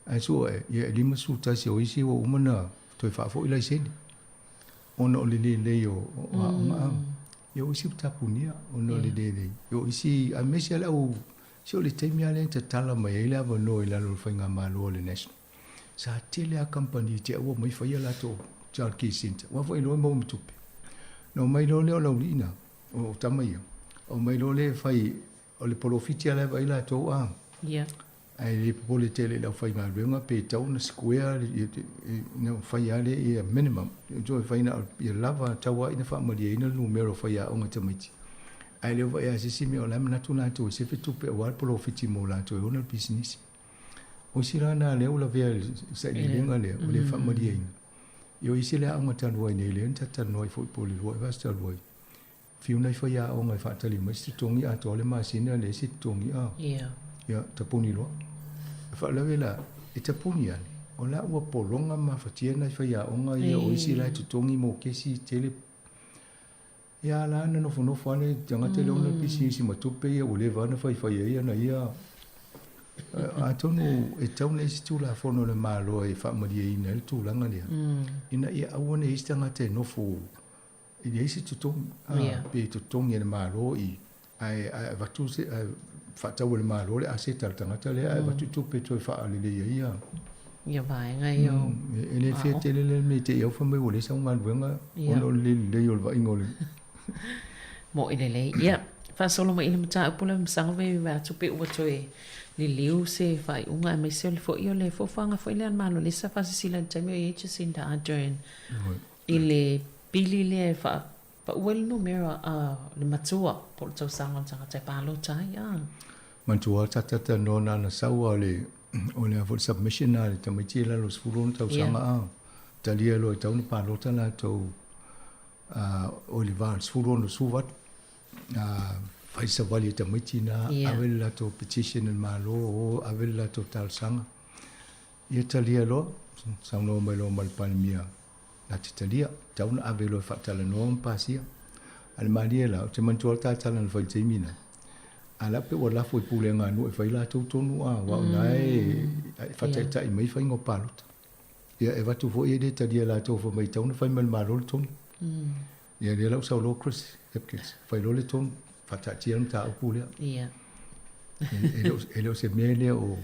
Ae sue ae, ia e 51 o isi ua uma ona toe faafoi laisene ona o le lelei o aoga a. Ia o isi ua tapunia ona o le lelei. Ia o isi, aemaise lava le au Se o le taimi lava lea na tatala mai ai le avanoa i lalo o le faigamalo a le National, sa tele lava kamupani te ua omai fai a latou child care centre, aua foi loa e maua ma tupe. Na omai loa lea o le aualii na, o tama ia, omai loa lea e fai, o le polofiti lava la e vaai latou a. Yeah. Ae le popole tele i le aufaigaluega pe tatau ona square, na fai lava lea ia minimum, toe fai na o ia lava tau lava ina faamalieina le numera o faiaoga i tamaiti. Ae le o vaai lava i se isi mea, o la e manatu latou e sefe tupe aua le polofiti mo latou e ona le pisinisi. O isi la na lea ua lavea i le sailiiliga lea, ua le faamalieina. Ia o isi le aoga talu ai nei lea na ta talanoa ai foi po o le 2 ea vaiaso talu ai, fiu nai faiaoga e faatali mai se totogi atoa le masina leai se totogi a. Ia, tapuni loa. E faalavelave la, e tapuni ane, o la ua pologa mafatia nai faiaoga ia o isi la e totogi mokesi tele. Ia a la na nofonofo lava le tagata lea ona pisinisi ma tupe ia ua leva ona faifai ai ana ia. Atonu e tatau ona i ai se Tulafono a le Malo e faamalieina ai le tulaga lea, ina ia aua ne i i ai se tagata e nofo e leai se totogi, pe totogi e le Malo i ae avatu se ae faatau e le Malo le aseta a le tagata lea ae avatu tupe e toe faalelei ai ia ia vaega ia o E le fair tele le mea te i au fai mai ua leai sau galuega ona o le le lelei o le vaaiga o le Mo'i lelei. Ia, Faasolo mai i le mataupu lea masalo ve ve atu pe ua toe liliu se faaiuga aemaise o le fo'i o le fuafuaga foi lea a le Malo lea sa faasisila i le taimi o i ai Jacinda Ardern i le pili lea e faapaua ai le numera a le matua po o le tausaga o le tagata e palota ai a. Manatua sa talatalanoa na ana sau a o le o le a foi le submission a le tamaiti e lalo 16 tausaga a talia loa e tatau ona palota latou a o le va o le 16 18 fai savali e tamaiti na, ave le latou petition i le Malo, o ave le latou talosaga. Ia talia loa, saunoa mai loa ma le Palemia, na te talia, tau na ave loa e faatalanoa ma pasia. A le malie la, ou te manatua le ta tala na fai i le taimi na, a la pe ua lafo i pulega a nuu e fai latou tonu a, aua o na e faataitai mai faiga o palota. Ia e avatu foi e le talia latou fai mai tau na fai mai le Malo le tonu. Ia lea la ua sau loa Chris Hipkins, fai loa le tonu, faataatia le mataupu lea. Ia. E le o se mea lea o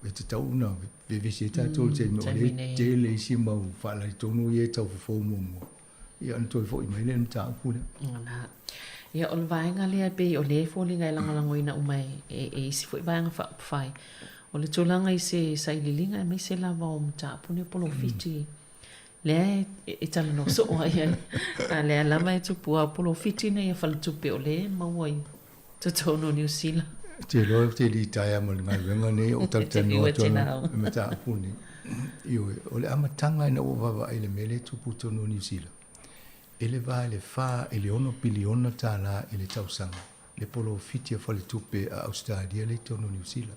e tatau ona vevesi ai tatou i le taimi o lea e tele isi mau faalaitonu ia e tau fofo muamua. Ia ona toe foi mai lea i le mataupu lea. Ona. Ia o le vaega lea e pei o lea e foliga e lagolagoina uma e, e isi foi vaega faaupufai. O le tulaga i se saililiga aemaise lava o mataupu nei o polofiti. Lea e talanoa soo ai ai. A lea lava e tupu a o polofiti nei a faletupe o lea e maua i totonu o Niu Sila. Te iloa ou te litaea ma le galuega nei o talatalanoa atu ai le mataupu lenei. Ioe, o le amataga ina ua vaavaai i le mea lea e tupu i totonu o Niu Sila, e le va i le 4 i le 6 piliona tala i le tausaga le polofiti a faletupe a Ausetalia lea i totonu o Niu Sila.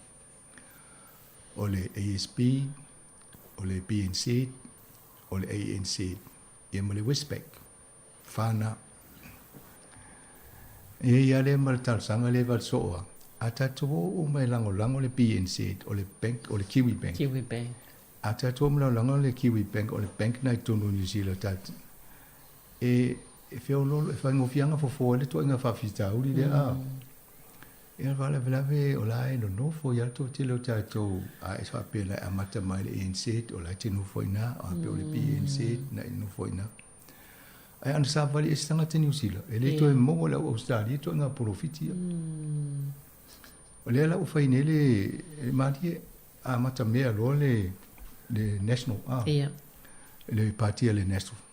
O le ASB, o le BNZ, o le ANZ, ia ma le Westpac, whana. E ia lea ma le talosaga lea e valisoo a, a tatou o uma e lagolago le BNZ, o le bank, o le Kiwi Bank. Kiwi Bank. A tatou o uma lagolago le Kiwi Bank, o le bank na i totonu o New Zealand, tat, e, e feololo, e faigofie fofo ai le tuaiga faafitauli lea, a. Ia faalavelave o la e nonofo i a le toatele o tatou a e faapea la e amata mai le ANZ o la e te nofo i ina, a pei o le BNZ na e nofo i ina. Ae ana savali e se tagata Niu Sila, e le toe maua le au Ausetalia ituaiga polofiti ia. O lea la ua fai nei le e malie amata mea loa le le National a. Le pati a le National.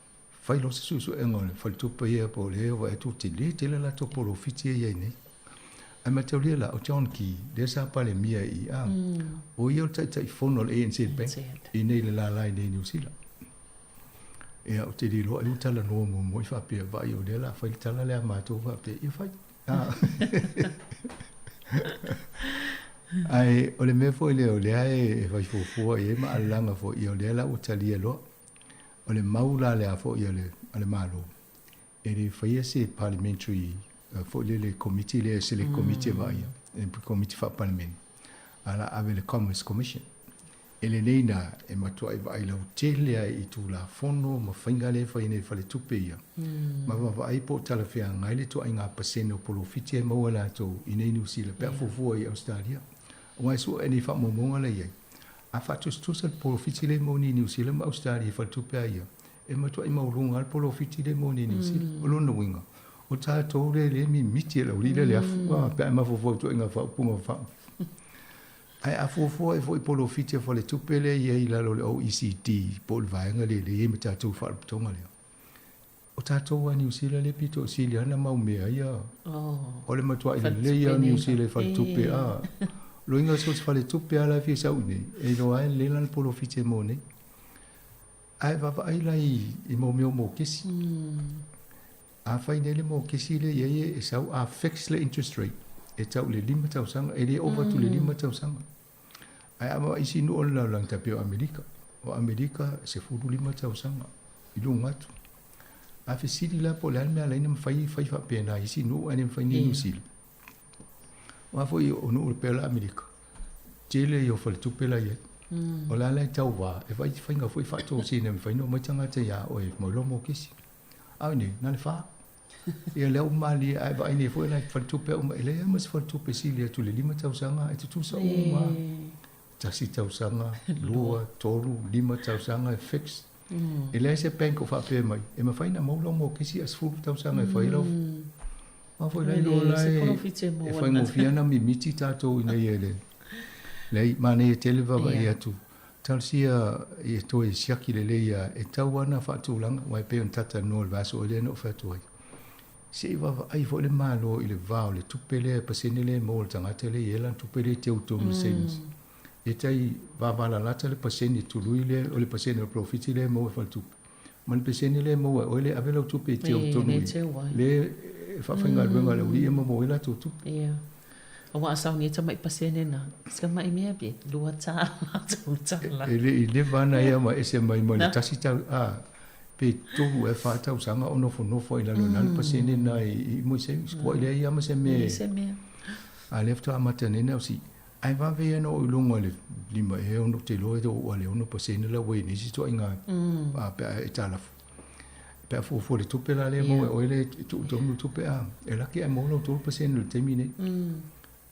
Fai loa se suesuega o le faletupe ia po o le ua e tele tele latou polofiti ia i ai nei. Ae mataulia la, o John Key, lea sa Palemia i a, o ia o le Taitaifono o le ANZ Bank i nei le lala i nei Niu Sila. Ia, ou te le iloa ai ua talanoa muamua i faapea, vaai o lea la fai le tala lea a matou faapea, ia fai. Ae o le mea foi lea o lea e fai fuafua i ai ma alalaga foi, ia o lea la ua talia loa. O le mau la lea foi a le, a le Malo, e le faia se parliamentary foi lele komiti lea, select committee e vaaia, e komiti faa-palemene, a la ave i le Commerce Commission. E lelei na e matuai vaai lautele ai i Tulafono ma faiga lea e fai nei e faletupe ia, ma vaavaai po o talafeagai le ituaiga pasene o polofiti e maua e latou i nei Niu Sila pe a fuafua i Ausetalia. Aua e sue nei faamaumauga la i ai. A faatusatusa le polofiti lea e maua nei i Niu Sila ma Ausetalia i faletupe a ia, e matuai maualuga lava le polofiti lea e maua nei i Niu Sila. O lona uiga, o tatou lea lea e mimiti e le aualii lea le afu, a, pe a e mafaufau i ituaiga faaupuga fa. Ae a fuafua ai foi i polofiti a faletupe lea e i ai i lalo o le OECD po o le vaega lea lea e i ai ma tatou faalapotopotoga lea, O tatou a Niu Sila lea pito sili ana mau mea ia. O le matuai lelei a Niu Sila i faletupe a. Loiga so se faletupe a la e fia sau i nei, e iloa ai lelei lana polofiti e maua nei. Ae vaavaai la i mau mea o mokesi. Afai nei le mokesi lea i ai e sau a fix le interest rate e tau i le 5 tausaga, e le ova atu i le 5 tausaga. Ae a vaai isi nuu o le lalolagi tai pei o Amerika. O Amerika e 15 tausaga i luga atu. A fesili la po o le a le mea e ala ai ona mafai fai faapena i isi nuu ae le mafai nei i Niu Sila. Aua foi o nuu pei o le Amerika, tele ia o faletupe la e i ai. O la la e tauva e vaai faiga foi faatosina e mafai ona omai tagata ia oe mai loa mokesi. A o nei, na o le fa. Ia lea ua malie ae vaai nei foi la i faletupe uma, e leai lava ma se faletupe sili atu i le 5 tausaga e tutusa uma lava. Tasi tausaga, lua, tolu, lima tausaga e fixed. E leai se bank o faapea mai, e mafai ona maua lau mokesi a 10 tausaga e fai lau. Aua foi la iloa la e faigofie ana mimiti tatou ina ia le leai manaia tele vaavaai atu talosia ia toe siaki lelei a e tau ana faatulaga aua e pei ona talatalanoa i le vaiaso ea lea na ou fai atu ai se i vaavaai foi le Malo i le va o le tupe lea pasene lea e maua e le tagata lea e i ai lana tupe lea e teu i totonu o le savings e tai vavalalata le pasene tului lea o le pasene o le polofiti lea e maua e faletupe ma le pesene lea e maua e oe lea e ave lau tupe e teu totonu i le e faafaigaluega le aualii ia ma maua ai latou tupe. Ia. Aua a sauni ai tamai pasene na, si tamai mea pe $2, $3. E le i leva ana ia ma ese mai ma le tasi tau, a, pe tolu ea fa tausaga o nofonofo ai i lalo na le pasene na i mo se sikuai lea ia ma se mea. Se mea. A lea faatoa amata nei na o si Ae vave ia na oo i luga i le 5 ea 6 ou te iloa e oo i le 6% la ua i ai nei isi ituaiga pe a aitalafu. Pe a fuafua i le tupe la lea e maua e oe lea e tuu tonu le tupe a, e laki ae maua lau 3% i le taimi nei.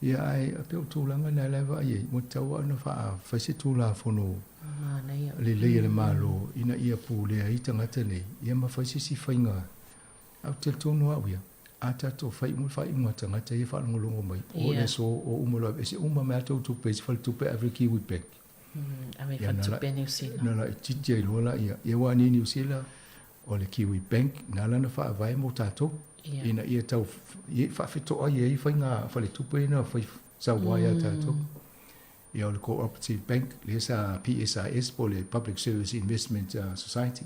Ia ae pei o le tulaga lena la e vaai ai, ua tatau lava ona fai se Tulafono lelei a le Malo ina ia pulea ai tagata nei, ia ma fai se isi faiga. Ae ou te talitonu au ia, a tatou fai uma le faaiuga a tagata ia e faalogologo mai, o le aso o uma loa aveese uma mai a tou tupe i se faletupe ave i le Kiwi Bank. Ave i faletupe a Niu Sila. Na laitiiti ai loa laia. Ia aua nei Niu Sila, o le Kiwi Bank na lana faavae mo tatou. Ina ia tau faafetoai ai faiga faletupe ia na fai sau ai ia tatou. Ia o le Cooperative Bank, lea sa PSIS po o le Public Service Investment Society.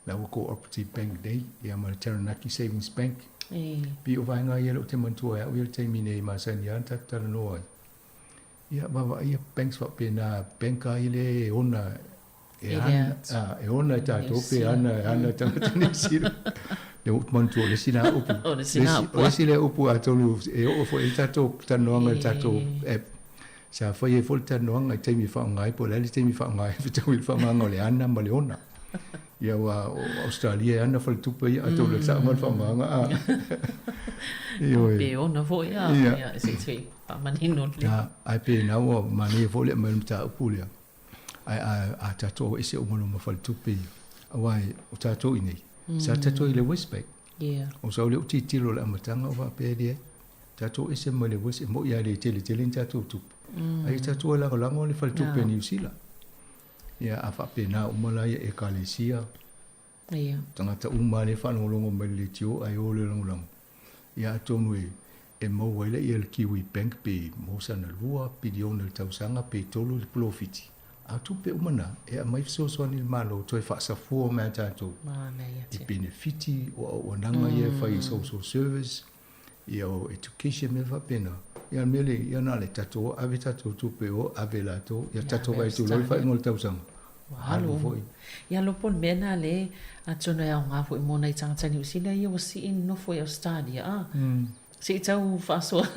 La ua Cooperative Bank nei, ia ma le Taranaki Savings Bank. E. Pei o vaega ia lea ou te manatua ai au ia le taimi nei e masani lava ona tatou talanoa ai. Ia, vaavaai ia banks faapena, bank lava ia lea e ona, e ana, a, e ona e tatou pe ana, e ana e tagata Niu Sila. Lea ua ou manatua o le isi lena upu. O le isi lena upu. O le isi lea upu atonu e oo foi i ai le tatou talanoaga i le tatou app. Sa fai ai foi le talanoaga i taimi e faaaoga ai, po o le a le taimi e faaaoga ai, fetaui i le faaaogaina o le ana ma le ona. Ia aua o Ausetalia e ana faletupe ia, atonu o le sao ma le faaaogaga a. Ioe. Pe ona foi a, ia, se i faamanino lelei. Ae pe na ua manaia foi le aumai o le mataupu lea, ae a tatou o ese uma loa ma faletupe ia, aua o tatou i inei, sa tatou i le Westpac. O sau lea ou tilotilo i le amataga ou faapea e leai, tatou ese mai le West, e moni lava e le tele tele ni tatou tupe, ae ia tatou e lagolago le faletupe a Niu Sila. Ia a faapena uma la ia Ekalesia, tagata uma lava lea e faalogologo mai i le leitio ae o le lagolago, ia atonu e e maua ai lea le Kiwi Bank pe maua sana 2 piliona i le tausaga pe 3 i le polofiti. A o tupe uma na e aumai fesoasoani i le Malo toe faasafua mai a tatou i penefiti o auaunaga ia e fai i social service, ia o education mea faapena. Ia o le mea lea, ia na o le tatou ave tatou tupe o ave latou, ia tatou vaai atu loa i le faaiuga o le tausaga, ua alu foi. Ia lopo le mea lena le atonu e aoga foi mo nai tagata Niu Sila ia ua sii nofo i Ausetalia a. Se i tau faasoa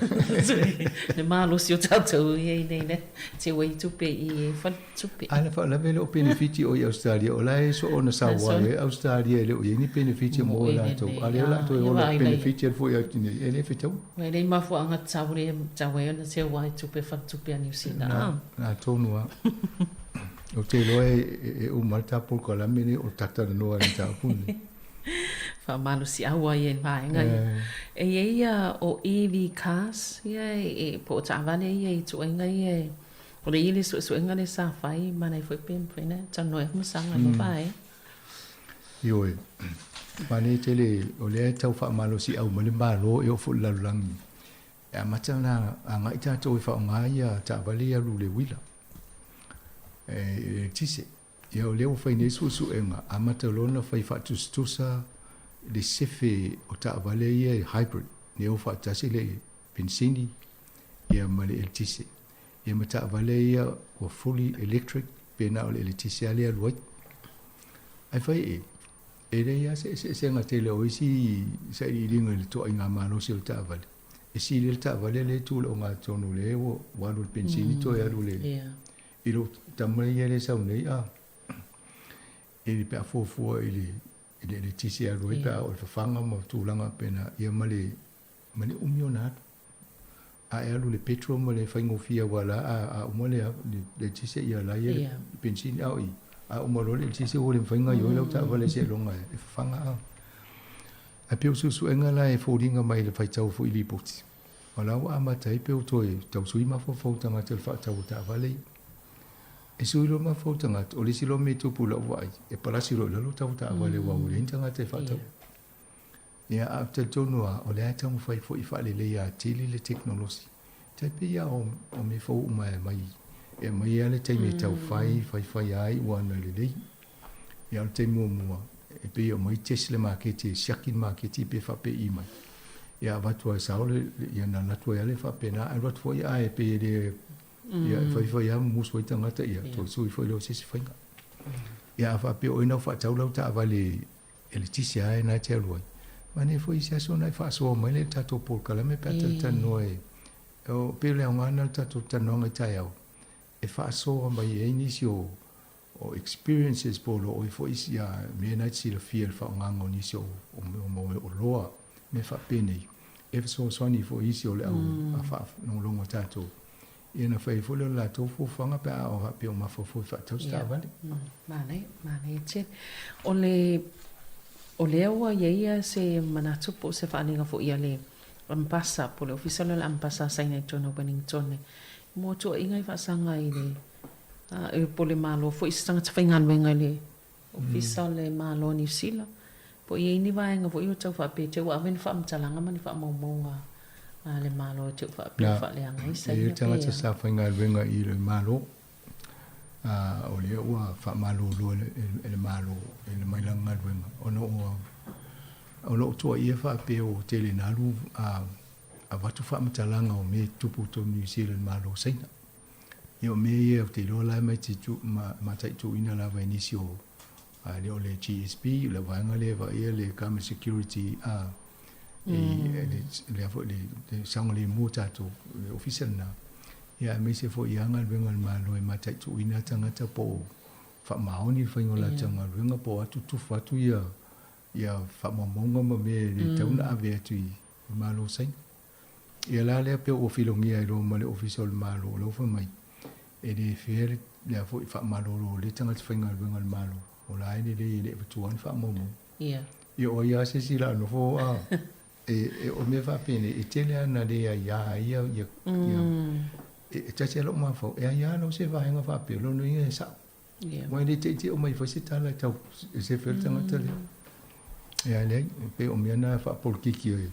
le malosi o tatou i ai nei le teu ai tupe i faletupe. A na faalavelave le o penefiti o i Australia, o la e soona sau ai e Australia e le o i ai ni penefiti mo latou, a lea o le a toe ola penefiti atu foi atu nei, e le fetaui. Ua e le i mafuaaga tatau le tatau ai ona teu ai tupe faletupe a Niu Sila. Na, na tonu lava. Ou te iloa e uma le ta polokalame lenei o talatalanoa i le mataupu lenei. Faamalosiau ai e vaega ia. E i ai ia o EV cars ia e po o taavale ia i ituaiga ia e o le i le suesuega lea sa fai manaia foi pe mafai ona talanoa ai masaga i lea vaega. Ioe, manaia tele o lea e tau faamalosiau mai le Malo e oo foi i le lalolagi e amata ona agai tatou e faaaoga ia taavale ia alu i le uila, e eletise. Ia o lea ua fai nei suesuega, amata loa ona fai faatusatusa le sefe o taavale ia e hybrid, lea ua faatasi le penisini ia ma le eletise. Ia ma taavale ia ua fully electric pe na o le eletise lava lea e alu ai. Ae fai e, e leai lava se eseesega tele o isi sailiiliga i le toaiga malosi o le taavale. E sili le taavale lea e tu i le ogatotonu lea ua alu i le penisini toe alu i le I lou tama ia lea e sau nei a, e pe a fuafua i le i le eletise e alu ai pe a oo i le fafaga ma tulaga faapena, ia ma le ma le umi ona alu. A e alu i le petrol ma le faigofie aua la a a uma le le eletise ia la ia le penisini a o i, a uma loa le eletise ua le mafai ona gaoioi lau taavale seiloga e fafaga a. Ae pei o suesuega la e foliga mai i le faitau foi i lipoti, o la ua amata ai pe ua toe tausui mafaufau tagata i le faatau o taavale ia. E sui loa mafaufau tagata, o le isi loa mea e tupu i lau vaai, e palasi loa i lalo tau o taavale aua ua leai ni tagata e faatau. Ia, ae ou te talitonu lava, o lea e taumafai foi e faaleleia atili le tekonolosi. Tai pei lava o, o mea fou uma e aumai, e aumai lava le taimi e tau fai, faifai ai ua ana lelei. Ia, o le taimi muamua, e pei e aumai test le maketi, e siaki le maketi pe faapei mai. Ia, avatu lava e sao le, ia na alu atu ai lava le faapena, ae alu atu foi ae pei e le, ia, e faifai lava mumusu ai tagata, ia, toe sui foi lea o se isi faiga. Ia, a faapea o oe na faatau lau taavale eletise lava na e te alu ai. Manaia foi i se aso ona e faasoa mai lea i le tatou polokalame pe a talatalanoa e, o, pei o le aoga lena o le tatou talanoaga i taeao, e faasoa mai ai nisi o, o experiences po o lo o i ai foi isi mea na e te silafia i le faaaogaina o nisi o, o, o oloa, mea faapenei, e fesoasoani foi i isi o le au faalogologo a tatou. Ia ona fai ai foi lea o le latou fuafuaga pe a faapea ua mafaufau e faatau se taavale. Manaia, manaia tele. O le, o lea ua i ai se manatu po o se faaaliga foi a le Ambasa, po o le Ofisa lea o le Ambasa a Saina i totonu o Wellington, mo tuuaiga i faasaga i le, po o le Malo foi i se tagata faigaluega i le Ofisa o le Malo o Niu Sila, po o i ai ni vaega foi o tau faapea te ua ave ni faamatalaga ma ni faamaumauga a le Malo e te u faapea ua faaleaga ai Saina. E i ai tagata sa faigaluega i le Malo, a o lea ua faamalolo e le Malo i le mai lana galuega ona ua o lo o tuuaia faapea ua tele ina alu avatu faamatalaga o mea e tutupu i totonu o Niu Sila i le Malo o Saina. Ia o mea ia ou te iloa la e mataituina lava e nisi o a le o le GSB, o le vaega lea e vaaia le Government Security a i le foi le saogalemu o tatou le ofisa lena. Ia aemaise foi ia galuega a le Malo e mataituina tagata po o faamaoni le faiga o latou galuega po o atu tufa atu ia ia faamaumauga ma mea e le tatau ona ave atu i le Malo o Saina. Ia la lea pei ua filogia ai loa ma le Ofisa o le Malo, o la ua fai mai, e le fair lea foi faamalolo o lea tagata faigaluega a le Malo, o la e lelei e le avatua ni faamaumauga. Ia. Ia o ai lava se isi la nofo a e o mea faapenei, e tele lava ina le aia ai ia ia e tasi lava lou mafaufau, e aia lava se vaega faapea, o lona uiga e sao. Ia. Aua e le teitei mai e fai se tala e tau sefe ai le tagata lea. Ia leai, e pei o mea na faapolokiki e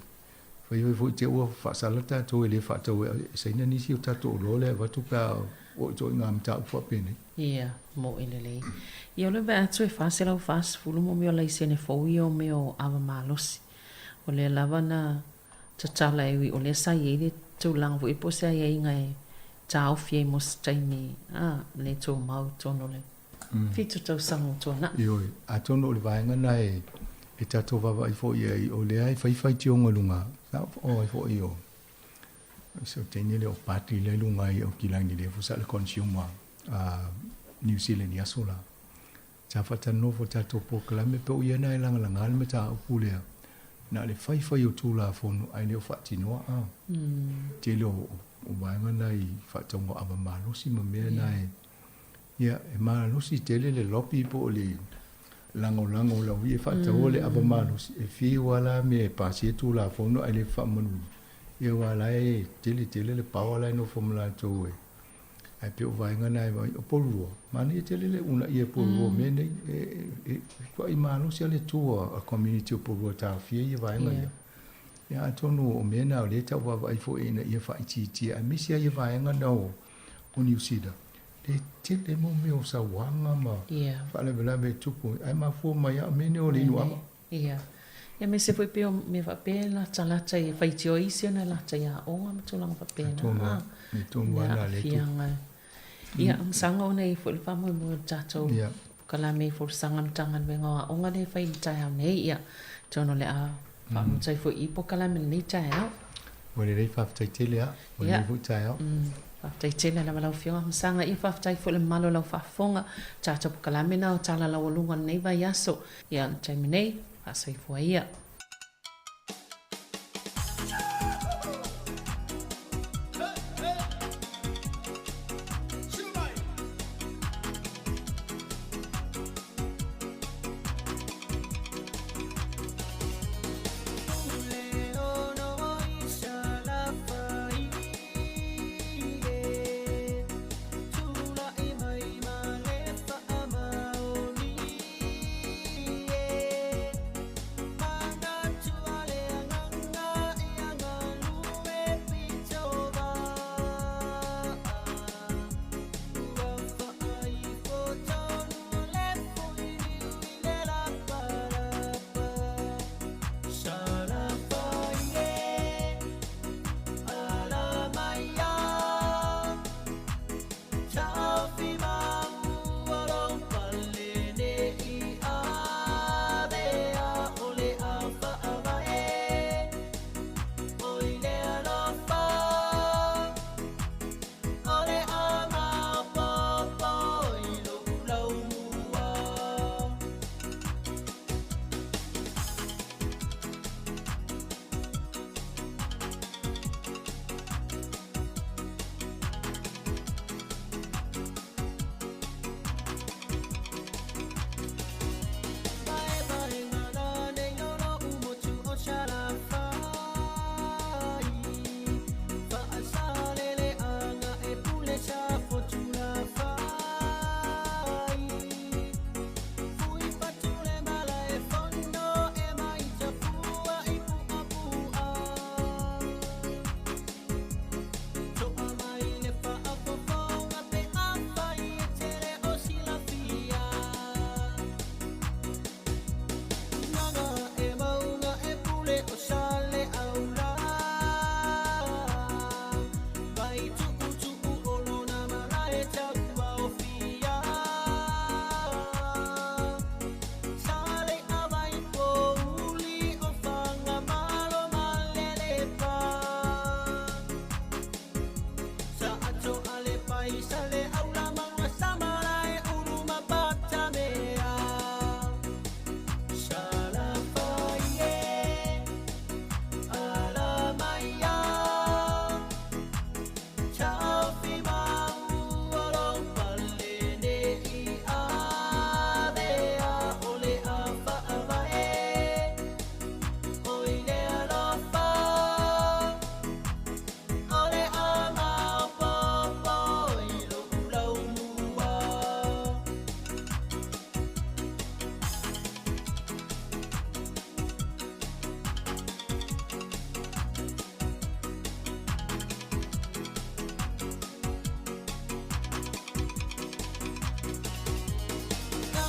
fai fai foi te ua faasala tatou e le faatau e saina nisi o tatou oloa lea e avatu pe a oo i ituaiga mataupu faapenei. Ia, mo'i lelei. Ia o le vaai atu e 440 mo mea o laisene fou ia o mea o ava malosi. O lea lava na tatala e ui o lea sa i ai le tulaga foi po o se aiaiga e taofi ai mo se taimi a le tumau i totonu o le 7 tausaga ua tuanai. Ioe, atonu o le vaega lena e e tatou vaavaai foi i ai, o lea e fai faitioga i luga, sa o ai foi o so teine lea o Bartley lea i luga i Aukilani lea foi sa le consumer a New Zealand i aso la. Sa faatalanoa foi i le tatou polokalame pe o ia na e lagalaga le mataupu lea, na o le faifai o Tulafono ae le o faatinoa a. Tele o vaega na i faatauga o ava malosi ma mea na e, ia, e malosi tele le lobby po o le lagolago o le au e faataua le ava malosi, e fiu lava la mea e pasia Tulafono ae le faamanuia, ia aua la e tele tele le power la e nofo ma latou e Ae pei o vaega na e vaai, o Porirua, manaia tele le uunaia e Porirua o mea nei. E tuai malosi lava le tu a community o Porirua e taofia ia vaega ia. Ia atonu o mea na o lea e tau vaavaai foi ina ia faaitiitia, aemaise lava ia vaega na o Niu Sila, le tele mo mea o sauaga ma faalavelave e tupu, ae mafua mai lava o mea nei o le inu ava. Ia. Ia aemaise foi pei o mea faapea e latalata e faitio ai isi ona e lata i aoga ma tulaga faapena. Atonu lava, e tonu lava na le aafiaga. Ia, masaga ona e i ai foi le faamoemoe o le tatou polokalame i folasaga a le Matagaluega o Aoga lea e fai i le taeao nei. Ia, atonu o le a faamuta ai foi i i polokalame i lenei taeao. Ua lelei, faafetai tele lava. Ua lelei foi taeao. Faafetai tele lava lau Afioga Masaga. Ia faafetai foi i le mamalu o lau faafofoga. Tatou polokalame na o Tala Laualuga o lenei vaiaso. Ia, le taimi nei, faasoifua ia.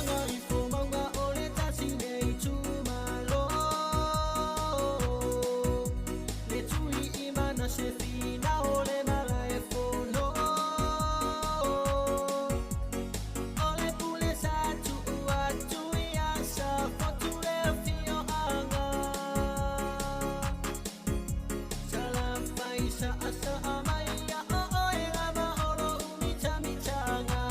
Gagaifomauga o le tasi le itumalo. Le tui i mana se fina o le malaefono. O le pule sa tuu atu ia sa fotu le afioaga. Salafai sa asa amai ia o oe lava o lou mitamitaga.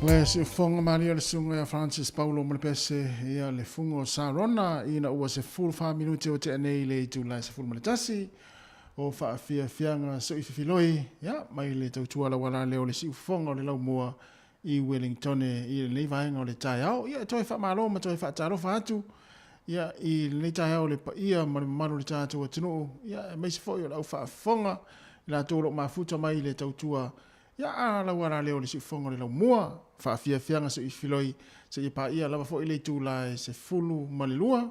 Le siufofoga malie o le susuga ia Francis Paulo Malepese, ia le fuga o Sarona ina ua 14 minute ua tea nei i le itula e 11 o faafiafiaga soififiloi, ia, mai le tautua lauala lea o le siufofoga o le laumua i Wellingtone i lenei vaega o le taeao. Ia, e toe faamalo ma toe faatalofa atu ia, i lenei taeao le paia ma le mamalu o le tatou atunuu, ia, aemaise foi o le au faafofoga i latou o lo o mafuta mai i le tautua Ia a lau ala lea o le siufofoga o le laumua, faafiafiaga soifiloi seia paia lava foi le itula e 12,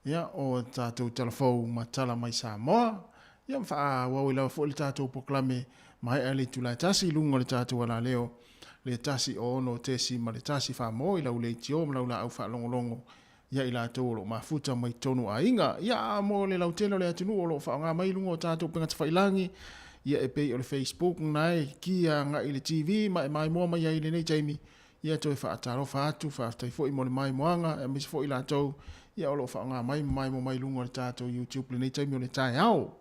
ia, o tatou talafou ma tala mai Samoa, ia ma faaauau ai lava foi le tatou polokalame maea le itula e 1 i luga o le tatou alaleo le 106.1 Famo i lau leitio ma lau laau faalogologo ia i latou o lo o mafuta mai totonu o aiga. Ia, a mo le lautele o le atunuu o lo o faaaoga mai luga o tatou upega tafailagi, ia e pei o le Facebook na e kia agai i le TV ma e maimoa mai ai i lenei taimi, ia toe faatalofa atu, faafetai foi mo le maimoaga, aemaise foi i latou ia o lo o faaaoga mai ma maimoa mai luga o le tatou YouTube lenei taimi o le taeao.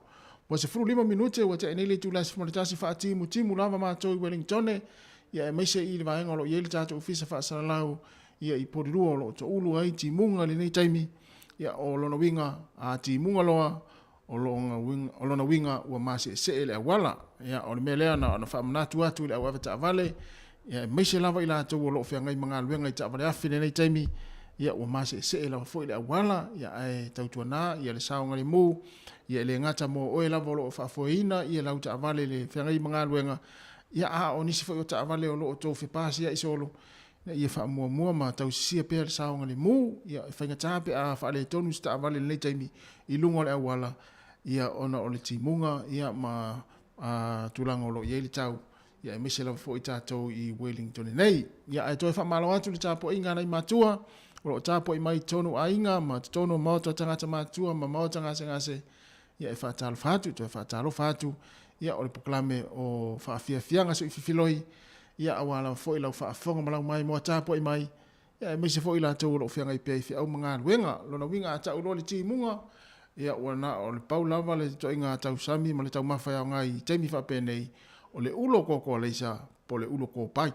Ua 15 minute ua tea nei le itula e 11 faatimutimu lava matou i Wellingtone, ia aemaise i le vaega o lo o i ai le tatou ofisa faasalalau ia i Porirua o lo o toulu ai timuga i lenei taimi, ia o lona uiga a timuga loa, o o lona uiga ua maseesee le auala. Ia o le mea lea na ona faamanatu atu i le au avetaavale, ia aemaise lava i latou o lo o feagai ma galuega i taavale afi i lenei taimi, ia ua maseesee lava foi le auala, ia ae tautuana ia le saogalemu, ia e le gata mo oe lava o lo o faafoeina ia lau taavale i le feagai ma galuega, ia a o nisi foi o taavale o lo o tou fepasia'i solo, ina ia faamuamua ma tausisia pea le saogalemu, ia, e faigata pe a faaletonu se taavale i lenei taimi i luga o le auala, ia, ona o le timuga, ia, ma a, tulaga o lo o i ai le tau, ia, aemaise lava foi tatou i Wellington nei. Ia, ae toe faamalo atu i le tapuaiga a nai matua o lo o tapuai mai i totonu o aiga ma totonu o maota o tagata matutua ma maota gasegase, ia, e faatalofa atu, toe faatalofa atu, ia, o le polokalame o Faafiafiaga Soififiloi, ia, aua lava foi lau faafofoga ma lau maimoa tapuai mai, ia, aemaise foi i latou o lo o feagai pea i feau ma galuega. Lona uiga a tau loa le timuga, ia, ua na o le pau lava le ituaiga tausami ma le taumafa e aoga i taimi faapenei, o le ulo kokoaleisa po o le ulo kopai.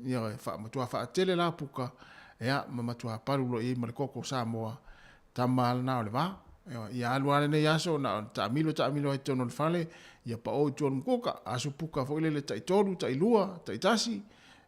Ia, e matua faatele la puka, ia, ma matua palu loa i ai ma le koko Samoa, tama lena o le va. Ia alu lava lenei aso, na o le taamilo taamilo ai i totonu o le fale, ia pao i tua o le mukuka, asu puka foi lele tai tolu, tai lua, tai tasi,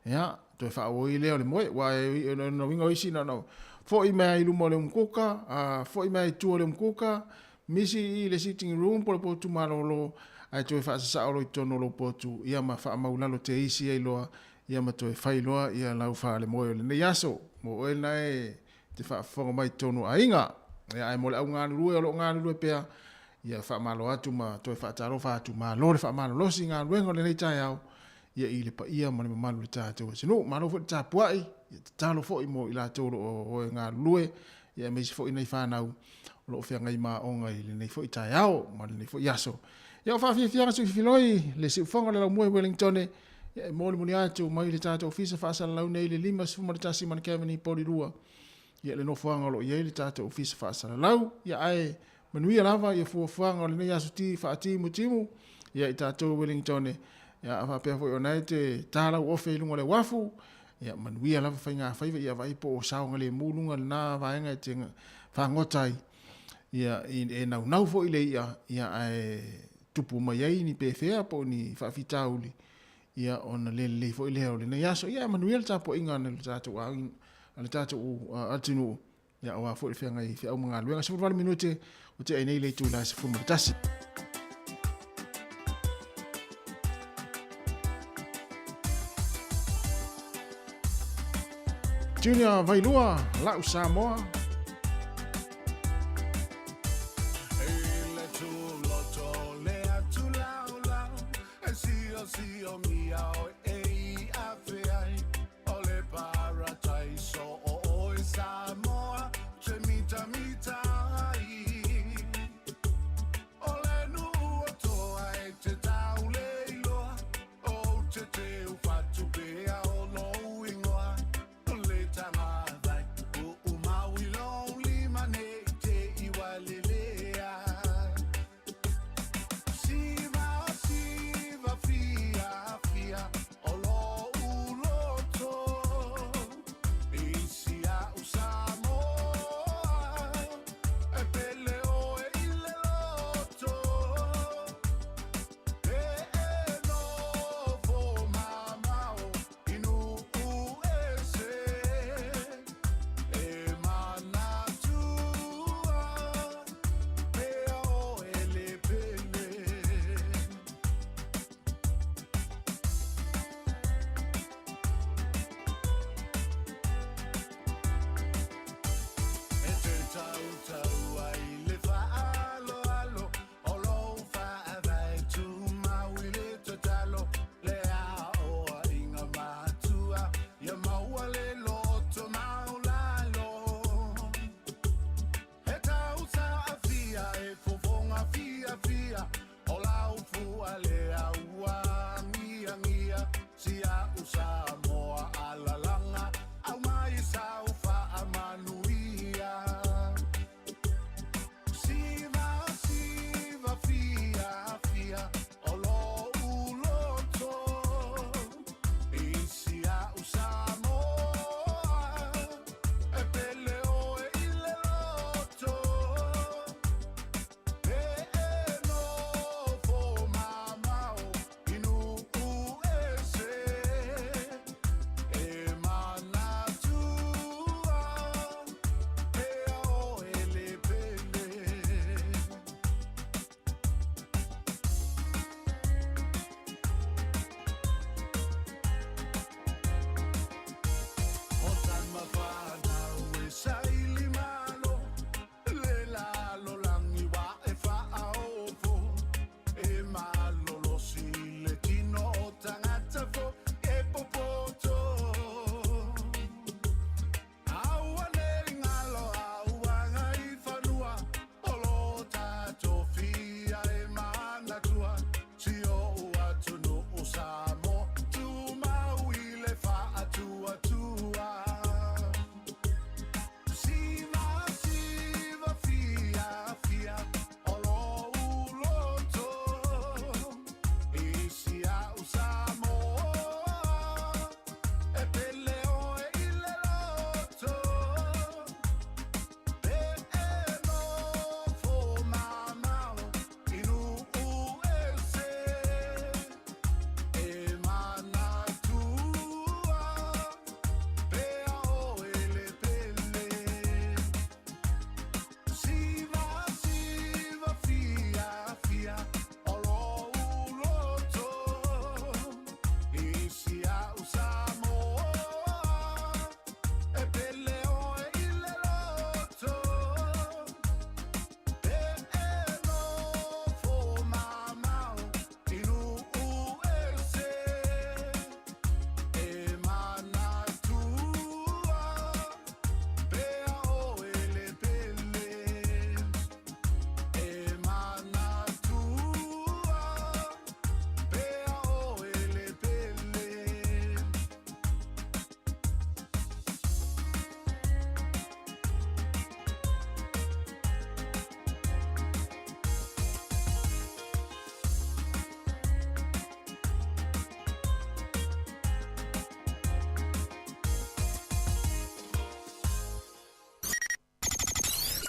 ia, toe faaauau lea o le moe. Aua o lona uiga o isi na ona foi mai lava i luma o le umukuka, foi mai lava i tua o le umukuka, misi i le sitting room po o le potu malolo, ae toe faasasao loa i totonu o lou potu, ia ma faamaulalo teisi ai loa, ia ma toe fai loa ia lau faalemoe o lenei aso. Mo oe lena e te faafofoga mai i totonu o aiga. Ia, ae mo le au galulue o lo o galulue pea, ia faamalo atu ma toe faatalofa atu, malo le faamalolosi i galuega o lenei taeao, ia i le paia ma le mamalu o le tatou atunuu. Malo foi le tapuai, ia tatalo foi mo i latou o lo o e galulue, ia aemaise foi nai fanau o lo o feagai ma aoga i lenei foi taeao ma lenei foi aso. Ia o faafiafiaga suififiloi le siufofoga o le laumua i Wellingtone, ia e molimoli atu mai le tatou ofisa faasalalau nei i le 51 Manukau Porirua, ia le nofoaga o lo o i ai le tatou ofisa faasalalau. Ia ae manuia lava ia fuafuaga o lenei aso ti faatimutimu ia i tatou i Wellingtone, ia a faapea foi o na e te talau ofe i luga o le uafu, ia manuia lava faigafaiva, ia vaai po o saogalemu luga lena vaega e te fagota ai, ia e naunau foi le i'a, ia ae tupu mai ai ni pefea po o ni faafitauli, ia ona le lelei foi lea o lenei aso. Ia manuia le tapuaiga a le tatou a le tatou atunuu, ia aua foi le feagai feau ma galuega. 18 minute ua tea ai nei le itula e 11. Junior Vailua, Lau Samoa.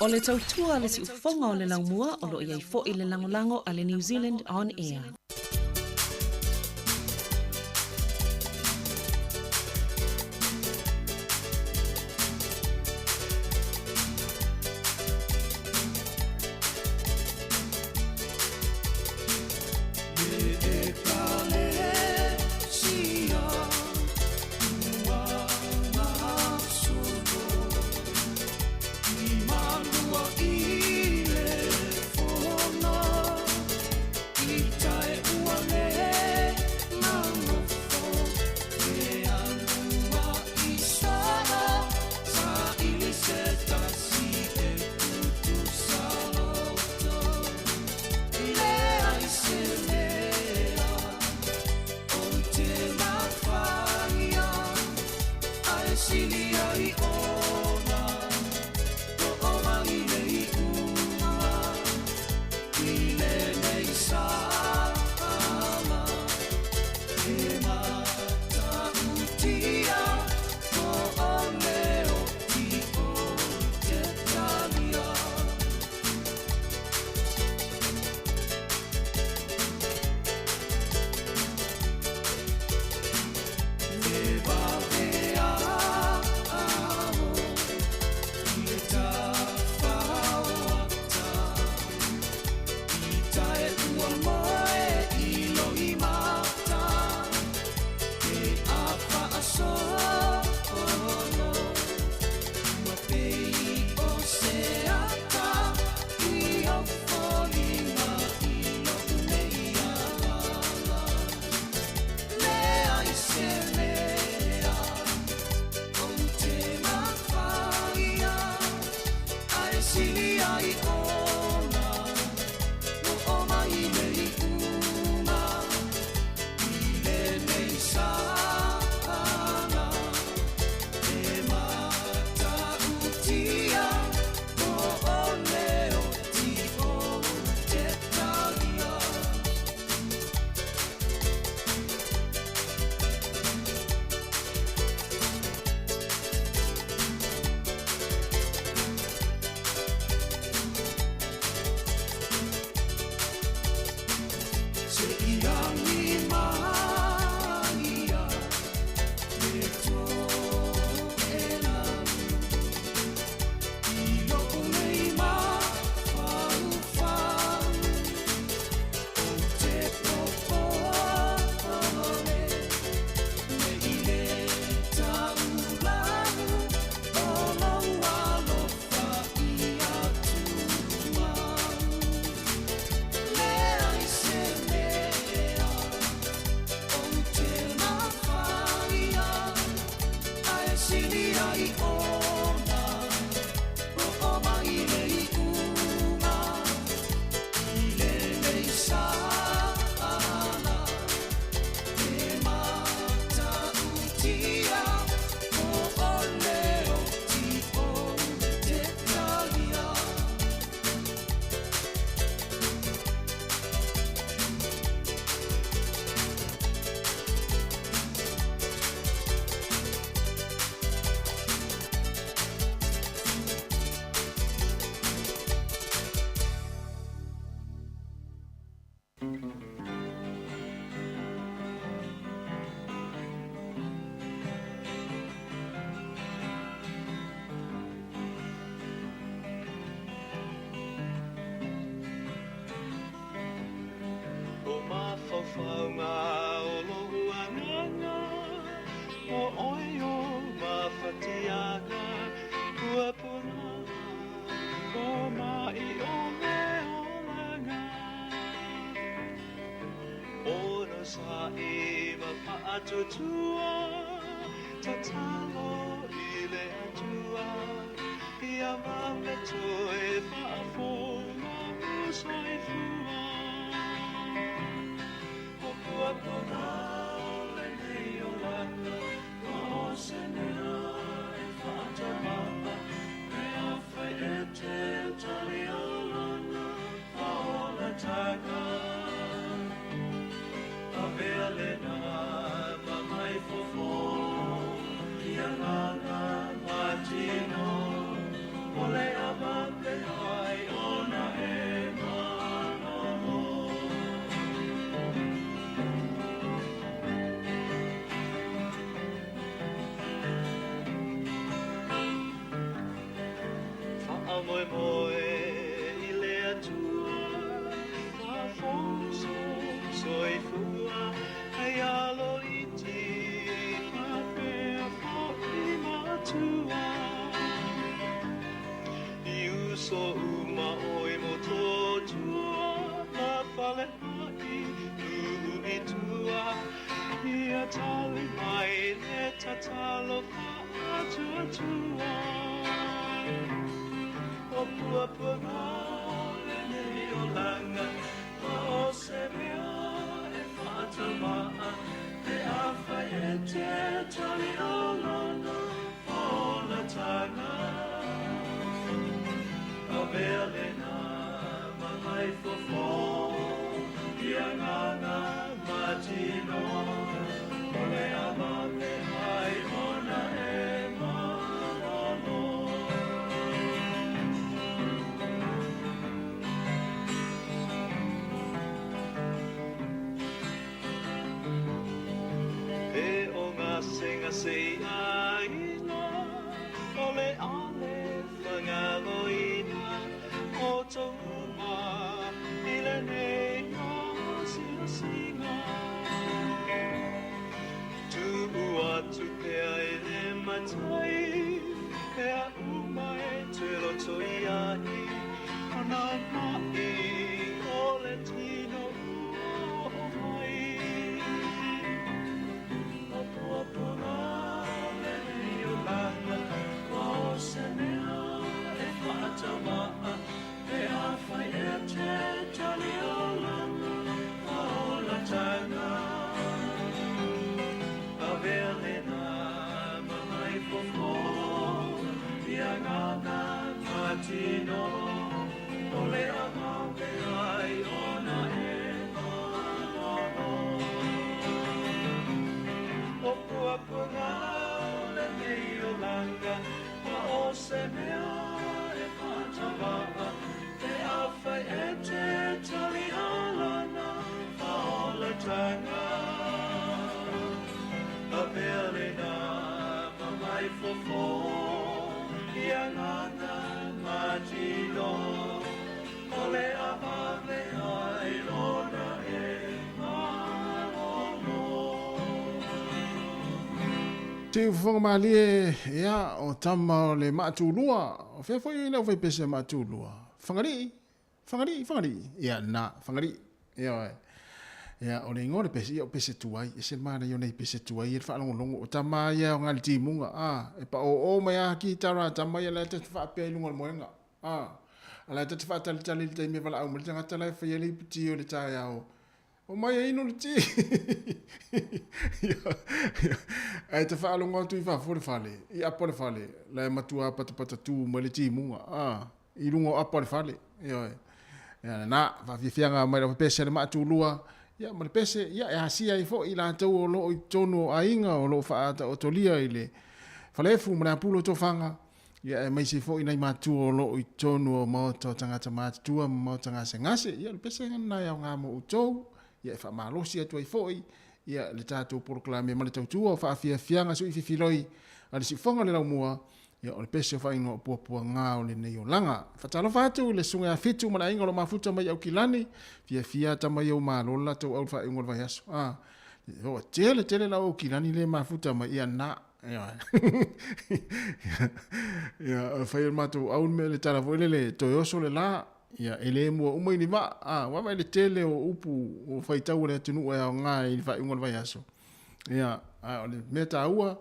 O le tautua a le siufofoga o le laumua o lo o i ai foi le lagolago a le New Zealand On Air. O mafaufauga o lou agaga, o oe o mafatiaga, ua pulā o maʻi o le olaga. Onosaʻi ma faatuatua, tatalo i le Atua, ia vave toe faafoga o soifua. O puapuna lenei olaga, o se mea e faatamala, e afai e te talialana, faolataga. Avea lena ma mai fofo, ia agaga ma tino, o le ama pe Faamoemoe i le Atua faafoso soifua ai alo iti faapea foʻi matua i uso uma oe Motootua ma Faleaʻi nuu i tua ia tali mai le tatalo faatuatua o puapuaga lenei olaga ma o se mea e faataumaa pe afai e te tali o lana folataga avea lena ma mai fofo i agaga ma tino o le avave ai ona e malolo. E o gasegase i aiga o le ale fagaloina o tou uma i lenei asiasiga. Tuu atu pea i le Matai mea uma e te loto i ai o nā maʻi o le tino ua oo mai. O puapuaga lenei olaga ma o se mea e faataumaa pe afai e te tali o lana folataga. Avea lena ma mai fofo i agaga ma tino o le avave ai ona e malolo. O puapuaga lenei olaga ma o se mea e faataumaa pe afai e te tali o lana folataga. Avea lena ma mai fofo i agaga ma tino o le avave ai ona e malolo. Siufofoga malie, ia, o tama o le maatulua, o fea foi le aufaipese a maatulua? Fagalii, Fagalii, Fagalii, ia, na, Fagalii, ioe. Ia, o le igoa o le pese, ia, o pese tuai, ese le manaia o nei pese tuai ia le faalogologo, o tama ia o ngali timuga, a, e paoo mai a kitara a tama ia la e ta te faapea i luga o le moega, a, a la e ta te faatalitali i le taimi e valaau mai le tagata la e faia le iputi o le taeao, Omai e inu le ti. Ae te faalogo atu i fafo o le fale, i apa o le fale, la e matua patapata tū mai le timuga, a, i luga o apa o le fale. Ioe. Ia, na, faafiafiaga mai lau pese a le maatulua, ia, ma le pese, ia, e asia ai foi i latou o loo i totonu o aiga o loo faataotolia i le faleefu ma le apulu o tofaga, Ia, aemaise foi nai matua o lo o i totonu o maota o tagata matutua ma maota gasegase. Ia, o le pese lena e aoga mo outou, ia, e faamalosi atu ai foi ia le tatou polokalame ma le tautua o faafiafiaga suififiloi a le siufofoga o le laumua, ia, o le pese o faaigoa o puapuaga o lenei olaga. E faatalofa atu i le Susuga ia Fitu ma le aiga o lo o mafuta mai i Aukilani, fiafia ata mai ou malo le latou au i le faaiuga o le vaiaso. A, ua tele tele lau Aukilani lea e mafuta mai, ia na. Ia, fai o le matou au le tala foi lele, toe oso le la, ia, e le mua uma i ni vaa, a, vaavaai le tele o upu o faitau a le atunuu e aoga i le faaiuga o le vaiaso. Ia, a o le mea taua,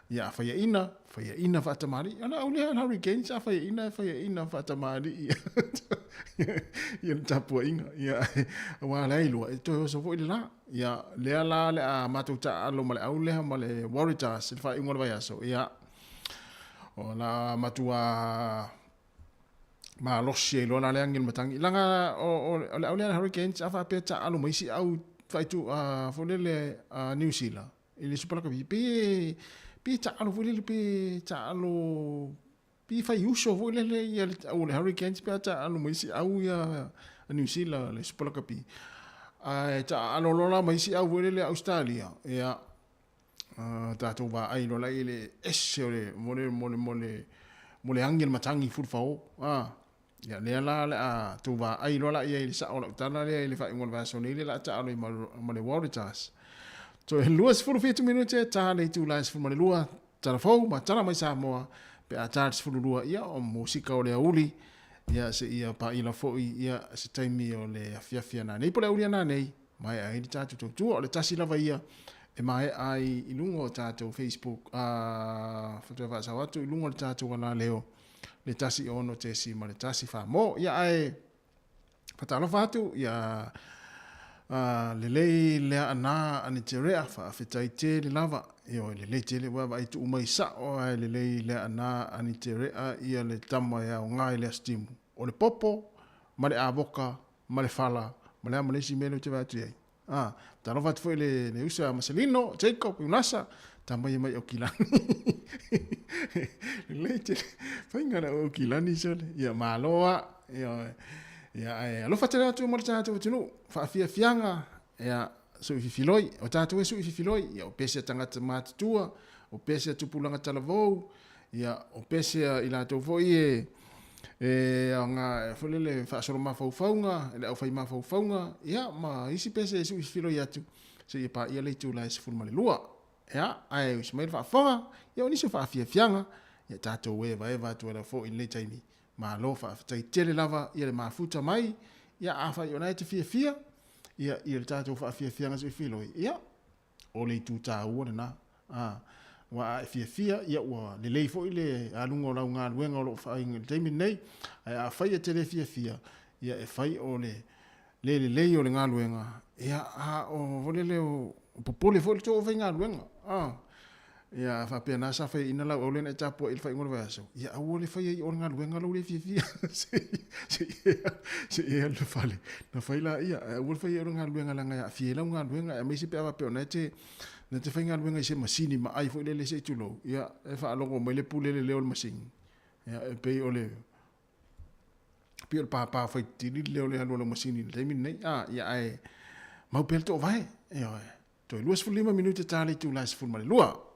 ia, a faiaina, faiaina faatamalii. O le au lea a Hurricanes, a faiaina, e faiaina faatamalii. Ia le tapuaiga. Ia, aua la e iloa, e toe oso foi le la. Ia, lea la le a matou taaalo ma le au lea ma le Waratahs i le faaiuga o le vaiaso, ia, o la matua malosi ai loa la le agi o le matagi. Leaga o, o, o le au lea Hurricanes a faapea taaalo mai isi au faaitu, foi lele a New Zealand i le Super Rugby, pe, pe taaalo foi lele, pe taaalo Pi fai uso foi lele ia le au o le Hurricanes pe a taaalo mai isi au ia a New Zealand le Super Rugby. Ae taaalo loa la ma isi au foi lele a Australia, ia tatou vaai loa la i le ese o le mo le mo le mo le mo le agi a le matagi fulufao. A, ia lea la o le a tou vaai loa la i ai i le sao o lau tala lea i le faaiuga o le vaiaso nei lea o le a taalo ai ma le Waratahs. Toe 27 minute ta le itula e 12, tala fou ma tala mai Samoa pe a ta le 12, ia o musika o le aouli, ia seia paila foi ia se taimi o le afiafi a nanei po o le aouli a nanei, maea ai le tatou tautua. O le tasi lava ia e maea ai i luga o tatou Facebook, a faatoa faasao atu i luga o le tatou alaleo le 1 6 le 1 mo. Ia ae faatalofa atu ia lelei le aana Aniterea, faafetai tele lava. Ioe, lelei tele ua vaai tuu mai sao ae lelei le aana Aniterea ia le tama e aoga i le Aso Timu. O le popo ma le avoka ma le fala ma le a ma le isi mea lea ou te vaai atu i ai. Ah, talofa atu foi le, le uso a Maselino, Jacob, Unasa, tama ia mai Aukilani. Lelei tele, faiga na Aukilani sole. Ia malo a, ia, ia ae alofa tele atu mo le tatou atunuu, faafiafiaga, ia sui fifiloi, o tatou e sui fifiloi, ia o pese a tagata matutua, o pese a tupulaga talavou, Ia, o pese a i latou foi e, e aoga foi lele faasolo mafaufauga, le aufai mafaufauga, ia, ma isi pese e suifiloi atu, seia paia le itula e 12. Ia, ae usi mai le faafofoga, ia o nisi o faafiafiaga, ia tatou evaeva atu ai lava foi i lenei taimi. Malo faafetai tele lava ia le mafuta mai, ia afai o lena e te fiafia, ia, i le tatou faafiafiaga suifiloi, ia, O le itu taua lena. A, aua a e fiafia, ia ua lelei foi le aluga o lau galuega o lo o faaauina i le taimi lenei. Ae afai e te le fiafia, ia e fai o le le lelei o le galuega, ia a o foi lele o popole foi le tou aufaigaluega. A, ia faapena sa faiaina lau aule na e tapuai i le faaiuga o le vaiaso, ia aua le faia i o le galuega lou le fiafia. Se i e alu i le fale, na fai laia, ae aua le faia i o le galuega leaga e aafia ai lau galuega, aemaise pe a faapea o lena e te, na te faigaluega i se masini maai foi lele se i tulou, ia, e faalogo mai le pule le leo o le masini, ia, e pei o le, pei o le pāpā faitili le leo o le alu a lau masini i le taimi lenei, a, ia, ae mau pea le toovae, ioe. Toe 25 minute ta le itula e 12.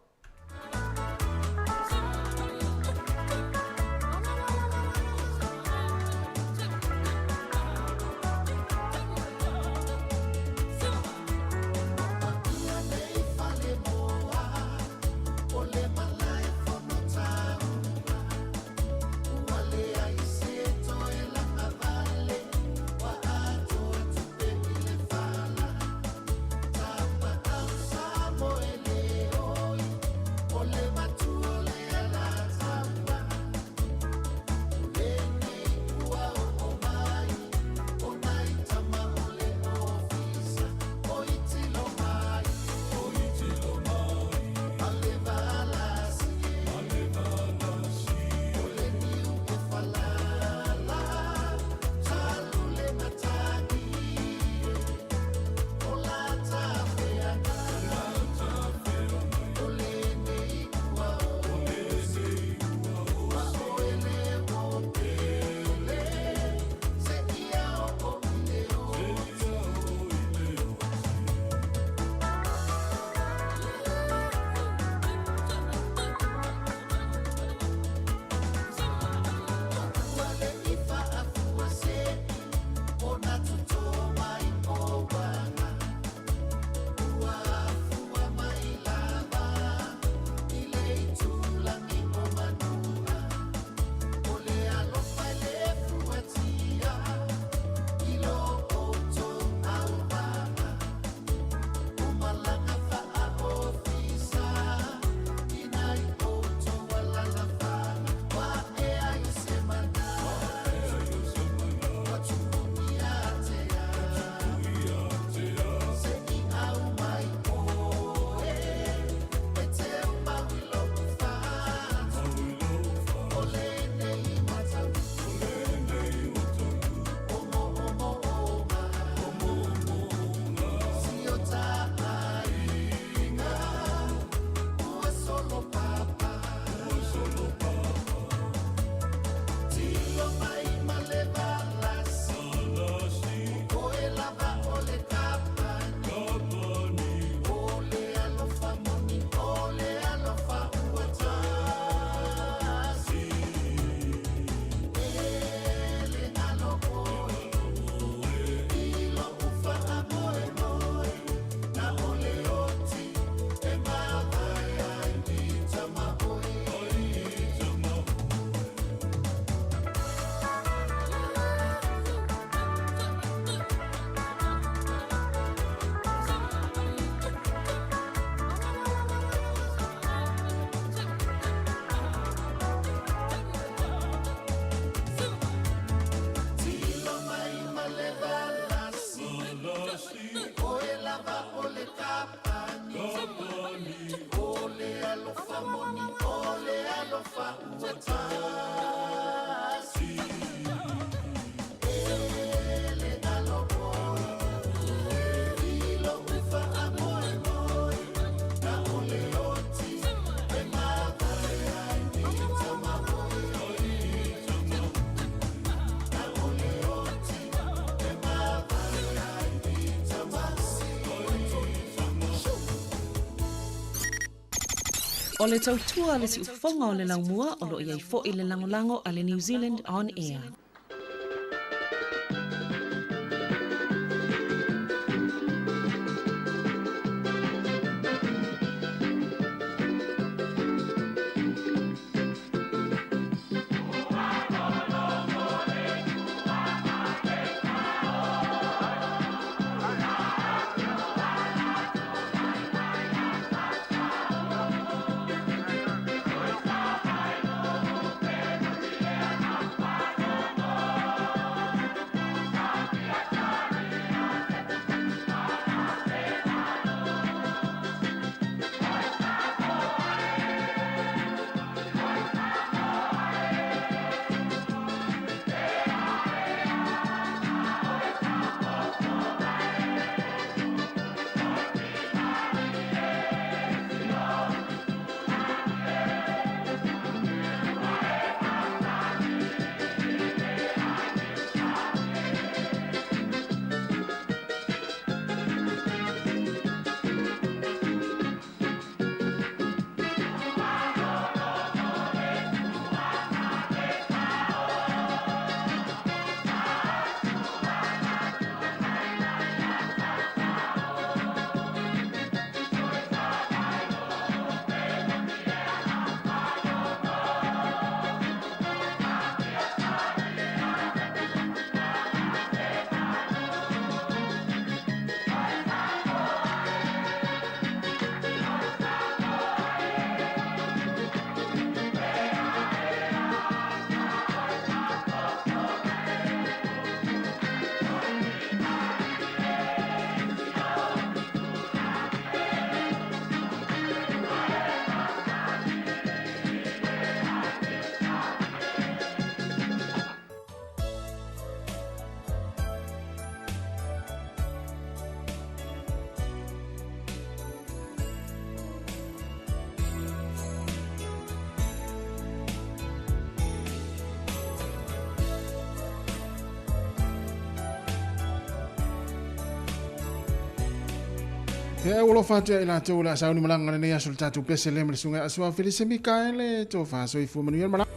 O le tautua a le siufofoga o le laumua o lo o i ai foi le lagolago a le New Zealand On Air. Ia ua lofa atu ia i latou o le a sauni malaga lenei aso i le tatou pese lea ma le susuga ia Asuā Felise Mikaele, tofa soifua manuia le malaga.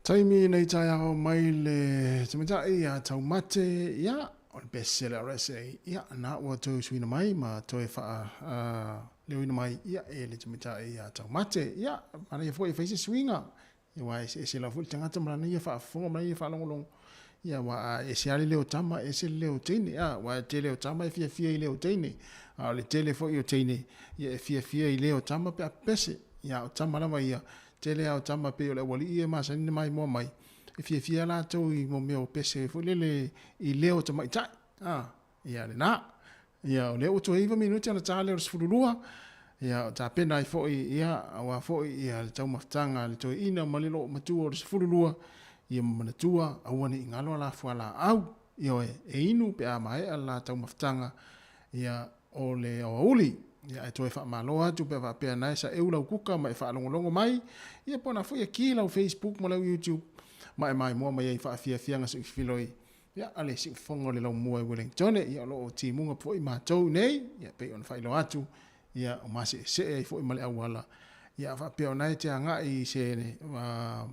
Taimi nei taeao mai le tamaitai ia Taumate, ia, o le pese le RSA, ia, na ua toe suina mai ma toe wha leoina mai, ia, e le tamaitai ia Taumate, ia, mana ia foi e whaise suinga, ia wa e se lau foi le tangata ma lana ia faafofoga ma lana ia faalogologo, ia wa a ese lava le leo tama ese le leo teine, a wa e tele o tama e fiafia i leo teine, a o le tele foi o teine ia e fiafia i leo tama pe a pepese, ia a o tama lava ia, tele a o tama pei o le aualii ia e masani ona maimoa mai, e fiafia latou i mo mea o pese foi lele i leo tamaitai, a. Ia lena. Ia o lea ua toe 9 minute ona ta lea o le 12, ia o tapena ai foi ia aua foi ia le taumafataga a le toeaina ma le loomatua o le 12, ia ma manatua aua ne i galo a la fualaau, ioe, e inu pe a maea le la taumafataga ia o le aoauli. Ia ae toe faamalo atu pe a faapea na e saeu lau kuka ma e faalogologo mai, ia po o na foi e ki lau Facebook ma lau YouTube ma e maimoa mai ai i faafiafiaga suifiloi Ia, a le siufofoga o le laumua i Wellingtone, ia o lo o timuga foi matou nei, ia pei ona faailoa atu, ia o maseesee ai foi ma le auala, ia a faapea o na e te agai i se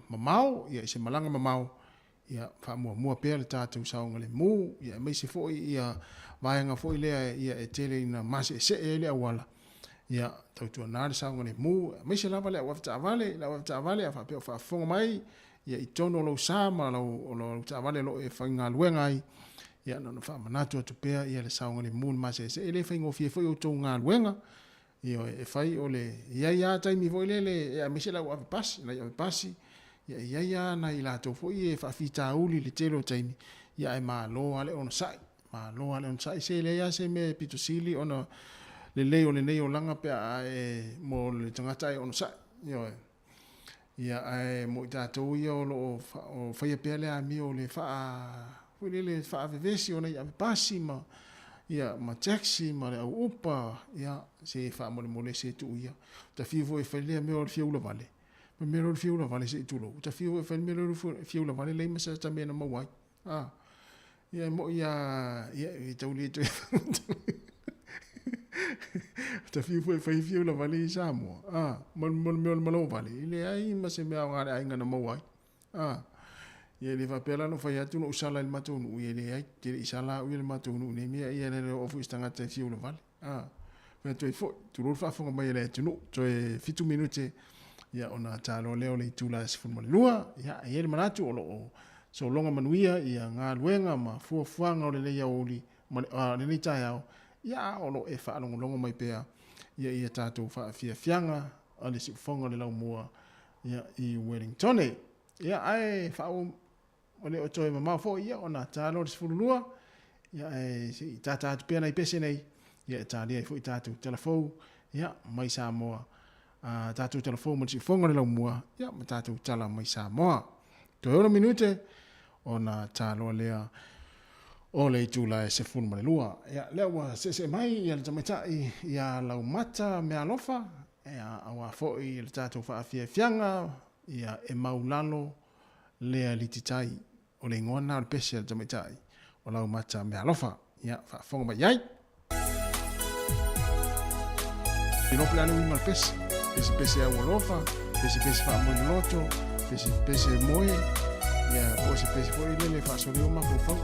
mamao, ia i se malaga mamao, ia faamuamua pea le tatou saogalemu, ia aemaise foi ia vaega foi lea ia e tele ina maseesee ai le auala, ia tautuana le saogalemu, aemaise lava le au avetaavale, le au avetaavale a faapea o faafofoga mai, ia i totonu o lou sa ma lau, o lau taavale o lo o e faigaluega ai, ia na ona faamanatu atu pea ia le saogalemu le maseese. E le faigofie foi outou galuega, ioe, e fai o le, e i ai lava taimi foi lele, aemaise le au ave pasi, nai ave pasi, ia e i ai lava nai latou foi e faafitauli i le tele o taimi, ia ae malo lava le onosai, malo lava le onosai, se e leai lava se mea e pito sili ona lelei o lenei olaga pe a e, mo le tagata ae onosai, ioe. Ia, ae mo i tatou ia o lo o faia pea le amio o le faa, foi lele, faavevesi ona i avepasi ma, ia, ma taxi ma le au upa, ia, se faamolemole se tuu ia. Ta fiu foi e fai lea mea o le fia ulavale, ma mea o le fia ulavale se i tulou. Ta fiu foi e fai le mea o le fia ulavale leai ma se ta mea na maua ai. Ah, ia e moi a, ia e tau le toe Ta fiu foi e fai fia ulavale i Samoa. Ah, ma ma le mea o le malovale, e leai ma se mea aoga a le aiga na maua ai. Ah, ia e le faapea la na ou fai atu na ou sala i le matou nuu, ia e leai, te le i sala au ia i le matou nuu nei mea, ia e le oo foi i se tagata e fia ulavale. Ah, fai atu ai foi, tulou le faafofoga mai a le atunuu, toe 7 minute, ia ona ta loa lea o le itula e 12, ia e i ai le manatu o lo o sologa manuia ia galuega ma fuafuaga o lenei aoauli ma le, lenei taeao, ia a o lo o e faalogologo mai pea ia i a tatou faafiafiaga a le siufofoga o le laumua ia i Wellingtone. Ia ae faaauau E le o toe mamao foi ia ona ta loa le 12, ia ae se i tata atu pea nai pese nei, ia e talia ai foi tatou tala fou, ia mai Samoa, a tatou tala fou ma le siufofoga o le laumua, ia ma tatou tala mai Samoa. Toe 6 minute ona ta loa lea o le itula e 12. Ia, lea ua seesee mai ia le tamaitai ia Laumata Meaalofa, ia aua foi le tatou faafiafiaga, ia e maulalo lea lititai o le igoa lena o le pese a le tamaitai o Laumata Meaalofa. Ia, faafofoga mai i ai. Iloa po o le a le uiga o le pese. Pese pese au alofa, pese pese faamoe loloto, pese pese moe, ia po o se pese foi lele faasoleo mafaufau.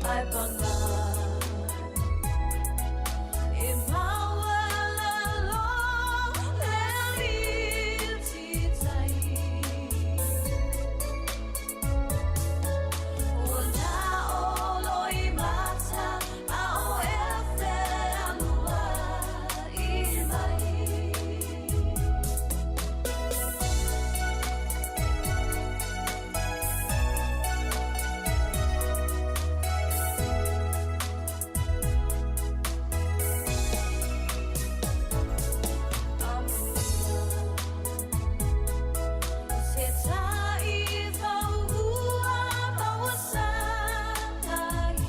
Ai pagā E maualalo le lititai Ua naolo i mata a o e fealuai mai. Se taʻi ua maua sakai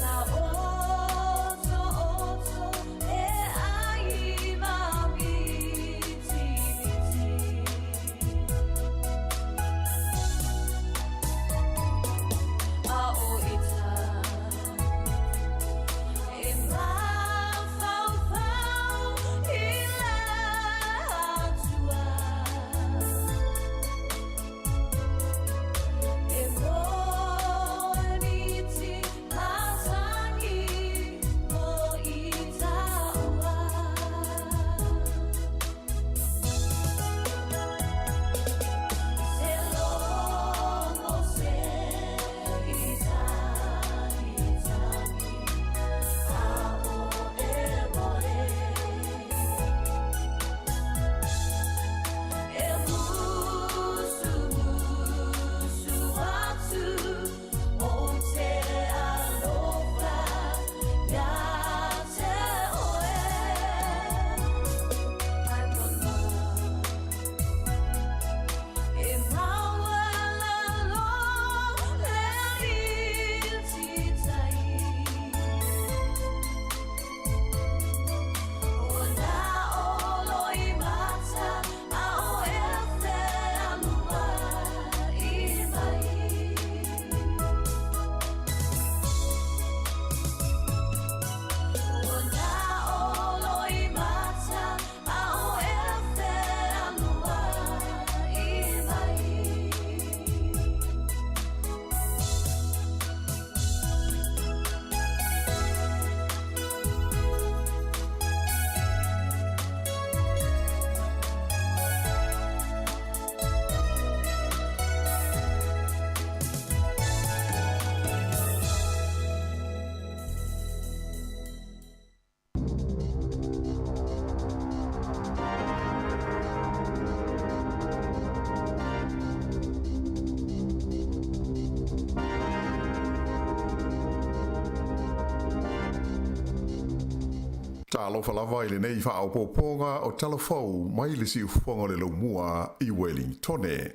Ta oto oto e ai ma miti miti A o ita e mafaufau i le Atua E moemiti matagi mo i taua Se logo se i tagi tagi a o e moe E musu musu atu o te alofa ia te oe Ai pagā E maualalo le lititai Ua naolo i mata a o e fealuai mai. Ua naolo i mata a o e fealuai mai. Talofa lava i lenei faaopoopoga o Tala Fou mai le siufofoga o le Laumua i Welingtone.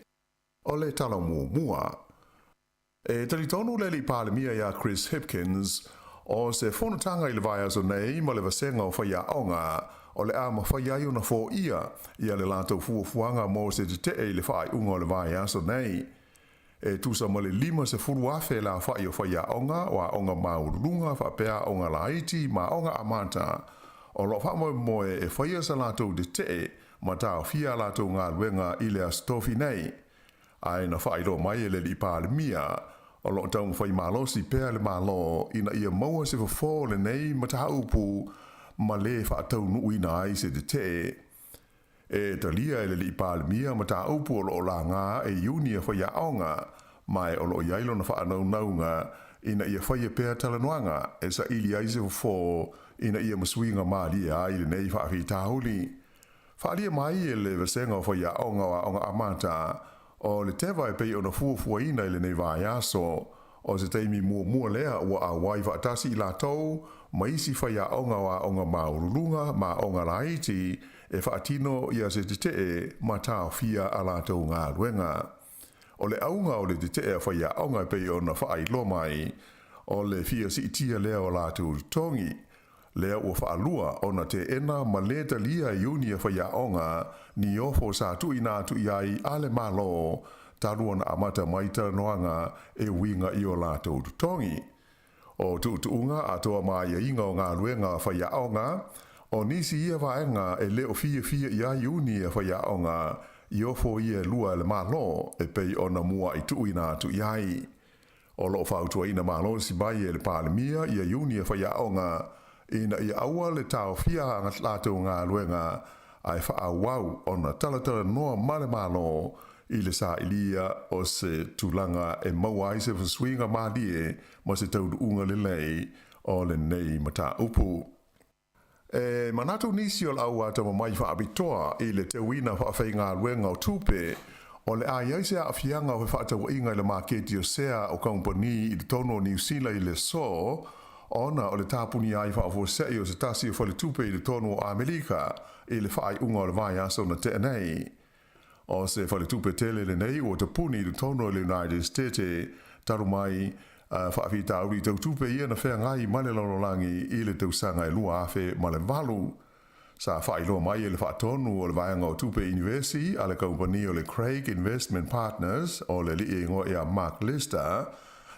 O le tala muamua. E talitonu le alii Palemia ia Chris Hipkins, o se fonotaga i le vaiaso nei ma le vasega o faiaoga o le a mafai ai ona foia ia le latou fuafuaga mo se tetee i le faaiuga o le vaiaso nei. E tusa ma le 50,000 le aofai o faiaoga o aoga maualuluga faapea aoga laiti ma aoga amata o lo o faamoemoe e faia sa latou tetee ma taofia a latou galuega i le Aso Tofi nei. Ae na faailoa mai e le Alii Palemia, o lo o taumafai malosi pea le Malo ina ia maua se fofo o lenei mataupu ma le faataunuuina ai se tetee. E talia e le Alii Palemia mataupu o lo o laga e iuni a faiaoga, ma o lo o i ai lona faanaunauga ina ia faia pea talanoaga e saili ai se fofo ina ia masuiga malie ai lenei faafitauli. Faaalia mai e le Vasega o Faiaoga o Aoga Amata o le teva e pei ona fuafuaina i lenei vaiaso, o se taimi muamua lea ua auai faatasi i latou ma isi faiaoga o aoga maualuluga ma aoga laiti e faatino ia se tetee ma taofia a latou galuega. O le auga o le tetee a faiaoga e pei ona faailoa mai, o le fia siitia lea o latou totogi, lea ua faalua ona teena ma lē talia e iuni a faiaoga ni ofo sa tuuina atu i ai a le Malo talu ona amata mai talanoaga e uiga i o latou totogi. O tuutuuga atoa ma aiaiga o galuega a faiaoga, o nisi ia vaega e le o fiafia i ai iuni a faiaoga. i ofo ia e lua e le Malo e pei ona muaʻi tuuina atu i ai. O lo o fautuaina malosi mai e le Palemia ia iuni e faiaoga ina ia aua le taofia a latou galuega ae faaauau ona talatalanoa ma le Malo i le sailia o se tulaga e maua ai se fesuiga malie ma se taunuuga lelei o lenei mataupu. E manatu nisi o le au atamamai faapitoa i le teuina faafaigaluega o tupe, o le a i ai se aafiaga o fefaatauaiga i le maketi o sea o kamupani i totonu o Niu Sila i le aso, ona o le tapunia ai faafuasei o se tasi o faletupe i totonu o Amerika i le faaiuga o le vaiaso na tea nei. O se faletupe tele lenei ua tapuni i totonu o le United States talu mai faafitauli tau tupe ia na feagai ma le lalolagi i le tausaga e 2008. Sa faailoa mai e le faatonu o le vaega o tupe inivesi a le kamupani o le Craig Investment Partners o le alii e igoa ia Mark Lister,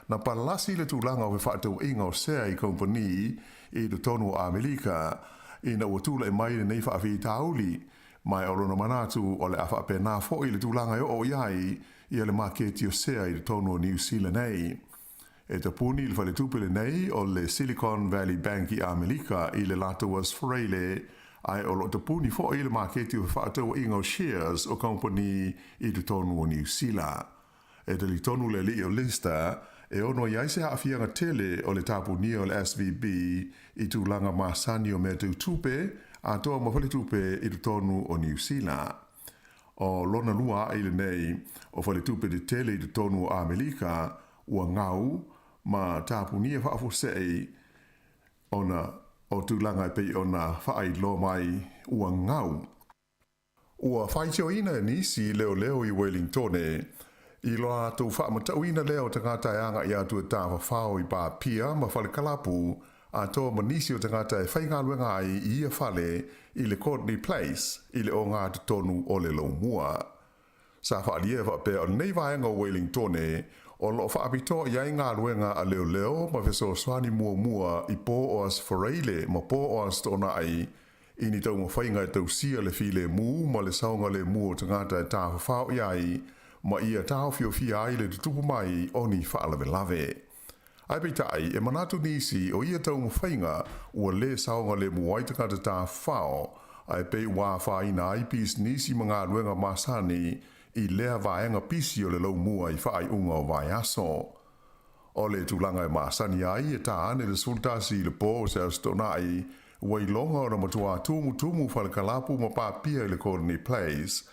na palasi le tulaga o fefaatauaiga o sea i kamupani i totonu o Amerika ina ua tulai mai lenei faafitauli. Ma o lona manatu o le a faapena foi le tulaga e oo i ai ia le maketi o sea i totonu o Niu Sila nei. E tapuni le faletupe lenei o le Silicon Valley Bank i Amerika i le latou Australia, ae o lo o tapuni foi le maketi o fefaatauaiga o shares o kamupani i totonu o Niu Sila. E talitonu le alii o Lister, e ono i ai se aafiaga tele o le tapunia o le SVB i tulaga masani o mea tau tupe atoa ma faletupe i totonu o Niu Sila. O lona lua aʻe lenei o faletupe tetele i totonu o Amerika ua gau ma tapunia faafuasei ona o tulaga e pei ona faailoa mai ua gau. Ua faitioina e nisi leoleo i Welingtone i lo latou faamatauina lea o tagata e agaʻi atu e tafafao i pā pia ma fale kalapu atoa ma nisi o tagata e faigaluega ai i ia fale i le Courtenay Place i le ogatotonu o le Laumua. Sa faaalia e faapea o lenei vaega o Welingtone o lo o faapitoa i ai galuega a leoleo ma fesoasoani muamua i pō o Aso Faraile ma pō o Aso Toonai i ni taumafaiga e tausia le filemu ma le saogalemu o tagata e tafafao i ai ma ia taofiofia ai le tutupu mai o ni faalavelave. Ae peitai, e manatu nisi o ia taumafaiga ua lē saogalemu ai tagata tafafao, ae pei ua afaina ai pisinisi ma galuega masani i lea vaega pisi o le laumua i faaiuga o vaiaso. O le tulaga e masani ai e tā ane le 11 i le pō o se Aso Toonai, ua iloga ona matuā tumutumu fale kalapu ma pā pia i le Courtenay Place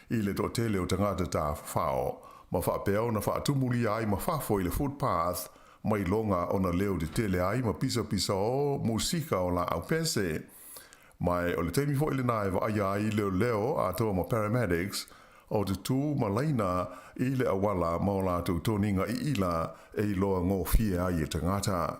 i le toatele o tagata tafafao, ma faapea ona faatumulia ai ma fafo i le footpath ma iloga ona leo tetele ai ma pisapisa o musika o laau pese. Ma o le taimi foi lenā e vaaia ai leoleo atoa ma paramedics o te tū ma laina i le auala ma o latou toniga iila e iloa gofie ai e tagata.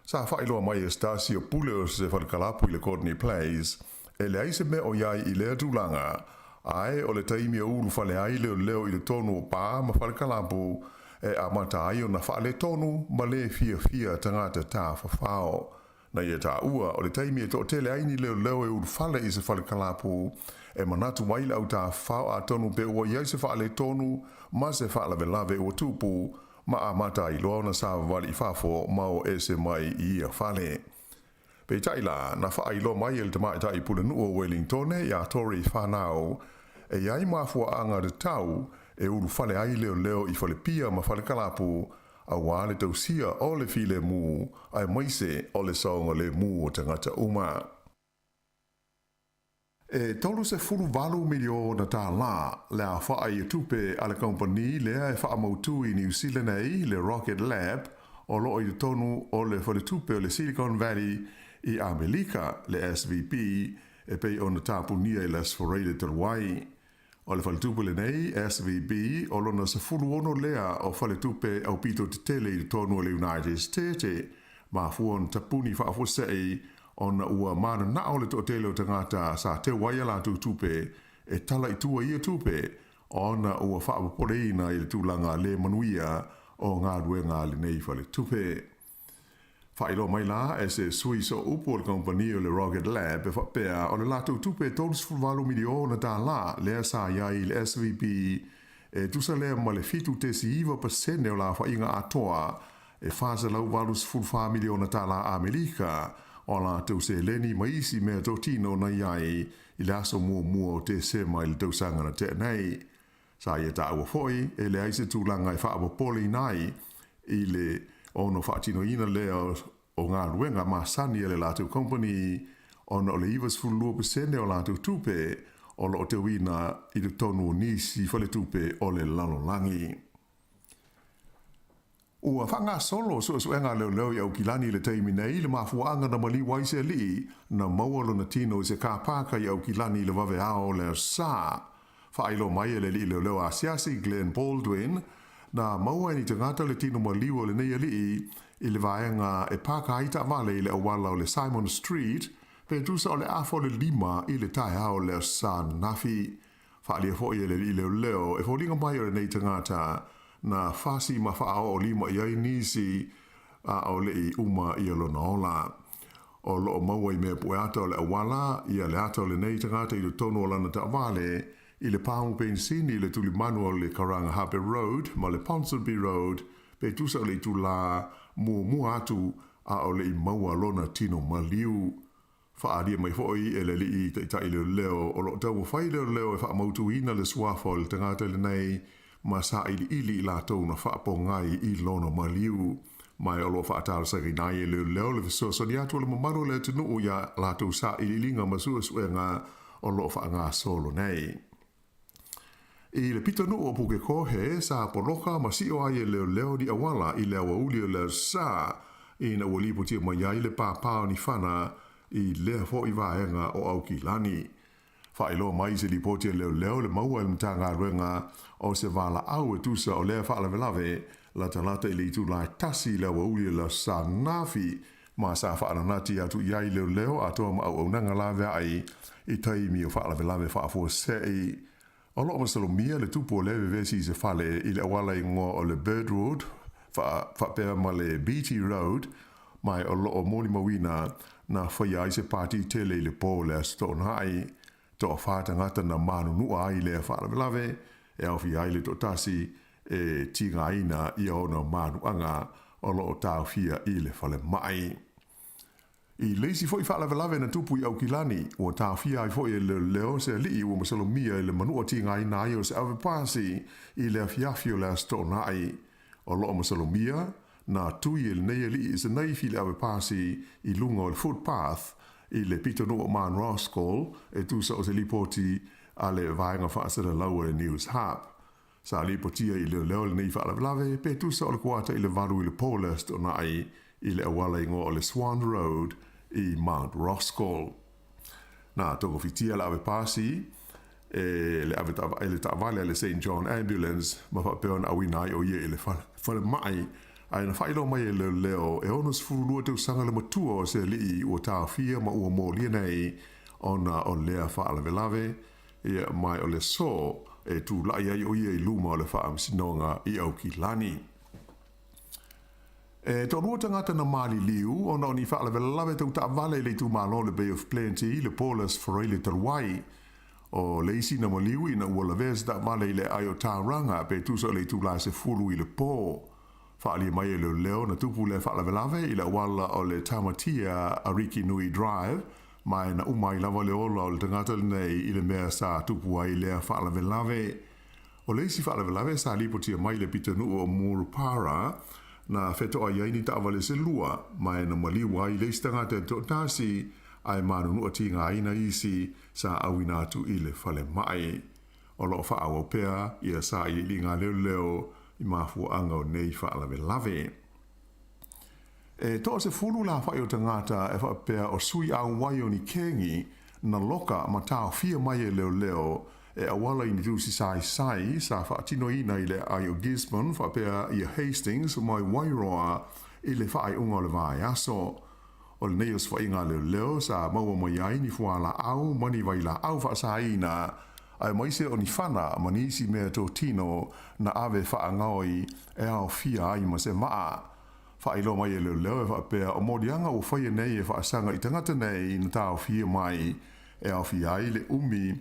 Sa faailoa mai e se tasi o pule o se fale kalapu i le Courtenay Place, e leai se mea o i ai i lea tulaga, ae o le taimi e ulufale ai leoleo i totonu o pā ma fale kalapu e amata ai ona faaletonu ma lē fiafia tagata tafafao. Na ia taua, o le taimi e toatele ai ni leoleo e ulufale i se fale kalapu, e manatu ai le au tafafao atonu pe ua i ai se faaletonu ma se faalavelave ua tupu, ma amata ai loa ona savavali i fafo ma o ese mai i ia fale. Peitai la, na faailoa mai e le tamaitai pulenuu o Welingtone iā Tori Whanau, e i ai mafuaaga tatau e ulufale ai leoleo i falepia ma fale kalapu, auā le tausia o le filemu aemaise o le saogalemu o tagata uma. E 38 miliona tālā le aofaʻi o tupe a le kamupani lea e faamautū i Niu Sila nei, le Rocket Lab, o lo o i totonu o le faletupe o le Silicon Valley i Amelika, le SVB, e pei ona tapunia i le Aso Faraile talu ai. O le faletupe lenei, SVB, o lona 16 lea o faletupe aupito tetele i totonu o le United States, mafua ona tapuni faafuasei ona ua mananao le toatele o tagata sa teu ai a latou tupe e tala i tua ia tupe ona ua faapopoleina i le tulaga le manuia o galuega a lenei faletupe. Faailoa mai la e se sui sooupu o le kamupani o le Rocket Lab e faapea o le latou tupe $38 miliona tālā lea sa i ai i le SVB e tusa lea ma le 7.9 pasene o le aofaiga atoa e $484 miliona tālā Amerika o a latou seleni ma isi mea totino na i ai i le aso muamua o Tesema i le tausaga na tea nei. Sa ia taua foi e leai se tulaga e faapopoleina ai i le ono faatinoina lea o galuega masani a le latou company ona o le 92% o latou tupe o lo o teuina i totonu o nisi faletupe o le lalolagi. Ua faagasolo suesuega a leoleo i Aukilani i le taimi nei i le mafuaaga na maliu ai se alii na maua lona tino i se car paka i Aukilani i le vaveao o le Aso Sa. Faailoa mai e le alii leoleo asiasi Glen Baldwin, na maua e ni tagata le tino maliu o lenei alii i le vaega e paka ai taavale i le auala o le Simon Street pe tusa o le afa o le lima i le taeao o le Aso Sa ananafi. Faaalia foi e le alii leoleo e foliga mai o lenei tagata na fasi ma faaoo lima i ai nisi a o le i uma ia lona ola. O lo o maua i mea pueata o le auala ia le ata o lenei tagata i totonu o lana taavale i le pāmu penisini i le tulimanu o le Karangahape Road ma le Ponsonby Road pe tusa o le itulā muamua atu a o le i maua lona tino maliu. Faaalia mai foi e le alii taitai leoleo o lo o taumafai leoleo e faamautuina le suafa o le tagata lenei ma sailiili i latou na faapogai i lona maliu. Ma o lo o faatalosagaina ai e leoleo le fesoasoani atu o le mamalu o le atunuu i a latou sailiiliga ma suesuega o lo o faagasolo nei. I le pitonuu o Pukekohe, sa poloka ma sio ai e leoleo ni auala i le aoauli o le Aso Sa, ina ua lipotia mai ai le pāpā o ni fana i lea foi vaega o Aukilani. Faailoa mai i se lipoti a leoleo le maua e le Matagaluega o se valaau e tusa o lea faalavelave latalata i le itula e tasi i le aoauli o le Aso Sa ananafi ma sa faananati atu i ai leoleo atoa ma auaunaga laveai i taimi o faalavelave faafuasei. O lo o masalomia le tupu o lea vevesi i se fale i le auala igoa o le Birdwood faapea ma le Beatty Road ma o lo o molimauina na faia ai se pati tele i le po o le Aso Toonai. Toafa tagata na manunua ai i lea faalavelave e aofia ai le toatasi e tigaina i ona manuaga o lo o taofia i le falemai. I le isi foi faalavelave na tupu i Aukilani, ua taofia ai foi e leoleo se alii ua masalomia i le manua tigaina ai o se avepasi i le afiafi o le Aso Toonai. O lo o masalomia, na tui e lenei alii i se naifi le avepasi i luga o le footpath i le pitonuu o Mount Roskill e tusa o se lipoti a le vaega faasalalau a le Newshub. Sa lipotia i leoleo lenei faalavelave pe tusa o le kuata i le valu i le po le Aso Toonai i le auala igoa o le Swan Road i Mount Roskill. Na togofitia le avepasi e le ave e le taavale a le St John Ambulance ma faapea ona auina ai o ia i le falemai ae na faailoa mai e leoleo e 62 tausaga le matua o se alii ua taofia ma ua molia nei ona o lea faalavelave Ia, mai o le aso e tulai ai o ia i luma o le Faamasinoga i Aukilani. E toalua tagata na maliliu ona o ni faalavelave tau taavale i le itumalo o le Bay of Plenty i le po o le Aso Faraile talu ai. O le isi na maliu ina ua lavea se taavale i le aai o Tauranga pe tusa o le itula e 10 i le po. Faaalia mai e leoleo na tupu lea faalavelave i le auala o le Tamatea Arikinui Drive Ma e na uma ai lava le ola o le tagata lenei i le mea sa tupu ai lea faalavelave. O le isi faalavelave sa lipotia mai i le pitonuu o Murupara, na fetoai ai ni taavale se lua, ma e na maliu ai le isi tagata e toatasi, ae manunua tigaina isi sa auina atu i le falemai. O lo o faaauau pea ia sailiiliga leoleo i mafuaaga o nei faalavelave. E toasefulu le aofai o tagata e faapea o sui auai o ni kengi na loka ma taofia mai e leoleo e auala i ni tusi saisai sa faatinoina i le aai o Gisborne faapea ia Hastings mai Wairoa i le faaiuga o le vaiaso. O lenei osofaiga a leoleo sa maua mai ai ni fualaau ma ni vailaau faasaina aemaise o ni fana ma nisi mea totino na ave faagaoi e aofia ai ma se maa. Faailoa mai e leoleo e faapea o moliaga ua faia nei e faasaga i tagata nei na taofia mai e aofia ai le umi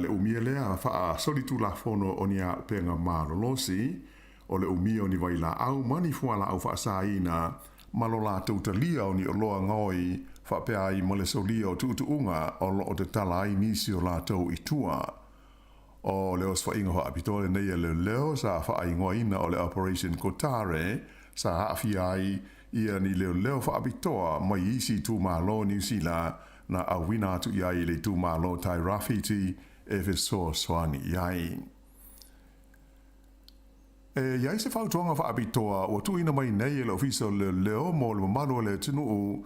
le umia lea faasolitulafono o ni auupega malolosi, o le umia o ni vailaau ma ni fualaau faasaina ma lo latou talia o ni oloa gaoi faapea ai ma le solia o tuutuuga o loo tatala ai nisi o latou i tua. O le osofaiga faapitoa lenei a leoleo sa faaigoaina o le Operation Kotare sa aafia ai ia ni leoleo faapitoa mai isi itumalo o Niu Sila na auina atu i ai i le itumalo Tairāwhiti e fesoasoani i ai. E i ai se fautuaga faapitoa ua tuuina mai nei e le Ofisa o Leoleo mo le mamalu o le atunuu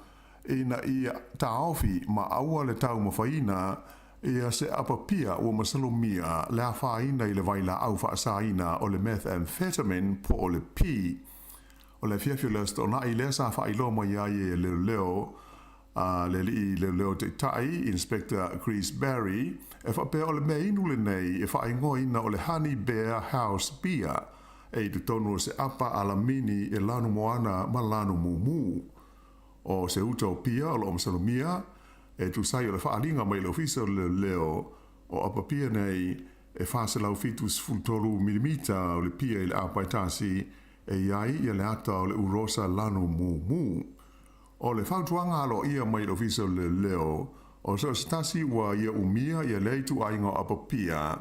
ina ia taofi ma aua le taumafaiina ia se apapia ua masalomia le afaina i le vailaau faasaina o le methamphetamine po o le P. O le afiafi o le Aso Toonai lea sa faailoa mai ai e leoleo a le alii leoleo taitai, Inspector Chris Barry, e faapea o le meainu lenei e faaigoaina o le Honey Bear House Beer e i totonu o se apa alamini e lanu moana ma lanu mumu. O se uta o pia o loo masalomia e tusa ai o le faaaliga mai le Ofisa o le Leoleo o apa pia nei e 473 milimita o le pia i le apa e tasi e i ai ia le ata o le urosa lanu mumu. O le fautuaga aloaia mai le Ofisa o le Leoleo, o so o se tasi ua ia umia ia lea ituaiga o apa pia,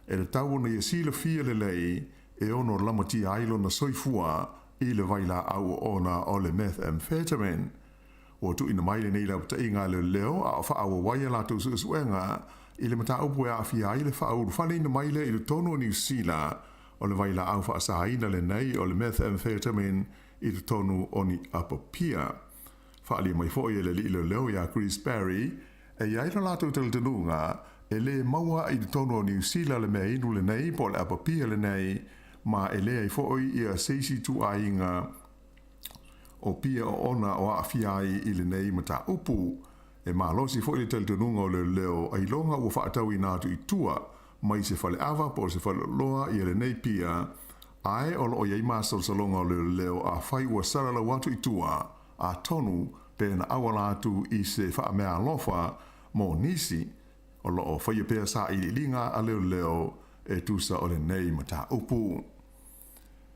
e tatau ona ia silafia lelei e ono lamatia ai lona soifua i le vailaau oona o le methamphetamine. Ua tuuina mai lenei lapataiga a leoleo a o faaauau ai a latou suesuega i le mataupu e aafia ai le faaulufaleina mai lea i totonu o Niu Sila o le vailaau faasaina lenei o le methamphetamine i totonu o ni apapia. Faaalia mai foi e le alii leoleo ia Chris Barry, e i ai lo latou talitonuga e lē maua i totonu o Niu Sila le meainu lenei po o le apapia lenei, ma e leai foi ia se isi ituaiga o pia oona o aafia ai i lenei mataupu. E malosi foi le talitonuga o leoleo ailoga ua faatauina atu i tua mai se faleava po o se faleoloa ia lenei pia, ae o loo i ai masalosaloga o leoleo afai ua salalau atu i tua, atonu pe na auala atu i se faameaalofa mo nisi o loo faia pea sailiiliga a leoleo e tusa o lenei mataupu.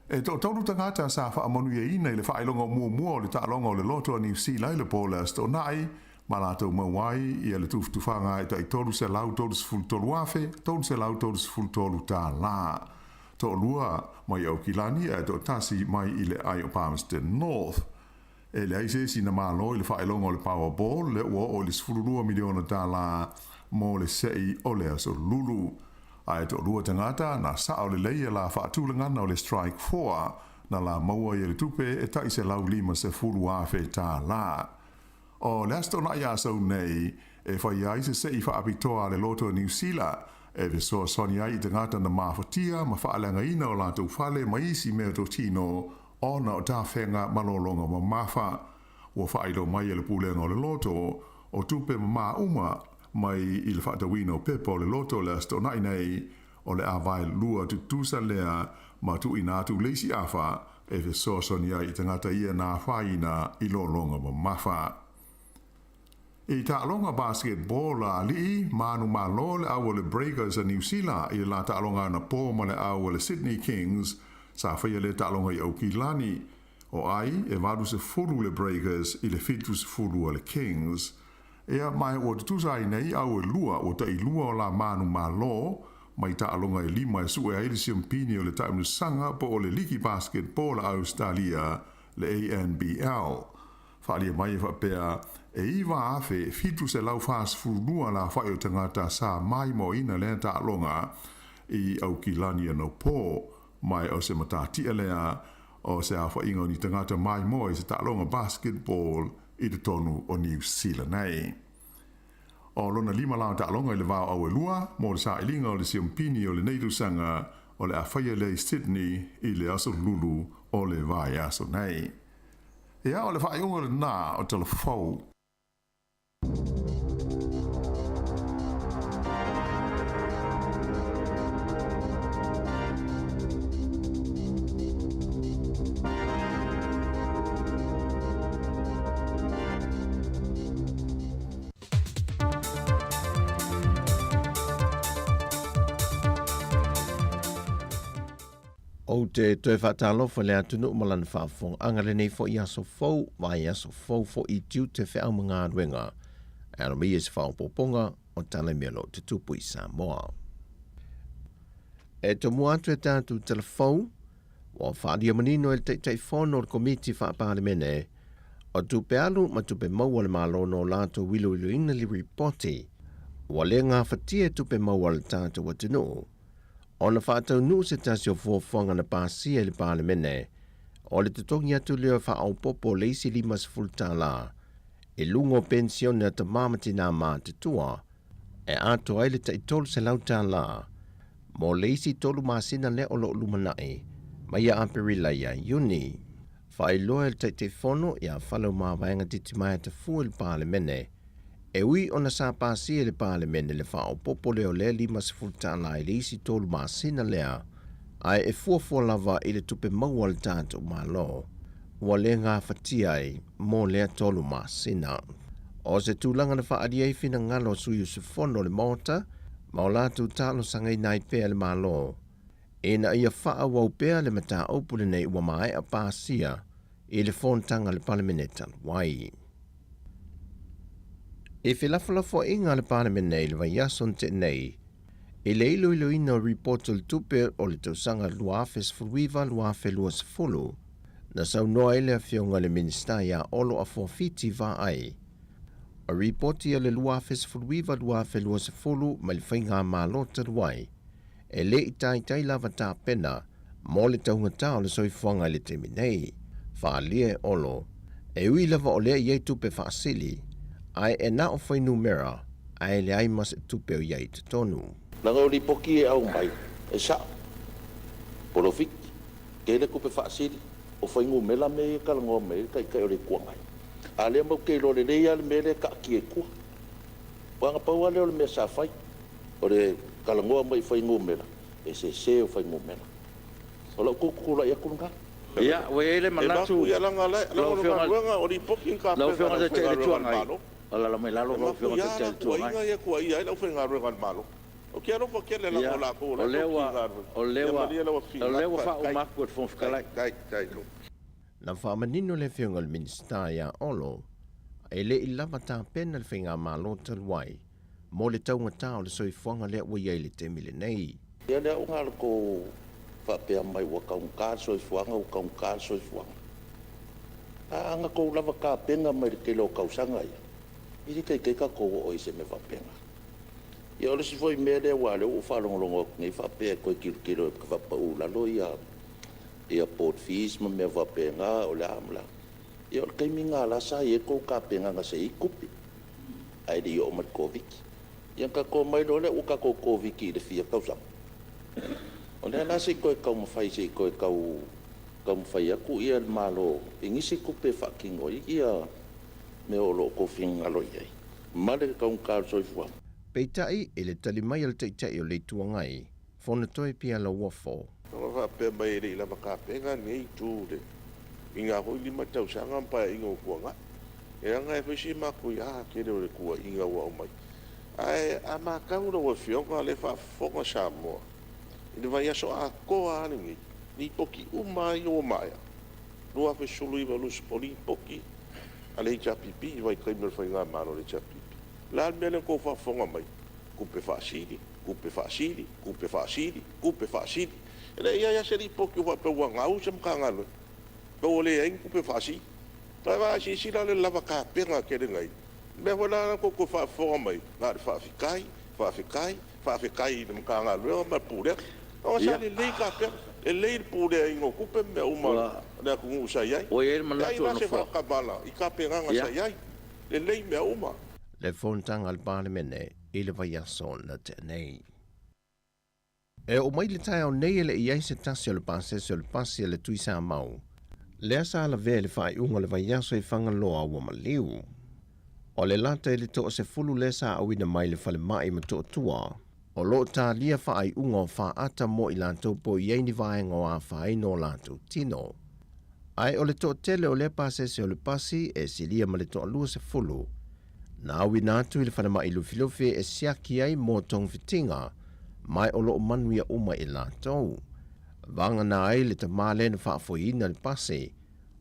E toatolu tagata sa faamanuiaina i le faailoga muamua o le taaloga o le Loto a Niu Sila i le po o le Aso Toonai, ma latou maua ai ia le tufatufaga e tai $333,333. Toalua mai Aukilani ae toatasi mai i le ai o Palmerston North. E leai se isi na malo i le faailoga o le Powerball lea ua oo i le $12 miliona mo le sei o le aso Lulu. Ae toalua tagata na sao lelei ia la faatulagana o le Strike Four na la maua ia le tupe e tai $150,000. O le Aso Toonai Asau nei e fai ai se sei faapitoa a le Loto a Niu Sila e fesoasoani ai i tagata na mafatia ma faaleagaina o latou fale ma isi mea totino ona o tafega malologa mamafa. Ua faailoa mai e le Pulega o le Loto o tupe mamā uma mai i le faatauina o pepa o le loto le Aso Toonai nei o le a vaelua tutusa lea ma tuuina atu le isi afa e fesoasoani ai i tagata ia na afaina i lologa mamafa. I taaloga basketball a alii, manumalo le au o le Breakers a Niu Sila i le la taaloga anapo ma le au a le Sydney Kings sa faia lea taaloga i Aukilani. O ai, e 80 le Breakers i le 70 a le Kings. Ea, ma ua tutusa ai nei au e lua, ua tailua o la manumalo mai taaloga e lima e sue ai le siampini o le taunusaga po o le liki basketball a Ausetalia, le ANBL. Faaalia mai e faapea, e 9,742 la afa'i o tagata sa maimoaina lea taaloga i Aukilani anapo, ma o se matatia lea o se aofa'iga o ni tagata maimoa i se taaloga basketball i totonu o Niu Sila nei. O lona lima la o taaloga i le va o Auelua mo le sailiga o le siampini o lenei tausaga o le a faia lea i Sydney i le aso Lulu o le vaiaso nei. Ia, o le faaiuga lenā o Tala Fou. Ou te toe faatalofa i le atunuu ma lana faafofogaaga lenei foi aso fou, vaiaso fou foi i tiute feau ma galuega e alo mai ai se faaopoopoga o tala i mea o lo o tutupu i Samoa. E tomua atu e tatou tala fou, ua faaalia manino e le Taitaifono o le Komiti Faa-Palemene o Tupe Alu ma Tupe Maua a le Malo no latou iloiloina le Lipoti ua le gafatia e tupe maua a le tatou atunuu ona faataunuu se tasi o fuafuaga na pasia i le Palemene o le totogi atu lea faaopoopo o le isi $50 i luga o penisione a tamā ma tinā matutua e atoa ai le tai $300 mo le isi tolu masina lea o lo o lumanai mai ia Aperila ia Iuni. Faailoa e le Taitaifono ia Faleomavaega Titimaea Tafua i le Palemene, e ui ona sa pasia e le Palemene le faaopoopo lea o lea $50 i le isi tolu masina lea, ae e fuafua lava i le tupe maua a le tatou Malo ua le gafatia ai mo lea tolu masina. O se tulaga na faaalia ai finagalo o sui usufono o le Maota ma o latou talosagaina ai pea le Malo ina ia faaauau pea le mataupu lenei ua maea pasia i le fonotaga a le Palemene talu ai. I felafolafoaiga a le Palemene i le vaiaso na tea nei, i le iloiloina o Lipoti o le Tupe o le tausaga 2019/2020, na saunoa ai le Afioga i le Minisita ia Olo Afuafiti Vaai. O Lipoti a le 2019/2020 mai le Faigamalo talu ai, e le i taitai lava tapena mo le taugata o le soifuaga i le taimi nei. Faaalia e Olo, e ui lava o lea i ai tupe faasili, ae e na o fuainumera ae leai ma se tupe o i ai i totonu. Leaga o lipoti e aumai, e sao, polofiti, tele tupe faasili, o fuainumera mea ia e talanoa mai ai le Taitai o le Itu Agai. A o lea matou te iloa lelei lava le mea lea e taatia i tua. Aua na pau lava lea o le mea sa fai, o le talanoa mai i fuainumera, e sese o fuainumera. O lau tu tulai atu lena. Ia, ua i ai le manatu, lau Afioga lau Afioga i le Taitai o le Itu Agai, alaala mai lalo lau Afioga i le Taitai o le Itu Agai. Ia, o lea ua, o lea ua, o lea ua faauma atu e le Fofoga Fetalai. Na faamanino le Afioga i le Minisita ia Olo, e le i lava tapena le Faigamalo talu ai mo le taugata o le soifuaga lea ua i ai i le taimi lenei. Ia lea ua na tou faapea mai ua taugata le soifuaga, ua taugata le soifuaga. A na tou lava tapena mai le tele o tausaga ia, e le taitai tatou oo i se mea faapena. Ia o le isi foi mea lea aua o lea ua ou faalogologo atu nei faapea e toe tilotilo e faapau i lalo ia port fees ma mea faapena, o le a ma le a. Ia o le taimi lena la sa i ai le tou tapenaga sa i ai tupe ae le i oo mai le Koviti. Ia ona tatou omai loa lea ua tatou Koviti i le fia tausaga. O lea la se i toe taumafai se i toe tau taumafai atu le Malo i nisi tupe e faatino ai ia mea o lo o outou finagalo i ai ma le taugata o le soifuaga. Peitai, i le tali mai a le Taitai o le Itu Agai, Fonotoe Pia Lauofo. Ua faapea mai e le i lava tapena lenei itu i na foi 5 tausaga ma Paeaiga ua tuanai. E leaga e fai si matuia tele o le tuuaiga ua aumai. Ae a matau lau Afioga o lea e faafofoga Samoa i le vaiaso atoa lava lenei, lipoti uma lava ia ua maea, 2019, 20, o lipoti a le HRPP i le vaitaimi o le Faigamalo a le HRPP. O le a le mea lea na outou faafofoga mai ai? Tupe faasili, tupe faasili, tupe faasili, tupe faasili. E le i i ai lava se lipoti o faapea ua gau se Matagaluega, pe ua leai ni tupe faasili. Aua a silasila i le lava tapena tele na i ai, o le mea foi la lena tou te faafofoga mai, na o le faafetai, faafetai, faafetai i le Matagaluega ma le Pulega. Aua sa lelei tapena, lelei le puleaina o tupe ma mea uma a le atunuu sa i ai. Ua i ai le E leai manatu o la le se Nofoa. faatamala i tapenaga sa i ai, lelei mea uma. Le fonotaga a le Palemene i le vaiaso na tea nei. E oo mai le taeao nei e le i ai se tasi o le pasese o le pasi a le Tuisamau, lea sa lavea i le faaiuga o le vaiaso i Fagaloa ua maliu. O le lata i le toasefulu lea sa auina mai le falemai i Motootua, o lo o talia faaiuga o faata mo i latou po o i ai ni vaega o afaina o latou tino. Ae o le toatele o lea pasese o le pasi e silia ma le toalua sefulu, Na auina atu i le falemai Lufilufi e siaki ai mo togafitiga, ma o lo o manuia uma i latou. Vagana ai le tamā lea na faafoeina le pasi,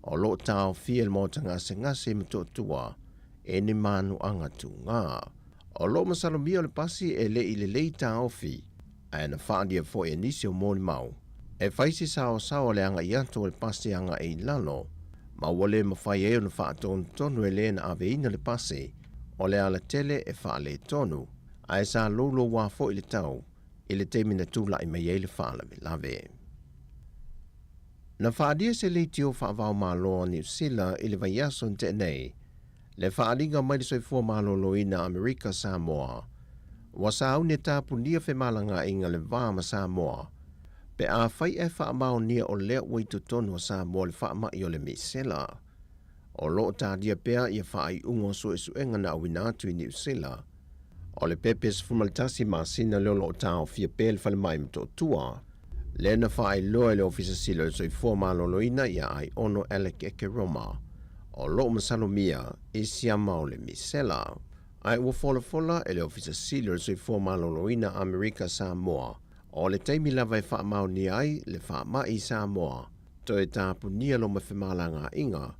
o lo o taofia e le maota gasegase i Motootua e ni manuaga tugā. O lo o masalomia o le pasi e le i lelei taofi, ae na faaalia foi e nisi o molimau e fai se saosaoa o le agai atu o le pasi agai i lalo, ma ua le mafai ai ona faatonutonu e le na aveina le pasi o le alatele e faaletonu, ae sa louloua foi le tau i le taimi na tulai mai ai le faalavelave. Na faaalia se leitio faava-o-Malo a Niu Sila i le vaiaso na tea nei, le faaaliga mai le Soifua Maloloina Amerika Samoa, ua sauni e tapunia femalagaaiga le va ma Samoa, pe afai ae faamaonia o lea ua i totonu o Samoa le faamai o le misela. O lo o talia pea ia faaiuga o suesuega na auina atu i Niu Sila. O le pepe 11 masina lea o lo o taofia pea le falemai Motootua, lea na faailoa e le Ofisa Sili o le Soifua Maloloina ia Aiono Alec Ekeroma, o lo o masalomia i siama o le misela. Ae ua folafola e le Ofisa Sili o le Soifua Maloloina Amerika Samoa, o le taimi lava e faamaonia ai le faamai i Samoa, toe tapunia loma femalagaaiga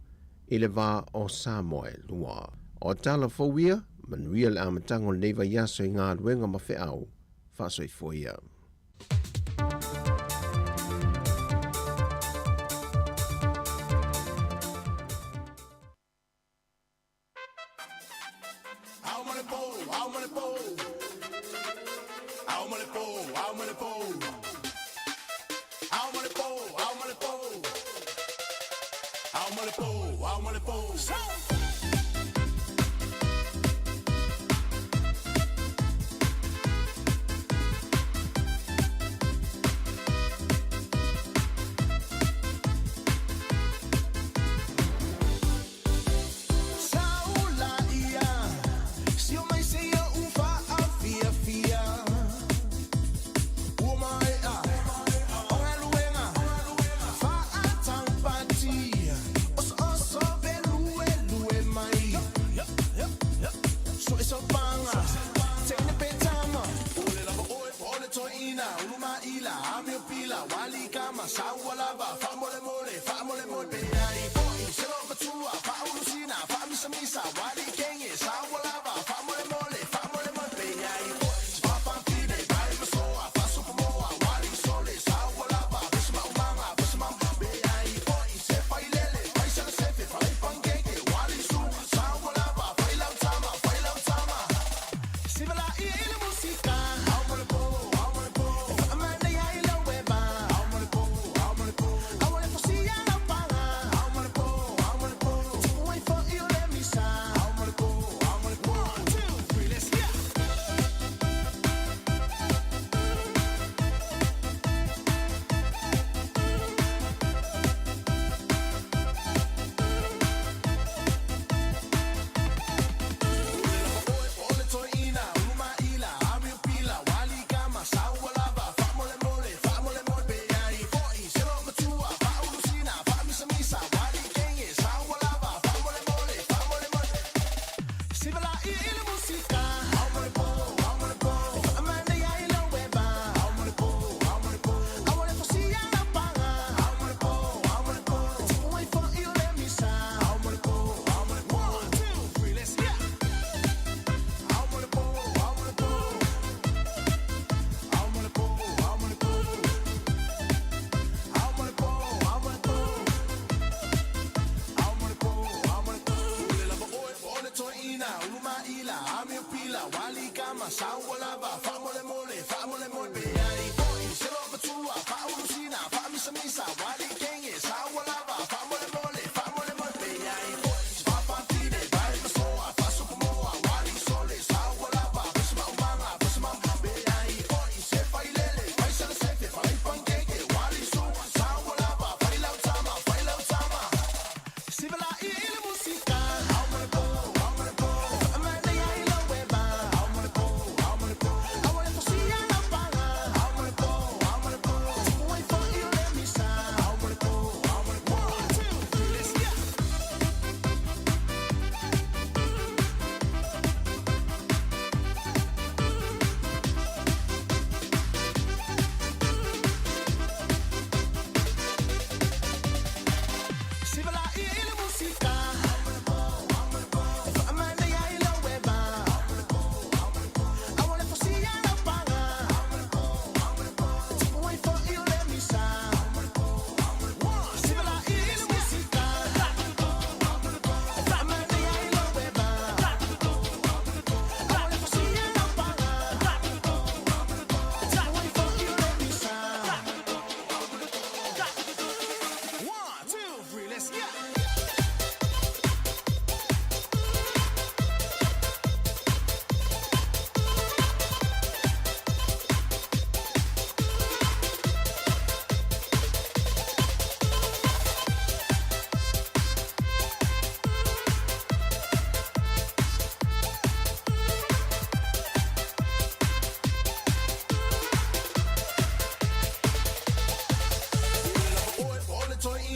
i le va o Samoa e lua. O tala fou ia, manuia le amataga o lenei vaiaso i galuega ma feau faasoifua ia.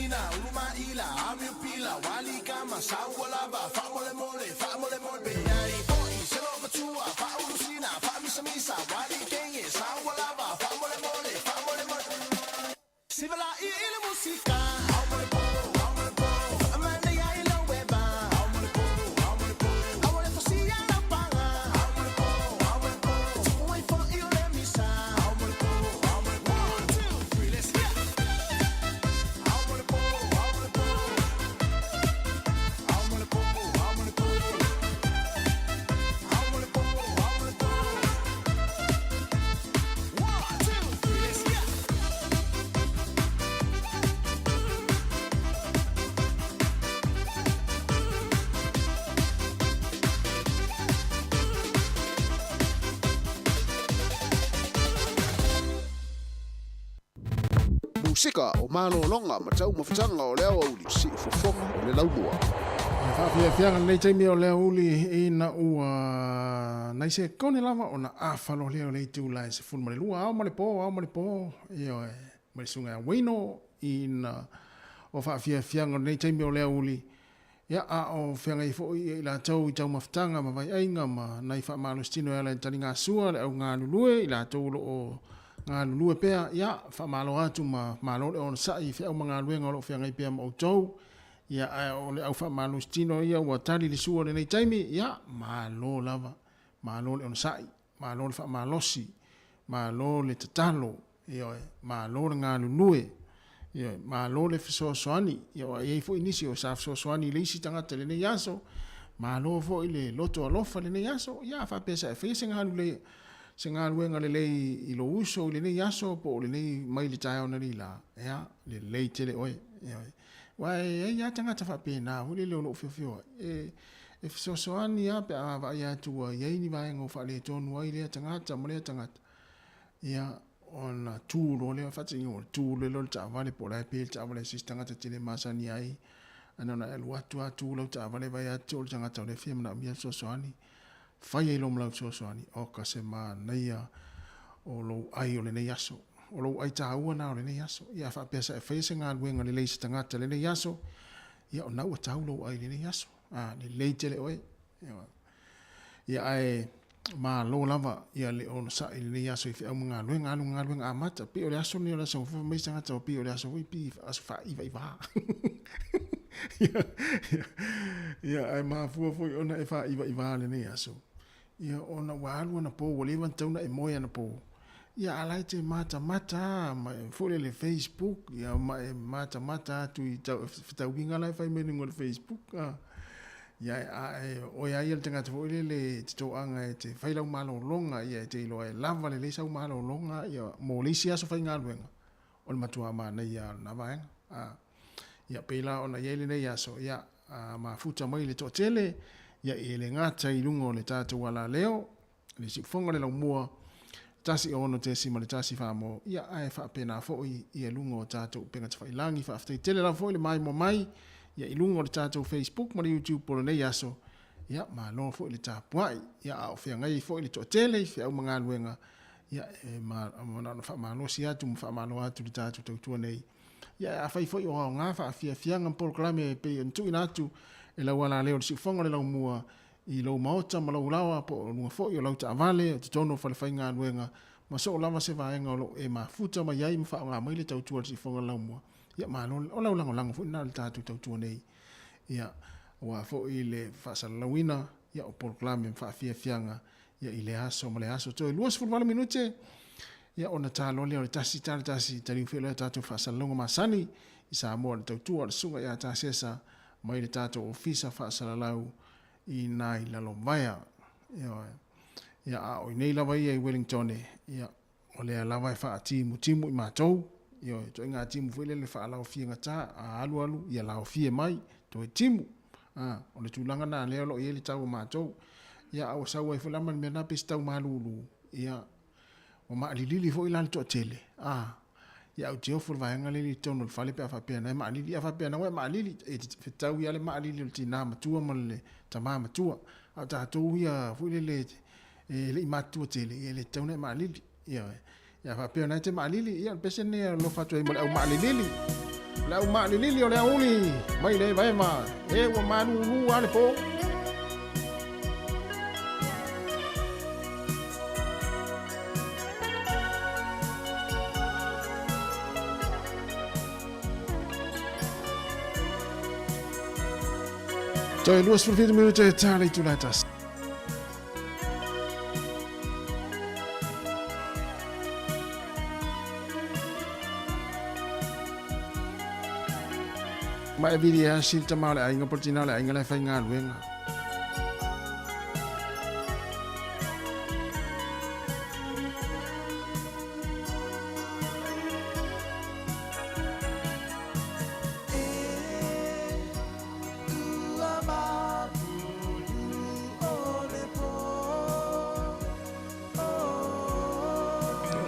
ina, ulumaila, amiupila, walikama, saualava, faamolemole, faamolemole, peiai fo'i se loomatua, faaulusina, faamisamisa, walikege, saualava, faamolemole, faamolemole, sivala'i i le musika. Musika o malologa ma taumafataga o le aoauli siufofoga o le laumua. E faafiafiaga lenei taimi o le aoauli ina ua nai sekone lava ona afalo lea o le itula e 12 ao ma le po, ao ma le po, ioe, ma le susuga ia Wayno ina o faafiafiaga o lenei taimi o le aoauli. Ia, a o feagai foi i latou i taumafataga ma vaiaiga ma nai faamalositino e ala i le taligasua, le au galulue, i latou o lo o galulue pea, ia, faamalo atu ma malo le onosai i feau ma galuega o lo o feagai pea ma outou. Ia, ae o le au faamalositino ia ua tali le sua i lenei taimi, ia, malo lava, malo le onosai, malo le faamalosi, malo le tatalo, Ioe, malo le galulue. Ioe, malo le fesoasoani. Ia ua i ai foi nisi o sa fesoasoani i le isi tagata i lenei aso. Malo foi le loto alofa i lenei aso. Ia, a faapea sa e faia se galule, se galuega lelei i lou uso i lenei aso po o lenei mai le taeao analeila, ia, lelei tele oe. Ioe. Aua e i ai lava tagata faapena foi lele o lo o feofeoai, e, e fesoasoani lava pe a vaai atu ua i ai ni vaega o faaletonu ai lea tagata ma lea tagata. Ia, ona tu loa lea, faatinoga o le tu loa lea o le taavale, po o le a pe le taavale a se isi tagata e te le masani ai, ae na ona e alu atu lava tu lau taavale vaai atu o le tagata o lea e fia manaomia le fesoasoani, fai ai loa ma lau fesoasoani, oka se manaia o lou ai o lenei aso. O lou ai taua lena o lenei aso. Ia a faapea sa e faia se galuega lelei i se tagata i lenei aso, ia o lena ua tau lou ai i lenei aso. A, lelei tele oe. Ia ae malo lava ia le onosai i lenei aso i feau ma galuega, alu galuega amata. Pei o le aso lenei o le aso fai mai se tagata pei o le aso foi pei aso faaivaivā. Ia ae mafua foi ona e faaivaivā lenei aso. Ia ona ua alu anapo ua leva ona tatau ona e moe anapo. Ia a la e te matamata lava ma e foi lele Facebook ia ma e matamata atu i tau, fetauiga la e fai mai luga o le Facebook. Ia a e oe lava ia le tagata foi lele e te toaga e te fai lau malologa ia e te iloa e lava lelei sau malologa ia mo le isi aso faigaluega o le matua manaia lava o lena vaega. A ia pei la ona i ai lenei aso ia a mafuta mai le toatele ia e le gata i luga o le tatou alaleo le siufofoga o le laumua, 16.1 Samoa, ia ae faapena foi ia luga o tatou upega tafailagi. Faafetai tele lava foi le maimoa mai ia i luga o le tatou Facebook ma le YouTube o lenei aso. Ia malo foi le tapuai. Ia a o feagai ai foi le toatele i feau ma galuega, ia e na ona faamalosi atu ma faamalo atu i le tatou tautua nei. Ia afai foi o aoga faafiafiaga ma polokalame e pei ona tuuina atu e lau alaleo i le siufofoga o le laumua i lou maota ma lou laoa po o luga foi o lau taavale, o totonu o falefaigaluega, ma soo lava se vaega o lo o e mafuta mai ai ma faaaoga mai le tautua a le Siufofoga o le Laumua. Ia malo, o lau lagolago foi lena i le tatou tautua nei. Ia, aua foi le faasalalauina ia o polokalame ma faafiafiaga ia i lea aso ma lea aso. Toe 28 minute ia ona ta loa lea o le 1 ta le 1 taliu foi loa tatou faasalalauga masani i Samoa i le tautua a le Susuga ia Tasesa mai le tatou Ofisa Faasalalau i nai Lalovaea. Ioe. Ia, a o inei lava ia i Wellingtone, ia, o lea lava e faatimutimu i matou, ioe, ituaiga timu foi lele faalaofiegata, a alu alu, ia laofie mai, toe timu. A, o le tulaga lena lea o lo o i ai le tau o matou. Ia, a ua sau ai foi la ma le mea lena pei se tau malulu, ia, Ua maalilili foi la le toatele, a, ia ou te ofo i le vaega lea i totonu o le fale pe a faapea na e maalili. A faapea na ua e maalili, e fetau ia le maalili o le tinā matua ma le tamā matua. A o tatou ia foi lele e le i matutua tele, ia e le tatau ona e maalili. Ioe. Ia a faapea na e te maalili, ia o le pese lenei e alofa atu ai ma le au maalilili. Le au maalilili o le aoauli mai le evaeva e ua malūlū lava le pō. Toe 27 minute e tā le itula e tasi. Ma e vili e si le tama o le aiga po le tina o le aiga la e faigaluega.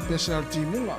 Pese al timuga.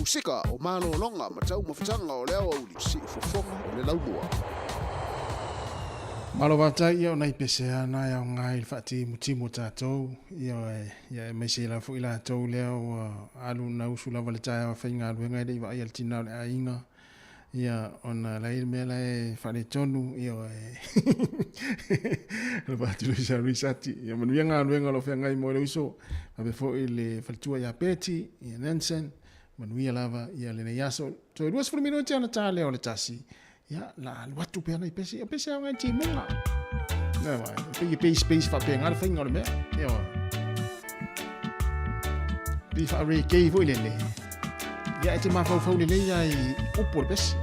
Musika o malologa ma taumafataga o le aoauli siufofoga o le laumua. Malo faafetai ia o nai pese a na e aoga i le faatimutimu o tatou ia ia aemaise lava foi latou lea ua alu na usu lava le taeao e faigaluega e le i vaaia le tina o le aiga ia ona la i le mea la e faaletonu ia e le atu Luisa Luisati ia manuia galuega o lo o feagai mo le uso faapea foi le faletua ia Betty ia Nansen manuia lava ia lenei aso toe 20 minute ona ta lea o le tasi ia la alu atu pea nai pese ia pese au ngai timuga na vai pe pe space faapena le faiga o le mea ia pe faa-reggae foi lele ia e te mafaufau lelei ai upu o le pese.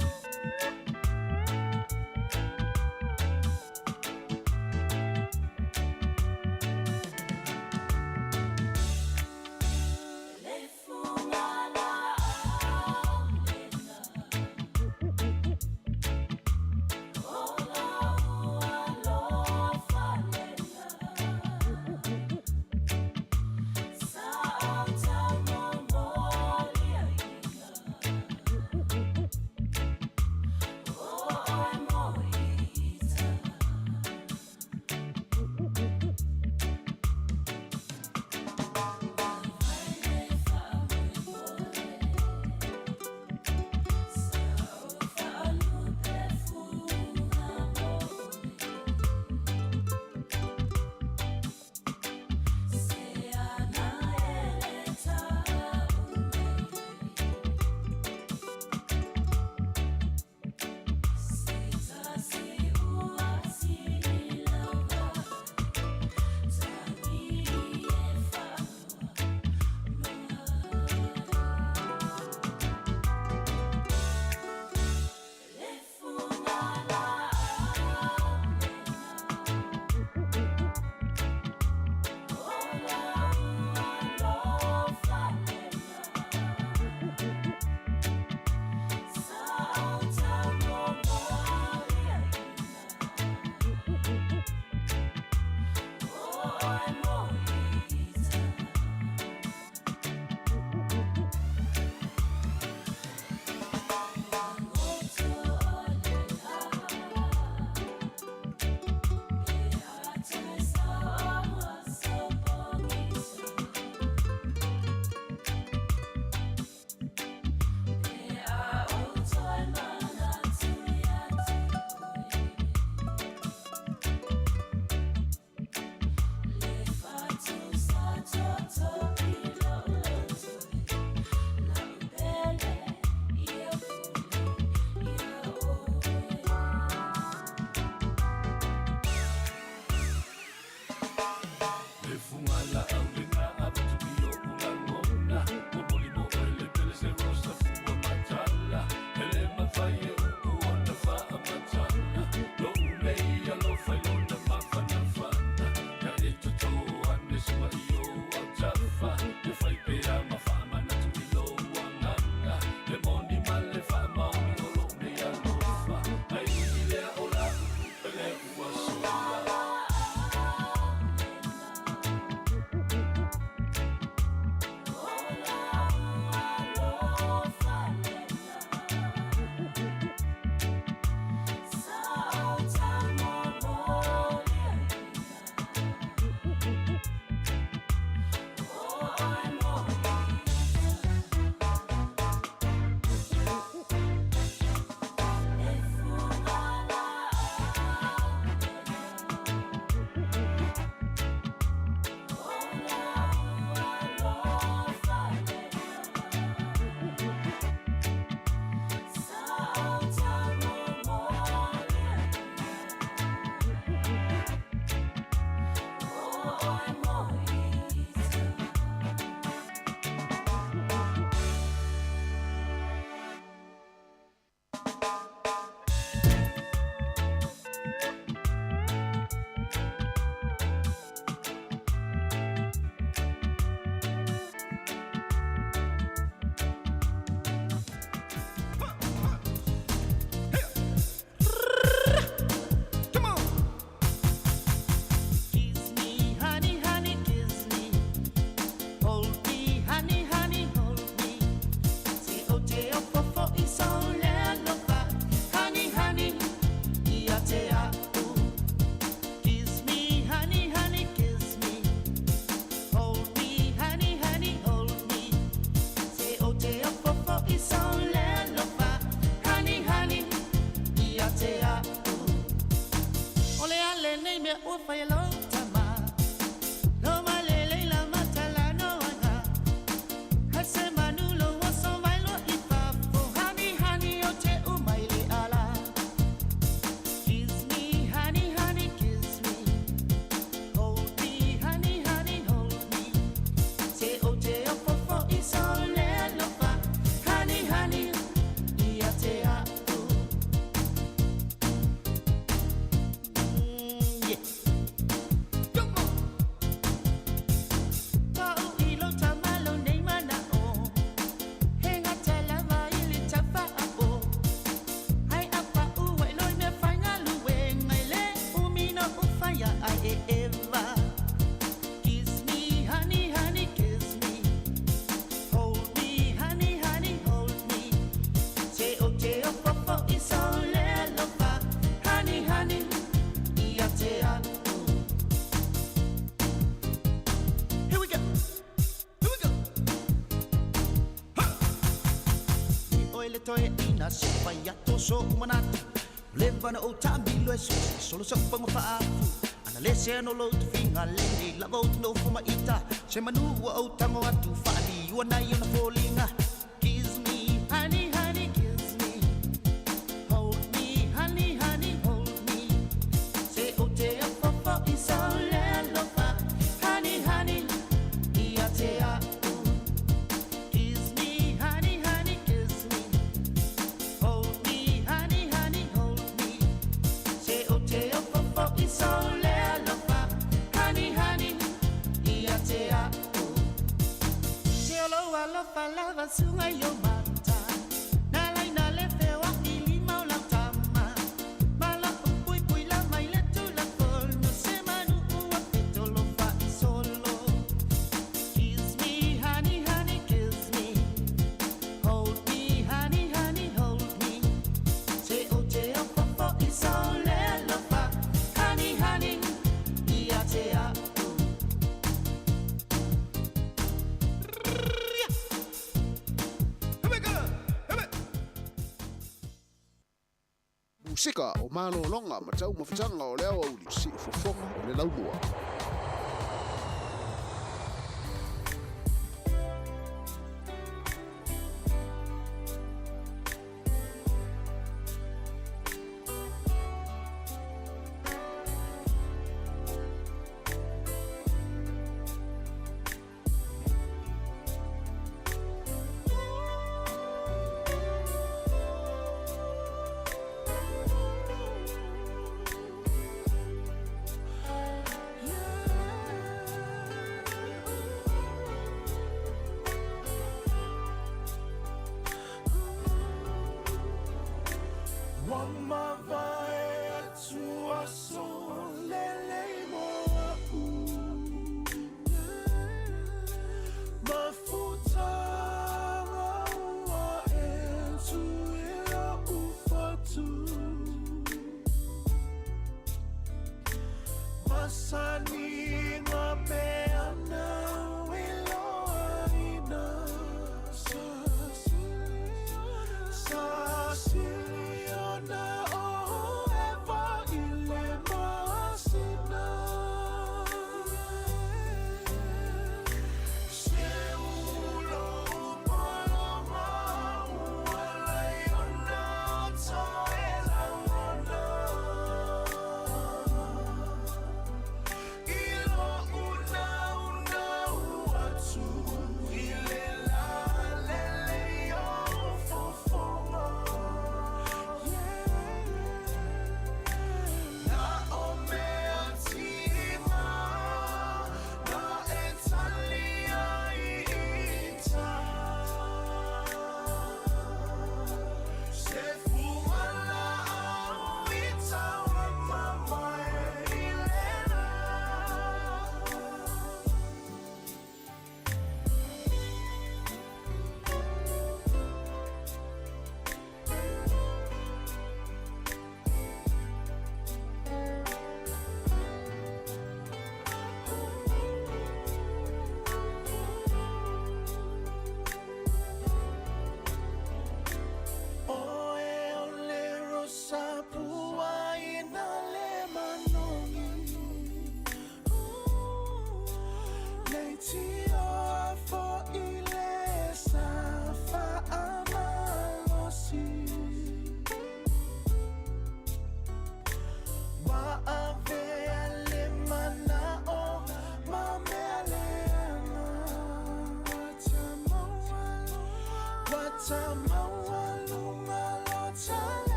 Musika o malologa ma taumafataga o le aoauli siufofoga o le laumua.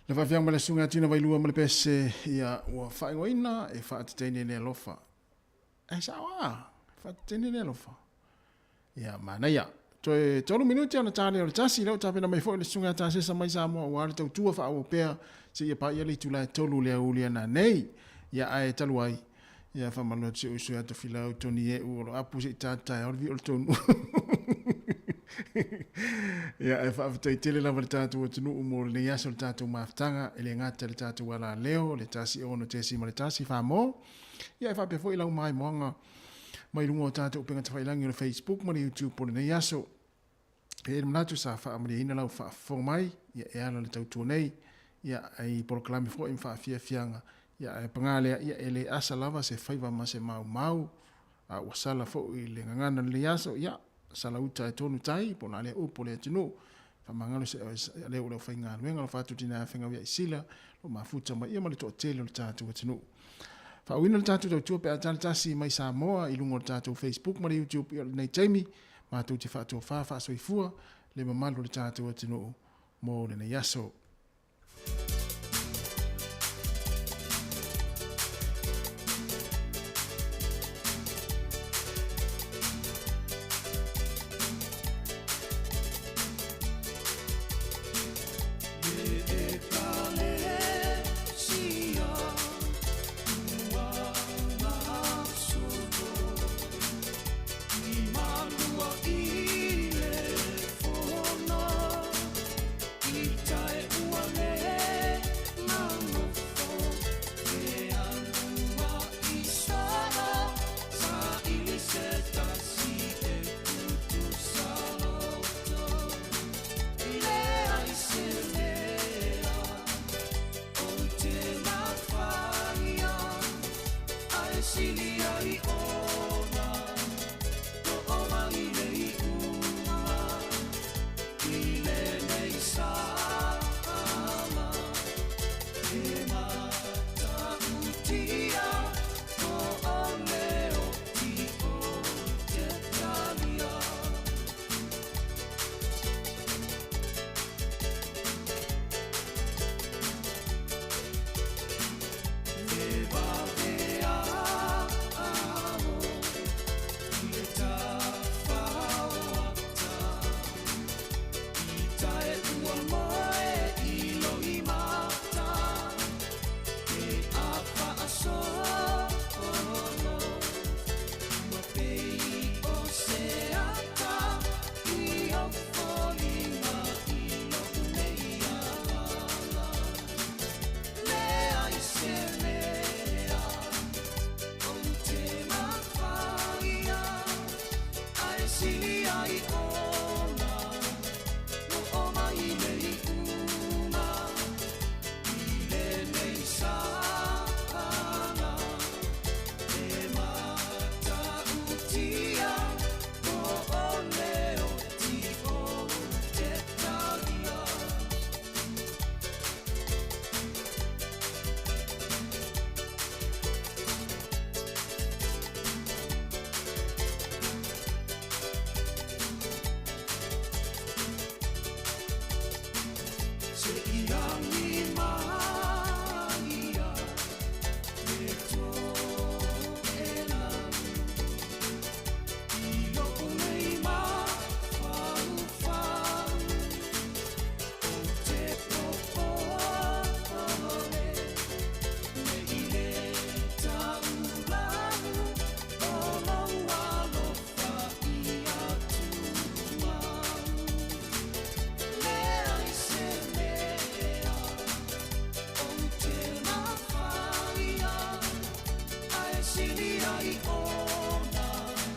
Le faafiaga mai le susuga ia Tina Vailua ma le Pese, ia ua faaigoaina e faateteine le alofa. E sao a, e faateteine le alofa. Ia manaia. Toe 3 minute ona ta lea o le 1, lea ua tapena mai foi le susuga ia Tasesa mai Samoa aua le tautua faaauau pea seia paia le itula e 3 le aoauli ana nei. Ia ae talu ai, ia faamalu atu si ou uso ia Tofilau Tony E'u o lo apu se i ta taeao le vii o le tonu. Ia ae faafetai tele lava le tatou atunuu mo lenei aso le tatou mafutaga e le gata le tatou alaleo le 106.1 Samoa. Ia e faapea foi lau maimoaga mai luga o tatou upega tafailagi o le Facebook ma le YouTube o lenei aso. E i ai le manatu sa faamalieina lau faafofoga mai, ia e ala le tautua nei, ia i polokalame foi ma faafiafiaga, ia ae paga lea, ia e le asa lava se faiva ma se maumau, a ua sala foi le gagana i lenei aso, ia sala uta e tonu tai, po o le a lea upu a le atunuu, faamagalo se leo o le aufaigaluega, alofa atu tina e fegaui ai sila, lo mafuta mai ia ma le toatele o le tatou atunuu. Faauina le tatou tautua pe a tali tasi mai Samoa i luga o le tatou Facebook ma le YouTube i lenei taimi, matou te faatofa faasoifua le mamalu o le tatou atunuu mo lenei aso.